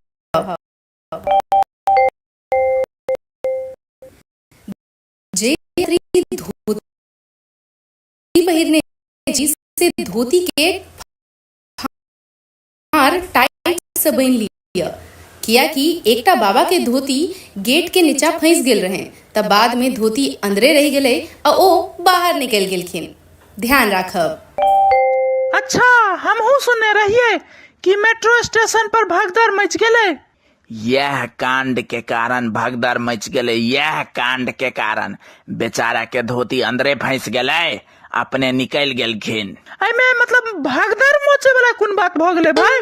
जे यात्री धोती पहिरने छी से धोती के फाँड़ टाइट से बान्हि लिअ, कियाकि एकटा बाबा के धोती गेट के नीचा फंसि गेल रहै त बाद में धोती अंदरे रहि गेलै आ ओ बाहर निकलि गेलखिन। ध्यान राखब। अच्छा, हमहूँ सुनने रहियै कि मेट्रो स्टेशन पर भगदड़ मचि गेलै। यैह कांड के कारण भगदड़ मचि गेलै, यैह कांड के कारण। बेचारा के धोती अंदरे फंसि गेलै, अपने निकलि गेलखिन। एहिमे मतलब भगदड़ मचे वाला कोन बात भऽ गेलै भाई?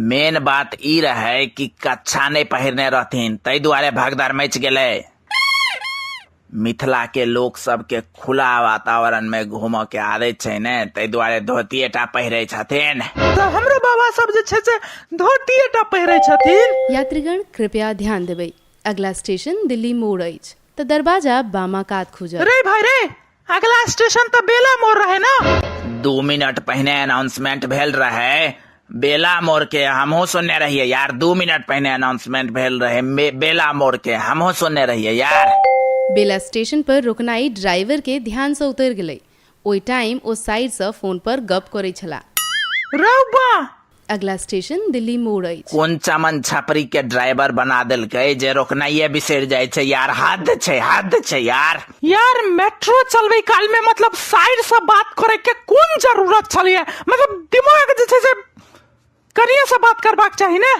मेन बात ई रहै कि कच्छा नहि पहिरने रहथिन, ताहि दुआरे भगदड़ मचि गेलै। मिथिला के लोक सबके खुला वातावरण में घूमऽ के आदत छै ने, ताहि दुआरे धोतिये टा पहिरै छथिन। तऽ हमरो बाबा सब जे छै से धोतिये टा पहिरै छथिन। यात्रीगण कृपया ध्यान देबै, अगला स्टेशन दिल्ली मोड़ अछि, तऽ दरवाजा बामा कात खुजत। रे भाई रे, अगला स्टेशन तऽ बेला मोड़ रहै ना। 2 मिनट पहिने अनाउंसमेंट भेल रहै बेला मोड़ के, हमहूँ सुनने रहियै यार। 2 मिनट पहिने अनाउंसमेंट भेल रहै बेला मोड़ के, हमहूँ सुनने रहियै यार। बेला स्टेशन पर रुकनाइ ड्राइवर के ध्यान सँ उतरि गेलै। ओहि टाइम ओ साइड सँ फोन पर गप करै छलाह। रौ बा! अगला स्टेशन दिल्ली मोड़ अछि। कोन चमन छपरी के ड्राइवर बना देलकै जे रोकनाइये बिसरि जाइ छै यार। हद छै, हद छै यार। यार मेट्रो चलबै काल में मतलब साइड से बात करे के कोन जरूरत छलैया? मतलब दिमाग जे छै से कनिये से बात करबाक चाही ने,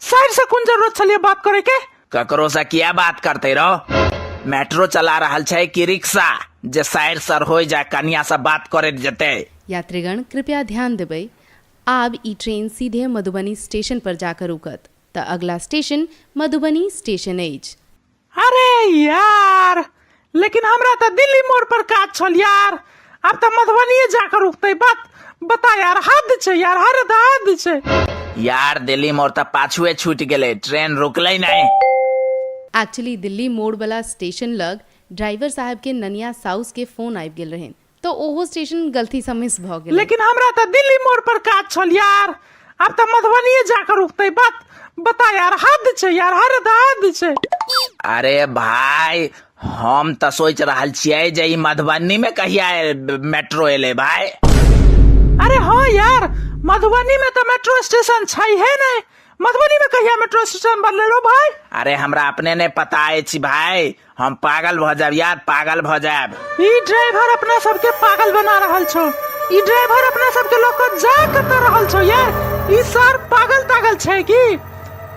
साइड से कोन जरूरत छलैया बात करे के? ककरो से किया बात करते रहो? मेट्रो चला रहल छै कि रिक्शा जे साइड सर होय जा कनिया से बात करैत जेतै? यात्रीगण कृपया ध्यान देबै, आब ई ट्रेन सीधे मधुबनी स्टेशन पर जा कऽ रुकत, तऽ अगला स्टेशन मधुबनी स्टेशन अछि। अरे यार, लेकिन हमरा तऽ दिल्ली मोड़ पर काज छल यार, आब तऽ मधुबनीये जाके रुकतै। बात बता यार, हद छै यार, हद हद छै यार। दिल्ली मोड़ तऽ पाछुए छूटि गेलै, ट्रेन रुकलै नहि। एक्चुअली दिल्ली मोड़ वाला स्टेशन लग ड्राइवर साहब के ननिया साउस के फोन आबि गेल रहनि, तऽ ओहो स्टेशन गलती सँ मिस भऽ गेलै। लेकिन हमरा तऽ दिल्ली मोड़ पर काज छल यार, आब तऽ मधुबनीये जाके रुकतै। बात बता यार, हद छै यार, हद हद छै। अरे भाई, हम तऽ सोचि रहल छियै जे ई मधुबनी में कहिया मेट्रो एलै भाई। अरे हाँ यार, मधुबनी में तऽ मेट्रो स्टेशन छै हे नहि, मधुबनी में कहिया मेट्रो स्टेशन बनलै रो भाई? अरे हमरा अपने नहि पता अछि भाई, हम पागल भऽ जायब यार, पागल भऽ जायब। ई ड्राइवर अपना सबके पागल बना रहल छौ, ई ड्राइवर अपना सबके लऽ कऽ जा कतऽ रहल छौ यार? ई सर पागल तागल छै की?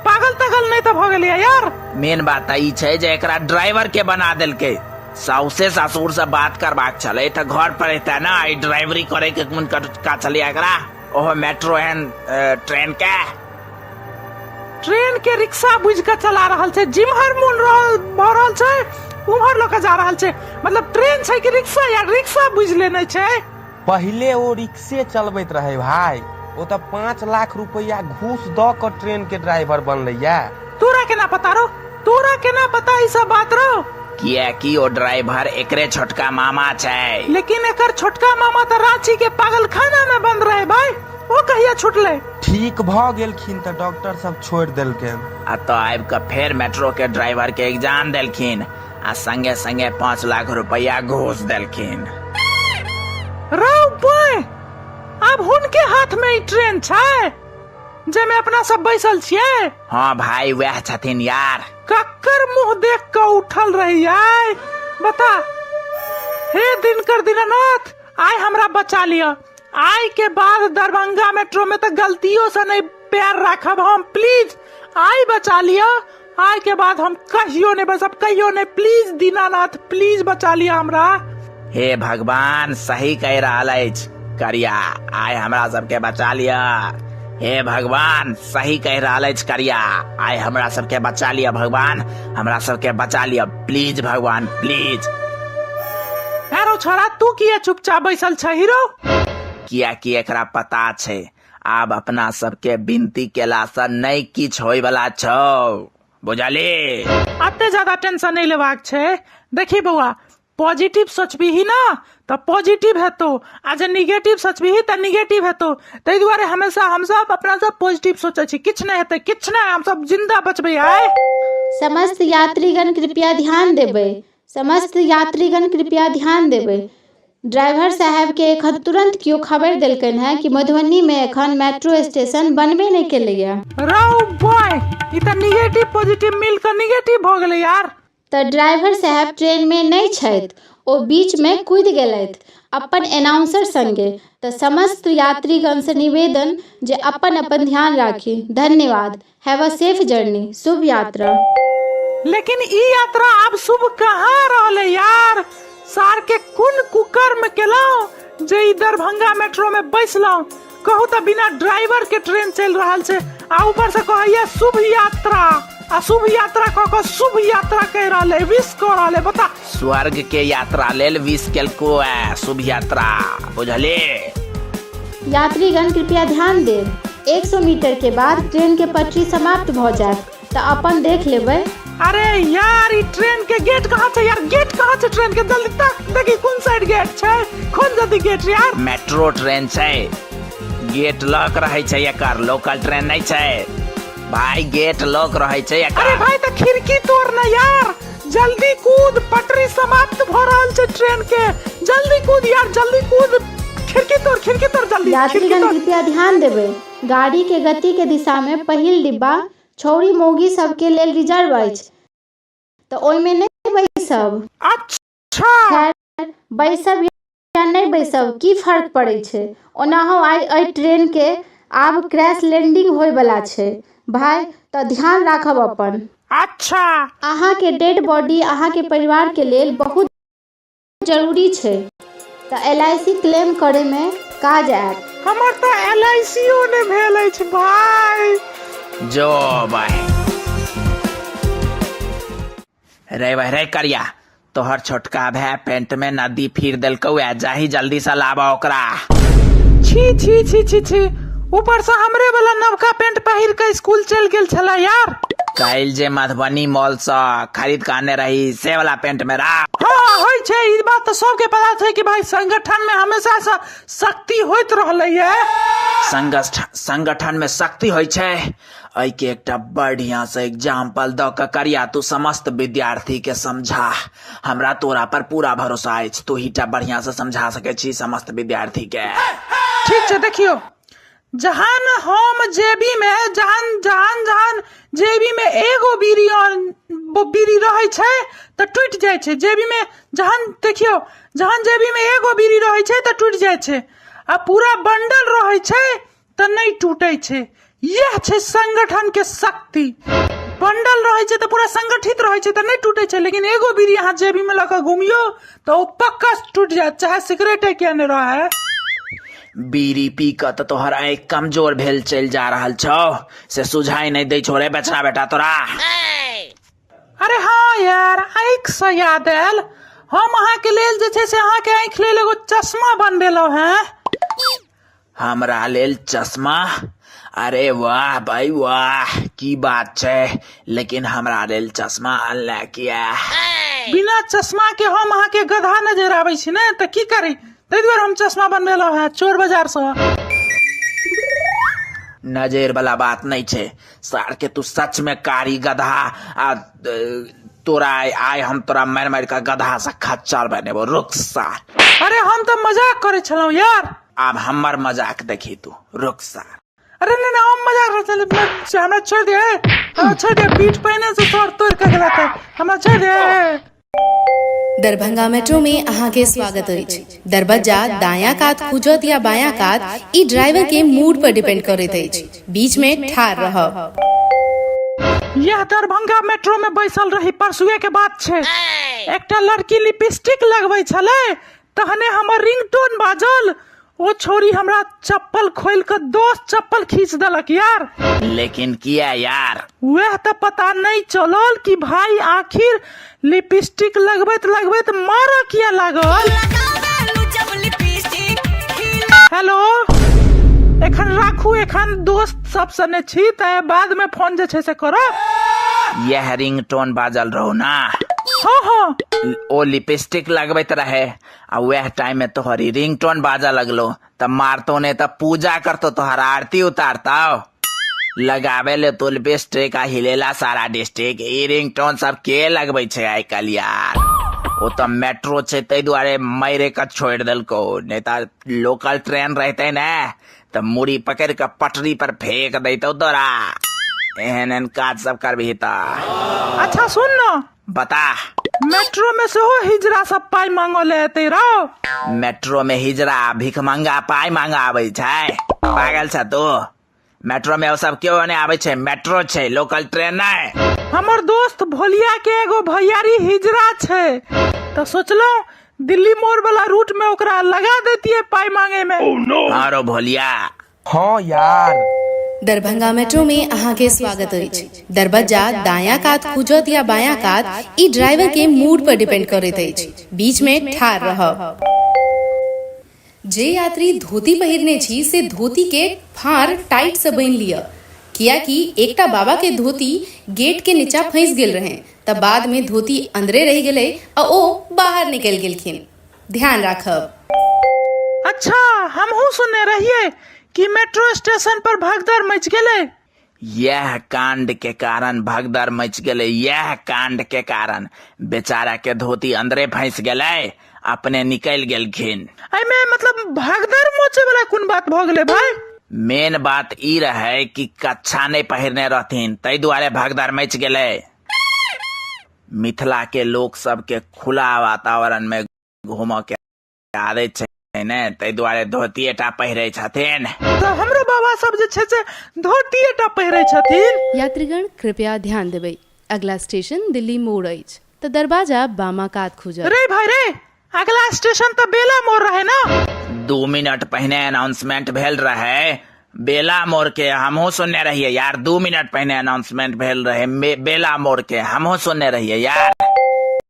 पागल तागल नहि तऽ भऽ गेलै यार? मेन बात तऽ ई छै जे एकरा ड्राइवर के बना देलकै। साउसे ससुर से बात करबाक छलै तऽ घर पर एतै ने, ई ड्राइवरी करे के कोन का छलै एकरा, ओहो मेट्रो एहन ट्रेन के। ट्रेन के रिक्शा बुझि कऽ चला रहल छै, जिम्हर मोन रहल भऽ रहल छै उम्हर लऽ कऽ जा रहल छै। मतलब ट्रेन छै कि रिक्शा यार, रिक्शा बुझि लेने छै। पहिले ओ रिक्शे चलबैत रहै भाई, ओ तऽ 5 लाख रुपैआ घूस दऽ कऽ ट्रेन के ड्राइवर बनलैया। तोरा केना पता रौ, तोरा केना पता ई सब बात रौ? कियाकि ओ ड्राइवर एकरे छोटका मामा छै। लेकिन एकर छोटका मामा तऽ रांची के पागलखाना में बंद रहे भाई, ओ कहिया छुटलै? ठीक भऽ गेलखिन तऽ डॉक्टर सब छोड़ि देलकनि। आ तऽ आबि कऽ फेर मेट्रो के ड्राइवर के एग्जाम देलखिन आ संगे संगे 5 लाख रुपया घूस देलखिन। रौ बय, आब हुनके हाथ में ई ट्रेन छै जाहिमे अपना सब बैसल छियै? हाँ भाई, वएह छथिन यार। कक्कर मुंह देख कऽ उठल रहियै बता। हे दिनकर दीनानाथ, आइ हमरा बचा लिअ। आइ के बाद दरभंगा मेट्रो में तऽ गलतियों से नहीं पैर राखब हम, प्लीज आइ बचा लिअ। आइ के बाद हम कहियो नहि बैसब, कहियो नहि। प्लीज दीनानाथ, प्लीज बचा लिअ हमरा। हे भगवान, सही कहि रहल अछि करिया, आइ हमरा सबके बचा लिअ। हे भगवान, सही कहि रहल अछि करिया, आइ हमरा सबके बचा लिअ। भगवान, हमरा सबके बचा लिअ, प्लीज भगवान, प्लीज। यारो छोड़ा, तू किया चुपचाप बैसल छ हीरो? कियाकि एकरा पता छै आब अपना सबके विनती केलासँ नहि किछु होइवला छौ, बुझली? अते ज्यादा टेंशन नहि लेबाक छै। देखी बौआ, पॉजिटिव सोचबीही ना तऽ पॉजिटिव हेतौ, आ जे निगेटिव सोचबीही तऽ निगेटिव हेतौ। ताहि दुआरे हमेशा हमसब अपना सब पॉजिटिव सोचै छी। किछु नहि हेतै, किछु नहि, हमसब जिंदा बचबै आइ। समस्त यात्रीगण कृपया ध्यान देबै। समस्त यात्रीगण कृपया ध्यान देबै। ड्राइवर साहेबके एखन तुरन्त केओ खबरि देलकनि हेँ कि मधुबनीमे एखन मेट्रो स्टेशन बनबे नहि केलैए। रौ बॉय, ई तऽ निगेटिव पॉजिटिव मिल कऽ निगेटिव भऽ गेलै यार। तऽ ड्राइवर साहेब ट्रेनमे नहि छथि, ओ बीचमे कूदि गेलथि अपन एनाउंसर संगे। तऽ समस्त यात्रीगणसँ निवेदन जे अपन अपन ध्यान राखी। धन्यवाद। Have a safe journey. शुभ यात्रा। लेकिन ई यात्रा आब शुभ कहाँ रहलै यार। सार के कोन कुकर्म केलहुँ जे ई दरभंगा मेट्रो में बैसलहुँ। कहू तऽ बिना ड्राइवर के ट्रेन चलि रहल छै आ ऊपर से कहैया शुभ यात्रा, आ शुभ यात्रा कह कऽ शुभ यात्रा कहि रहल है, विश कऽ रहल है, बता। स्वर्ग के यात्रा लेल विश केलको है शुभ यात्रा, बुझली? यात्रीगण कृपया ध्यान देब। 100 मीटर के बाद ट्रेन के पटरी समाप्त भऽ जायत, तऽ अपन देख लेबै। अरे यार, ई ट्रेन के गेट कहाँ छै यार? गेट कहाँ छै ट्रेन के? जल्दी तक देखी कोन साइड गेट छै, खोल जल्दी गेट यार। मेट्रो ट्रेन छै, गेट लॉक रहै छै एकर, लोकल ट्रेन नहि छै भाई, गेट लॉक रहै छै एकर। अरे भाई, तऽ खिड़की तोड़ ना यार, जल्दी कूद, पटरी समाप्त भ रहल छै ट्रेन के, जल्दी कूद यार, जल्दी कूद, खिड़की तोड़, खिड़की तोड़ जल्दी, खिड़की यात्रीगण तोड़। कृपया ध्यान देबै। गाड़ी के गति के दिशा मे पहिल डिब्बा छौड़ी मौगी सबके लेल रिजर्व अछि, तऽ ओहिमे नहि बैसब। अच्छा। खैर, बैसब या नहि बैसब की फर्क पड़ै छै। ओनाहो आइ एहि ट्रेन के आब क्रैश लैंडिंग होय बला छै भाय, तऽ ध्यान राखब अपन। अच्छा। अहाँके डेड बॉडी अहाँके परिवार के लेल बहुत जरूरी छै, तऽ एल I C claim करय मे काज आयत। हमर तऽ एल I C ओ नहि भेल अछि भाय। जो भाय रे भाय रे करिया, तोहर छोटका भाय पेंट में नदी फिर देलकौ ए, जाही जल्दी से लाबा ओकरा। छी छी छी छी छी, ऊपर से हमरे वाला नवका पेंट पहिर के स्कूल चल गेल छला यार। काल्हि जे मधुबनी मॉल से खरीद के आने रही से वाला पेंट में रा। हाँ, होइ छै, ई बात तऽ सबके पता छै कि भाई संगठन में हमेशा से शक्ति होइत रहलै है। संगठन में शक्ति होइ छै, एहिके एकटा बढ़िया से एग्जाम्पल दऽ कऽ करिया तू समस्त विद्यार्थी के समझा। हमरा तोरा पर पूरा भरोसा अछि, तू ही टा बढ़िया से समझा सकै छी समस्त विद्यार्थी के। ठीक छै, देखियौ, जहन हम जेबी में, जहन जहन जहन जेबी में एगो बीड़ी और बीड़ी रहै छै तऽ टूटि जाइ छै। जेबी में जहन, देखियौ, जहन जेबी में एगो बीड़ी रहै छै तऽ टूटि जाइ छै, आ पूरा बंडल रहै छै तऽ नहि टूटै छै। इएह छै संगठन के शक्ति। बंडल रहै छै तऽ पूरा संगठित रहै छै तऽ नहि टूटै छै, लेकिन एगो बीड़ी अहाँ जेबी में लऽ कऽ घुमियौ तऽ ओ पक्का टूटि जायत, चाहे सिगरेटे किया नहि रहै। बीड़ी पी कऽ तऽ तोहर आँखि कमजोर भेल चलि जा रहल छौ, से सुझाइ नहि दै छौ रे बचना बेटा तोरा। अरे हाँ यार, आँखि से याद आयल, हम अहाँके लेल जे छै से अहाँके आँखि लेल एगो चश्मा बनबेलहुँ हेँ। हमरा लेल चश्मा? अरे वाह भाई वाह, की बात छै, लेकिन हमरा लेल चश्मा अनले किया? बिना चश्मा के हम अहाँके गधा नजर आबै छी ने, तऽ की करी, ताहि दुआरे हम चश्मा बनबेलहुँ हेँ चोर बाजार सँ। नजर वाला बात नहीं छै सार के, तू सच में कारी गधा, आ तोरा आइ हम तोरा मारि मारि के गधा से खच्चर बनेबो, रुक सार। अरे हम तऽ मजाक करै छलहुँ यार। आब हमर मजाक देखी तू, रुक सार। अरे नहीं नहीं, हम मजाक करै छलहुँ, हमरा छोड़ि दे, हमरा छोड़ि दे, पीठ पहिने से सर तोड़ि के गेला तऽ हमरा छोड़ि दे। दरभंगा मेट्रो में अहाँके स्वागत अछि। दरबज्जा दायां कात खुजत या बायां कात, ई ड्राइवर के मूड पर डिपेंड करैत अछि। बीच में ठाढ़ रहब। यह दरभंगा मेट्रो में बैसल रही, परसुए के बात छै। एकटा लड़की लिपस्टिक लगबै छलै, तहने हमर रिंगटोन बाजल। ओ छोरी हमरा चप्पल खोलि कऽ दोस्त चप्पल खींच देलक यार। लेकिन किया यार? वएह तऽ पता नहि चलल कि भाई आखिर लिपस्टिक लगबैत लगबैत मारऽ किया लागल। हेलो, एखन राखू, एखन दोस्त सब सने छी, तऽ बाद में फोन जे छै से करब। यह रिंगटोन बाजल रहो ना? हाँ हाँ। ओ लिपस्टिक लगबैत रहे आ वएह टाइम में तोहर रिंगटोन बाजऽ लगलो, तऽ मारतो ने तऽ पूजा करतो, तोहर आरती उतारतो। लगावे ले तो लिपस्टिक आ हिलेला सारा डिस्ट्रिक्ट। ई रिंगटोन सब के लगबै छै आइ काल्हि यार? ओ तऽ मेट्रो छै ताहि दुआरे मारे के छोड़ि देलको, नहि तऽ लोकल ट्रेन रहते ने तऽ मुड़ी पकड़ि कऽ पटरी पर फेंक दैतौ तोरा। एहन एहन काज सब करबही तऽ। अच्छा सुन न, बता। मेट्रो में सेहो हिजरा सब पाइ मांगऽ ले एतै रौ? मेट्रो में हिजरा भिखमंगा पाइ मांगा आबै छै? पागल छ तू? मेट्रो में ओ सब केओ नहि आबै छै, मेट्रो छै, लोकल ट्रेन नहि। हमर दोस्त भोलिया के एगो भैयारी हिजरा छै, तऽ सोचलहुँ दिल्ली मोड़ वाला रूट में ओकरा लगा देतियै पाइ मांगे में। हाँ रो भोलिया। हाँ यार। दरभंगा मेट्रो में अहाँके स्वागत अछि। दरबज्जा दायां कात खुजत या बायां कात, ई ड्राइवर के मूड पर डिपेंड करैत अछि। बीच में ठाढ़ रहब। जे यात्री धोती पहिरने छी से धोती के फाँड़ टाइट से बान्हि लिअ, कियाकि एकटा बाबा के धोती गेट के नीचा फंसि गेल रहनि तऽ बाद में धोती अंदरे रहि गेलै आ ओ बाहर निकलि गेलखिन। ध्यान राखब। अच्छा, हमहूँ सुनने रहियै कि मेट्रो स्टेशन पर भगदड़ मचि गेलै। यह कांड के कारण भगदड़ मच गेलै। यह कांड के कारण बेचारा के धोती अंदरे फंस गेलै, अपने निकल गेलखिन। एहिमे मतलब भगदड़ मचे वाला कोन बात भऽ गेलै भाई? मेन बात ई रहे कि कच्छा नहीं पहिरने रहथिन, ताहि दुआरे भगदड़ मच गेलै। मिथिला के लोक सबके खुला वातावरण में घूमऽ के आदत छै ने, ताहि दुआरे धोतिए टा पहिरै छथिन। तऽ हमरो बाबा सब जे छै से धोतिए टा पहिरै छथिन। यात्रीगण कृपया ध्यान देबै, अगला स्टेशन दिल्ली मोड़ अछि तऽ दरवाजा बामा कात खुजत। रे भाई रे, अगला स्टेशन तऽ बेला मोड़ रहे ना? 2 मिनट पहिने अनाउंसमेंट भेल रहे बेला मोड़ के, हमहूँ सुनने रहिए यार। 2 मिनट पहिने अनाउंसमेंट भेल रहे बेला मोड़ के, हमहूँ सुनने रहिए यार।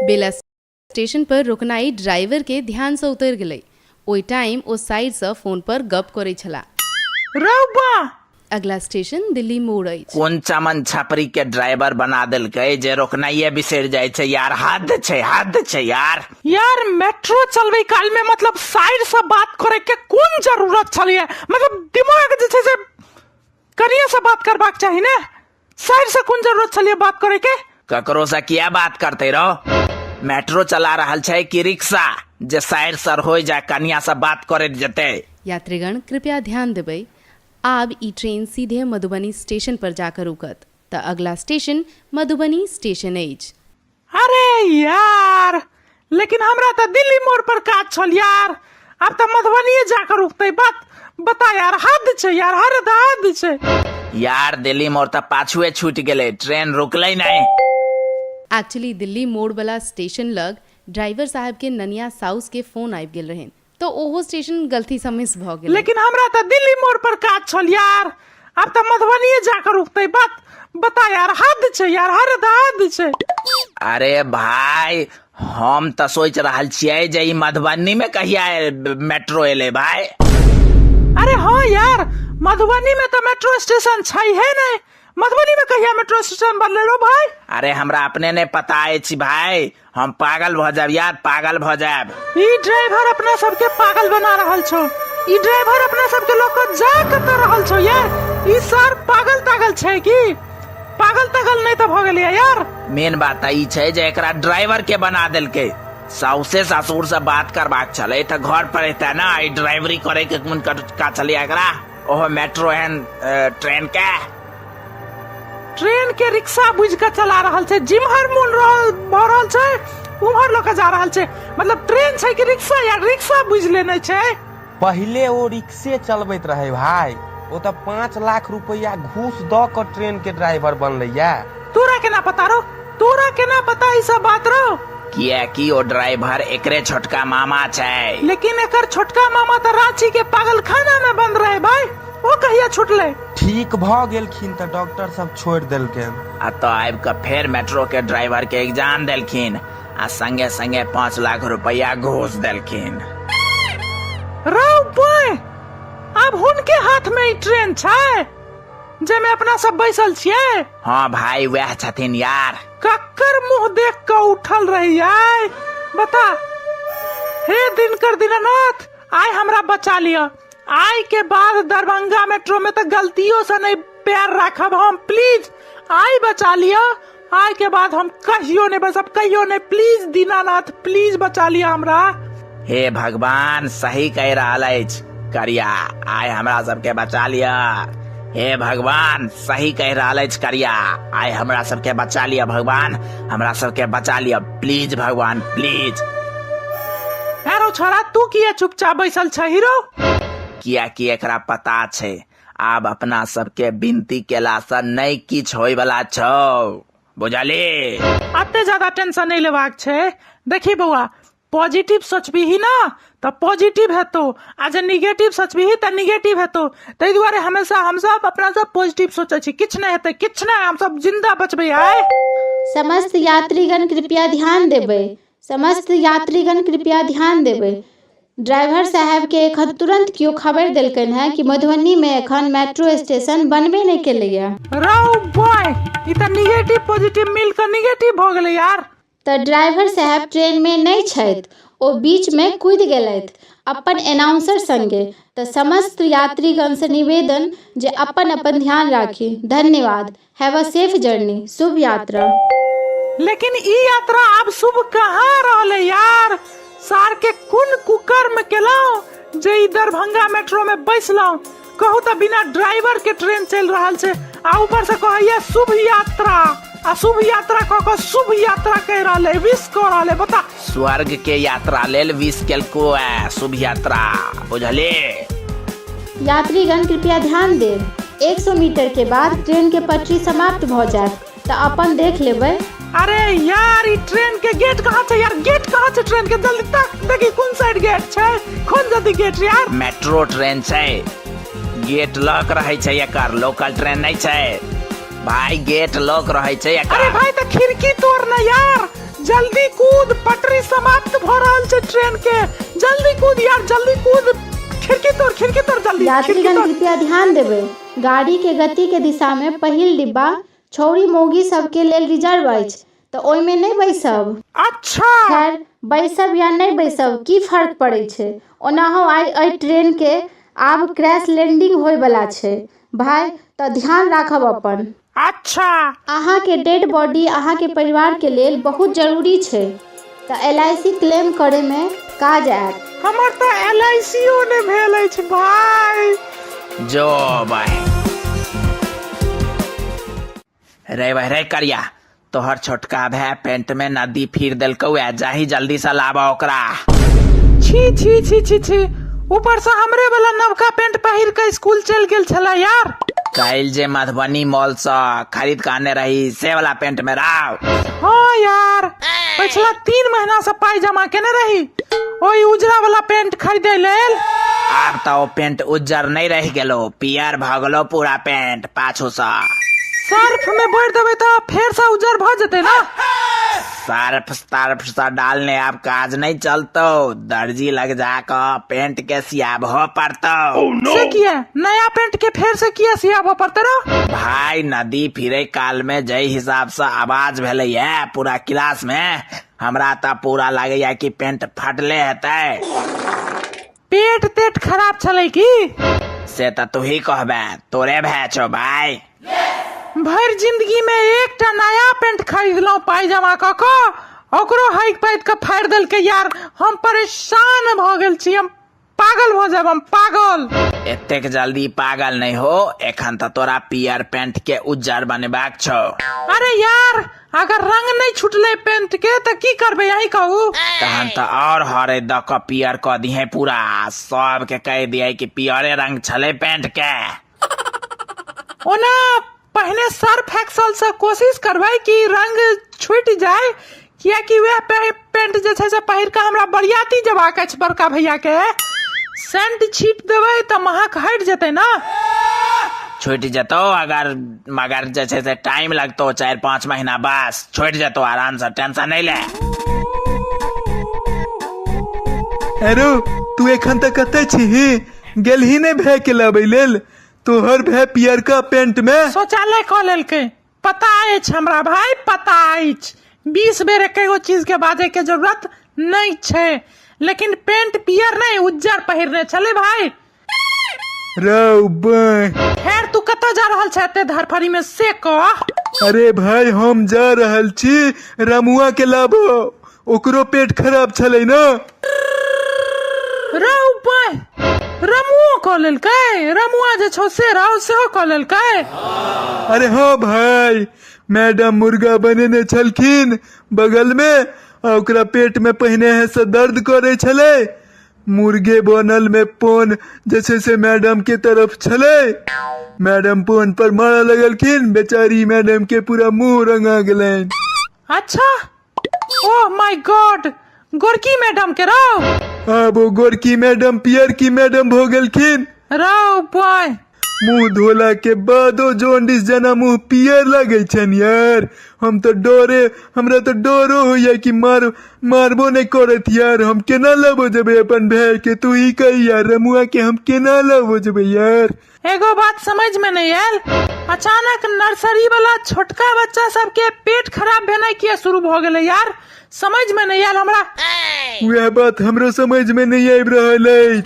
बेला स्टेशन पर रुकनाइ ड्राइवर के ध्यान सँ उतरि गेलै। ओहि टाइम ओ साइड सँ फोन पर गप करै छलाह। रौ बा! अगला स्टेशन दिल्ली मोड़ अछि। कोन चमन छपरी के ड्राइवर बना देलकै जे रोकनाइये बिसरि जाइ छै यार। हद छै, हद छै यार। यार मेट्रो चलबै काल में मतलब साइड से बात करे के कोन जरूरत छलैया? मतलब दिमाग जे छै से कनिये से बात करबाक चाही ने, साइड से कोन जरूरत छलैया बात करे के? ककरो से किया बात करते रहो? मेट्रो चला रहल छै कि रिक्शा जे साइड सर हो जा कनिया से बात करैत जेतै? यात्रीगण कृपया ध्यान देबै, आब ई ट्रेन सीधे मधुबनी स्टेशन पर जाकर रुकत तऽ अगला स्टेशन मधुबनी स्टेशन अछि। अरे यार, लेकिन हमरा तऽ दिल्ली मोड़ पर काज छल यार, आब तऽ मधुबनीये जाकर रुकतै। बात बता यार, हद छै यार, हद हद छै यार। दिल्ली मोड़ तऽ पाछुए छूटि गेलै, ट्रेन रुकलै नहि। एक्चुअली दिल्ली मोड़ वाला स्टेशन लग ड्राइवर साहब के ननिया साउस के फोन आबि गेल रहनि तऽ ओहो स्टेशन गलती सँ मिस भऽ गेलै। लेकिन हमरा तऽ दिल्ली मोड़ पर काज छल यार, आब तऽ मधुबनीये जाकर रुकतै। बात बता यार, हद छै यार, हद हद छै। अरे भाई, हम तऽ सोचि रहल छियै जे ई मधुबनी में कहिया मेट्रो एलै भाई। अरे हाँ यार, मधुबनी में तऽ मेट्रो स्टेशन छै है नहीं, मधुबनी में कहिया मेट्रो स्टेशन बनले रो भाई? अरे हमरा अपने नहीं पता अछि भाई, हम पागल भऽ जायब यार, पागल भऽ जायब। ई ड्राइवर अपना सबके पागल बना रहल छौ, ई ड्राइवर अपना सबके लऽ कऽ जा कतऽ रहल छौ यार? ई सर पागल तागल छै की? पागल तागल नहीं तऽ भऽ गेलियै यार। मेन बात तऽ ई छै जे एकरा ड्राइवर के बना देलकै। साउसे ससुर से बात करबाक छलै तऽ घर पर एतै ने, ई ड्राइवरी करे के कोन का छलै एकरा, ओहो मेट्रो एहन ट्रेन के। ट्रेन के रिक्शा बुझ के चला रहल छै, जिम्हर मोन रहल भऽ रहल छै उम्हर लऽ के जा रहल छै। मतलब ट्रेन छै कि रिक्शा यार, रिक्शा बुझ लेने छै। पहिले ओ रिक्शे चलबैत रहे भाई, ओ तऽ 5 लाख रुपया घूस दऽ कऽ ट्रेन के ड्राइवर बनलैया। तोरा केना पता रो तोरा केना पता ई सब बात रो कियाकि ओ ड्राइवर एकरे छोटका मामा छै। लेकिन एकर छोटका मामा तऽ रांची के पागलखाना में बंद रहे भाई, ओ कहिया छुटले? ठीक भऽ गेलखिन तऽ डॉक्टर सब छोड़ि देलकनि। आ तऽ आबि कऽ फेर मेट्रो के ड्राइवर के एग्जाम देलखिन आ संगे संगे 5 लाख रुपया घूस देलखिन। रौ बॉय, आब हुनके हाथ में ई ट्रेन छै जाहिमे अपना सब बैसल छियै। हाँ भाई, वएह छथिन यार। कक्कर मुंह देख कऽ उठल रहियै बता। हे दिनकर दीनानाथ, आइ हमरा बचा लिअ। आइ के बाद दरभंगा मेट्रो में तऽ गलतियों से नहीं पैर राखब हम, प्लीज I बचा लिअ। आइ के बाद हम कहियो नहीं बसब, कहियो नहीं, प्लीज दीनानाथ प्लीज बचा लिअ हमरा। हे भगवान, सही कहि रहल अछि करिया, आइ हमरा सबके बचा लिअ। हे भगवान, सही कहि रहल अछि करिया, आइ हमरा सबके बचा लिअ भगवान, हमरा सबके बचा लिअ प्लीज भगवान प्लीज। अरे छोड़ा, तू किया चुपचाप बैसल छ हीरो? कियाकि एकरा पता छै आब अपना सबके विनती केला से नहि किछु होय वाला छौ, बुझली? अते ज्यादा टेंशन नहीं लेबाक छै। देखी बौआ, पॉजिटिव सोचबीही ना तऽ पॉजिटिव हेतौ, आ जे निगेटिव सोचबीही तऽ निगेटिव हेतौ। ताहि दुआरे हमेशा हमसब अपना सब पॉजिटिव सोचै छी, किछु नहि हेतै, किछु नहि, हमसब जिंदा बचबै आइ। समस्त यात्रीगण कृपया ध्यान देबै, समस्त यात्रीगण कृपया ध्यान देबै। ड्राइवर साहेबके एखन तुरन्त केओ खबरि देलकनि हेँ कि मधुबनीमे एखन मेट्रो स्टेशन बनबे नहि केलैए। रौ बॉय, ई तऽ निगेटिव पॉजिटिव मिल कऽ निगेटिव भऽ गेलै यार। तऽ ड्राइवर साहेब ट्रेनमे नहि छथि, ओ बीचमे कूदि गेलथि अपन एनाउंसर संगे। तऽ समस्त यात्रीगणसँ निवेदन जे अपन अपन ध्यान राखी। धन्यवाद। Have a safe journey. शुभ यात्रा। लेकिन ई यात्रा आब शुभ कहाँ रहलै यार? सार के कोन कुकर्म केलहुँ जे ई दरभंगा मेट्रो में बैसलहुँ? कहू तऽ बिना ड्राइवर के ट्रेन चलि रहल छै आ ऊपर से कहैया शुभ यात्रा, आ शुभ यात्रा कऽ कऽ शुभ यात्रा कहि रहल है, विश कऽ रहल है, बता। स्वर्ग के यात्रा लेल विश केलको है शुभ यात्रा, बुझली? यात्रीगण कृपया ध्यान देब, 100 मीटर के बाद ट्रेन के पटरी समाप्त भऽ जायत, तऽ अपन देख लेबै। अरे यार, ई ट्रेन के गेट कहाँ छै यार? गेट कहाँ छै ट्रेन के? जल्दी तक देखी कोन साइड गेट छै, खोल जल्दी गेट यार। मेट्रो ट्रेन छै, गेट लॉक रहै छै एकर, लोकल ट्रेन नहीं छै भाई, गेट लॉक रहै छै एकर। अरे भाई तऽ खिड़की तोड़ ना यार, जल्दी कूद, पटरी समाप्त भ रहल छै ट्रेन के, जल्दी कूद यार, जल्दी कूद, खिड़की तोड़, खिड़की तोड़ जल्दी, खिड़की यात्रीगण तोड़। कृपया ध्यान देबै, गाड़ी के गति के दिशा में पहिल डिब्बा छौड़ी मौगी सबके लेल रिजर्व अछि, तऽ ओहिमे नहि बैसब। अच्छा। खैर, बैसब या नहि बैसब की फर्क पड़ै छै, ओनाहो आइ एहि ट्रेन के आब क्रैश लैंडिंग होय बला छै भाय, तऽ ध्यान राखब अपन। अच्छा। अहाँके डेड बॉडी अहाँके परिवार के लेल बहुत जरूरी छै, तऽ एल I C claim करय मे काज आयत। हमर तऽ एल I C ओ नहि भेल अछि भाय। जो भाय रे भाई रे करिया, तोहर छोटका भाय पेंट में नदी फिर देलकौ ए, जाही जल्दी से लाबा ओकरा। छी छी छी छी छी, ऊपर से हमरे वाला नवका पेंट पहिर के स्कूल चल गेल छला यार। काल्हि जे मधुबनी मॉल से खरीद के आने रही से वाला पेंट में राव। हाँ यार, पिछला 3 महीना से पाई जमा केने रही ओई उजरा वाला पेंट खरीदे लेल। आब तो ओ पेंट उज्जर नहीं रह गेलो, पियर भ गेलो पूरा पेंट पाछू से। सर्फ में बोर देबै तो फेर से उज्जर भ जेतै ना। सर्फ तर्फ से डालने अब काज नहीं चलतो, दर्जी लग जाकर पेंट के सियाबहो पड़तो। से किया नया पेंट के फेर से किया सियाबहो पड़ते रो? भाई नदी फिरे काल में जै हिसाब से आवाज भेलै है पूरा क्लास में, हमरा त पूरा लागैया कि पेंट फटले हेतै। पेट तेट खराब छलै की? से त तू ही कहबे, तोरे भए छौ भाई। भरि जिंदगी में एकटा नया पेंट खरीदलहुँ पाई जमा कऽ कऽ, ओकरो हाइक पाइक कऽ फाड़ि देलकै यार। हम परेशान भऽ गेल छी, हम पागल भऽ जायब, हम पागल। एतेक जल्दी पागल नहीं हो, एखन त तोरा पियर पेंट के उज्जर बनेबाक छौ। अरे यार, अगर रंग नहीं छुटले पेंट के त की करबे यही कहू? तहन त और हरे द क पियर क दिहे पूरा, सबके कह दिहे कि पियरे रंग छले पेंट के। ओना पहिने सर्फ एक्सल से कोशिश करबै कि रंग छूटि जाय, कियाकि वएह पेंट जे छै से पहिर कऽ हमरा बरियाती जेबाक अछि बड़का भैया के। सेंट छीट देबै तऽ महक हटि जेतै ने। छूटि जेतौ अगर, मगर जे छै से टाइम लगतौ 4-5 महीना, बस छूटि जेतौ आरामसँ, टेंशन नहि ले। अरे तू एखन तक कतऽ छीही? गेलही नहि भाय के लाबै लेल? तोहर भाय पियरका पेंट में शौचालय कऽ लेलकै। पता अछि हमरा भाय, पता अछि। 20 बेर एकेगो चीज के बाजै के जरूरत नहि छै, लेकिन पेंट पियर नहि उज्जर पहिरने छलै भाय। रौ बाय। खैर तू कतऽ जा रहल छै एते धरफड़ी में से कह। अरे भाय हम जा रहल छी रमुआ के लाबो, ओकरो पेट खराब छलै ना। रौ बाय, रमुओ कऽ लेलकै? रमुआ जे छौ से रौ सेहो कऽ लेलकै? अरे हाँ भाय, मैडम मुर्गा बनेने छलखिन बगल में, आ ओकरा पेट में पहिने से दर्द करे छलै। मुर्गे बनल में पोन जे छै से मैडम के तरफ छलै, मैडम पोन पर मारऽ लगलखिन, बेचारी मैडम के पूरा मुंह रंगा गेलनि। अच्छा, ओह my God, गोरकी मैडम के रौ? आब ओ गोरकी मैडम पियरकी मैडम भऽ गेलखिन। रौ बॉय। मुंह धोला के बादो जॉन्डिस जेना मुंह पियर लगै छनि यार। हम तऽ डरे, हमरा तऽ डरो होइया कि मार मारबो नहि करत यार। हम केना लबो जेबै अपन भाय के, तू ही कही यार, रमुआ के हम केना लबो जेबै यार? एगो बात समझ में नहीं आयल, अचानक नर्सरी वाला छोटका बच्चा सबके पेट खराब भेनाइ किया शुरू भऽ गेलै यार? समझ में नहीं आयल हमरा। वएह बात हमरो समझ में नहीं आबि रहल अछि।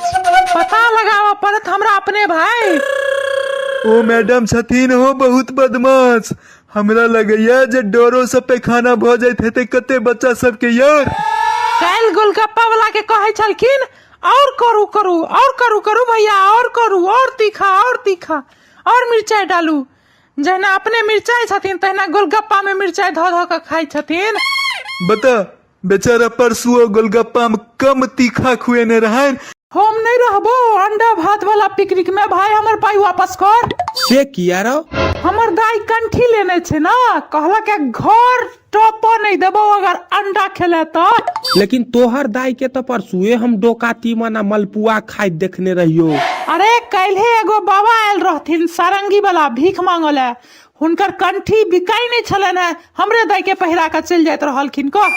पता लगाबऽ पड़त हमरा अपने भाय। ओ मैडम छथिन हो बहुत बदमाश, हमरा लगैया जे डरो से पैखाना भऽ जाइत हेतै कते बच्चा सबके यार। काल्हि गोलगप्पा वाला के कहै छलखिन और करू करू और करू करू भैया और करू, और तीखा और तीखा और मिरचाई डालू। जहिना अपने मिरचाई छथिन तहिना गोलगप्पा में मिरचाई धऽ धऽ कऽ खाइ छथिन। बता बेचारा परसुओ गोलगप्पा में कम तीखा खुएने रहनि। हम नहीं रहबो अंडा भात वाला पिकनिक में भाई, हमर पाई वापस कर। से किया रौ? हमर दाई कंठी लेने छै ना, कहलक घर टॉपो नहीं देबो अगर अंडा खेले तो। लेकिन तोहर दाई के तो परसुए हम डोका तीमन आ मलपुआ खाइत देखने रहियो। अरे काल्हे एगो बाबा आयल रहथिन सारंगी वाला भीख मांगल है, हुनकर कंठी बिकाई नहीं छलनि है, हमरे दाई के पहिरा के चलि जाइत रहलखिन कह।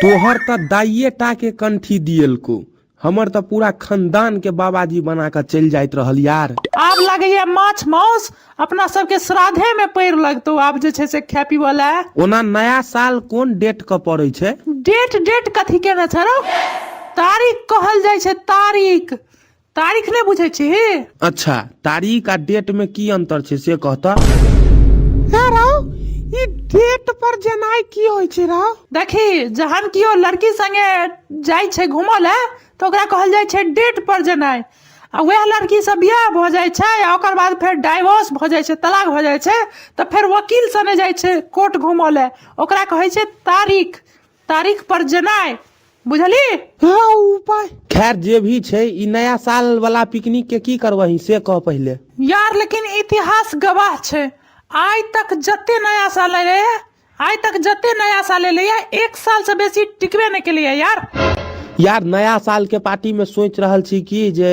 तोहर तऽ दाइये टा के कंठी दिएलको, हमर तऽ पूरा खानदान के बाबाजी बना कऽ चलि जाइत रहल यार। आब लगैया माछ माउस अपना सबके श्राद्धे में पैर लगतौ आब जे छै से खाय पीबऽ लए। ओना नया साल कोन डेट के पड़ै छै? डेट डेट कथी केने छै रौ? तारीख कहल जाइ छै तारीख। तारीख नहि बुझै छी? अच्छा, तारीख आ डेट में की अंतर छै से कहता? हे रौ, ई डेट पर जेनाइ की होइ छै रौ? देखी, जहन कियो लड़की संगे जाइ छै घूमऽ लए तऽ ओकरा कहल जाइ छै डेट पर जेनाइ, आ वएह लड़की से बियाह भऽ जाइ छै आ ओकर बाद फेर डाइवोर्स भऽ जाइ छै, तलाक भऽ जाइ छै, तऽ फेर वकील सने जाइ छै कोर्ट घूमऽ लए, ओकरा कहै छै तारीख, तारीख पर जेनाइ, बुझली? हँ उपाय। खैर जे भी छै, ई नया साल वाला पिकनिक के की करबही से कह पहिले। यार लेकिन इतिहास गवाह छै, आइ तक जते नया साल एलै, आइ तक जते नया साल एलै, एक साल से बेसी टिकबे नहि केलैया यार। यार नया साल के पार्टी में सोच रहल छी कि जे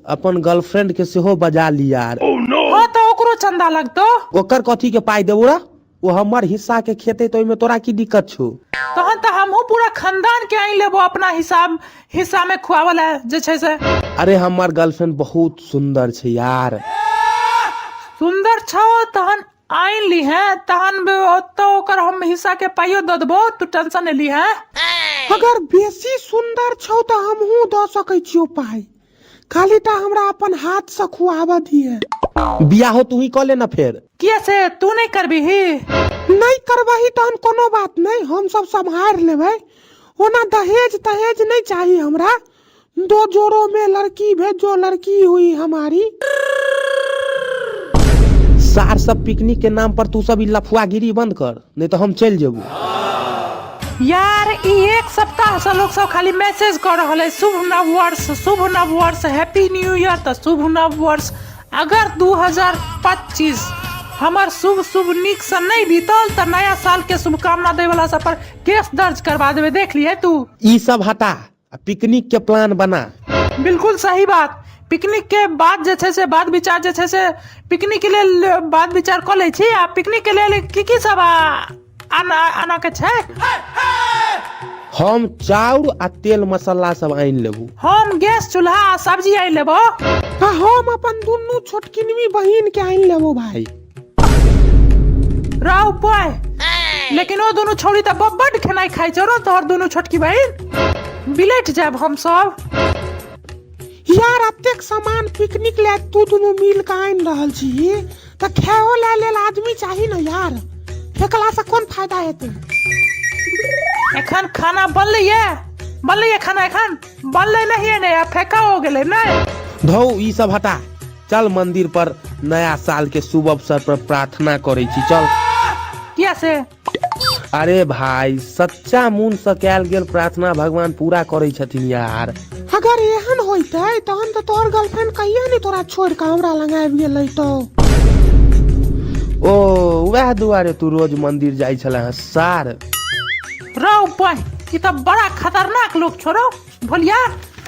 अपन गर्लफ्रेंड के सेहो बजा ली यार। हाँ तऽ ओकरो चंदा लगतौ। ओकर कथी के पाई देबो रे? ओ हमर हिस्सा के खेतै तऽ ओहिमे तोरा की दिक्कत छौ? तहन तऽ हमहूँ पूरा खानदान के आनि लेबो अपना हिसाब हिस्सा में खुआवल है जे छै से। अरे हमर गर्लफ्रेंड बहुत सुंदर छै यार। सुंदर छौ तहन आनि ली है, तहन ओतऽ ओकर हम हिस्सा के पाइयो दऽ देबो, तू टेंशन नहि ली है। अगर बेसी सुंदर छौ तऽ हमहूँ दऽ सकै छियौ पाई, खाली टा हमरा अपन हाथ से खुआबऽ दिहे। बियाहो तू ही कऽ ले ना फेर। किया से तू नहीं करबिही? नहीं करबही तहन कोनो बात नहीं, हम सब सम्हारि लेबै। ओना दहेज तहेज नहीं चाही हमरा, दो जोड़ों में लड़की भेजो, लड़की हुई हमारी। सार सब पिकनिक के नाम पर तू सब ई लफुआगिरी बंद कर, नहीं तो हम चलि जेबो। यार ई एक सप्ताह से लोग सब खाली मैसेज कर रहल है शुभ नव वर्ष, शुभ नव वर्ष, हैप्पी न्यू ईयर, तऽ शुभ नव वर्ष। अगर 2025 हमर शुभ शुभ नीकसँ नहि बीतल तऽ नया सालके शुभकामना दैवला सब पर केस दर्ज करवा देबै, देख लिहे तू। ई सब हटा आ पिकनिक के प्लान बना। बिल्कुल सही बात। पिकनिक के बाद जे छै से बात विचार जे छै से पिकनिक के लेल बात विचार कऽ लै छी। आ पिकनिक के लेल की की सब आना आना के छै? हम चाउर आ तेल मसाला सब आनि लेबू। हम गैस चूल्हा आ सब्जी आनि लेबो। आ हम अपन दुनू छोटकिनवी बहिन के आनि लेबो भाई। राव पाय, लेकिन ओ दुनू छौड़ी तऽ बड्ड खेनाइ खाइ छौ रौ। तोहर दुनू छोटकी बहिन बिलटि जायब हम सब। यार अतेक सामान पिकनिक ले तू दुनू मिल के आनि रहल छी तऽ खाओ ले लेल आदमी चाही ने यार, फेकला से कोन फायदा हेतै? एखन खाना बनलै ये, बनलै ये खाना, एखन बनलै नहीं ने, आ फेका हो गेलै नहीं। धौ ई सब हटा, चल मंदिर पर नया साल के शुभ अवसर पर प्रार्थना करै छी, चल। किया से? अरे भाई, सच्चा मन से कयल गेल प्रार्थना भगवान पूरा करै छथिन यार। अगर एहन होइतै तहन तऽ तोहर गर्लफ्रेंड कहिया नहि तोरा छोड़ि कऽ हमरा लग आबि गेलै तो। ओ वएह दुआरे तू रोज मंदिर जाइ छले हँ सार। रौ बहि, ई तऽ बड़ा खतरनाक लोक छौ रौ भोलिया,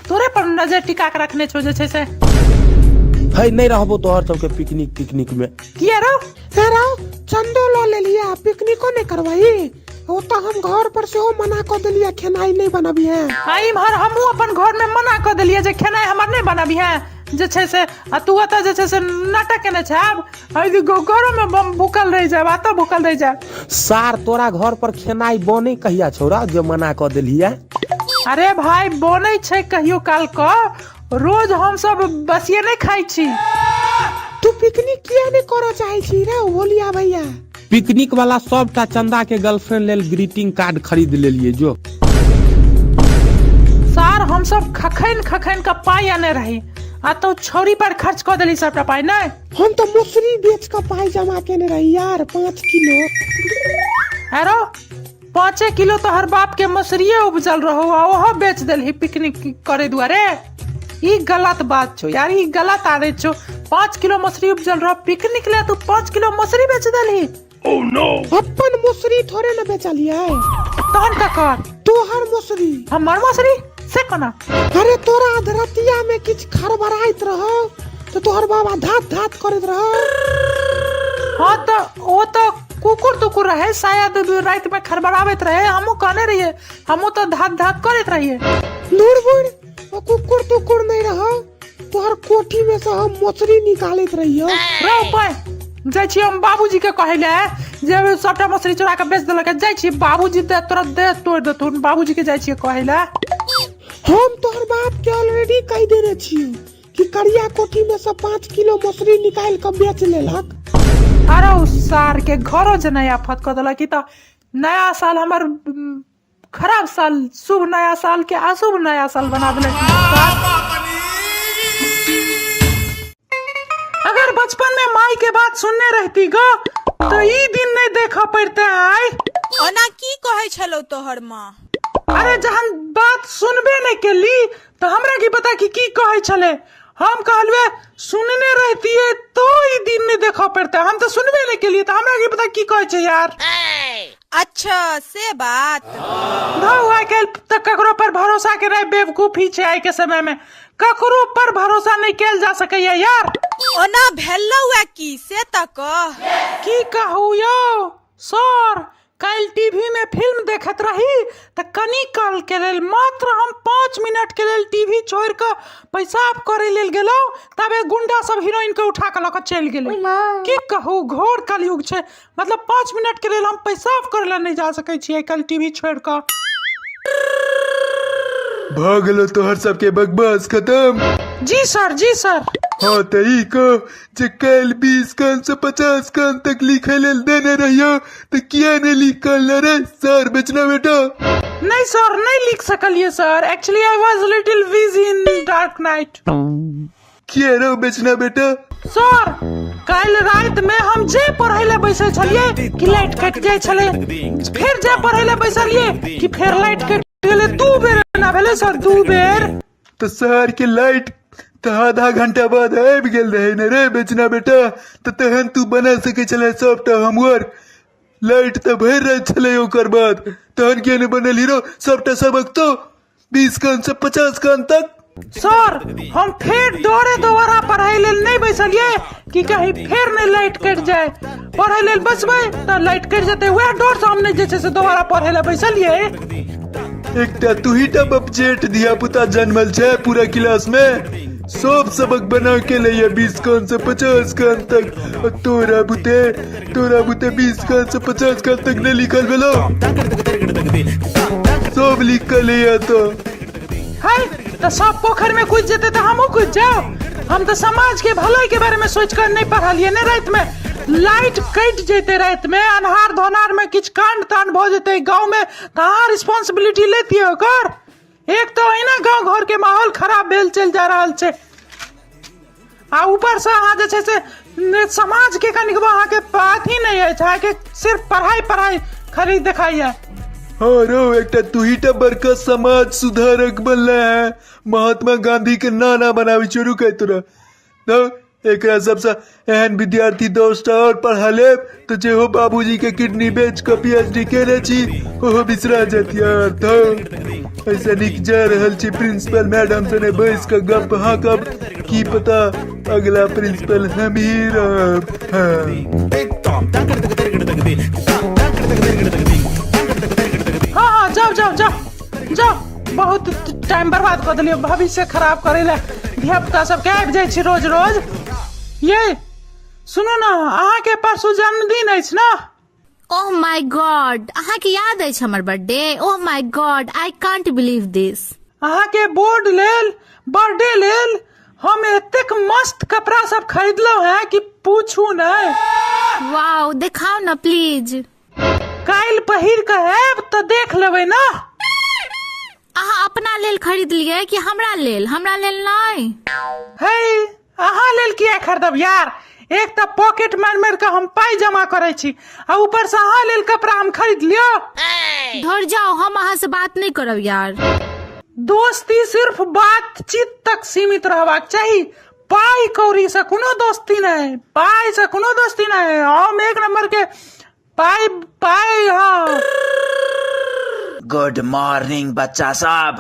तोरे पर नजर टिका के रखने छौ जे छै से। है नहि रहबो तोहर सबके पिकनिक तिकनिक में। किया रौ? हे रौ, चंदो लऽ लेलियै आ पिकनिको नहि करबही? ओतऽ हम घर पर सेहो मना कऽ देलियै खेनाइ नहि बनबिहे। आ इम्हर हमहूँ अपन घर में मना कऽ देलियै जे खेनाइ हमर नहि बनबिहे जे छै से, आ तू ओतऽ जे छै से नाटक केने छै। आब घरो में बम भूखल रहि जायब, एतऽ भूखल रहि जायब। सार तोरा घर पर खेनाइ बनै कहिया छौ रौ जे मना कऽ देलियै? अरे भाई बनै छै कहियो काल कऽ, रोज हमसब बसिये नहि खाइ छी। तू पिकनिक किया नहि करऽ चाहै छी रे भोलिया भैया? पिकनिक वाला सबटा चंदा के गर्लफ्रेंड लेल ग्रीटिंग कार्ड खरीद लेलिए जो। सार हमसब खखैन खखैन के पाई आने रही आ तो छौरी पर खर्च कऽ देली सबटा पाई। नहि हम तऽ मसुरी बेच कऽ पाई जमा केने रही यार, 5 किलो। अरो 5 किलो तो हर बाप के मसुरिये उपजल रहो आ ओहो बेच देलही पिकनिक करे दुआरे। ई गलत बात छौ यार, ई गलत आदत छौ। 5 किलो मसुरी उपजल रहो पिकनिक ले, तू 5 किलो मसुरी बेच देलही। अपन मसुरी थोड़े न बेचलियै। तहन ककर? तोहर मसुरी। हमर मसुरी से कोना? अरे तोरा अधरतिया में किछु खड़बड़ाइत रहो तो तोहर बाबा धात धात करैत रहो। हाँ तो ओ तो कुकुर तुकुर रहे शायद, रात में खड़बड़ाबैत रहे। हमहूँ कहने रहिए, हमहूँ तो धात धात करैत रहिए। दूर बुढ़, ओ कुकुर तुकुर नहीं रहो, तोहर कोठी में से हम मछली निकालैत रहियो। रौ पाय, जाइ छी हम बाबूजी के कहै ले जे सबटा मछली चोरा के बेच देलक। जाइ छी बाबूजी दे तोरा दे तोड़ देथुन। बाबूजी के जाइ छियै कहै ले। हम तोहर बाप के ऑलरेडी कहि देने छियो कि करिया कोठी में से 5 किलो मछली निकाल के बेच लेलक। अरे सार के घरो जे नया आफत कऽ देलक। ई तऽ नया साल हमर खराब साल, शुभ नया साल के अशुभ नया साल बना देलक। अगर बचपन में माई के बात सुनने रहती गो तो ई दिन नहीं देखा पड़ते आय। ओना की कहै छलौ तोहर माँ? अरे जहन बात सुनबे नहीं केली तो हमरा की पता कि की कहै छले। हम कहलुए सुनने रहतिए तो ई दिन नहीं देखा पड़ते, हम तो सुनबे नहीं केलिए तो हमरा की पता की कहै छै यार। अच्छा से बात। धौ आइ काल्हि तऽ ककरो पर भरोसा केनाइ बेवकूफी छै। आइ के समय में ककरो पर भरोसा नहीं कैल जा सकैया यार। ओना भेलौ ए की से तऽ कह। की कहू यौ सर, काल्हि टीवी में फिल्म देखैत रही तऽ कनी काल के लेल मात्र हम 5 मिनट के लेल टीवी छोड़ि कऽ पेशाब करे लेल गेलहुँ, तबे गुंडा सब हीरोइन के उठा कऽ लऽ कऽ चलि गेलै। की कहू घोर कलयुग छै, मतलब 5 मिनट के लेल हम पेशाब करे ला नहीं जा सकै छियै काल्हि टीवी छोड़ि कऽ। भऽ गेलो तोहर सबके बकवास खत्म? जी सर, जी सर। हाँ तऽ ई कह जे काल्हि 20 कान से 50 कान तक लिखे लेल देने रहियो तऽ किया नहि लिख कऽ रे सर बेचना बेटा? नहीं सर, नहीं लिख सकलिए sir, actually I was little busy in dark night. किया रो बेचना बेटा? सर काल्हि राति में हम जे पढ़ै ले बैसल छलिए कि लाइट कटि जाइ छलै, फेर जे पढ़ै ले बैसलिए कि फेर लाइट कटि गेलै। 2 बेर एना भेलै सर, 2 बेर। तऽ शहर के लाइट तऽ आधा घंटा बाद आबि गेल रहै ने रे बेचना बेटा तऽ तहन तू बना सकै छलै सभटा होमवर्क लाइट तऽ भरि राति छलै ओकर बाद तहन किया नहि बनेलही रो सभटा सबक तो 20 कान से 50 कान तक। सर, हम फेर डरे दोबारा पढ़ाई लेल नहि बैसलियै कि कहीं फेर नहि लाइट कटि जाय। पढ़ै लेल बैसबै तऽ लाइट कटि जेतै, वएह डर से हम नहि जे छै से दोबारा पढ़ै लए बैसलियै। एकटा तूही टा बपजेठ धिया पुता जन्मल छै पूरा क्लास में, सब सबक बना के लैया 20 कान से 50 कान तक, आ तोरा बुते 20 कान से 50 कान तक नहीं लिखल भेलो, सब लिख के लैया। तो है तऽ सब पोखरि में कूदि जेतै तऽ हमहूँ कूदि जाउ? हम तऽ समाज के भलाई के बारे में सोचि कऽ नहि पढ़लियै ने। राति में लाइट कटि जेतै, राति में अन्हार धोनार में किछु कांड तांड भऽ जेतै गाँव में तऽ अहाँ रिस्पॉन्सिबिलिटी लेतियै ओकर? एक तऽ अहिना गाँव घर के माहौल खराब भेल चलि जा रहल छै आ ऊपर से अहाँ जे छै से समाज के कनिकबो अहाँके अथी नहि अछि, अहाँके सिर्फ पढ़ाई पढ़ाई खाली देखाइए। हाँ रो, एकटा तूही टा बड़का समाज सुधारक बनले है, महात्मा गांधी के नाना बनावे छौ। रुक तोरा तो एकरा सबसे एहन विद्यार्थी 10टा और पढ़ा लेब तो जे हो बाबूजी के किडनी बेच के पीएचडी केने छी ओहो बिसरा जात यार। तो ऐसा निक जा रहल छी प्रिंसिपल मैडम सने बैस के गप हाँकब, की पता अगला प्रिंसिपल हम ही रहब। हाँ हाँ हाँ, जाओ जाओ जाओ जाओ, बहुत टाइम बर्बाद कऽ देलियै भविष्य खराब करै लए धिया पुता सबके आबि जाइ छी रोज रोज। ये सुनू ने, अहाँके परसू जन्मदिन अछि ने? ओह माय गॉड, अहाँके याद अछि हमर birthday? Oh my god, I can't believe this. अहाँके बोर्ड लेल, बर्थडे लेल हम एतेक मस्त कपड़ा सब खरीदलहुँ हैं कि पूछू नहि। वाओ, देखाउ ने प्लीज। काल्हि पहिर कऽ आयब तऽ देख लेबै ने। अहाँ अपना लेल खरीदलियै कि हमरा लेल? हमरा लेल नहि? हे, अहाँ लेल किया खरीदब यार? एक तऽ पॉकेट मारि मारि कऽ हम पाइ जमा करै छी आ ऊपर से अहाँ लेल कपड़ा हम खरीद लियो। धर जाओ, हम अहाँ से बात नहि करब यार। दोस्ती सिर्फ बातचीत तक सीमित रहबाक चाही, पाइ कौड़ी से कोनो दोस्ती नहि, पाइ से कोनो दोस्ती नहि। हम एक नंबर के पाइ पाइ। हाँ, गुड मॉर्निंग बच्चा सब।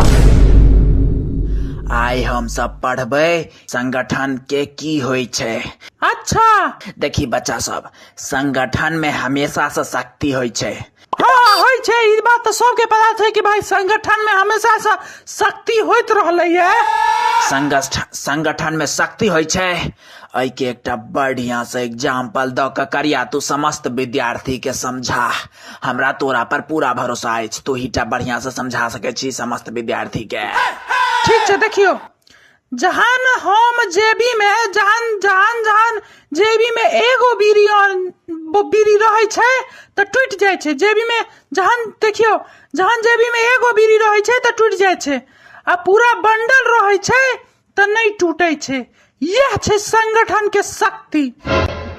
आइ हम सब पढ़बै संगठन के की होइ छै। अच्छा। देखी बच्चा सब, संगठन में हमेशा से शक्ति होइ छै। हाँ, होइ छै, ई बात तऽ सबके पता छै कि भाई संगठन में हमेशा से शक्ति होइत रहलै है। संगठन में शक्ति होइ छै, एहिके एकटा बढ़िया से एग्जाम्पल दऽ कऽ करिया तू समस्त विद्यार्थी के समझा। हमरा तोरा पर पूरा भरोसा अछि, तू ही टा बढ़िया से समझा सकै छी समस्त विद्यार्थी के। ठीक छै, देखियौ, जहन हम जेबी में जहन जहन जहन जेबी में एगो बीड़ी और बीड़ी रहै छै तऽ टूटि जाइ छै जेबी में। जहन देखियौ, जहन जेबी में एगो बीड़ी रहै छै तऽ टूटि जाइ छै आ पूरा बंडल रहै छै तऽ नहि टूटै छै। इएह छै संगठन के शक्ति।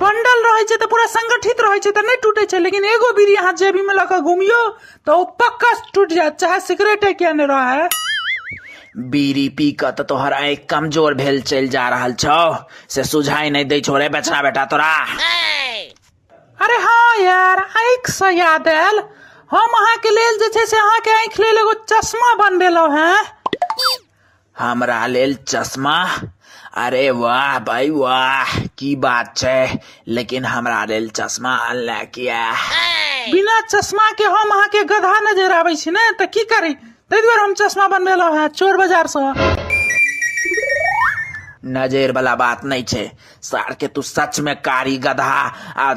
बंडल रहै छै तऽ पूरा संगठित रहै छै तऽ नहि टूटै छै, लेकिन एगो बीड़ी अहाँ जेबी में लऽ कऽ घुमियौ तऽ ओ पक्का टूटि जायत, चाहे सिगरेटे किया नहि रहै। बीड़ी पी कऽ तऽ तोहर आँखि कमजोर भेल चलि जा रहल छौ, से सुझाई नहि दै छौ रे बचना बेटा तोरा। अरे हाँ यार, आँखि से याद आयल, हम अहाँके लेल जे छै से अहाँके आँखि लेल एगो चश्मा बनबेलहुँ हेँ। हमरा लेल चश्मा? अरे वाह भाई वाह, की बात छै, लेकिन हमरा लेल चश्मा अनले किया? बिना चश्मा के हम अहाँके गधा नजर आबै छी ने, तऽ की करी, ताहि दुआरे हम चश्मा बनबेलहुँ हेँ चोर बाजार सँ। नजर वाला बात नहि छै सार के, तू सच में कारी गधा आ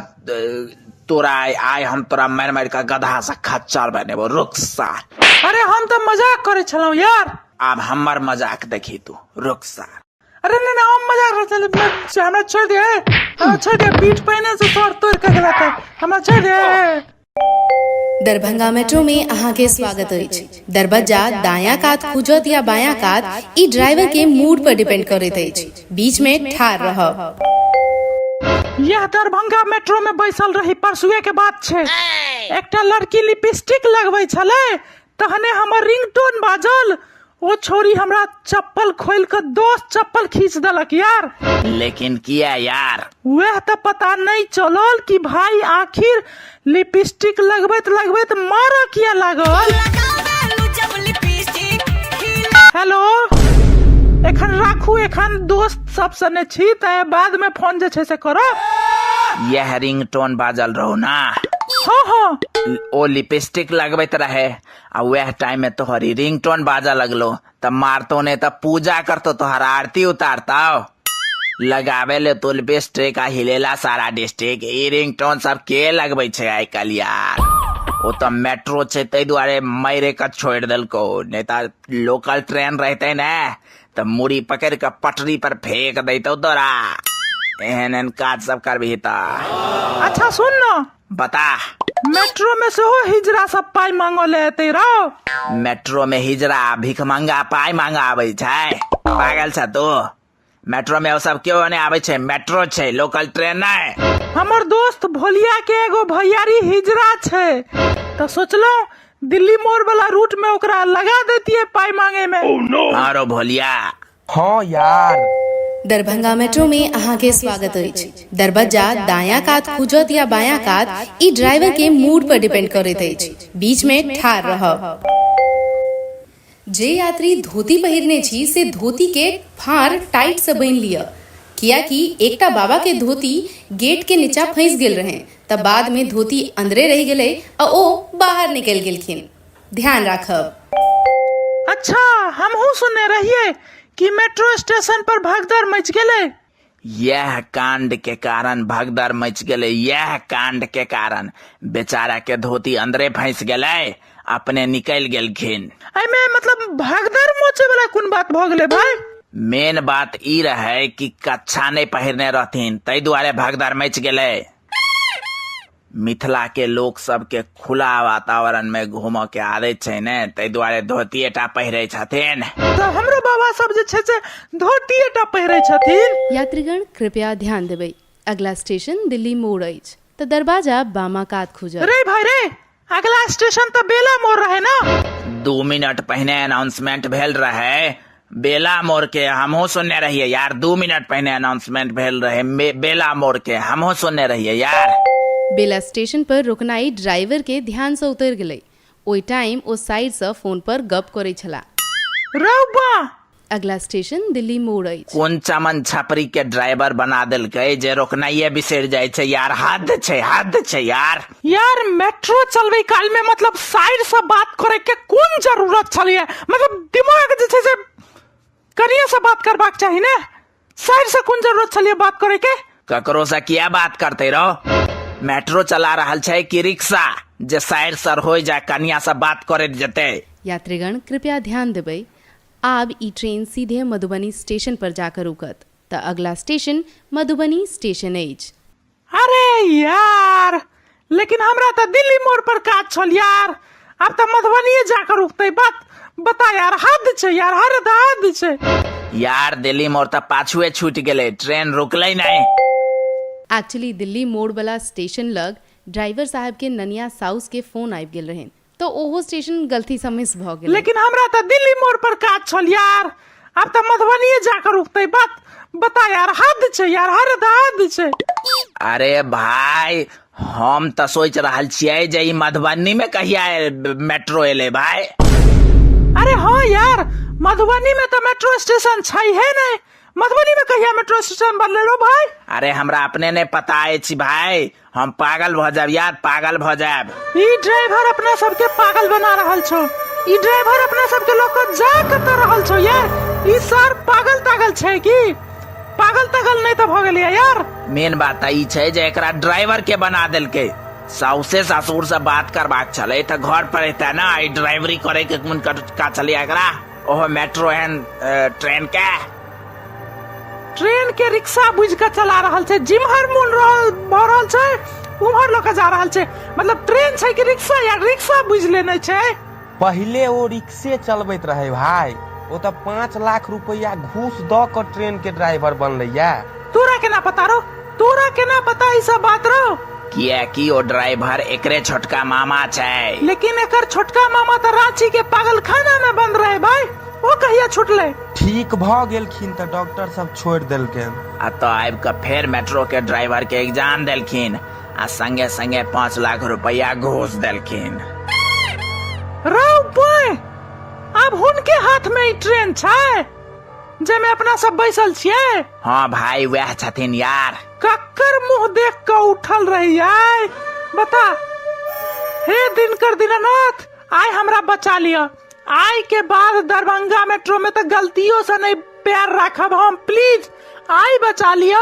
तोरा आइ हम तोरा मारि मारि कऽ गधा से खच्चर बनेबो, रुक सार। अरे हम तऽ मजाक करै छलहुँ यार। आब हमर मजाक देखी तू, रुक सार। अरे नहीं नहीं, हम मजाक करै छलहुँ, हमरा छोड़ि दे, हमरा छोड़ि दे, पीठ पहिने से तोड़ तोड़ के गेला तऽ हमरा छोड़ि दे। दरभंगा मेट्रो में अहाँके स्वागत अछि। दरबज्जा दायां कात खुजत या बायां कात, ई ड्राइवर के मूड पर डिपेंड करैत अछि। बीच में ठाढ़ रहब। यह दरभंगा मेट्रो में बैसल रही, परसुए के बात छै, एकटा लड़की लिपस्टिक लगबै छलै तहने हमर रिंगटोन बाजल। ओ छौरी हमरा चप्पल खोलि कऽ 10 चप्पल खींच देलक यार। लेकिन किया यार? वएह तऽ पता नहि चलल कि भाई आखिर लिपस्टिक लगबैत लगबैत मारऽ किया लागल। हेलो, एखन राखू, एखन दोस्त सब सने छी, तऽ बाद में फोन जे छै से करब। यह रिंगटोन बाजल रहौ ना? हाँ हाँ। ओ लिपस्टिक लगबैत रहे आ वएह टाइम में तोहर ई रिंगटोन बाजऽ लगलो, तऽ मारतो ने तऽ पूजा करतो, तोहर आरती उतारतो। लगावे ले तो लिपस्टिक आ हिलेला सारा डिस्ट्रिक्ट। ई रिंगटोन सब के लगबै छै आइ काल्हि यार? ओ तऽ मेट्रो छै ताहि दुआरे मारे के छोड़ि देलको, नहि तऽ लोकल ट्रेन रहते ने तऽ मुड़ी पकड़ि कऽ पटरी पर फेंक दैतौ तोरा। एहन एहन काज सब करबही तऽ। अच्छा सुन न, बता। मेट्रो में सेहो हिजरा सब पाइ मांगऽ ले एतै रौ? मेट्रो में हिजरा भिखमंगा पाइ मांगा आबै छै? पागल छ तू? मेट्रो में ओ सब केओ नहि आबै छै, मेट्रो छै, लोकल ट्रेन नहि। हमर दोस्त भोलिया के एगो भैयारी हिजरा छै, तऽ सोचलहुँ दिल्ली मोड़ वाला रूट में ओकरा लगा देतियै पाइ मांगे में। हाँ रो भोलिया। हाँ यार। दरभंगा मेट्रो में अहाँ के स्वागत अछि। दरबज्जा दायां कात खुजत या बायां कात, ई ड्राइवर के मूड पर डिपेंड करैत अछि। बीच में ठाढ़ रहब। जे यात्री धोती पहिरने छी से धोती के फाँड़ टाइट से बान्हि लिअ, कियाकि एकटा बाबा के धोती गेट के नीचा फंसि गेल रहनि त बाद में धोती अंदरे रहि गेलै आ ओ बाहर निकलि गेलखिन। ध्यान राखब। अच्छा, हमहूँ सुनने रहियै कि मेट्रो स्टेशन पर भगदड़ मचि गेलै। यैह कांड के कारण भगदड़ मचि गेलै, यैह कांड के कारण। बेचारा के धोती अंदरे फंसि गेलै, अपने निकलि गेलखिन। एहिमे मतलब भगदड़ मचे वाला कोन बात भऽ गेलै भाई? मेन बात ई रहै कि कच्छा नहि पहिरने रहथिन, ताहि दुआरे भगदड़ मचि गेलै। मिथिला के लोक सबके खुला वातावरण में घूमऽ के आदत छै ने, ताहि दुआरे धोतिये टा पहिरै छथिन। तऽ हमरो बाबा सब जे छै से धोतिये टा पहिरै छथिन। यात्रीगण कृपया ध्यान देबै, अगला स्टेशन दिल्ली मोड़ अछि, तऽ दरवाजा बामा कात खुजत। रे भाई रे, अगला स्टेशन तऽ बेला मोड़ रहे ना? 2 मिनट पहिने अनाउंसमेंट भेल रहे बेला मोड़ के, हमहूँ सुनने रहियै यार। 2 मिनट पहिने अनाउंसमेंट भेल रहे बेला मोड़ के, हमहूँ सुनने रहियै यार। बेला स्टेशन पर रुकनाइ ड्राइवर के ध्यान सँ उतरि गेलै। ओहि टाइम ओ साइड सँ फोन पर गप करै छलाह। रौ बा! अगला स्टेशन दिल्ली मोड़ अछि। कोन चमन छपरी के ड्राइवर बना देलकै जे रोकनाइये बिसरि जाइ छै यार। हद छै, हद छै यार। यार मेट्रो चलबै काल में मतलब साइड से बात करे के कोन जरूरत छलिए? मतलब दिमाग जे छै से कनिये से बात करबाक चाही ने, साइड से कोन जरूरत छलिए बात करे के? ककरो से किया बात करते रहो? मेट्रो चला रहल छै कि रिक्शा जे साइड सर हो जाय कनिया से बात करैत जेतै? यात्रीगण कृपया ध्यान देबै, आब ई ट्रेन सीधे मधुबनी स्टेशन पर जाकर रुकत, तऽ अगला स्टेशन मधुबनी स्टेशन अछि। अरे यार, लेकिन हमरा तऽ दिल्ली मोड़ पर काज छल यार, आब तऽ मधुबनीये जाकर रुकतै। बात बता यार, हद छै यार, हद हद छै यार। दिल्ली मोड़ तऽ पाछुए छूटि गेलै, ट्रेन रुकलै नहि। एक्चुअली दिल्ली मोड़ वाला स्टेशन लग ड्राइवर साहब के ननिया साउस के फोन आबि गेल रहनि, तऽ ओहो स्टेशन गलती सँ मिस भऽ गेलै। लेकिन हमरा तऽ दिल्ली मोड़ पर काज छल यार, आब तऽ मधुबनीये जाकर रुकतै। बात बता यार, हद छै यार, हद हद छै। अरे भाई, हम तऽ सोचि रहल छियै जे ई मधुबनी में कहिया मेट्रो एलै भाई। अरे हाँ यार, मधुबनी में तऽ मेट्रो स्टेशन छै है नहीं, मधुबनी में कहिया मेट्रो स्टेशन बनलै रो भाई? अरे हमरा अपने नहीं पता अछि भाई, हम पागल भऽ जायब यार, पागल भऽ जायब। ई ड्राइवर अपना सबके पागल बना रहल छौ, ई ड्राइवर अपना सबके लऽ कऽ जा कतऽ रहल छौ यार? ई सर पागल तागल छै की? पागल तागल नहीं तऽ भऽ गेलियै यार। मेन बात तऽ ई छै जे एकरा ड्राइवर के बना देलकै। साउसे ससुर से बात करबाक छलै तऽ घर पर एतै ने, ई ड्राइवरी करे के कोन का छलै एकरा, ओहो मेट्रो एहन ट्रेन के। ट्रेन के रिक्शा बुझि कऽ चला रहल छै, जिम्हर मोन रहल भऽ रहल छै उम्हर लऽ कऽ जा रहल छै। मतलब ट्रेन छै कि रिक्शा यार, रिक्शा बुझि लेने छै। पहिले ओ रिक्शे चलबैत रहे भाई, ओ तऽ 5 लाख रुपया घूस दऽ कऽ ट्रेन के ड्राइवर बनलैया। तोरा केना पता रो, तोरा केना पता ई सब बात रो? कियाकि ओ ड्राइवर एकरे छोटका मामा छै। लेकिन एकर छोटका मामा तऽ रांची के पागलखाना में बंद रहे भाई, ओ किया छुटलै? ठीक भऽ गेलखिन तऽ डॉक्टर सब छोड़ि देलकनि। आ तऽ आबि कऽ फेर मेट्रो के ड्राइवर के एग्जाम देलखिन आ संगे संगे 5 लाख रुपया घूस देलखिन। रौ बय, आब हुनके हाथ में ई ट्रेन छै जाहिमे अपना सब बैसल छियै? हाँ भाई, वएह छथिन यार। कक्कर मुंह देख कऽ उठल रहियै बता। हे दिनकर दीनानाथ, आइ हमरा बचा लिअ। आइ के बाद दरभंगा मेट्रो में तऽ गलतियों से नहीं पैर राखब हम। प्लीज I बचा लिअ।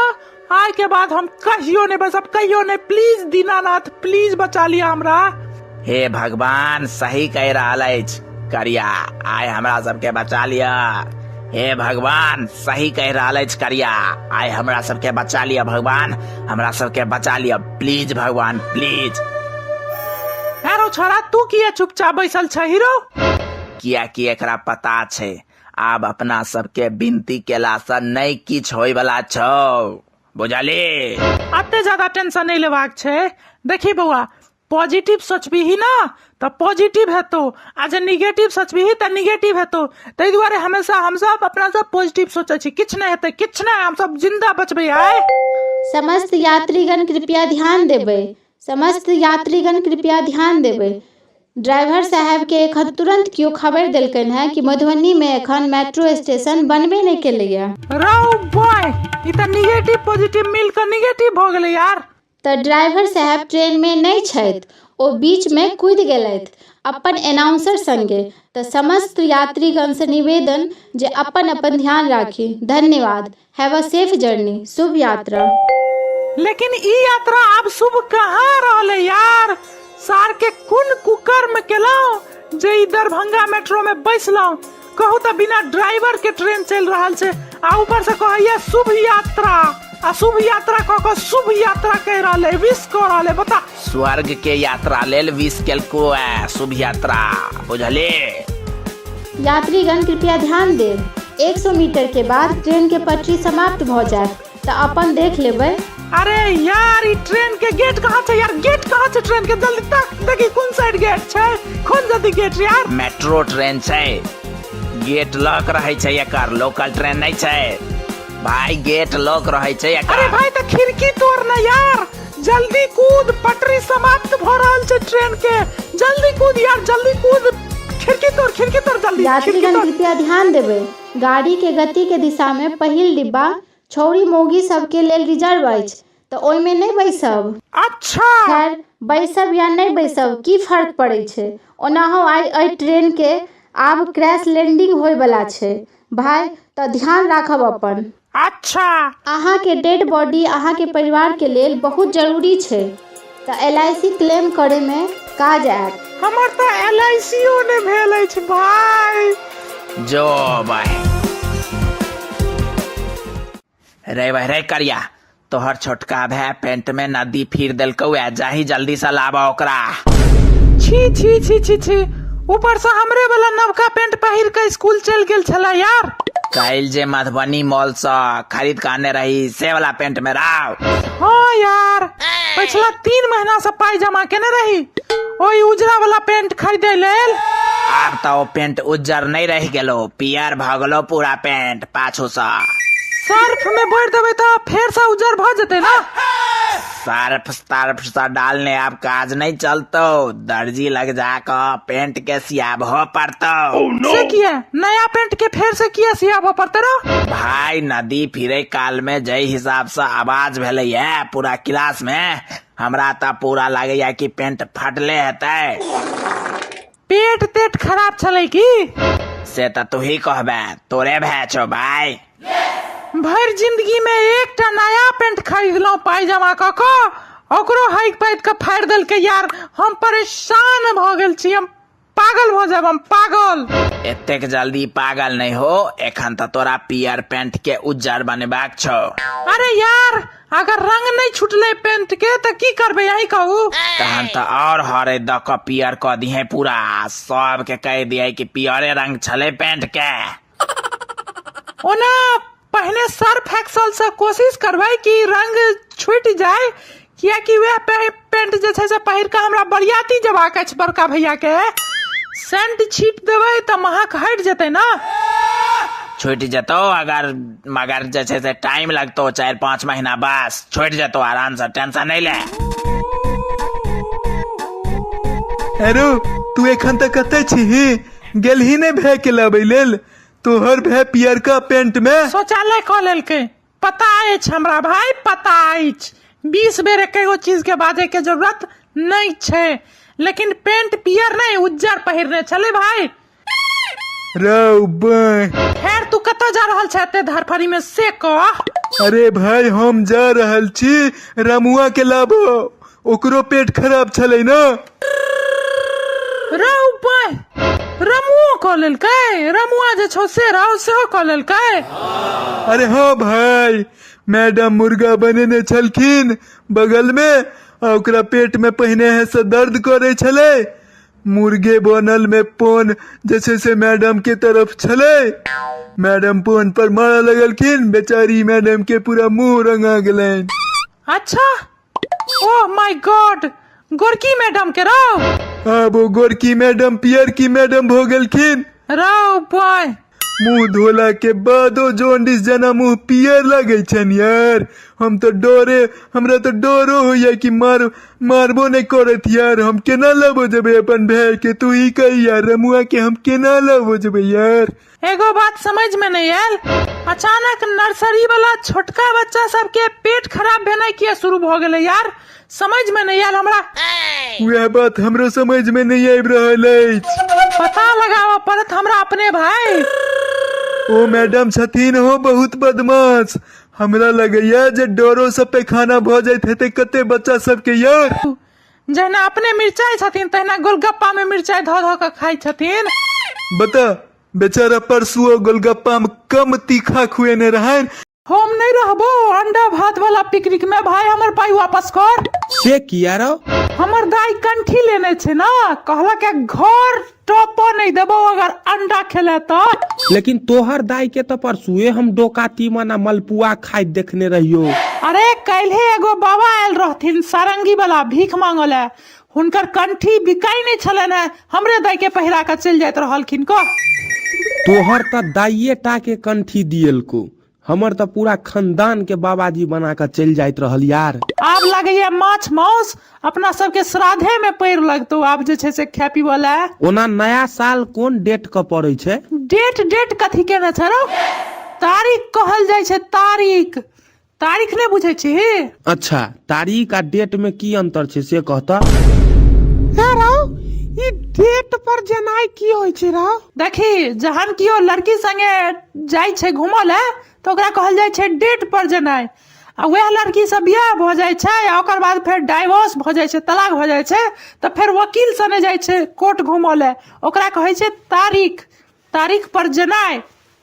आइ के बाद हम कहियो नहीं बसब, कहियो नहीं। प्लीज दीनानाथ, प्लीज बचा लिअ हमरा। हे भगवान, सही कहि रहल अछि करिया, आइ हमरा सबके बचा लिअ। हे भगवान, सही कहि रहल अछि करिया, आइ हमरा सबके बचा लिअ। भगवान, हमरा सबके बचा लिअ, प्लीज भगवान, प्लीज। अरे छोड़ा, तू किया चुपचाप बैसल छ हीरो? कियाकि एकरा पता छै आब अपना सबके विनती केलासँ नहि किछु होइवला छौ, बुझली? अते ज्यादा टेंशन नहीं लेबाक छै। देखी बौआ, पॉजिटिव सोचबीही ना तऽ पॉजिटिव हेतौ, आ जे निगेटिव सोचबीही तऽ निगेटिव हेतौ। ताहि दुआरे हमेशा हमसब अपना सब पॉजिटिव सोचै छी। किछु नहि हेतै, किछु नहि, हमसब जिंदा बचबै आइ। समस्त यात्रीगण कृपया ध्यान देबै। समस्त यात्रीगण कृपया ध्यान देबै। ड्राइवर साहेबके एखन तुरन्त केओ खबरि देलकनि हेँ कि मधुबनीमे एखन मेट्रो स्टेशन बनबे नहि केलैए। रौ बॉय, ई तऽ निगेटिव पॉजिटिव मिल कऽ निगेटिव भऽ गेलै यार। तऽ ड्राइवर साहेब ट्रेनमे नहि छथि, ओ बीचमे कूदि गेलथि अपन एनाउंसर संगे। तऽ समस्त यात्रीगणसँ निवेदन जे अपन अपन ध्यान राखी। धन्यवाद। Have a safe journey. शुभ यात्रा। लेकिन ई यात्रा आब शुभ कहाँ रहलै यार? सार के कोन कुकर्म केलहुँ जे ई दरभंगा मेट्रो में बैसलहुँ। कहू तऽ बिना ड्राइवर के ट्रेन चलि रहल छै आ ऊपर से कहैया शुभ यात्रा, आ शुभ यात्रा कऽ कऽ शुभ यात्रा कहि रहल है, विश कऽ रहल है, बता। स्वर्ग के यात्रा लेल विश केलको है शुभ यात्रा, बुझली? यात्रीगण कृपया ध्यान देब। 100 मीटर के बाद ट्रेन के पटरी समाप्त भऽ जायत, तऽ अपन देख लेबै। अरे यार, ई ट्रेन के गेट कहाँ छै यार? गेट कहाँ छै ट्रेन के? जल्दी तक देखी कोन साइड गेट छै, खोल जल्दी गेट यार। मेट्रो ट्रेन छै, गेट लॉक रहै छै एकर, लोकल ट्रेन नहीं छै भाई, गेट लॉक रहै छै एकर। अरे भाई, तऽ खिड़की तोड़ ना यार, जल्दी कूद, पटरी समाप्त भ रहल छै ट्रेन के, जल्दी कूद यार, जल्दी कूद, खिड़की तोड़, खिड़की तोड़ जल्दी, खिड़की यात्रीगण तोड़। कृपया ध्यान देबै। गाड़ी के गति के दिशा मे पहिल डिब्बा छौड़ी मौगी सबके लेल रिजर्व अछि, तऽ ओहिमे नहि बैसब। अच्छा। खैर, बैसब या नहि बैसब की फर्क पड़ै छै। ओनाहो आइ एहि ट्रेन के आब क्रैश लैंडिंग होय बला छै भाय, तऽ ध्यान राखब अपन। अच्छा। अहाँके डेड बॉडी अहाँके परिवार के लेल बहुत जरूरी छै, तऽ एल I C claim करय मे काज आयत। हमर तऽ एल I C ओ नहि भेल अछि भाय। जो भाय रे भाई रे करिया, तोहर छोटका भाय पेंट में नदी फिर देलकौ ए, जाही जल्दी से लाबा ओकरा। छी छी छी छी छी, ऊपर से हमरे वाला नवका पेंट पहिर के स्कूल चल गेल छला यार। काल्हि जे मधुबनी मॉल से खरीद के आने रही से वाला पेंट में राव। हाँ यार, पिछला 3 महीना से पाई जमा केने रही ओई उजरा वाला पेंट खरीदे लेल। आब तो ओ पेंट उज्जर नहीं रह गेलो, पियर भ गेलो पूरा पेंट पाछू से। सर्फ में भर देबै तऽ फेर से उज्जर भ जेतै ना? सर्फ तर्फ से डालने अब काज नहीं चलतो, दर्जी लग जाके पेंट के सियाबहो पड़तो। से किया? नया पेंट के फेर से किया सियाबो पड़ते रो? भाई नदी फिरे काल में जै हिसाब से आवाज भेलै है पूरा क्लास में, हमरा तऽ पूरा लागैया कि पेंट फटले हेतै। पेट तेट खराब छलै की? से तऽ तू ही कहबे, तोरे भए छौ भाई। भरि जिंदगी में एकटा नया पेंट खरीदलहुँ पाई जमा कऽ कऽ, ओकरो हाइक पाइक कऽ फाड़ि देलकै यार। हम परेशान भऽ गेल छी, हम पागल भऽ जायब, हम पागल। एतेक जल्दी पागल नहीं हो, एखन तऽ तोरा पियर पेंट के उज्जर बनेबाक छौ। अरे यार, अगर रंग नहीं छुटले पेंट के तऽ की करबै, यही कहू। तहन तऽ और हरे दऽ कऽ पियर कऽ दिहे पूरा, सबके कहि दिहे कि पियरे रंग छलै पेंट के। ओना पहिने सर्फ एक्सल से कोशिश करबै कि रंग छूटि जाय, कियाकि वएह पेंट जे छै से पहिर कऽ हमरा बरियाती जेबाक अछि बड़का भैया के। सेंट छीट देबै तऽ महक हटि जेतै ना। छुटि जेतौ अगर मगर जे छै से टाइम लगतौ 4-5 महीना, बस छुटि जेतौ आरामसँ, टेंशन नहि ले। अरे तू एखन तक कतऽ छीही? गेलही नहि भाय के लाबै लेल? तोहर भाय पियरका पेंट में शौचालय कऽ लेलकै। पता अछि हमरा भाय, पता अछि। 20 बेर एकेगो चीज के बाजै के जरूरत नहि छै, लेकिन पेंट पियर नहि उज्जर पहिरने छलै भाय। रौ बाँय। खैर तू कतऽ जा रहल छै एते धरफड़ी में से कह। अरे भाय हम जा रहल छी रमुआ के लाबो, ओकरो पेट खराब छलै ना। रौ बाँय, रमुओ कऽ लेलकै? रमुआ जे छौ से रौ सेहो कऽ लेलकै? अरे हाँ भाय, मैडम मुर्गा बनेने छलखिन बगल में, आ ओकरा पेट में पहिने से दर्द करे छलै। मुर्गे बनल में पोन जे छै से मैडम के तरफ छलै, मैडम पोन पर मारऽ लगलखिन, बेचारी मैडम के पूरा मुंह रंगा गेलनि। अच्छा, ओह my God, गोरकी मैडम के रौ? आब ओ गोरकी मैडम पियरकी मैडम भऽ गेलखिन। रौ बॉय। मुंह धोला के बादो जॉन्डिस जेना मुंह पियर लगै छनि यार। हम तऽ डरे, हमरा तऽ डरो होइया कि मार मारबो नहि करत यार। हम केना लबो जेबै अपन भाय के? तू ही कही यार, रमुआ के हम केना लबो जेबै यार? एगो बात समझ में नहीं आयल, अचानक नर्सरी वाला छोटका बच्चा सबके पेट खराब भेनाइ किया शुरू भऽ गेलै यार? समझ में नहीं आयल हमरा। वएह बात हमरो समझ में नहीं आबि रहल अछि। पता लगाबऽ पड़त हमरा अपने भाय। ओ मैडम छथिन हो बहुत बदमाश, हमरा लगैया जे डरो से पैखाना भऽ जाइत हेतै कते बच्चा सबके यार। जहिना अपने मिरचाइ छथिन तहिना गोलगप्पा में मिरचाइ धऽ धऽ कऽ खाइ छथिन। बता, बेचारा परसुओ गोलगप्पा में कम तीखा खुएने रहनि। हम नहीं रहबो अंडा भात वाला पिकनिक में भाई, हमर पाई वापस कर। से किया रौ? हमर दाई कंठी लेने छै ना, कहलक घर टॉपो नहीं देबो अगर अंडा खेले तो। लेकिन तोहर दाई के तो परसुए हम डोका तीमन आ मलपुआ खाइत देखने रहियो। अरे काल्हे एगो बाबा आयल रहथिन सारंगी वाला भीख मांगल, हुनकर कंठी बिकाई नहीं छलनि है, हमरे दाई के पहिरा के चलि जाइत रहलखिन। कह तोहर तऽ दाइये टा के कंठी दियलको, हमर तऽ पूरा खानदान के बाबाजी बना कऽ चलि जाइत रहल यार। आब लगैया माछ माउस अपना सबके श्राद्धे में पैर लगतौ आब जे छै से खाय पीबऽ लए। ओना नया साल कोन डेट के पड़ै छै? डेट डेट कथी केने छै रौ? तारीख कहल जाइ छै, तारीख। तारीख नहि बुझै छी? अच्छा, तारीख आ डेट में की अंतर छै से कहता? हे रौ, ई डेट पर जेनाइ की होइ छै रौ? देखी, जहन कियो लड़की संगे जाइ छै घूमऽ लए तऽ ओकरा कहल जाइ छै डेट पर जेनाइ, आ वएह लड़की से बियाह भऽ जाइ छै आ ओकर बाद फेर डाइवोर्स भऽ जाइ छै, तलाक भऽ जाइ छै, तऽ फेर वकील सने जाइ छै कोर्ट घूमऽ लए, ओकरा कहै छै तारीख, तारीख पर जेनाइ।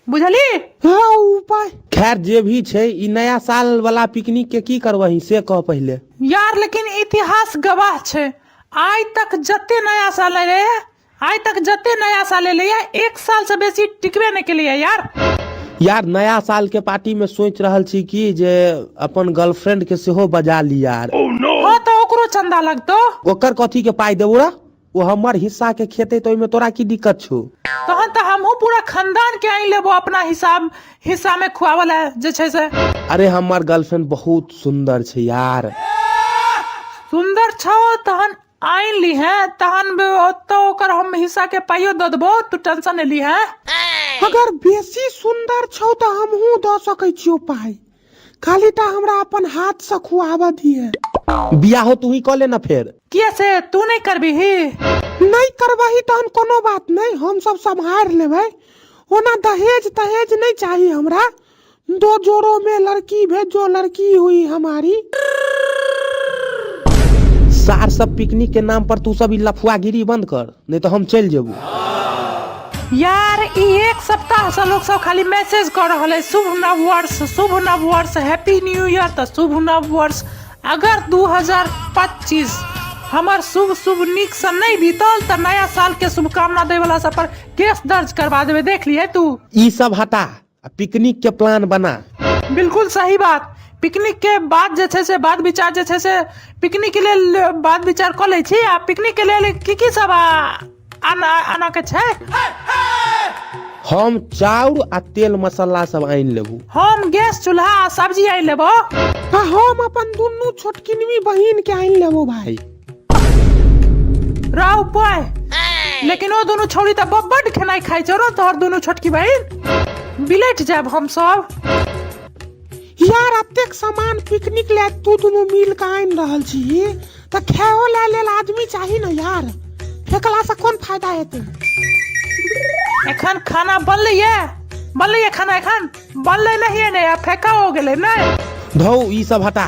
बुझली? हँ उपाय। खैर जे भी छै, ई नया साल वाला पिकनिक के की करबही से कह पहिले। यार लेकिन इतिहास गवाह छै, आइ तक जते नया साल एलै, आइ तक जते नया साल एलैया एक साल से बेसी टिकबे नहि केलैया यार। यार नया साल के पार्टी में सोच रहल छी कि जे अपन गर्लफ्रेंड के सेहो बजा ली यार। हाँ तऽ ओकरो चंदा लगतौ। ओकर कथी के पाई देबो रे? ओ हमर हिस्सा के खेतै तऽ ओहिमे तोरा की दिक्कत छौ? तहन तऽ हमहूँ पूरा खानदान के आनि लेबो अपना हिसाब हिस्सा में खुआवल है जे छै से। अरे हमर गर्लफ्रेंड बहुत सुंदर छै यार। सुंदर छौ तहन आनि लीहे, तहन ओतऽ ओकर हम हिस्सा के पाइयो दऽ देबो, तू टेंशन नहि लीहे। अगर बेसी सुंदर छौ तऽ हमहूँ दऽ सकै छियौ पाइ, खाली टा हमरा अपन हाथ से खुआबऽ दिहे। बियाहो तू ही कऽ ले ना फेर। किया से तू नहीं करबिही? नहीं करबही तहन कोनो बात नहीं, हम सब सम्हारि लेबै। ओना दहेज तहेज नहीं चाही हमरा, दो जोड़ों में लड़की भेजो, लड़की हुई हमारी। सार सब पिकनिक के नाम पर तू सब ई लफुआगिरी बंद कर, नहीं तो हम चलि जेबू। यार ई एक सप्ताह से लोग सब खाली मैसेज कर रहल है शुभ नव वर्ष, शुभ नव वर्ष, हैप्पी न्यू ईयर, तऽ शुभ नव वर्ष। अगर 2025 हमर शुभ शुभ नीक से नहीं बीतल तऽ नया साल के शुभकामना दै वाला सब पर केस दर्ज करवा देबै, देख लिहे तू। ई सब हटा आ पिकनिक के प्लान बना। बिल्कुल सही बात। पिकनिक के बाद जे छै से बात विचार जे छै से पिकनिक के लेल बात विचार कऽ लै छी। आ पिकनिक के लेल की की सब आना के छै? हम चाउर आ तेल मसाला सब आनि लेबू। हम गैस चूल्हा आ सब्जी आनि लेबो। आ हम अपन दुनू छोटकिनवी बहिन के आनि लेबो भाई। राव पाय, लेकिन ओ दुनू छौड़ी तऽ बड्ड खेनाइ खाइ छौ रो तोहर दुनू छोटकी बहिन, बिलटि जायब हम सब। यार अतेक सामान पिकनिक ले तू दुनू मिल के आनि रहल छी तऽ खाओ ले लेल आदमी चाही ने यार, फेकला से कोन फायदा हेतै? एखन खाना बनलै ये, बनलै ये खाना, एखन बनलै नहीं ने, आ फेका हो गेलै नहि। धौ ई सब हटा,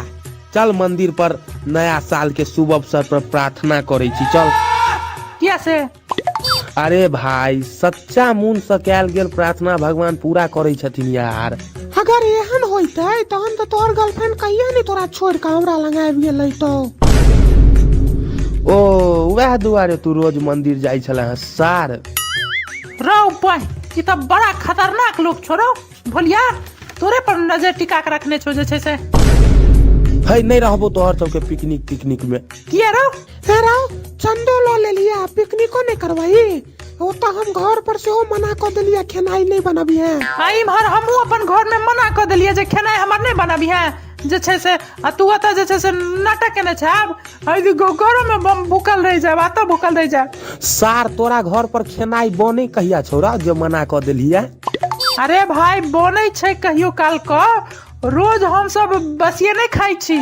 चल मंदिर पर नया साल के शुभ अवसर पर प्रार्थना करै छी, चल। किया से? अरे भाई, सच्चा मन से कयल गेल प्रार्थना भगवान पूरा करै छथिन यार। अगर एहन होइतै तहन तऽ तोहर गर्लफ्रेंड कहिया नहि तोरा छोड़ि कऽ हमरा लग आबि गेलै तो। ओ वएह दुआरे तू रोज मंदिर जाइ छले हँ सार। रौ बहि, ई तऽ बड़ा खतरनाक लोक छौ रौ भोलिया, तोरे पर नजर टिका के रखने छौ जे छै से। है नहि रहबो तोहर सबके पिकनिक तिकनिक में। किया रौ? हे रौ, चंदो लऽ लेलियै आ पिकनिको नहि करबही? ओतऽ हम घर पर सेहो मना कऽ देलियै खेनाइ नहि बनबिहे। आ इम्हर हमहूँ अपन घर में मना कऽ देलियै जे खेनाइ हमर नहि बनबिहे जे छै से, आ तू ओतऽ जे छै से नाटक केने छै। आब घरो में बम भूखल रहि जायब, एतऽ भूखल रहि जायब। सार तोरा घर पर खेनाइ बनै कहिया छौ जे मना कऽ देलियै? अरे भाई बनै छै कहियो काल कऽ, रोज हमसब बसिये नहि खाइ छी।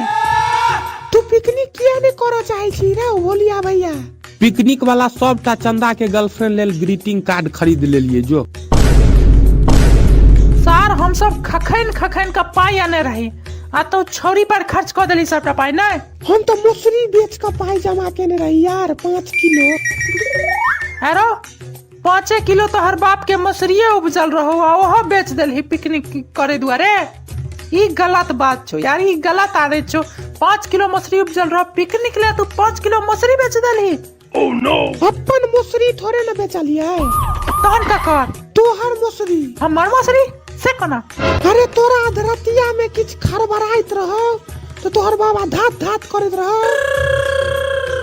तू पिकनिक किया नहि करऽ चाहै छी रे भोलिया भैया? पिकनिक वाला सबटा चंदा के गर्लफ्रेंड लेल ग्रीटिंग कार्ड खरीद लेलिए जो। सार हमसब खखैन खखैन के पाई आने रही आ तो छौरी पर खर्च कऽ देली सबटा पाई। नहि हम तऽ मसुरी बेच कऽ पाई जमा केने रही यार, 5 किलो। अरो 5 किलो तो हर बाप के मसुरिये उपजल रहो आ ओहो बेच देलही पिकनिक करे दुआरे। ई गलत बात छौ यार, ई गलत आदत छौ। 5 किलो मसुरी उपजल रहो पिकनिक ले, तू 5 किलो मसुरी बेच देलही। अपन मसुरी थोड़े न बेचलियै। तहन ककर? तोहर मसुरी। हमर मसुरी से कोना? अरे तोरा अधरतिया में किछु खड़बड़ाइत रहो तो तोहर बाबा धात धात करैत रहो।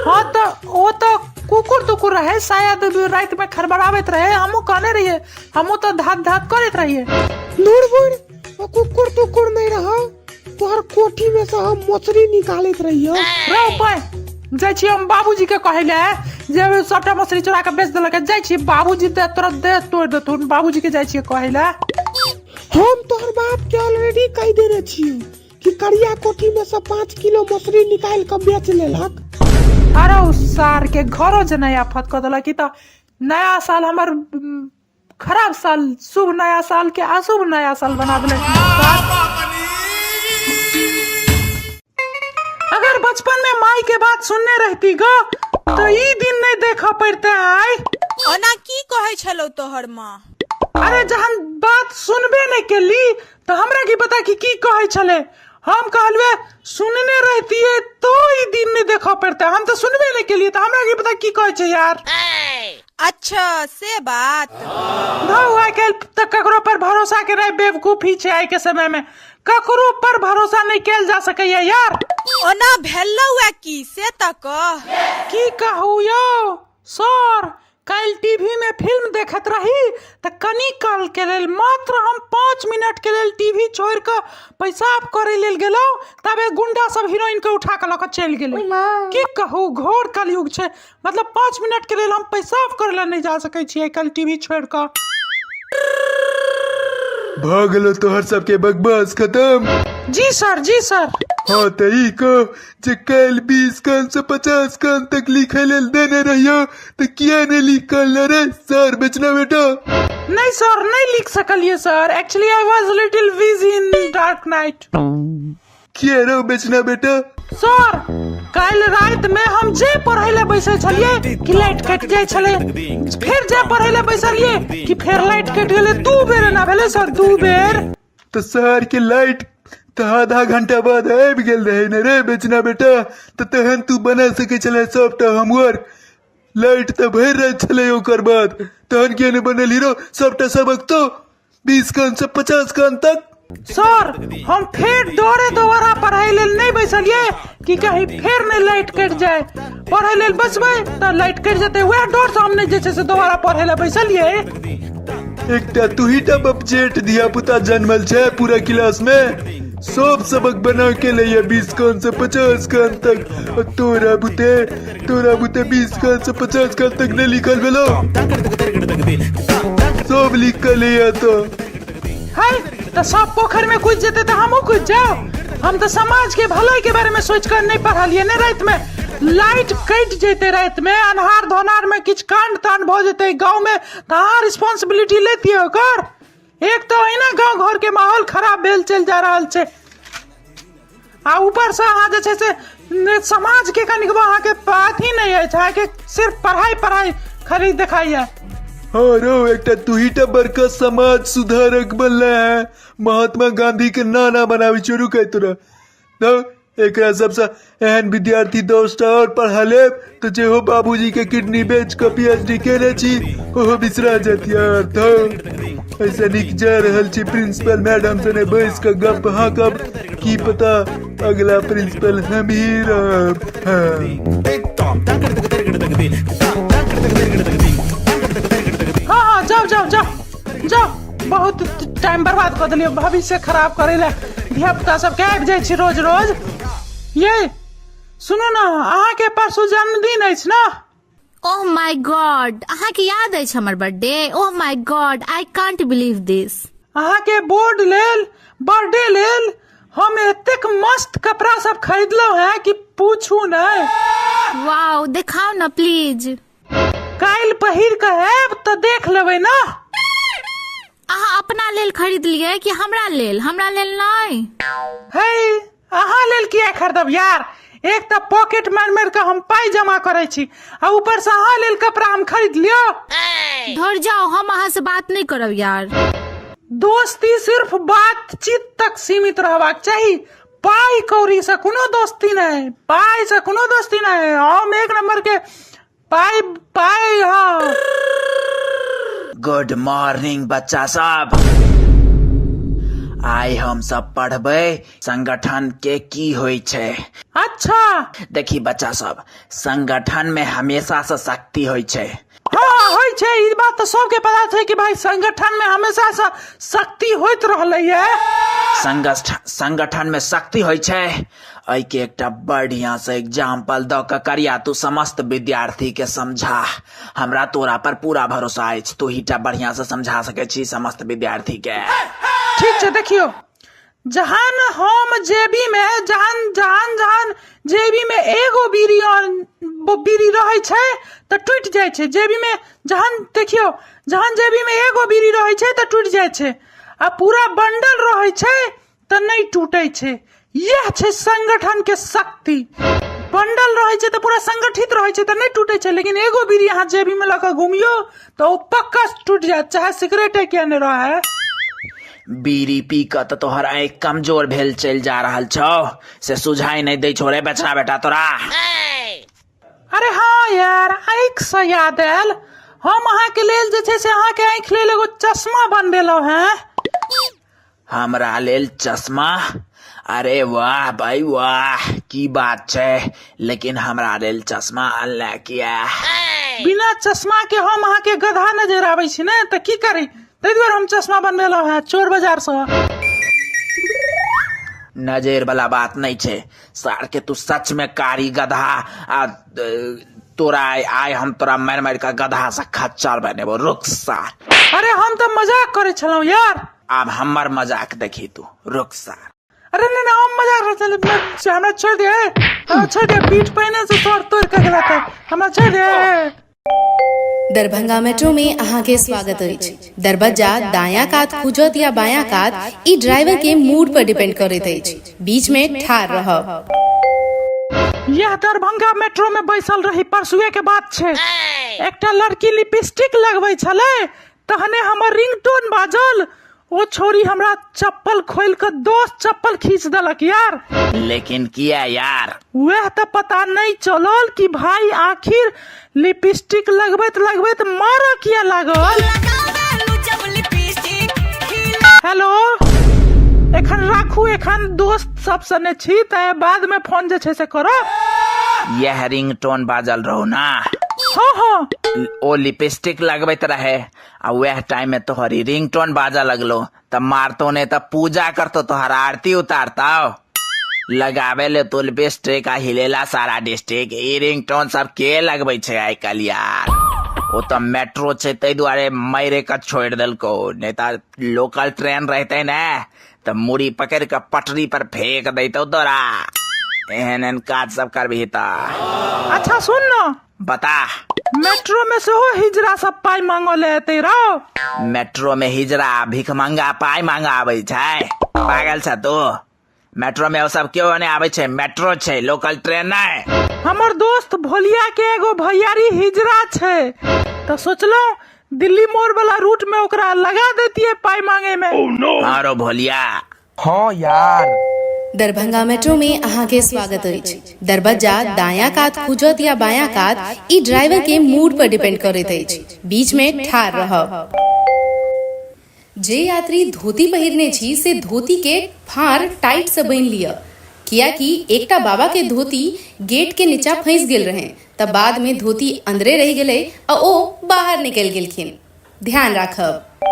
हाँ तो ओ तो कुकुर तुकुर रहे शायद, रात में खड़बड़ाबैत रहे, हमहूँ कहने रहिए, हमहूँ तो धात धात करैत रहिए। नूर बुढ़, ओ कुकुर तुकुर नहीं रहो, तोहर कोठी में से हम मछली निकालैत रहियो। रो पाय जाइ छी हम बाबूजी के कहै ले जे सबटा मछली चोरा के बेच देलक। जाइ छी बाबूजी दे तोरा दे तोड़ देथुन, बाबूजी के जाइ छियै कहै ले। हम तोहर बाप के ऑलरेडी कहि देने छियो कि करिया कोठी में से 5 किलो मछली निकाल के बेच लेलक। अरे उ सार के घरो जे नया आफत कऽ देलक। ई तऽ नया साल हमर खराब साल, शुभ नया साल के अशुभ नया साल बना देलक। अगर बचपन में माई के बात सुनने रहती गो तो ई दिन नहीं देखा पड़ते आय। ओना की कहै छलौ तोहर माँ? अरे जहन बात सुनबे नहीं केली तो हमरा की पता कि की कहै छले। हम कहलुए सुनने रहतिए तो ई दिन नहीं देखा पड़ते, हम तो सुनबे नहीं केलिए तो हमरा की पता की कहै छै यार। अच्छा से बात। धौ आइ काल्हि तऽ ककरो पर भरोसा केनाइ बेवकूफी छै। आइ के समय में ककरो पर भरोसा नहीं कैल जा सकैया यार। ओना भेलौ ए की से तऽ कह। की कहू यौ सर, काल्हि टीवी में फिल्म देखैत रही तऽ कनी काल के लेल मात्र हम 5 मिनट के लेल टीवी छोड़ि कऽ पेशाब करे लेल गेलहुँ, तबे गुंडा सब हीरोइन के उठा कऽ लऽ कऽ चलि गेलै। की कहू घोर कलयुग छै, मतलब 5 मिनट के लेल हम पेशाब करे ला नहीं जा सकै छियै काल्हि टीवी छोड़ि कऽ। भऽ गेलो तोहर सबके बकवास खत्म? जी सर, जी सर। हाँ तऽ ई कह जे काल्हि 20 कान से 50 कान तक लिखे लेल देने रहियो तऽ किया नहि लिख कऽ रे सर बेचना बेटा? नहीं सर, नहीं लिख सकलिए sir, actually I was little busy in dark night. किया रो बेचना बेटा? सर काल्हि राति में हम जे पढ़ै ले बैसल छलिए कि लाइट कटि जाइ छलै, फेर जे पढ़ै ले बैसलिए कि फेर लाइट कटि गेलै। 2 बेर एना भेलै सर, 2 बेर। तऽ सर के लाइट तऽ आधा घंटा बाद आबि गेल रहै ने रे बेचना बेटा, तऽ तहन तू बना सकै छलै सबटा होमवर्क। लाइट तऽ भरि राति छलै ओकर बाद, तहन किया नहि बनल हीरो सबटा सबक तो 20 कान से 50 कान तक? सर हम फेर डरे दोबारा पढ़ाई लेल नहीं बैसलिए कि कहीं फेर नहीं लाइट कटि जाए, पढ़ाई लेल बैसबै तऽ लाइट कटि जेतै, वएह डर से हम नहीं जे छै से दोबारा पढ़ै लए बैसलिए। एकटा तूही टा बपजेठ धिया पुता जन्मल छै पूरा क्लास में। सब सबक बना के लैया 20 कान से 50 कान तक, आ तोरा बुते 20 कान से 50 कान तक नहीं लिखल भेलो, सब लिख के लैया। तो है तऽ सब पोखरि में कूदि जेतै तऽ हमहूँ कूदि जाउ। हम तऽ समाज के भलाई के बारे में सोचि कऽ नहि पढ़लियै ने। राति में लाइट कटि जेतै, राति में अन्हार धोनार में किछु कांड तांड भऽ जेतै गाँव में तऽ अहाँ रिस्पॉन्सिबिलिटी लेतियै ओकर। एक तऽ अहिना गाँव घर के माहौल खराब भेल चलि जा रहल छै, आ ऊपर से अहाँ जे छै से समाज के कनिकबो अहाँके अथी नहि अछि, अहाँके सिर्फ पढ़ाइ पढ़ाइ खाली देखाइया। हाँ रो, एकटा तूही टा बड़का समाज सुधारक बनले है, महात्मा गांधी के नाना बनावे छौ। रुक तोरा तो एकरा सबसे एहन विद्यार्थी 10 टा और पढ़ा लेब तो जे हो बाबूजी के किडनी बेच के पीएचडी केने छी ओहो बिसरा जात यार। तो ऐसा निक जा रहल छी प्रिंसिपल मैडम से बैस के गप हाँकब, की पता अगला प्रिंसिपल हम ही रहब। हाँ। हाँ हाँ, जाओ जाओ जाओ जाओ, बहुत टाइम बर्बाद कऽ देलियै, भविष्य खराब करै लए धिया पुता सबके आबि जाइ छी रोज रोज। ये सुनू ने, अहाँके परसू जन्मदिन अछि ने? ओह माय गॉड, अहाँके याद अछि हमर birthday? Oh my god, I can't believe this. अहाँके बोर्ड लेल, बर्थडे लेल हम एतेक मस्त कपड़ा सब खरीदलहुँ हैं कि पूछू नहि। वाओ, देखाउ ने प्लीज। काल्हि पहिर कऽ आयब तऽ देख लेबै ने। अहाँ अपना लेल खरीदलियै कि हमरा लेल? हमरा लेल नहि? हे, अहाँ लेल किया खरीदब यार? एक तऽ पॉकेट मारि मारि कऽ हम पाइ जमा करै छी आ ऊपर से अहाँ लेल कपड़ा हम खरीद लियौ। धर जाओ, हम अहाँ से बात नहीं करब यार। दोस्ती सिर्फ बातचीत तक सीमित रहबाक चाही, पाइ कौड़ी से कोनो दोस्ती नहि, पाइ से कोनो दोस्ती नहि। हम एक नंबर के पाइ पाइ। हाँ, गुड मॉर्निंग बच्चा सब। आइ हम सब पढ़बै संगठन के की होइ छै। अच्छा देखी बच्चा सब, संगठन में हमेशा से शक्ति होइ छै। हाँ होइ छै, ई बात तऽ सबके पता छै कि भाई संगठन में हमेशा से शक्ति होइत रहलै है। संगठन में शक्ति होइ छै, एहिके एकटा बढ़िया से एग्जाम्पल दऽ कऽ करिया तू समस्त विद्यार्थी के समझा। हमरा तोरा पर पूरा भरोसा अछि, तू ही टा बढ़िया से समझा सकै छी समस्त विद्यार्थी के। ठीक छै, देखियौ, जहन हम जेबी में जहन जहन जहन जेबी में एगो बीड़ी और बीड़ी रहै छै तऽ टूटि जाइ छै। जेबी में जहन, देखियौ, जहन जेबी में एगो बीड़ी रहै छै तऽ टूटि जाइ छै, आ पूरा बंडल रहै छै तऽ नहि टूटै छै। इएह छै संगठन के शक्ति। बंडल रहै छै तऽ पूरा संगठित रहै छै तऽ नहि टूटै छै, लेकिन एगो बीड़ी अहाँ जेबी में लऽ कऽ घुमियौ तऽ ओ पक्का टूटि जायत, चाहे सिगरेटे किया नहि रहै। बीड़ी पी कऽ तऽ तोहर आँखि कमजोर भेल चलि जा रहल छौ, से सुझाइ नहि दै छौ रे बचना बेटा तोरा। अरे हाँ यार, आँखि से याद आयल, हम अहाँके लेल जे छै से अहाँके आँखि लेल एगो चश्मा बनबेलहुँ हैं। हमरा लेल चश्मा? अरे वाह भाई वाह, की बात छै, लेकिन हमरा लेल चश्मा अनले किया? बिना चश्मा के हम अहाँके गधा नजर आबै छी ने, तऽ की करी, ताहि दुआरे हम चश्मा बनबेलहुँ हैं चोर बाजार से। नजर वाला बात नहीं छै सार के, तू सच में कारी गधा, आ तोरा आइ हम तोरा मारि मारि के गधा से खच्चर बनेबो, रुक सार। अरे हम तऽ मजाक करै छलहुँ यार। आब हमर मजाक देखी तू, रुक सार। अरे नहीं नहीं, हम मजाक करै छलहुँ, हमरा छोड़ि दे, हमरा छोड़ि दे, पीठ पहिने से तोड़ तोड़ के गेला तऽ हमरा छोड़ि दे। दरभंगा मेट्रो में अहाँके स्वागत अछि। दरबज्जा दायां कात खुजत या बायां कात, ई ड्राइवर के मूड पर डिपेंड करैत अछि। बीच में ठाढ़ रहब। यह दरभंगा मेट्रो में बैसल रही, परसुए के बात छै, एकटा लड़की लिपस्टिक लगबै छलै, तहने हमर रिंगटोन बाजल, ओ छोरी हमरा चप्पल खोलि कऽ दोस्त चप्पल खींच देलक यार। लेकिन किया यार? वएह तऽ पता नहि चलल कि भाई आखिर लिपस्टिक लगबैत लगबैत मारऽ किया लागल। हेलो, एखन राखू, एखन दोस्त सब सने छी, तऽ बाद में फोन जे छै से करब। यह रिंगटोन बाजल रहो ना? हाँ हाँ। ओ लिपस्टिक लगबैत रहे आ वएह टाइम में तोहर ई रिंगटोन बाजऽ लगलो तऽ मारतो ने तऽ पूजा करतो तोहर आरती उतारतो लगावे ले तो लिपस्टिक आ हिलेला सारा डिस्ट्रिक्ट। ई रिंगटोन सब के लगबै छै आइ काल्हि यार? ओ तऽ मेट्रो छै ताहि दुआरे मारे के छोड़ि देलको, नहि तऽ लोकल ट्रेन रहते ने तऽ मुड़ी पकड़ि कऽ पटरी पर फेंक दैतौ तोरा। एहन एहन काज सब करबही तऽ। अच्छा सुन न, बता। मेट्रो में सेहो हिजरा सब पाइ मांगऽ ले एतै रौ? मेट्रो में हिजरा भिखमंगा पाइ मांगऽ आबै छै? पागल छ तू? मेट्रो में ओ सब केओ नहि आबै छै, मेट्रो छै, लोकल ट्रेन नहि। हमर दोस्त भोलिया के एगो भैयारी हिजरा छै, तऽ सोचलहुँ दिल्ली मोड़ वाला रूट में ओकरा लगा देतियै पाइ मांगे में। हाँ रो भोलिया। हाँ यार। दरभंगा मेट्रो में अहाँके स्वागत अछि। दरबज्जा दायां कात खुजत या बायां कात, ई ड्राइवर के मूड पर डिपेंड करैत अछि। बीच में ठाढ़ रहब। जे यात्री धोती पहिरने छी से धोती के फाँड़ टाइट से बान्हि लिअ, कियाकि एकटा बाबा के धोती गेट के नीचा फंसि गेल रहै त बाद में धोती अंदरे रहि गेलै आ ओ बाहर निकलि गेलखिन। ध्यान राखब।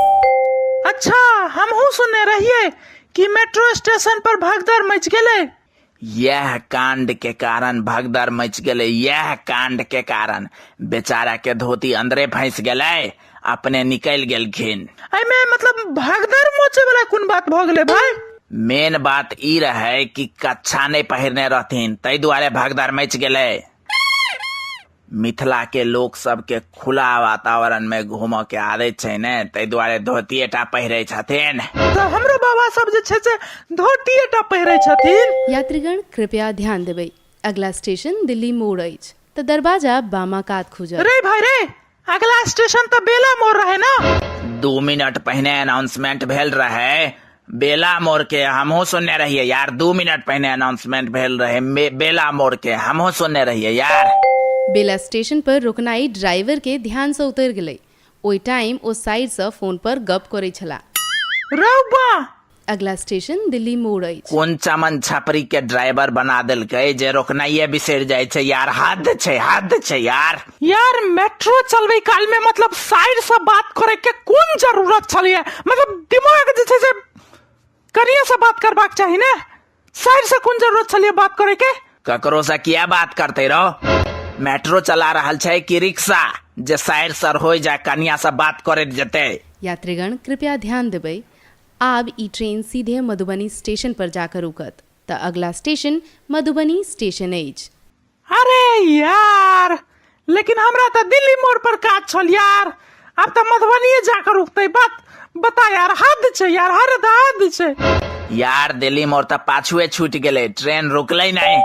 अच्छा, हमहूँ सुनने रहियै कि मेट्रो स्टेशन पर भगदड़ मचि गेलै। यैह कांड के कारण भगदड़ मचि गेलै, यैह कांड के कारण। बेचारा के धोती अंदरे फंसि गेलै, अपने निकलि गेलखिन। एहिमे मतलब भगदड़ मचे वाला कोन बात भऽ गेलै भाई? मेन बात ई रहै कि कच्छा नहि पहिरने रहथिन, ताहि दुआरे भगदड़ मचि गेलै। मिथिला के लोक सबके खुला वातावरण में घूमऽ के आदत छै ने, ताहि दुआरे धोतिये टा पहिरै छथिन। तऽ हमरो बाबा सब जे छै से धोतिये टा पहिरै छथिन। यात्रीगण कृपया ध्यान देबै, अगला स्टेशन दिल्ली मोड़ अछि तऽ दरवाजा बामा कात खुजत। रे भाई रे, अगला स्टेशन तऽ बेला मोड़ रहे ना? 2 मिनट पहिने अनाउंसमेंट भेल रहे बेला मोड़ के, हमहूँ सुनने रहिए यार। 2 मिनट पहिने अनाउंसमेंट भेल रहे बेला मोड़ के, हमहूँ सुनने रहिए यार। बेला स्टेशन पर रुकनाइ ड्राइवर के ध्यान सँ उतरि गेलै। ओहि टाइम ओ साइड सँ फोन पर गप करै छलाह। रौ बा! अगला स्टेशन दिल्ली मोड़ अछि। कोन चमन छपरी के ड्राइवर बना देलकै जे रोकनाइए बिसरि जाइ छै यार। हद छै, हद छै यार। यार मेट्रो चलबै काल में मतलब साइड से बात करे के कोन जरूरत छलैया? मतलब दिमाग जे छै से कनिये से बात करबाक चाही ने, साइड से कोन जरूरत छलैया बात करे के? ककरो से किया बात करते रहो? मेट्रो चला रहल छै कि रिक्शा जे साइड सर हो जाय कनिया से बात करैत जेतै? यात्रीगण कृपया ध्यान देबै, आब ई ट्रेन सीधे मधुबनी स्टेशन पर जाकर रुकत तऽ अगला स्टेशन मधुबनी स्टेशन अछि। अरे यार, लेकिन हमरा तऽ दिल्ली मोड़ पर काज छल यार, आब तऽ मधुबनीये जाकर रुकतै। बात बता यार, हद छै यार, हद हद छै यार। दिल्ली मोड़ तऽ पाछुए छूटि गेलै, ट्रेन रुकलै नहि।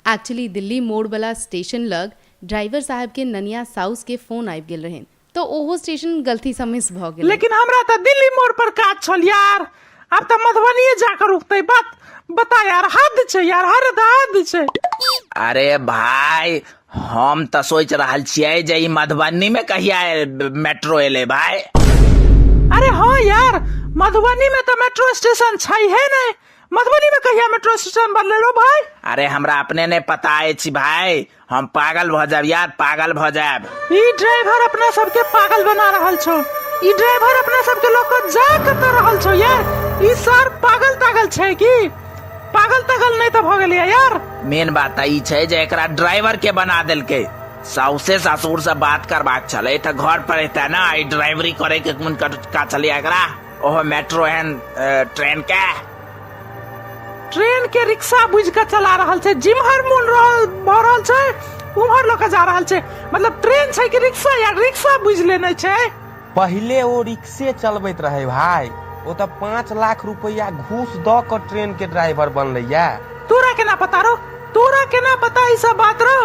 एक्चुअली दिल्ली मोड़ वाला स्टेशन लग ड्राइवर साहब के ननिया साउस के फोन आबि गेल रहनि तऽ ओहो स्टेशन गलती सँ मिस भऽ गेलै। लेकिन हमरा तऽ दिल्ली मोड़ पर काज छल यार, आब तऽ मधुबनीये जाकर रुकतै। बात बता यार, हद छै यार, हद हद छै। अरे भाई, हम तऽ सोचि रहल छियै जे ई मधुबनी में कहिया मेट्रो एलै भाई। अरे हाँ यार, मधुबनी में तऽ मेट्रो स्टेशन छै हे नहि, मधुबनी में कहिया मेट्रो स्टेशन बनलै रो भाई? अरे हमरा अपने नहि पता अछि भाई, हम पागल भऽ जायब यार, पागल भऽ जायब। ई ड्राइवर अपना सबके पागल बना रहल छौ, ई ड्राइवर अपना सबके लऽ कऽ जा कतऽ रहल छौ यार? ई सर पागल तागल छै की? पागल तागल नहि तऽ भऽ गेलै यार? मेन बात तऽ ई छै जे एकरा ड्राइवर के बना देलकै। साउसे ससुर से बात करबाक छलै तऽ घर पर एतै ने, ई ड्राइवरी करे के कोन का छलै एकरा? ओहो मेट्रो एहन ट्रेन के ट्रेन के रिक्शा बुझि कऽ चला रहल छै, जिम्हर मोन रहल भऽ रहल छै उम्हर लऽ कऽ जा रहल छै। मतलब ट्रेन छै कि रिक्शा यार, रिक्शा बुझि लेने छै। पहिले ओ रिक्शे चलबैत रहै भाई, ओ तऽ 5 लाख रुपैआ घूस दऽ कऽ ट्रेन के ड्राइवर बनलैया। तोरा केना पता रो, तोरा केना पता ई सब बात रो?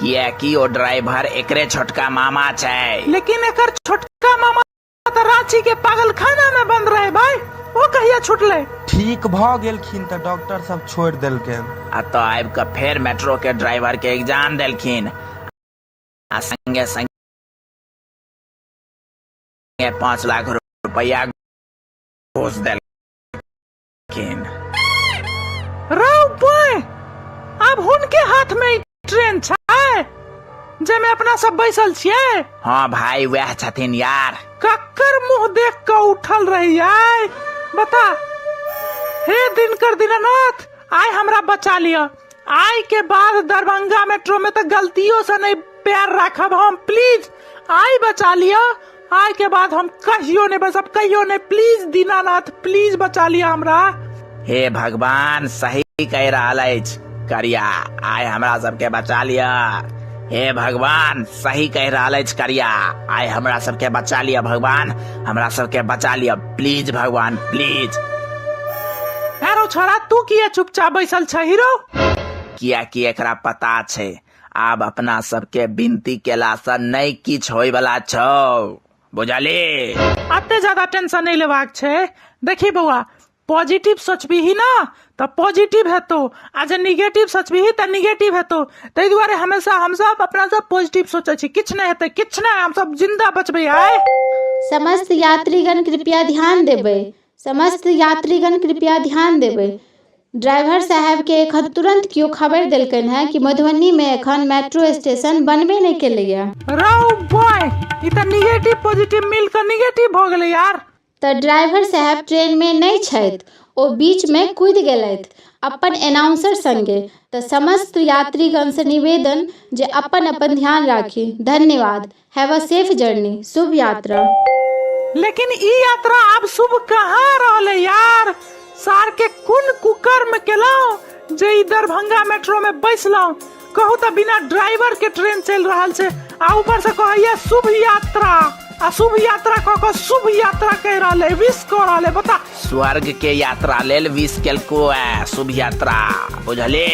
कियाकि ओ ड्राइवर एकरे छोटका मामा छै। लेकिन एकर छोटका मामा तऽ रांची के पागलखाना में बंद रहे भाई, ओ कहिया छुटलै? ठीक भऽ गेलखिन तऽ डॉक्टर सब छोड़ि देलकनि। आ तऽ आबि कऽ फेर मेट्रो के ड्राइवर के एग्जाम देलखिन आ संगे संगे 5 लाख रुपया घूस देलखिन। रौ बॉय, आब हुनके हाथ में ई ट्रेन छै। जाहिमे अपना सब बैसल छियै? हाँ भाई, वएह छथिन यार। ककर मुंह देख कऽ उठल रही आय, बता। हे दिनकर दीनानाथ, आइ हमरा बचा लिअ। आइ के बाद दरभंगा मेट्रो में तऽ गलतियों से नहीं पैर राखब हम। प्लीज I बचा लिअ। आइ के बाद हम कहियो नहीं बसब, कहियो नहीं। प्लीज दीनानाथ, प्लीज बचा लिअ हमरा। हे भगवान, सही कहि रहल अछि करिया, आइ हमरा सबके बचा लिअ। हे भगवान, सही कहि रहल अछि करिया, आइ हमरा सबके बचा लिअ। भगवान, हमरा सबके बचा लिअ, प्लीज भगवान, प्लीज। अरे छोड़ा, तू किया चुपचाप बैसल छ हीरो? कियाकि एकरा पता छै आब अपना सबके विनती केलासँ नहि किछु होइवला छौ, बुझली? अते ज्यादा टेंशन नहीं लेबाक छै। देखी बौआ, पॉजिटिव सोचबीही ना तऽ पॉजिटिव हेतौ, आ जे निगेटिव सोचबीही तऽ निगेटिव हेतौ। ताहि दुआरे हमेशा हमसब अपना सब पॉजिटिव सोचै छी। किछु नहि हेतै, किछु नहि, हमसब जिंदा बचबै आइ। समस्त यात्रीगण कृपया ध्यान देबै। समस्त यात्रीगण कृपया ध्यान देबै। ड्राइवर साहेबके एखन तुरन्त केओ खबरि देलकनि हेँ कि मधुबनीमे एखन मेट्रो स्टेशन बनबे नहि केलैए। रौ बॉय, ई तऽ निगेटिव पॉजिटिव मिल कऽ निगेटिव भऽ गेलै यार। तऽ ड्राइवर साहेब ट्रेनमे नहि छथि, ओ बीचमे कूदि गेलथि अपन एनाउंसर संगे। तऽ समस्त यात्रीगणसँ निवेदन जे अपन अपन ध्यान राखी। धन्यवाद। Have a safe journey. शुभ यात्रा। लेकिन ई यात्रा आब शुभ कहाँ रहलै यार? सार के कोन कुकर्म केलहुँ जे ई दरभंगा मेट्रो में बैसलहुँ? कहू तऽ, बिना ड्राइवर के ट्रेन चलि रहल छै आ ऊपर से कहैया शुभ यात्रा, आ शुभ यात्रा कह कऽ शुभ यात्रा कहि रहल है, विश कऽ रहल है, बता। स्वर्ग के यात्रा लेल विश केलको है शुभ यात्रा, बुझली?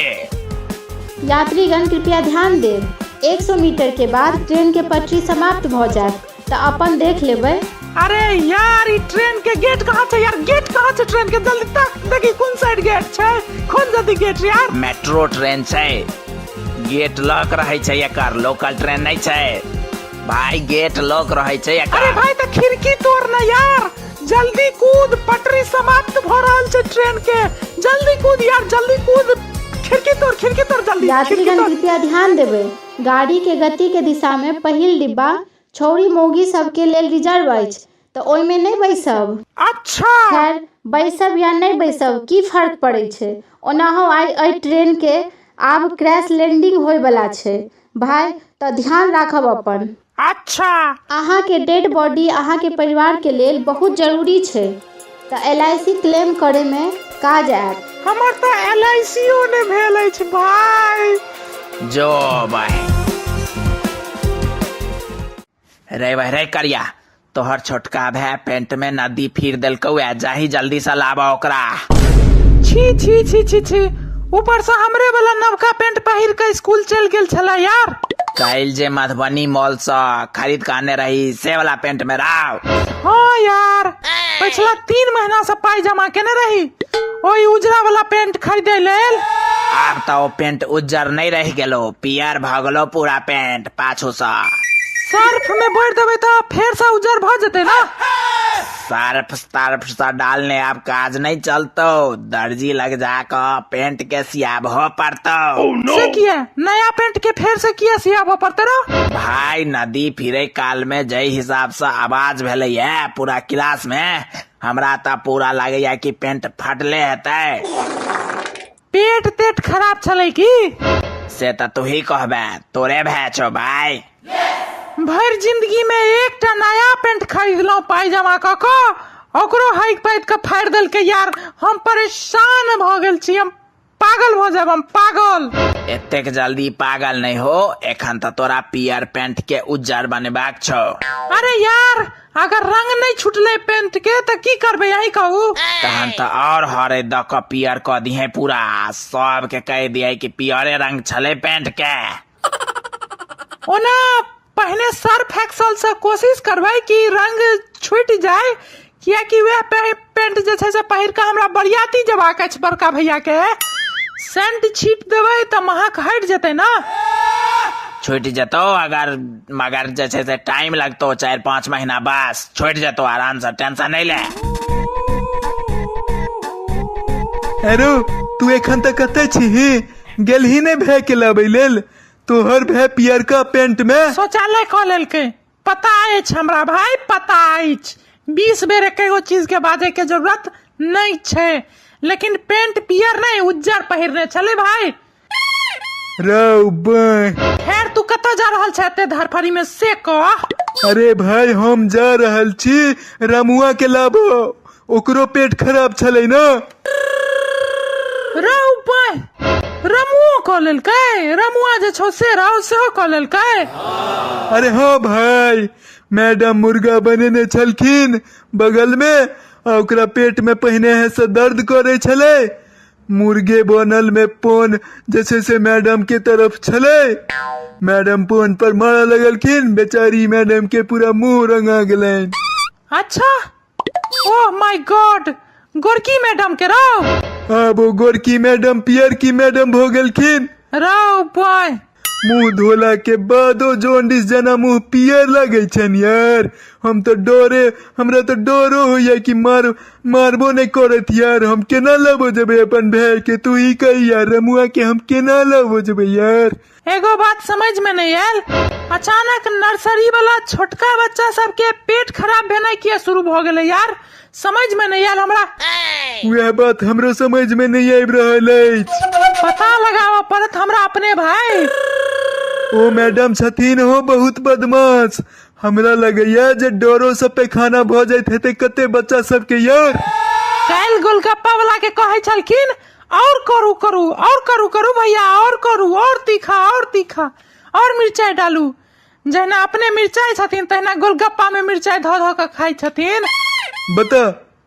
यात्रीगण कृपया ध्यान देब। 100 मीटर के बाद ट्रेन के पटरी समाप्त भऽ जायत, तऽ अपन देख लेबै। अरे यार, ई ट्रेन के गेट कहाँ छै यार? गेट कहाँ छै ट्रेन के? जल्दी तक देखी कोन साइड गेट छै। खोल जल्दी गेट यार। मेट्रो ट्रेन छै, गेट लॉक रहै छै एकर, लोकल ट्रेन नहि छै भाई, गेट लॉक रहै छै एकर। अरे भाई, तऽ खिड़की तोड़ ना यार, जल्दी कूद, पटरी समाप्त भ रहल छै ट्रेन के। जल्दी कूद यार, जल्दी कूद, खिड़की तोड़, खिड़की तोड़ जल्दी, खिड़की यात्रीगण तोड़। कृपया ध्यान देबै। गाड़ी के गति के दिशा मे पहिल डिब्बा छौड़ी मौगी सबके लेल रिजर्व अछि, तऽ ओहिमे नहि बैसब। अच्छा। खैर, बैसब या नहि बैसब की फर्क पड़ै छै। ओनाहो आइ एहि ट्रेन के आब क्रैश लैंडिंग होय बला छै भाय, तऽ ध्यान राखब अपन। अच्छा। अहाँके डेड बॉडी अहाँके परिवार के लेल बहुत जरूरी छै, तऽ एल I C claim करय मे काज आयत। हमर तऽ एल I C ओ नहि भेल अछि भाय। जो भाई रे भाई रे करिया, तोहर छोटका भाय पेंट में नदी फिर देलकौ ए, जाही जल्दी से लाबा ओकरा। छी छी छी छी छी, ऊपर से हमरे वाला नवका पेंट पहिर के स्कूल चल गेल छला यार। काल्हि जे मधुबनी मॉल से खरीद के आने रही से वाला पेंट में राव। हाँ यार, पिछला 3 महीना से पाई जमा केने रही ओई उजरा वाला पेंट खरीदे लेल। आब तो ओ पेंट उज्जर नहीं रह गेलो, पियर भ गेलो पूरा पेंट पाछू से। सर्फ में बोर देबै तऽ फेर से उज्जर भ जेतै ना? सर्फ तर्फ से डालने अब काज नहीं चलतो, दर्जी लग जाकर पेंट के सियाबहो पड़तो। से किया? नया पेंट के फेर से किया सियाबो पड़ते रो? भाई, नदी फिरे काल में जै हिसाब से आवाज भेलै है पूरा क्लास में, हमरा तऽ पूरा लागैया कि पेंट फटले हेतै। पेट तेट खराब छलै की? से तऽ तू ही कहबे, तोरे भए छौ भाई। भरि जिंदगी में एकटा नया पेंट खरीदलहुँ पाई जमा कऽ कऽ, ओकरो हाइक पाइक कऽ फाड़ि देलकै यार। हम परेशान भऽ गेल छी, हम पागल भऽ जायब, हम पागल। एतेक जल्दी पागल नहीं हो, एखन तऽ तोरा पियर पेंट के उज्जर बनेबाक छौ। अरे यार, अगर रंग नहीं छुटले पेंट के तऽ की करबै, यही कहू। तहन तऽ और हरे दऽ कऽ पियर कऽ दिहे पूरा, सबके कहि दिहे कि पियरे रंग छलै पेंट के। ओना पहिने सर्फ एक्सल से कोशिश करबै कि रंग छूटि जाय, कियाकि वएह पेंट जे छै से पहिर कऽ हमरा बरियाती जेबाक अछि बड़का भैया के। सेंट छीट देबै तऽ महक हटि जेतै ना? छूटि जेतौ अगर, मगर जे छै से टाइम लगतौ 4-5 महीना, बस छूटि जेतौ आराम से, टेंशन नहीं ले। अरे तू एखन तक कतऽ छीही? गेलही नहि भए के लाबै लेल? तोहर भाय पियरका पेंट में शौचालय कऽ लेलकै। पता अछि हमरा भाय, पता अछि। 20 बेर एकेगो चीज के बाजै के जरूरत नहि छै, लेकिन पेंट पियर नहि उज्जर पहिरने छलै भाय। रौ बाय। खैर तू कतऽ जा रहल छै एते धरफड़ी में से कह। अरे भाय हम जा रहल छी रमुआ के लाबो, ओकरो पेट खराब छलै ना। रौ बाय, रमुओ कऽ लेलकै? रमुआ जे छौ से रौ सेहो कऽ लेलकै? अरे हाँ भाय, मैडम मुर्गा बनेने छलखिन बगल में आ ओकरा पेट में पहिने से दर्द करे छलै। मुर्गे बनल में पोन जे छै से मैडम के तरफ छलै, मैडम पोन पर मारऽ लगलखिन, बेचारी मैडम के पूरा मुंह रंगा गेलनि। अच्छा, ओह my God, गोरकी मैडम के रौ? आब ओ गोरकी मैडम पियरकी मैडम भऽ गेलखिन। रौ बॉय। मुंह धोला के बादो जॉन्डिस जेना मुंह पियर लगै छनि यार। हम तऽ डरे, हमरा तऽ डरो होइया कि मार मारबो नहि करत यार। हम केना लबो जेबै अपन भाय के, तू ही कही यार, रमुआ के हम केना लबो जेबै यार। एगो बात समझ में नहीं आयल, अचानक नर्सरी वाला छोटका बच्चा सबके पेट खराब भेनाइ किया शुरू भऽ गेलै यार, समझ में नहीं आयल हमरा। वएह बात हमरो समझ में नहीं आबि रहल अछि। पता लगाबऽ पड़त हमरा अपने भाय। ओ मैडम छथिन हो बहुत बदमाश, हमरा लगैया जे डरो से पैखाना भऽ जाइत हेतै कते बच्चा सबके यार। काल्हि गोलगप्पा वाला के कहै छलखिन और करू करू और करू करू भैया और करू और तीखा और तीखा और मिरचाई डालू। जहिना अपने मिरचाई छथिन तहिना गोलगप्पा में मिरचाई धऽ धऽ कऽ खाइ छथिन। बता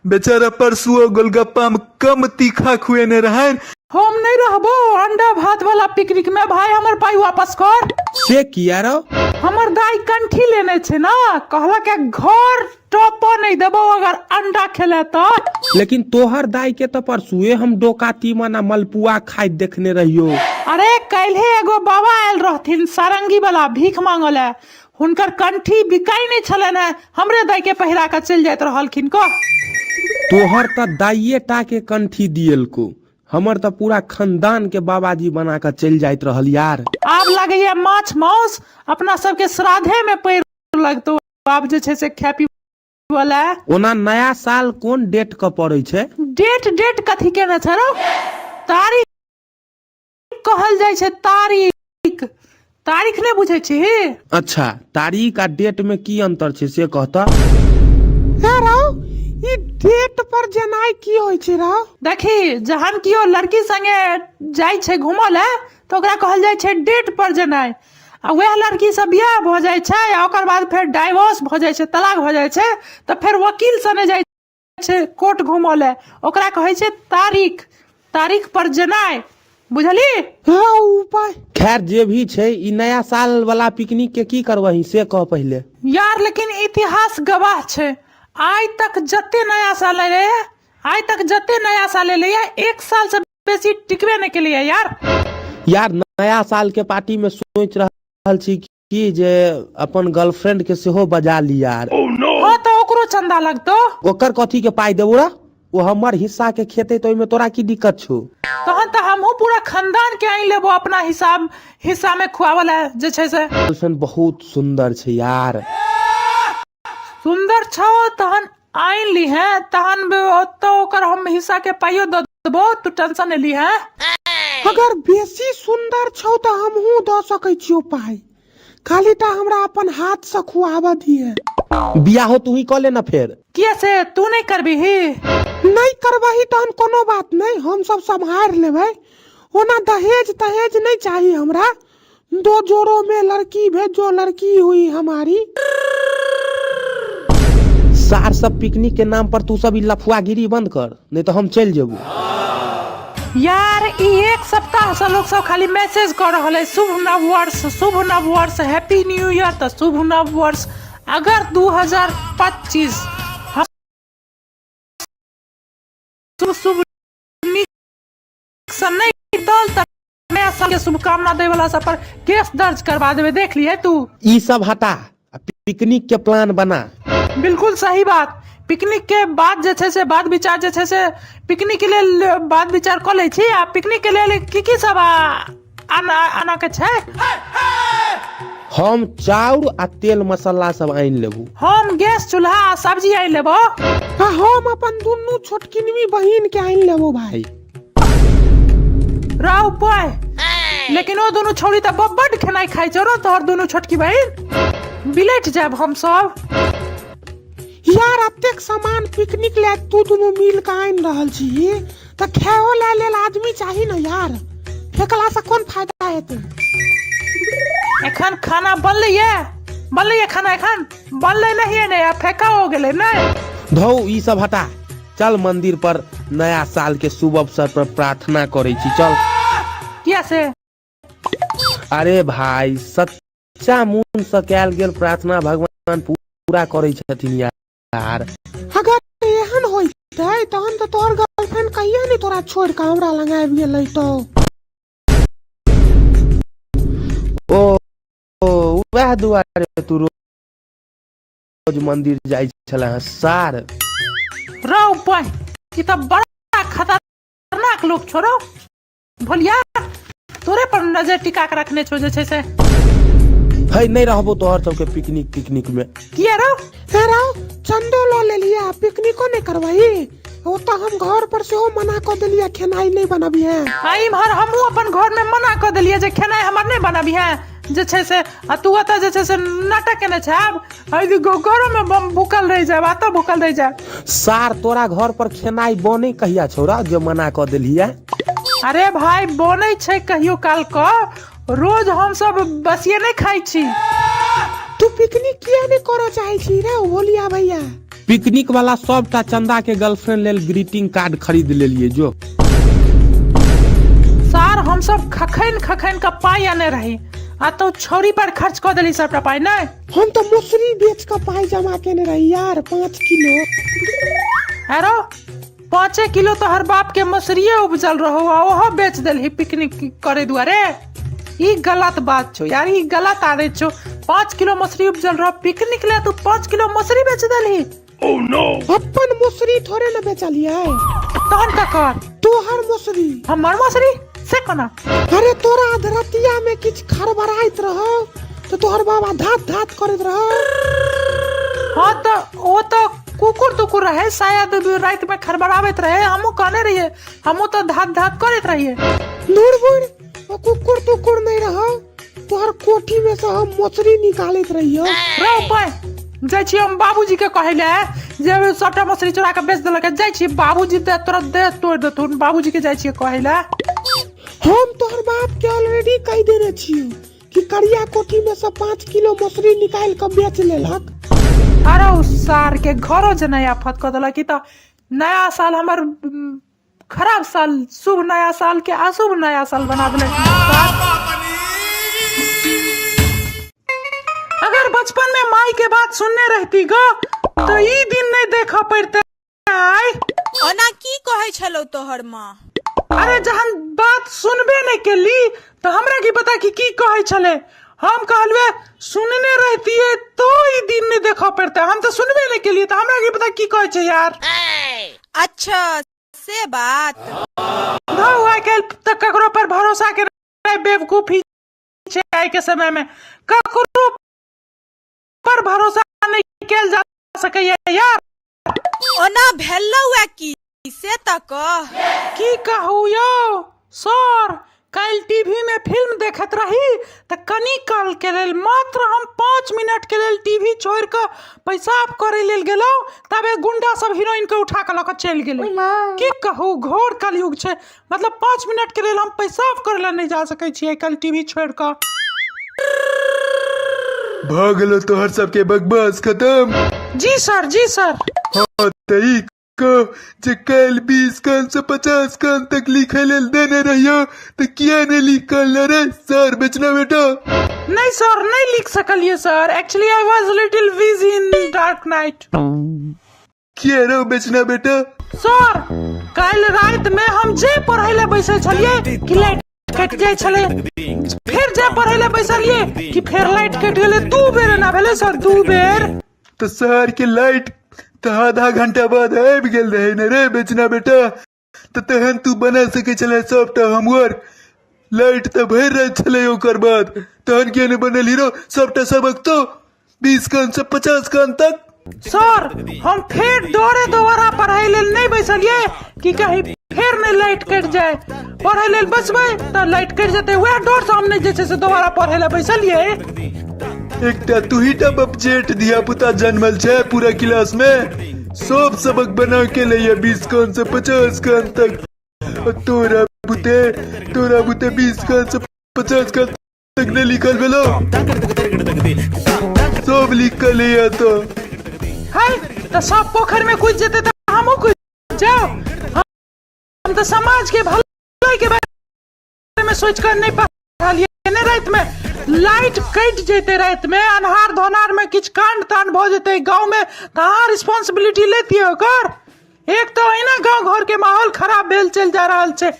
बेचारा परसुओ गोलगप्पा में कम तीखा खुएने रहनि। हम नहीं रहबो अंडा भात वाला पिकनिक में भाई, हमर पाई वापस कर। से किया रौ? हमर दाई कंठी लेने छै ना, कहलक है घर टॉपो नहीं देबो अगर अंडा खेले तो। लेकिन तोहर दाई के तो परसुए हम डोका तीमन आ मलपुआ खाइत देखने रहियो। अरे काल्हे एगो बाबा आयल रहथिन सारंगी वाला भीख मांगल है, हुनकर कंठी बिकाई नहीं छलनि है, हमरे दाई के पहिरा के चलि जाइत रहलखिन। कह तोहर तऽ दाइये टा के कंठी दियलको, हमर तऽ पूरा खानदान के बाबाजी बना के चलि जाइत रहल यार। आब लगैया माछ माउस अपना सबके श्राद्धे में पैर लगतौ, आब जे छै से खाय पीबै वाला। ओना नया साल कोन डेट के पड़ै छै? डेट डेट कथी केने छै रौ? तारीख कहल जाइ छै, तारीख। तारीख नहि बुझै छी? अच्छा, तारीख आ डेट में की अंतर छै से कहता। हे रौ, ई डेट पर जेनाइ की होइ छै रौ? देखी, जहन केओ लड़की संगे जाइ छै घूमऽ लए तऽ ओकरा कहल जाइ छै डेट पर जेनाइ, आ वएह लड़की से बियाह भऽ जाइ छै आ ओकर बाद फेर डाइवोर्स भऽ जाइ छै, तलाक भऽ जाइ छै, तऽ फेर वकील सने जाइ छै कोर्ट घूमऽ लए, ओकरा कहै छै तारीख, तारीख पर जेनाइ, बुझली? हँ उपाय। खैर जे भी छै, ई नया साल वाला पिकनिक के की करबही से कह पहिले। यार लेकिन इतिहास गवाह छै, आइ तक जते नया साल एलै, आइ तक जते नया साल एलैया एक साल से बेसी टिकबे नहि केलैया यार। यार नया साल के पार्टी में सोचि रहल छी की जे अपन गर्लफ्रेंड के सेहो बजा ली यार। हाँ तऽ ओकरो चंदा लगतौ। ओकर कथी के पाई देबो रे, ओ हमर हिस्सा के खेतै तऽ ओहिमे तोरा की दिक्कत छौ? तहन तऽ हमहूँ पूरा खानदान के आनि लेबो अपना हिसाब हिस्सा में खुआबऽ लए जे छै से। गर्लफ्रेंड बहुत सुंदर छै यार। सुंदर छौ तहन आनि लीहे, तहन ओतऽ ओकर हम हिस्सा के पाइयो दऽ देबो, तू टेंशन नहि लीहे। अगर बेसी सुंदर छौ तऽ हमहूँ दऽ सकै छियौ पाइ, खाली टा हमरा अपन हाथ से खुआबऽ दिहे। बियाहो तू ही कऽ ले ना फेर। किया से तू नहि करबिही? नहि करबही तहन कोनो बात नहि, हम सब सम्हारि लेबै। ओना दहेज तहेज नहि चाही हमरा, दो जोड़ों में लड़की भेजो, लड़की हुई हमारी। सार सब पिकनिक के नाम पर तू सब ई लफुआगिरी बंद कर, नहीं तो हम चलि जेबो। यार ई एक सप्ताह से लोग सब खाली मैसेज कर रहल है शुभ नव वर्ष, शुभ नव वर्ष, हैप्पी न्यू ईयर, तऽ शुभ नव वर्ष। अगर 2025 हम शुभ शुभ नीक से नहि बीतल तऽ नया साल के शुभकामना दै वाला सब पर केस दर्ज करवा देबै, देख लिए तू। ई सब हटा आ पिकनिक के प्लान बना। बिल्कुल सही बात। पिकनिक के बाद जे छै से बात विचार जे छै से पिकनिक के लेल बात विचार कऽ लै छी। आ पिकनिक के लेल की की सब आनऽ के छै। हम चाउर आ तेल मसाला सब आनि लेबू। हम गैस चूल्हा आ सब्जी आनि लेबो। आ हम अपन दुनू छोटकिनवी बहिन के आनि लेबो भाई। राव पाय, लेकिन ओ दुनू छौड़ी तऽ बड्ड खेनाइ खाइ छौ रौ तोहर दुनू छोटकी बहिन, बिलटि जायब हम सब। यार अतेक सामान पिकनिक ले तू दुनू मिल के आनि रहल छी तऽ खाओ ले लेल आदमी चाही ने यार, फेकला से कोन फायदा हेतै। एखन खाना बनलै ये, बनलै ये खाना एखन बनलै नहीं ने, आ फेका हो गेलै नहीं। धौ ई सब हटा, चल मंदिर पर नया साल के शुभ अवसर पर प्रार्थना करै छी चल। किया से? अरे भाई सच्चा मन से कयल गेल प्रार्थना भगवान पूरा करै छथिन यार। अगर एहन होइतै तहन तऽ तोहर गर्लफ्रेंड कहिया नहि तोरा छोड़ि कऽ हमरा लग आबि गेलै तो। ओ वएह दुआरे तू रोज मंदिर जाइ छलह सार। रौ बहि, ई तऽ बड़ा खतरनाक लोक छौ रौ भोलिया, तोरे पर नजर टिका के रखने छौ जे छै से। है नहि रहबो तोहर सबके पिकनिक तिकनिक में। किया रौ? हे रौ, चंदो लऽ लेलियै आ पिकनिको नहि करबही? ओतऽ हम घर पर सेहो मना कऽ देलियै खेनाइ नहि बनबिहे। आ इम्हर हमहूँ अपन घर में मना कऽ देलियै जे खेनाइ हमर नहि बनबिहे जे छै से, आ तू ओतऽ जे छै से नाटक केने छै आब घरो में बम भूखल रहि जायब, एतऽ भूखल रहि जायब। सार तोरा घर पर खेनाइ बनै कहिया छौ रौ जे मना कऽ देलियै? अरे भाई बनै छै कहियो काल कऽ, रोज हम सब बसिए नहि खाइ छी। तू पिकनिक किया नहि करऽ चाहै छी रे भोलिया भैया? पिकनिक वाला सबटा चंदा के गर्लफ्रेंड लेल ग्रीटिंग कार्ड खरीद लेलिए जो। सार हम सब खखैन खखैन के पाई आने रही आ तो छौरी पर खर्च कऽ देली सबटा पाई नहि। हम तो मसूरी बेच के पाई जमा केने रही यार 5 किलो। अरे 5 किलो तो हर बाप के मसूरिये उपजल रहो आ ओहो बेच देलही पिकनिक करे दुआरे। ई गलत बात छौ यार, ई गलत आदत छौ। 5 किलो मसूरी उपजल रहो पिकनिक ले, तू 5 किलो मसूरी बेच देलही। Oh no! अपन मसूरी थोड़े न बेचलियै। तहन ककर? तोहर मसूरी। हमर मसूरी से कोना? अरे तोरा अधरतिया में किछ खड़बड़ाइत रहो तो तोहर बाबा धात धात करैत रहो। हाँ तो ओ तो कुकुर तुकुर रहे शायद रात में खड़बड़ाबैत रहे, हमहूँ कहने रहिए, हमहूँ तो धात धात करैत रहिए। दूर बुढ़, ओ कुकुर तुकुर नहीं रहो, तोहर कोठी में से हम मछली निकालैत रहियो। रौ पाय, जाइ छी हम बाबूजी के कहै ले जे सबटा मछली चोरा के बेच देलक, जाइ छी बाबूजी दे तोरा दे तोड़ देथुन, बाबूजी के जाइ छी कहै ले। हम तोहर बाप के ऑलरेडी कहि देने छियो कि करिया कोठी में से 5 किलो मछली निकाल के बेच लेलक। अरे उ सार के घरो जे नया आफत कऽ देलक, ई तऽ नया साल हमर खराब साल, शुभ नया साल के अशुभ नया साल बना देलक। अगर बचपन में माई के बात सुनने रहती गो तो ई दिन नहीं देखा पड़ते आय। ओना की कहै छलौ तोहर माँ? अरे जहन बात सुनबे नहीं केली तो हमरा की पता कि की कहै छले। हम कहलुए सुनने रहतिए तो ई दिन नहीं देखा पड़ते, हम तो सुनबे नहीं केलिए तो हमरा की पता की कहै छै यार। अच्छा से बात। धौ आइ काल्हि तऽ ककरो पर भरोसा के बेवकूफी छै आइ के समय में, ककरो पर भरोसा नहीं कैल जा सकैया यार। ओना भेलौ ए की से तऽ कह। की कहू यौ सर, काल्हि टीवी में फिल्म देखैत रही तऽ कनी काल के लेल मात्र हम 5 मिनट के लेल टीवी छोड़ि कऽ पेशाब करे लेल गेलहुँ, तबे गुंडा सब हीरोइन के उठा कऽ लऽ कऽ चलि गेलै। की कहू घोर कलयुग छै, मतलब 5 मिनट के लेल हम पेशाब करे लए नहि जा सकै छियै काल्हि टीवी छोड़ि कऽ। भऽ गेलो तोहर सबके बकवास खत्म। जी सर, जी सर। हाँ तऽ ई कह जे काल्हि 20 कान से 50 कान तक लिखे लेल देने रहियो तऽ किया नहि लिख कऽ रे सर बेचना बेटा? नहीं सर, नहीं लिख सकलिए sir, actually I was little busy in dark night. किया रो बेचना बेटा? सर काल्हि राति में हम जे पढ़ै लए बैसल छलिए कि लाइट कटि जाइ छलै, फेर जे पढ़ै लए बैसलिए कि फेर लाइट कटि गेलै, 2 बेर एना भेलै सर, 2 बेर। तऽ शहर के लाइट तऽ आधा घंटा बाद आबि गेल रहै ने रे बेचना बेटा, तऽ तहन तू बना सकै छलै सबटा होमवर्क। लाइट तऽ भरि राति छलै ओकर बाद तहन किया नहि बनेलही रौ सबटा सबक तो 20 कान से 50 कान तक। सर, हम फेर डरे दोबारा पढ़ाई लेल नहि बैसलियै कि कहीं फेर नहि लाइट कटि जाय। पढ़ै लेल बैसबै तऽ लाइट कटि जेतै, वएह डर से हम नहि जे छै से दोबारा पढ़ै लए बैसलियै। एकटा तूही टा बपजेठ धिया पुता जन्मल छै पूरा क्लास में, सब सबक बना के लैया 20 कान से 50 कान तक। तोरा बुते 20 कान से 50 कान तक नहीं लिखल भेलो, सब लिख के लैया तो है तऽ सब पोखरि में कूदि जेतै तऽ हमहूँ कूदि जाउ। हम तऽ समाज के भलाई के बारे में सोचि कऽ नहि पढ़लियै ने। राति में लाइट कटि जेतै, राति में अन्हार धोनार में किछु कांड तांड भऽ जेतै गाँव में तऽ अहाँ रिस्पॉन्सिबिलिटी लेतियै ओकर। एक तऽ अहिना गाँव घर के माहौल खराब भेल चलि जा रहल छै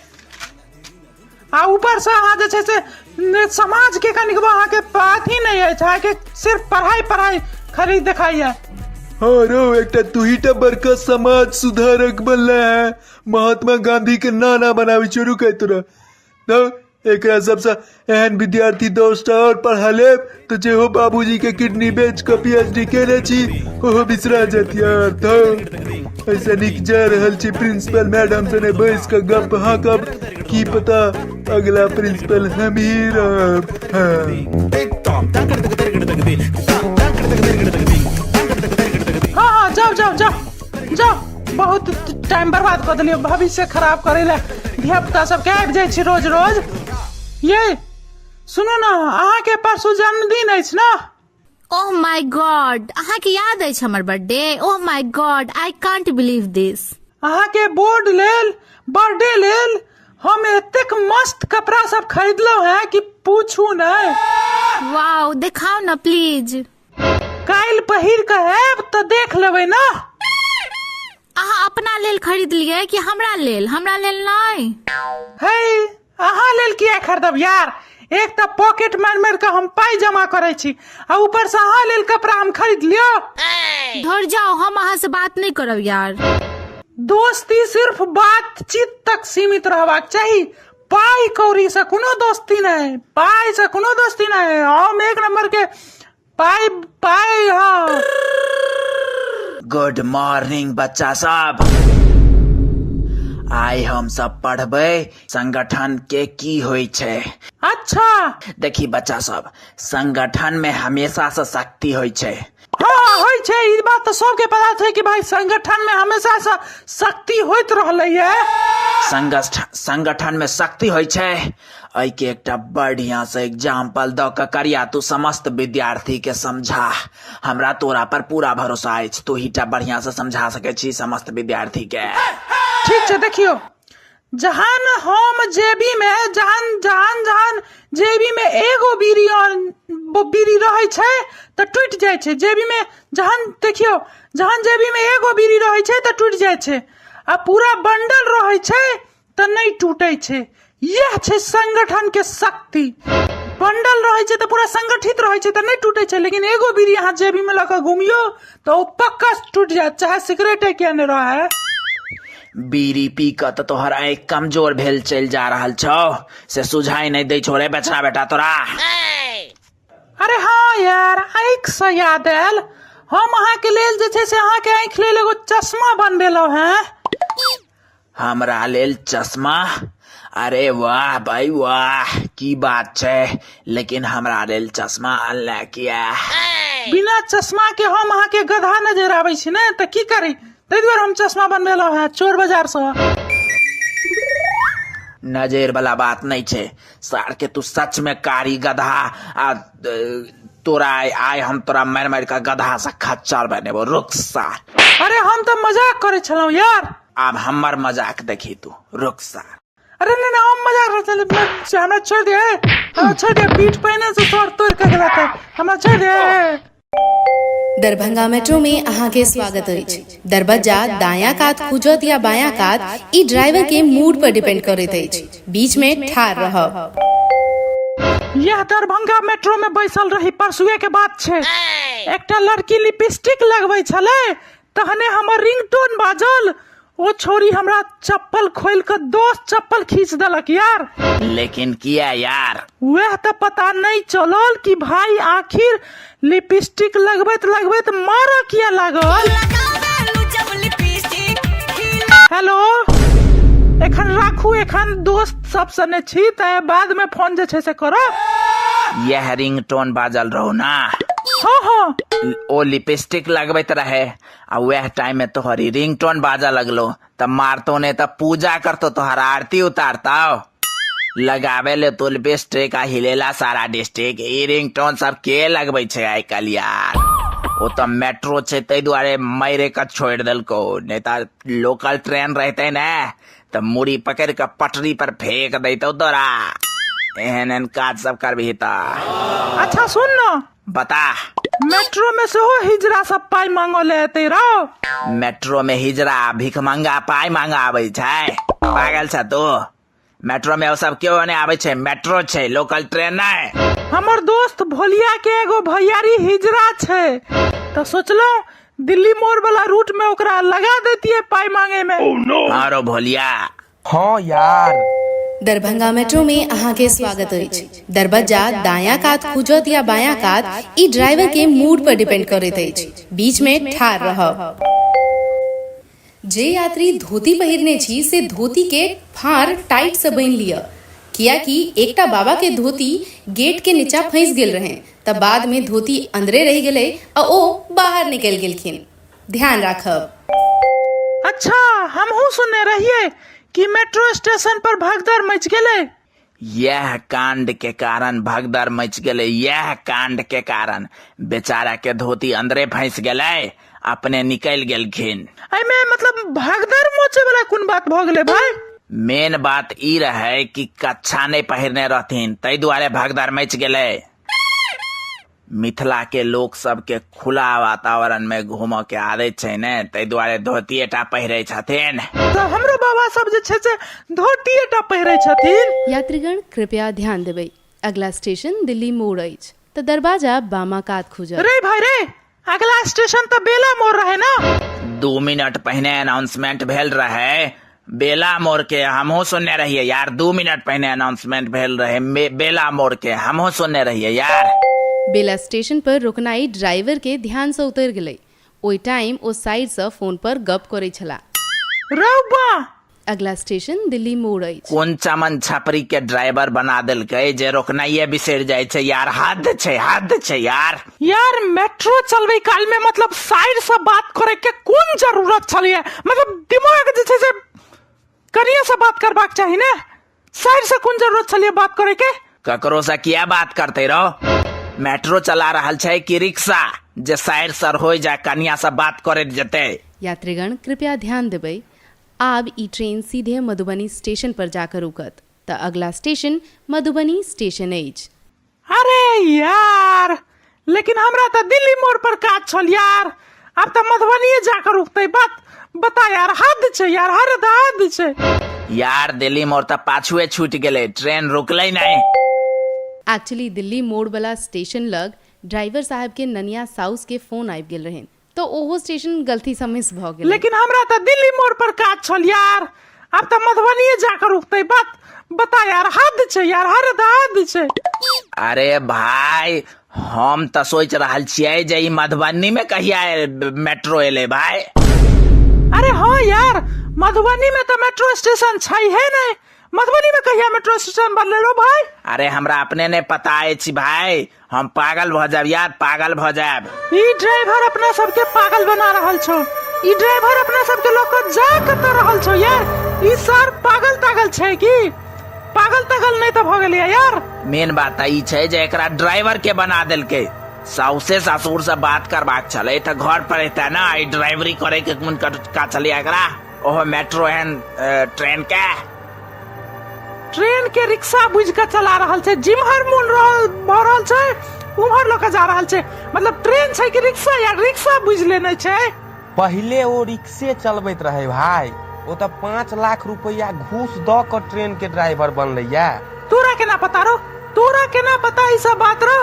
आ ऊपर से अहाँ जे छै से समाज के कनिकबो अहाँके अथी नहि अछि, अहाँके सिर्फ पढ़ाई पढ़ाई खाली देखाइए। हाँ रो, एकटा तूही टा बड़का समाज सुधारक बनले है, महात्मा गांधी के नाना बनावे छौ। रुक तोरा तो एकरा सबसे एहन विद्यार्थी 10टा और पढ़ा लेब तो जे हो बाबूजी के किडनी बेच के पीएचडी केने छी ओहो बिसरा जात यार। तो ऐसा निक जा रहल छी प्रिंसिपल मैडम से बैस के गप हाँकब, की पता अगला प्रिंसिपल हम ही रहब। हाँ। हाँ हाँ, जाओ जाओ जाओ जाओ, बहुत टाइम बर्बाद कऽ देलियै, भविष्य खराब करै लए धिया पुता सबके आबि जाइ छी रोज रोज। ये सुनू ने, अहाँके परसू जन्मदिन अछि ने? ओह my God, अहाँके याद अछि हमर birthday? Oh my god, I can't believe this. अहाँके बोर्ड लेल, बर्थडे लेल हम एतेक मस्त कपड़ा सब खरीदलहुँ हैं कि पूछू नहि। वाओ, देखाउ ने प्लीज। काल्हि पहिर कऽ आयब तऽ देख लेबै ने। अहाँ अपना लेल खरीदलियै कि हमरा लेल? हमरा लेल नहि। हे, अहाँ लेल किया खरीदब यार? एक तऽ पॉकेट मारि मारि कऽ हम पाइ जमा करै छी आ ऊपर से अहाँ लेल कपड़ा हम खरीद लियो। धर जाओ, हम अहाँ से बात नहीं करब यार। दोस्ती सिर्फ बातचीत तक सीमित रहबाक चाही, पाइ कौड़ी से कोनो दोस्ती नहीं, पाइ से कोनो दोस्ती नहीं। हम एक नंबर के पाइ पाइ। हाँ, गुड मॉर्निंग बच्चा सब। आइ हम सब पढ़बै संगठन के की होइ छै। अच्छा देखी बच्चा सब, संगठन में हमेशा से शक्ति होइ छै। हाँ होइ छै, ई बात तऽ सबके पता छै कि भाई संगठन में हमेशा से शक्ति होइत रहलै है। संगठन में शक्ति होइ छै, एहिके एकटा बढ़िया से एग्जाम्पल दऽ कऽ करिया तू समस्त विद्यार्थी के समझा। हमरा तोरा पर पूरा भरोसा अछि, तू ही टा बढ़िया से समझा सकै छी समस्त विद्यार्थी के। ठीक छै, देखियौ, जहन हम जेबी में जहन जहन जहन जेबी में एगो बीड़ी और बीड़ी रहै छै तऽ टूटि जाइ छै। जेबी में जहन देखियौ, जहन जेबी में एगो बीड़ी रहै छै तऽ टूटि जाइ छै आ पूरा बंडल रहै छै तऽ नहि टूटै छै। इएह छै संगठन के शक्ति। बंडल रहै छै तऽ पूरा संगठित रहै छै तऽ नहि टूटै छै, लेकिन एगो बीड़ी अहाँ जेबी में लऽ कऽ घुमियौ तऽ ओ पक्का टूटि जायत, चाहे सिगरेटे किया नहि रहै। बीड़ी पी कऽ तऽ तोहर आँखि कमजोर भेल चलि जा रहल छौ, से सुझाइ नहि दै छौ रे बछड़ा बेटा तोरा। अरे हाँ यार, आँखि से याद आयल, हम अहाँके लेल जे छै से अहाँके आँखि लेल एगो चश्मा बनबेलहुँ हेँ। हमरा लेल चश्मा? अरे वाह भाई वाह, की बात छै, लेकिन हमरा लेल चश्मा अनले किया? बिना चश्मा के हम अहाँके गधा नजर आबै छी ने, तऽ की करी, ताहि दुआरे हम चश्मा बनबेलहुँ हेँ चोर बाजार सँ। नजर वाला बात नहीं छै सार के, तू सच में कारी गधा आ तोरा आइ हम तोरा मारि मारि के गधा से खच्चर बनेबो, रुक सार। अरे हम तऽ मजाक करै छलहुँ यार। आब हमर मजाक देखी तू, रुक सार। अरे नहीं नहीं, हम मजाक करै छलहुँ, हमरा छोड़ दे, हमरा छोड़ दे, पीठ पहिने से सर तोड़ के गेला तऽ हमरा छोड़ दे। दरभंगा मेट्रो में अहाँके स्वागत अछि। दरबज्जा दायां कात खुजत या बायां कात, ई ड्राइवर के मूड पर डिपेंड करैत अछि। बीच में ठाढ़ रहब। यह दरभंगा मेट्रो में बैसल रही, परसुए के बात छै, एकटा लड़की लिपस्टिक लगबै छलै, तहने हमर रिंगटोन बाजल। ओ छौरी हमरा चप्पल खोलि कऽ 10 चप्पल खींच देलक यार। लेकिन किया यार? वएह तऽ पता नहि चलल कि भाई आखिर लिपस्टिक लगबैत लगबैत मारऽ किया लागल। हेलो, एखन राखू, एखन दोस्त सब सने छी, तऽ बाद में फोन जे छै से करब। यह रिंगटोन बाजल रहौ ना? हाँ हाँ। ओ लिपस्टिक लगबैत रहे आ वएह टाइम में तोहर ई रिंगटोन बाजऽ लगलो, तऽ मारतो ने तऽ पूजा करतो, तोहर आरती उतारतो। लगावे ले तो लिपस्टिक आ हिलेला सारा डिस्ट्रिक्ट। ई रिंगटोन सब के लगबै छै आइ काल्हि यार? ओ तऽ मेट्रो छै ताहि दुआरे मारे के छोड़ि देलको, नहि तऽ लोकल ट्रेन रहते ने तऽ मुड़ी पकड़ि कऽ पटरी पर फेंक दैतौ तोरा। एहन एहन काज सब करबही तऽ। अच्छा सुन न, बता। मेट्रो में सेहो हिजरा सब पाइ मांगऽ ले एतै रौ? मेट्रो में हिजरा भिखमंगा पाइ मांगऽ आबै छै? पागल छ तू? मेट्रो में ओ सब केओ नहि आबै छै, मेट्रो छै, लोकल ट्रेन नहि। हमर दोस्त भोलिया के एगो भैयारी हिजरा छै, तऽ सोचलहुँ दिल्ली मोड़ वाला रूट में ओकरा लगा देतियै पाइ मांगे में। हाँ रो भोलिया। हाँ यार। दरभंगा मेट्रो में अहाँके स्वागत अछि। दरबज्जा दायां कात खुजत या बायां कात, ई ड्राइवर के मूड पर डिपेंड करैत अछि। बीच में ठाढ़ रहब। जे यात्री धोती पहिरने छी से धोती के फाँड़ टाइट से बान्हि लिअ, कियाकि एकटा बाबा के धोती गेट के नीचा फंसि गेल रहनि तऽ बाद में धोती अंदरे रहि गेलै आ ओ बाहर निकलि गेलखिन। ध्यान राखब। अच्छा, हमहूँ सुनने रहियै कि मेट्रो स्टेशन पर भगदड़ मचि गेलै। यैह कांड के कारण भगदड़ मचि गेलै। यैह कांड के कारण बेचारा के धोती अंदरे फंसि गेलै, अपने निकलि गेलखिन। एहिमे मतलब भगदड़ मचे वाला कोन बात भऽ गेलै भाई? मेन बात ई रहै कि कच्छा नहि पहिरने रहथिन, ताहि दुआरे भगदड़ मचि गेलै। मिथिला के लोक सबके खुला वातावरण में घूमऽ के आदत छै ने, ताहि दुआरे धोतिये टा पहिरै छथिन। तऽ हमरो बाबा सब जे छै से धोतिये टा पहिरै छथिन। यात्रीगण कृपया ध्यान देबै, अगला स्टेशन दिल्ली मोड़ अछि, तऽ दरवाजा बामा कात खुजत। रे भाई रे, अगला स्टेशन तऽ बेला मोड़ रहे ना? 2 मिनट पहिने अनाउंसमेंट भेल रहे बेला मोड़ के, हमहूँ सुनने रहियै यार। 2 मिनट पहिने अनाउंसमेंट भेल रहे बेला मोड़ के, हमहूँ सुनने रहियै यार। बेला स्टेशन पर रुकनाइ ड्राइवर के ध्यान सँ उतरि गेलै। ओहि टाइम ओ साइड सँ फोन पर गप करै छलाह। रौ बा! अगला स्टेशन दिल्ली मोड़ अछि। कोन चमन छपरी के ड्राइवर बना देलकै जे रोकनाइये बिसरि जाइ छै यार। हद छै, हद छै यार। यार मेट्रो चलबै काल में मतलब साइड से बात करे के कोन जरूरत छलिए? मतलब दिमाग जे छै से कनिये से बात करबाक चाही ने, साइड से कोन जरूरत छलिए बात करे के? ककरो से किया बात करते रहो? मेट्रो चला रहल छै कि रिक्शा जे साइड सर हो जा कनिया से बात करैत जेतै? यात्रीगण कृपया ध्यान देबै, आब ई ट्रेन सीधे मधुबनी स्टेशन पर जाकर रुकत, तऽ अगला स्टेशन मधुबनी स्टेशन अछि। अरे यार, लेकिन हमरा तऽ दिल्ली मोड़ पर काज छल यार, आब तऽ मधुबनीये जाकर रुकतै। बात बता यार, हद छै यार, हद हद छै यार। दिल्ली मोड़ तऽ पाछुए छूटि गेलै, ट्रेन रुकलै नहि। एक्चुअली दिल्ली मोड़ वाला स्टेशन लग ड्राइवर साहब के ननिया साउस के फोन आबि गेल रहनि, तऽ ओहो स्टेशन गलती सँ मिस भऽ गेलै। लेकिन हमरा तऽ दिल्ली मोड़ पर काज छल यार, आब तऽ मधुबनीये जाकर रुकतै। बात बता यार, हद छै यार, हद हद छै। अरे भाई, हम तऽ सोचि रहल छियै जे ई मधुबनी में कहिया मेट्रो एलै भाई। अरे हाँ यार, मधुबनी में तऽ मेट्रो स्टेशन छै हे नहि, मधुबनी में कहिया मेट्रो स्टेशन बनलै रो भाई? अरे हमरा अपने नहि पता अछि भाई, हम पागल भऽ जायब यार, पागल भऽ जायब। ई ड्राइवर अपना सबके पागल बना रहल छौ, ई ड्राइवर अपना सबके लऽ कऽ जा कतऽ रहल छौ यार? ई सर पागल तागल छै की? पागल तागल नहि तऽ भऽ गेलै यार? मेन बात तऽ ई छै जे एकरा ड्राइवर के बना देलकै। साउसे ससुर से बात करबाक छलै तऽ घर पर एतै ने, ई ड्राइवरी करे के कोन का छलै एकरा, ओहो मेट्रो एहन ट्रेन के। ट्रेन के रिक्शा बुझि कऽ चला रहल छै, जिम्हर मोन रहल भऽ रहल छै उम्हर लऽ कऽ जा रहल छै। मतलब ट्रेन छै कि रिक्शा यार, रिक्शा बुझि लेने छै। पहिले ओ रिक्शे चलबैत रहै भाई, ओ तऽ 5 लाख रुपैआ घूस दऽ कऽ ट्रेन के ड्राइवर बनलैया। तोरा केना पता रौ, तोरा केना पता ई सब बात रौ?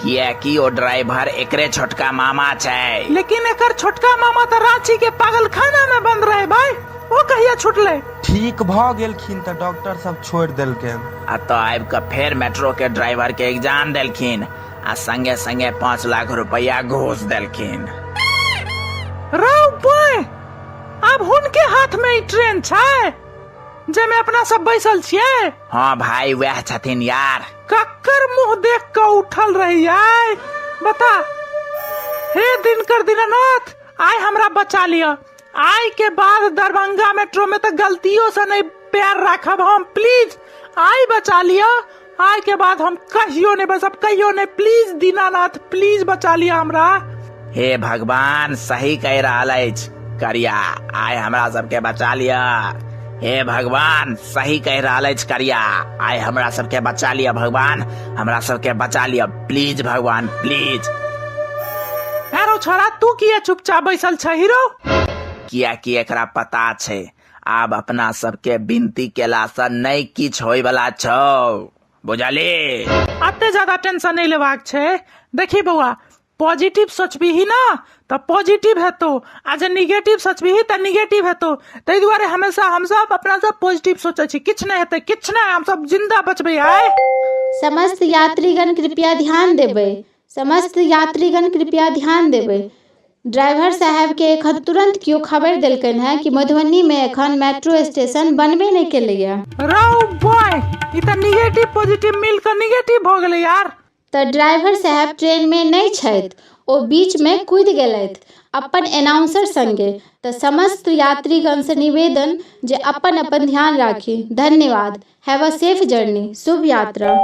कियाकि ओ ड्राइवर एकरे छोटका मामा छै। लेकिन एकर छोटका मामा तऽ रांची के पागलखाना में बंद रहे भाई, ओ कहिया छुटलै? ठीक भऽ गेलखिन तऽ डॉक्टर सब छोड़ि देलकनि। आ तऽ आबि कऽ फेर मेट्रो के ड्राइवर के एग्जाम देलखिन आ संगे संगे 5 लाख रुपया घूस देलखिन। रौ बॉय, आब हुनके हाथ में ई ट्रेन छै जाहिमे अपना सब बैसल छियै? हाँ भाई, वएह छथिन यार। कक्कर मुंह देख कऽ उठल रहियै बता। हे दिनकर दीनानाथ, आइ हमरा बचा लिअ। आइ के बाद दरभंगा मेट्रो में तऽ गलतियों से नहीं पैर राखब हम। प्लीज I बचा लिअ। आइ के बाद हम कहियो नहीं बसब, कहियो नहीं। प्लीज दीनानाथ, प्लीज बचा लिअ हमरा। हे भगवान, सही कहि रहल अछि करिया, आइ हमरा सबके बचा लिअ। हे भगवान, सही कहि रहल अछि करिया, आइ हमरा सबके बचा लिअ। भगवान, हमरा सबके बचा लिअ, प्लीज भगवान, प्लीज। एरो छोड़ा, तू किया चुपचाप बैसल छ हीरो? कियाकि एकरा पता छै आब अपना सबके विनती केलासँ नहि किछु होइवला छौ, बुझली? अते ज्यादा टेंशन नहीं लेबाक छै। देखी बौआ, पॉजिटिव सोचबीही ना तऽ पॉजिटिव हेतौ, आ जे निगेटिव सोचबीही तऽ निगेटिव हेतौ। ताहि दुआरे हमेशा हमसब अपना सब पॉजिटिव सोचै छी। किछु नहि हेतै, किछु नहि, हमसब जिंदा बचबै आइ। समस्त यात्रीगण कृपया ध्यान देबै। समस्त यात्रीगण कृपया ध्यान देबै। ड्राइवर साहेबके एखन तुरंत केओ खबरि देलकनि हेँ कि मधुबनीमे एखन मेट्रो स्टेशन बनबे नहि केलैए। रौ बॉय, ई तऽ निगेटिव पॉजिटिव मिल कऽ निगेटिव भऽ गेलै यार। तऽ ड्राइवर साहेब ट्रेनमे नहि छथि, ओ बीचमे कूदि गेलथि अपन एनाउंसर संगे। तऽ समस्त यात्रीगणसँ निवेदन जे अपन अपन ध्यान राखी। धन्यवाद। Have a safe journey. शुभ यात्रा।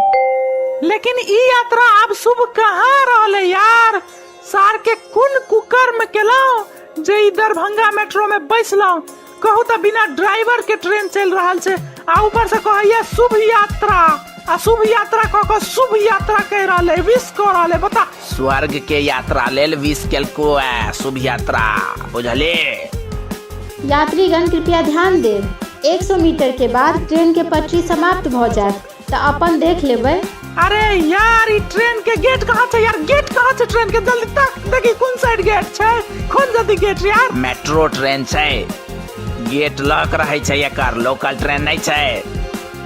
लेकिन ई यात्रा आब शुभ कहाँ रहलै यार? सार के कोन कुकर्म केलहुँ जे ई दरभंगा मेट्रो में बैसलहुँ? कहू तऽ बिना ड्राइवर के ट्रेन चलि रहल छै आ ऊपर से कहैया शुभ यात्रा, आ शुभ यात्रा कह कऽ शुभ यात्रा कहि रहल है, विश कऽ रहल है, बता। स्वर्ग के यात्रा लेल विश केलको है शुभ यात्रा, बुझली? यात्रीगण कृपया ध्यान देब। 100 मीटर के बाद ट्रेन के पटरी समाप्त भऽ जायत, तऽ अपन देख लेबै। अरे यार, ई ट्रेन के गेट कहाँ छै यार? गेट कहाँ छै ट्रेन के? जल्दी तक देखी कोन साइड गेट छै, खोल जल्दी गेट यार। मेट्रो ट्रेन छै, गेट लॉक रहै छै एकर, लोकल ट्रेन नहि छै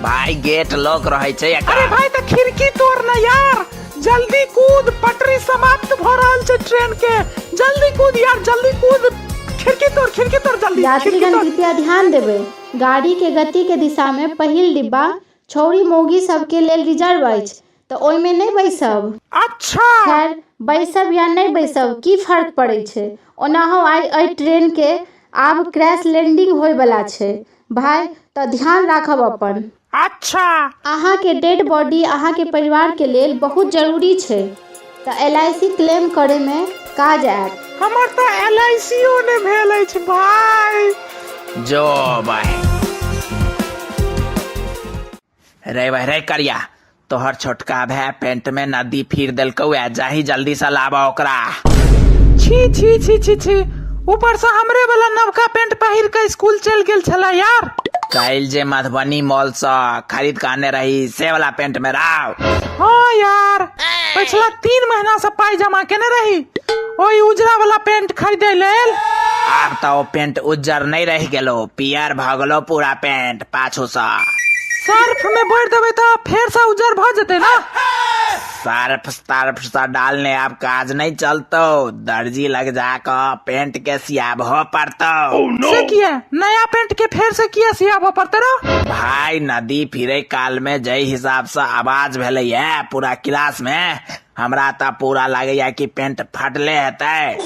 भाई, गेट लॉक रहै छै एकर। अरे भाई, तऽ खिड़की तोड़ ना यार, जल्दी कूद, पटरी समाप्त भ रहल छै ट्रेन के, जल्दी कूद यार, जल्दी कूद, खिड़की तोड़, खिड़की तोड़ जल्दी, खिड़की यात्रीगण तोड़। कृपया ध्यान देबै। गाड़ी के गति के दिशा मे पहिल डिब्बा छौड़ी मौगी सबके लेल रिजर्व अछि, तऽ ओहिमे नहि बैसब। अच्छा। खैर, बैसब या नहि बैसब की फर्क पड़ै छै। ओनाहो आइ एहि ट्रेन के आब क्रैश लैंडिंग होय बला छै भाय, तऽ ध्यान राखब अपन। अच्छा। अहाँके डेड बॉडी अहाँके परिवार के लेल बहुत जरूरी छै, तऽ एल I C claim करय मे काज आयत। हमर तऽ एल I C ओ नहि भेल अछि भाय। जो भाय रे भाई रे करिया, तोहर छोटका भाय पेंट में नदी फिर देलकौ ए, जाही जल्दी से लाबा ओकरा। छी छी छी छी छी, ऊपर से हमरे वाला नवका पेंट पहिर के स्कूल चल गेल छला यार। काल्हि जे मधुबनी मॉल से खरीद के आने रही से वाला पेंट में राव। हाँ यार, पिछला 3 महीना से पाई जमा केने रही ओई उजरा वाला पेंट खरीदे लेल। आब तो ओ पेंट उज्जर नहीं रह गेलो, पियर भ गेलो पूरा पेंट पाछू से। सर्फ में बोर देबै तऽ फेर से उज्जर भ जेतै ना? सर्फ तर्फ से डालने अब काज नहीं चलतो, दर्जी लग जाके पेंट के सियाबहो पड़तो। Oh, no. से किया नया पेंट के फेर से किया सियाबहो पड़ते रो? भाई नदी फिरे काल में जै हिसाब से आवाज भेलै है पूरा क्लास में, हमरा तऽ पूरा लागैया कि पेंट फटले हेतै।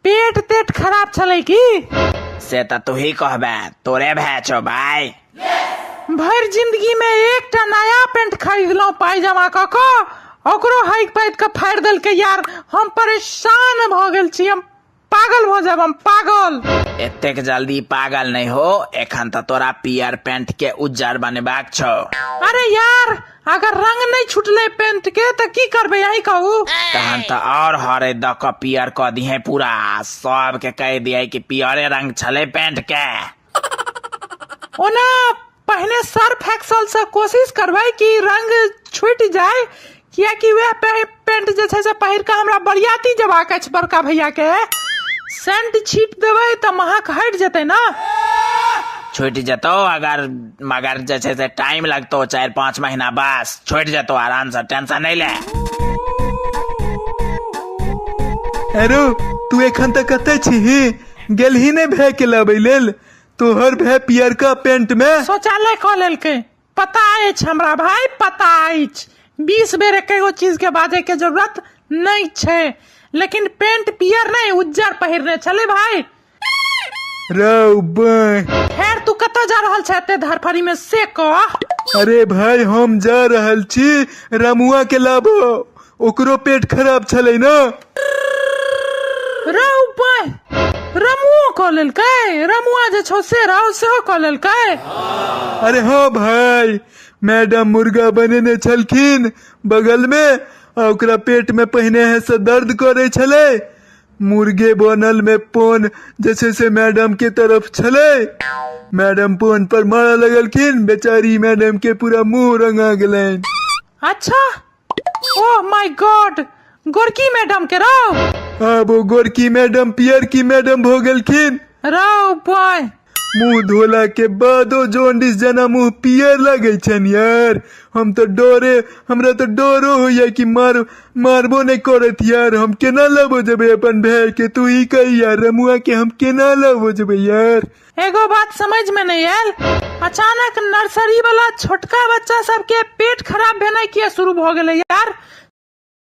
पेट तेट खराब छलै की? से तऽ तू ही कहबे, तोरे भए छौ भाई। भरि जिंदगी में एकटा नया पेंट खरीदलहुँ पाई जमा कऽ कऽ, ओकरो हाइक पाइक कऽ फाड़ि देलकै यार। हम परेशान भऽ गेल छी, हम पागल भऽ जायब, हम पागल। एतेक जल्दी पागल नहीं हो, एखन तऽ तोरा पियर पेंट के उज्जर बनेबाक छौ। अरे यार, अगर रंग नहीं छुटले पेंट के तऽ की करबै, यही कहू। तहन तऽ और हरे दऽ कऽ पियर कऽ दिहे पूरा, सबके कहि दिहे कि पियरे रंग छलै पेंट के। ओना पहिने सर्फ एक्सल से कोशिश करबै कि रंग छूटि जाय, कियाकि वएह पेंट जे छै से पहिर कऽ हमरा बरियाती जेबाक अछि बड़का भैया के। सेंट छीट देबै तऽ महक हटि जेतै ना। छुटि जेतौ अगर मगर जे छै से टाइम लगतौ 4-5 महीना, बस छुटि जेतौ आरामसँ, टेंशन नहि ले। अरे तू एखन तक कतऽ छीही? गेलही नहि भाय के लाबै लेल? तोहर भाय पियरका पेंट में शौचालय कऽ लेलकै। पता अछि हमरा भाय, पता अछि। 20 बेर एकेगो चीज के बाजै के जरूरत नहि छै, लेकिन पेंट पियर नहि उज्जर पहिरने छलै भाय। रौ बाय। खैर तू कतऽ जा रहल छै एते धरफड़ी में से कह। अरे भाय हम जा रहल छी रमुआ के लाबो, ओकरो पेट खराब छलै ना। रौ बाय, रमुओ कऽ लेलकै? रमुआ जे छौ से रौ सेहो कऽ लेलकै? अरे हाँ भाय, मैडम मुर्गा बनेने छलखिन बगल में आ ओकरा पेट में पहिने से दर्द करे छलै। मुर्गे बनल में पोन जे छै से मैडम के तरफ छलै, मैडम पोन पर मारऽ लगलखिन, बेचारी मैडम के पूरा मुंह रंगा गेलनि। अच्छा, ओह my God, गोरकी मैडम के रौ? आब ओ गोरकी मैडम पियरकी मैडम भऽ गेलखिन। रौ बॉय। मुंह धोला के बादो जॉन्डिस जेना मुंह पियर लगै छनि यार। हम तऽ डरे, हमरा तऽ डरो होइया कि मारबो नहि करत यार। हम केना लबो जेबै अपन भाय के, तू ही कही यार, रमुआ के हम केना लबो जेबै यार? एगो बात समझ में नहीं आयल, अचानक नर्सरी वाला छोटका बच्चा सबके पेट खराब भेनाइ किया शुरू भऽ गेलै यार?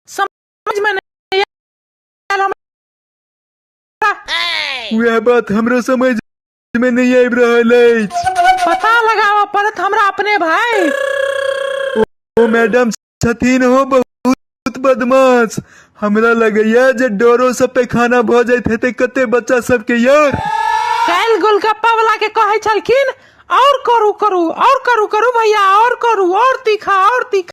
समझ में नहीं आयल हमरा। वएह बात हमरो समझ में नहीं आबि रहल अछि। पता लगाबऽ पड़त हमरा अपने भाय। ओ मैडम छथिन हो बहुत बदमाश, हमरा लगैया जे डरो से पैखाना भऽ जाइत हेतै कते बच्चा सबके यार। काल्हि गोलगप्पा वाला के कहै छलखिन और करू करू और करू करू भैया और करू और तीखा और तीखा।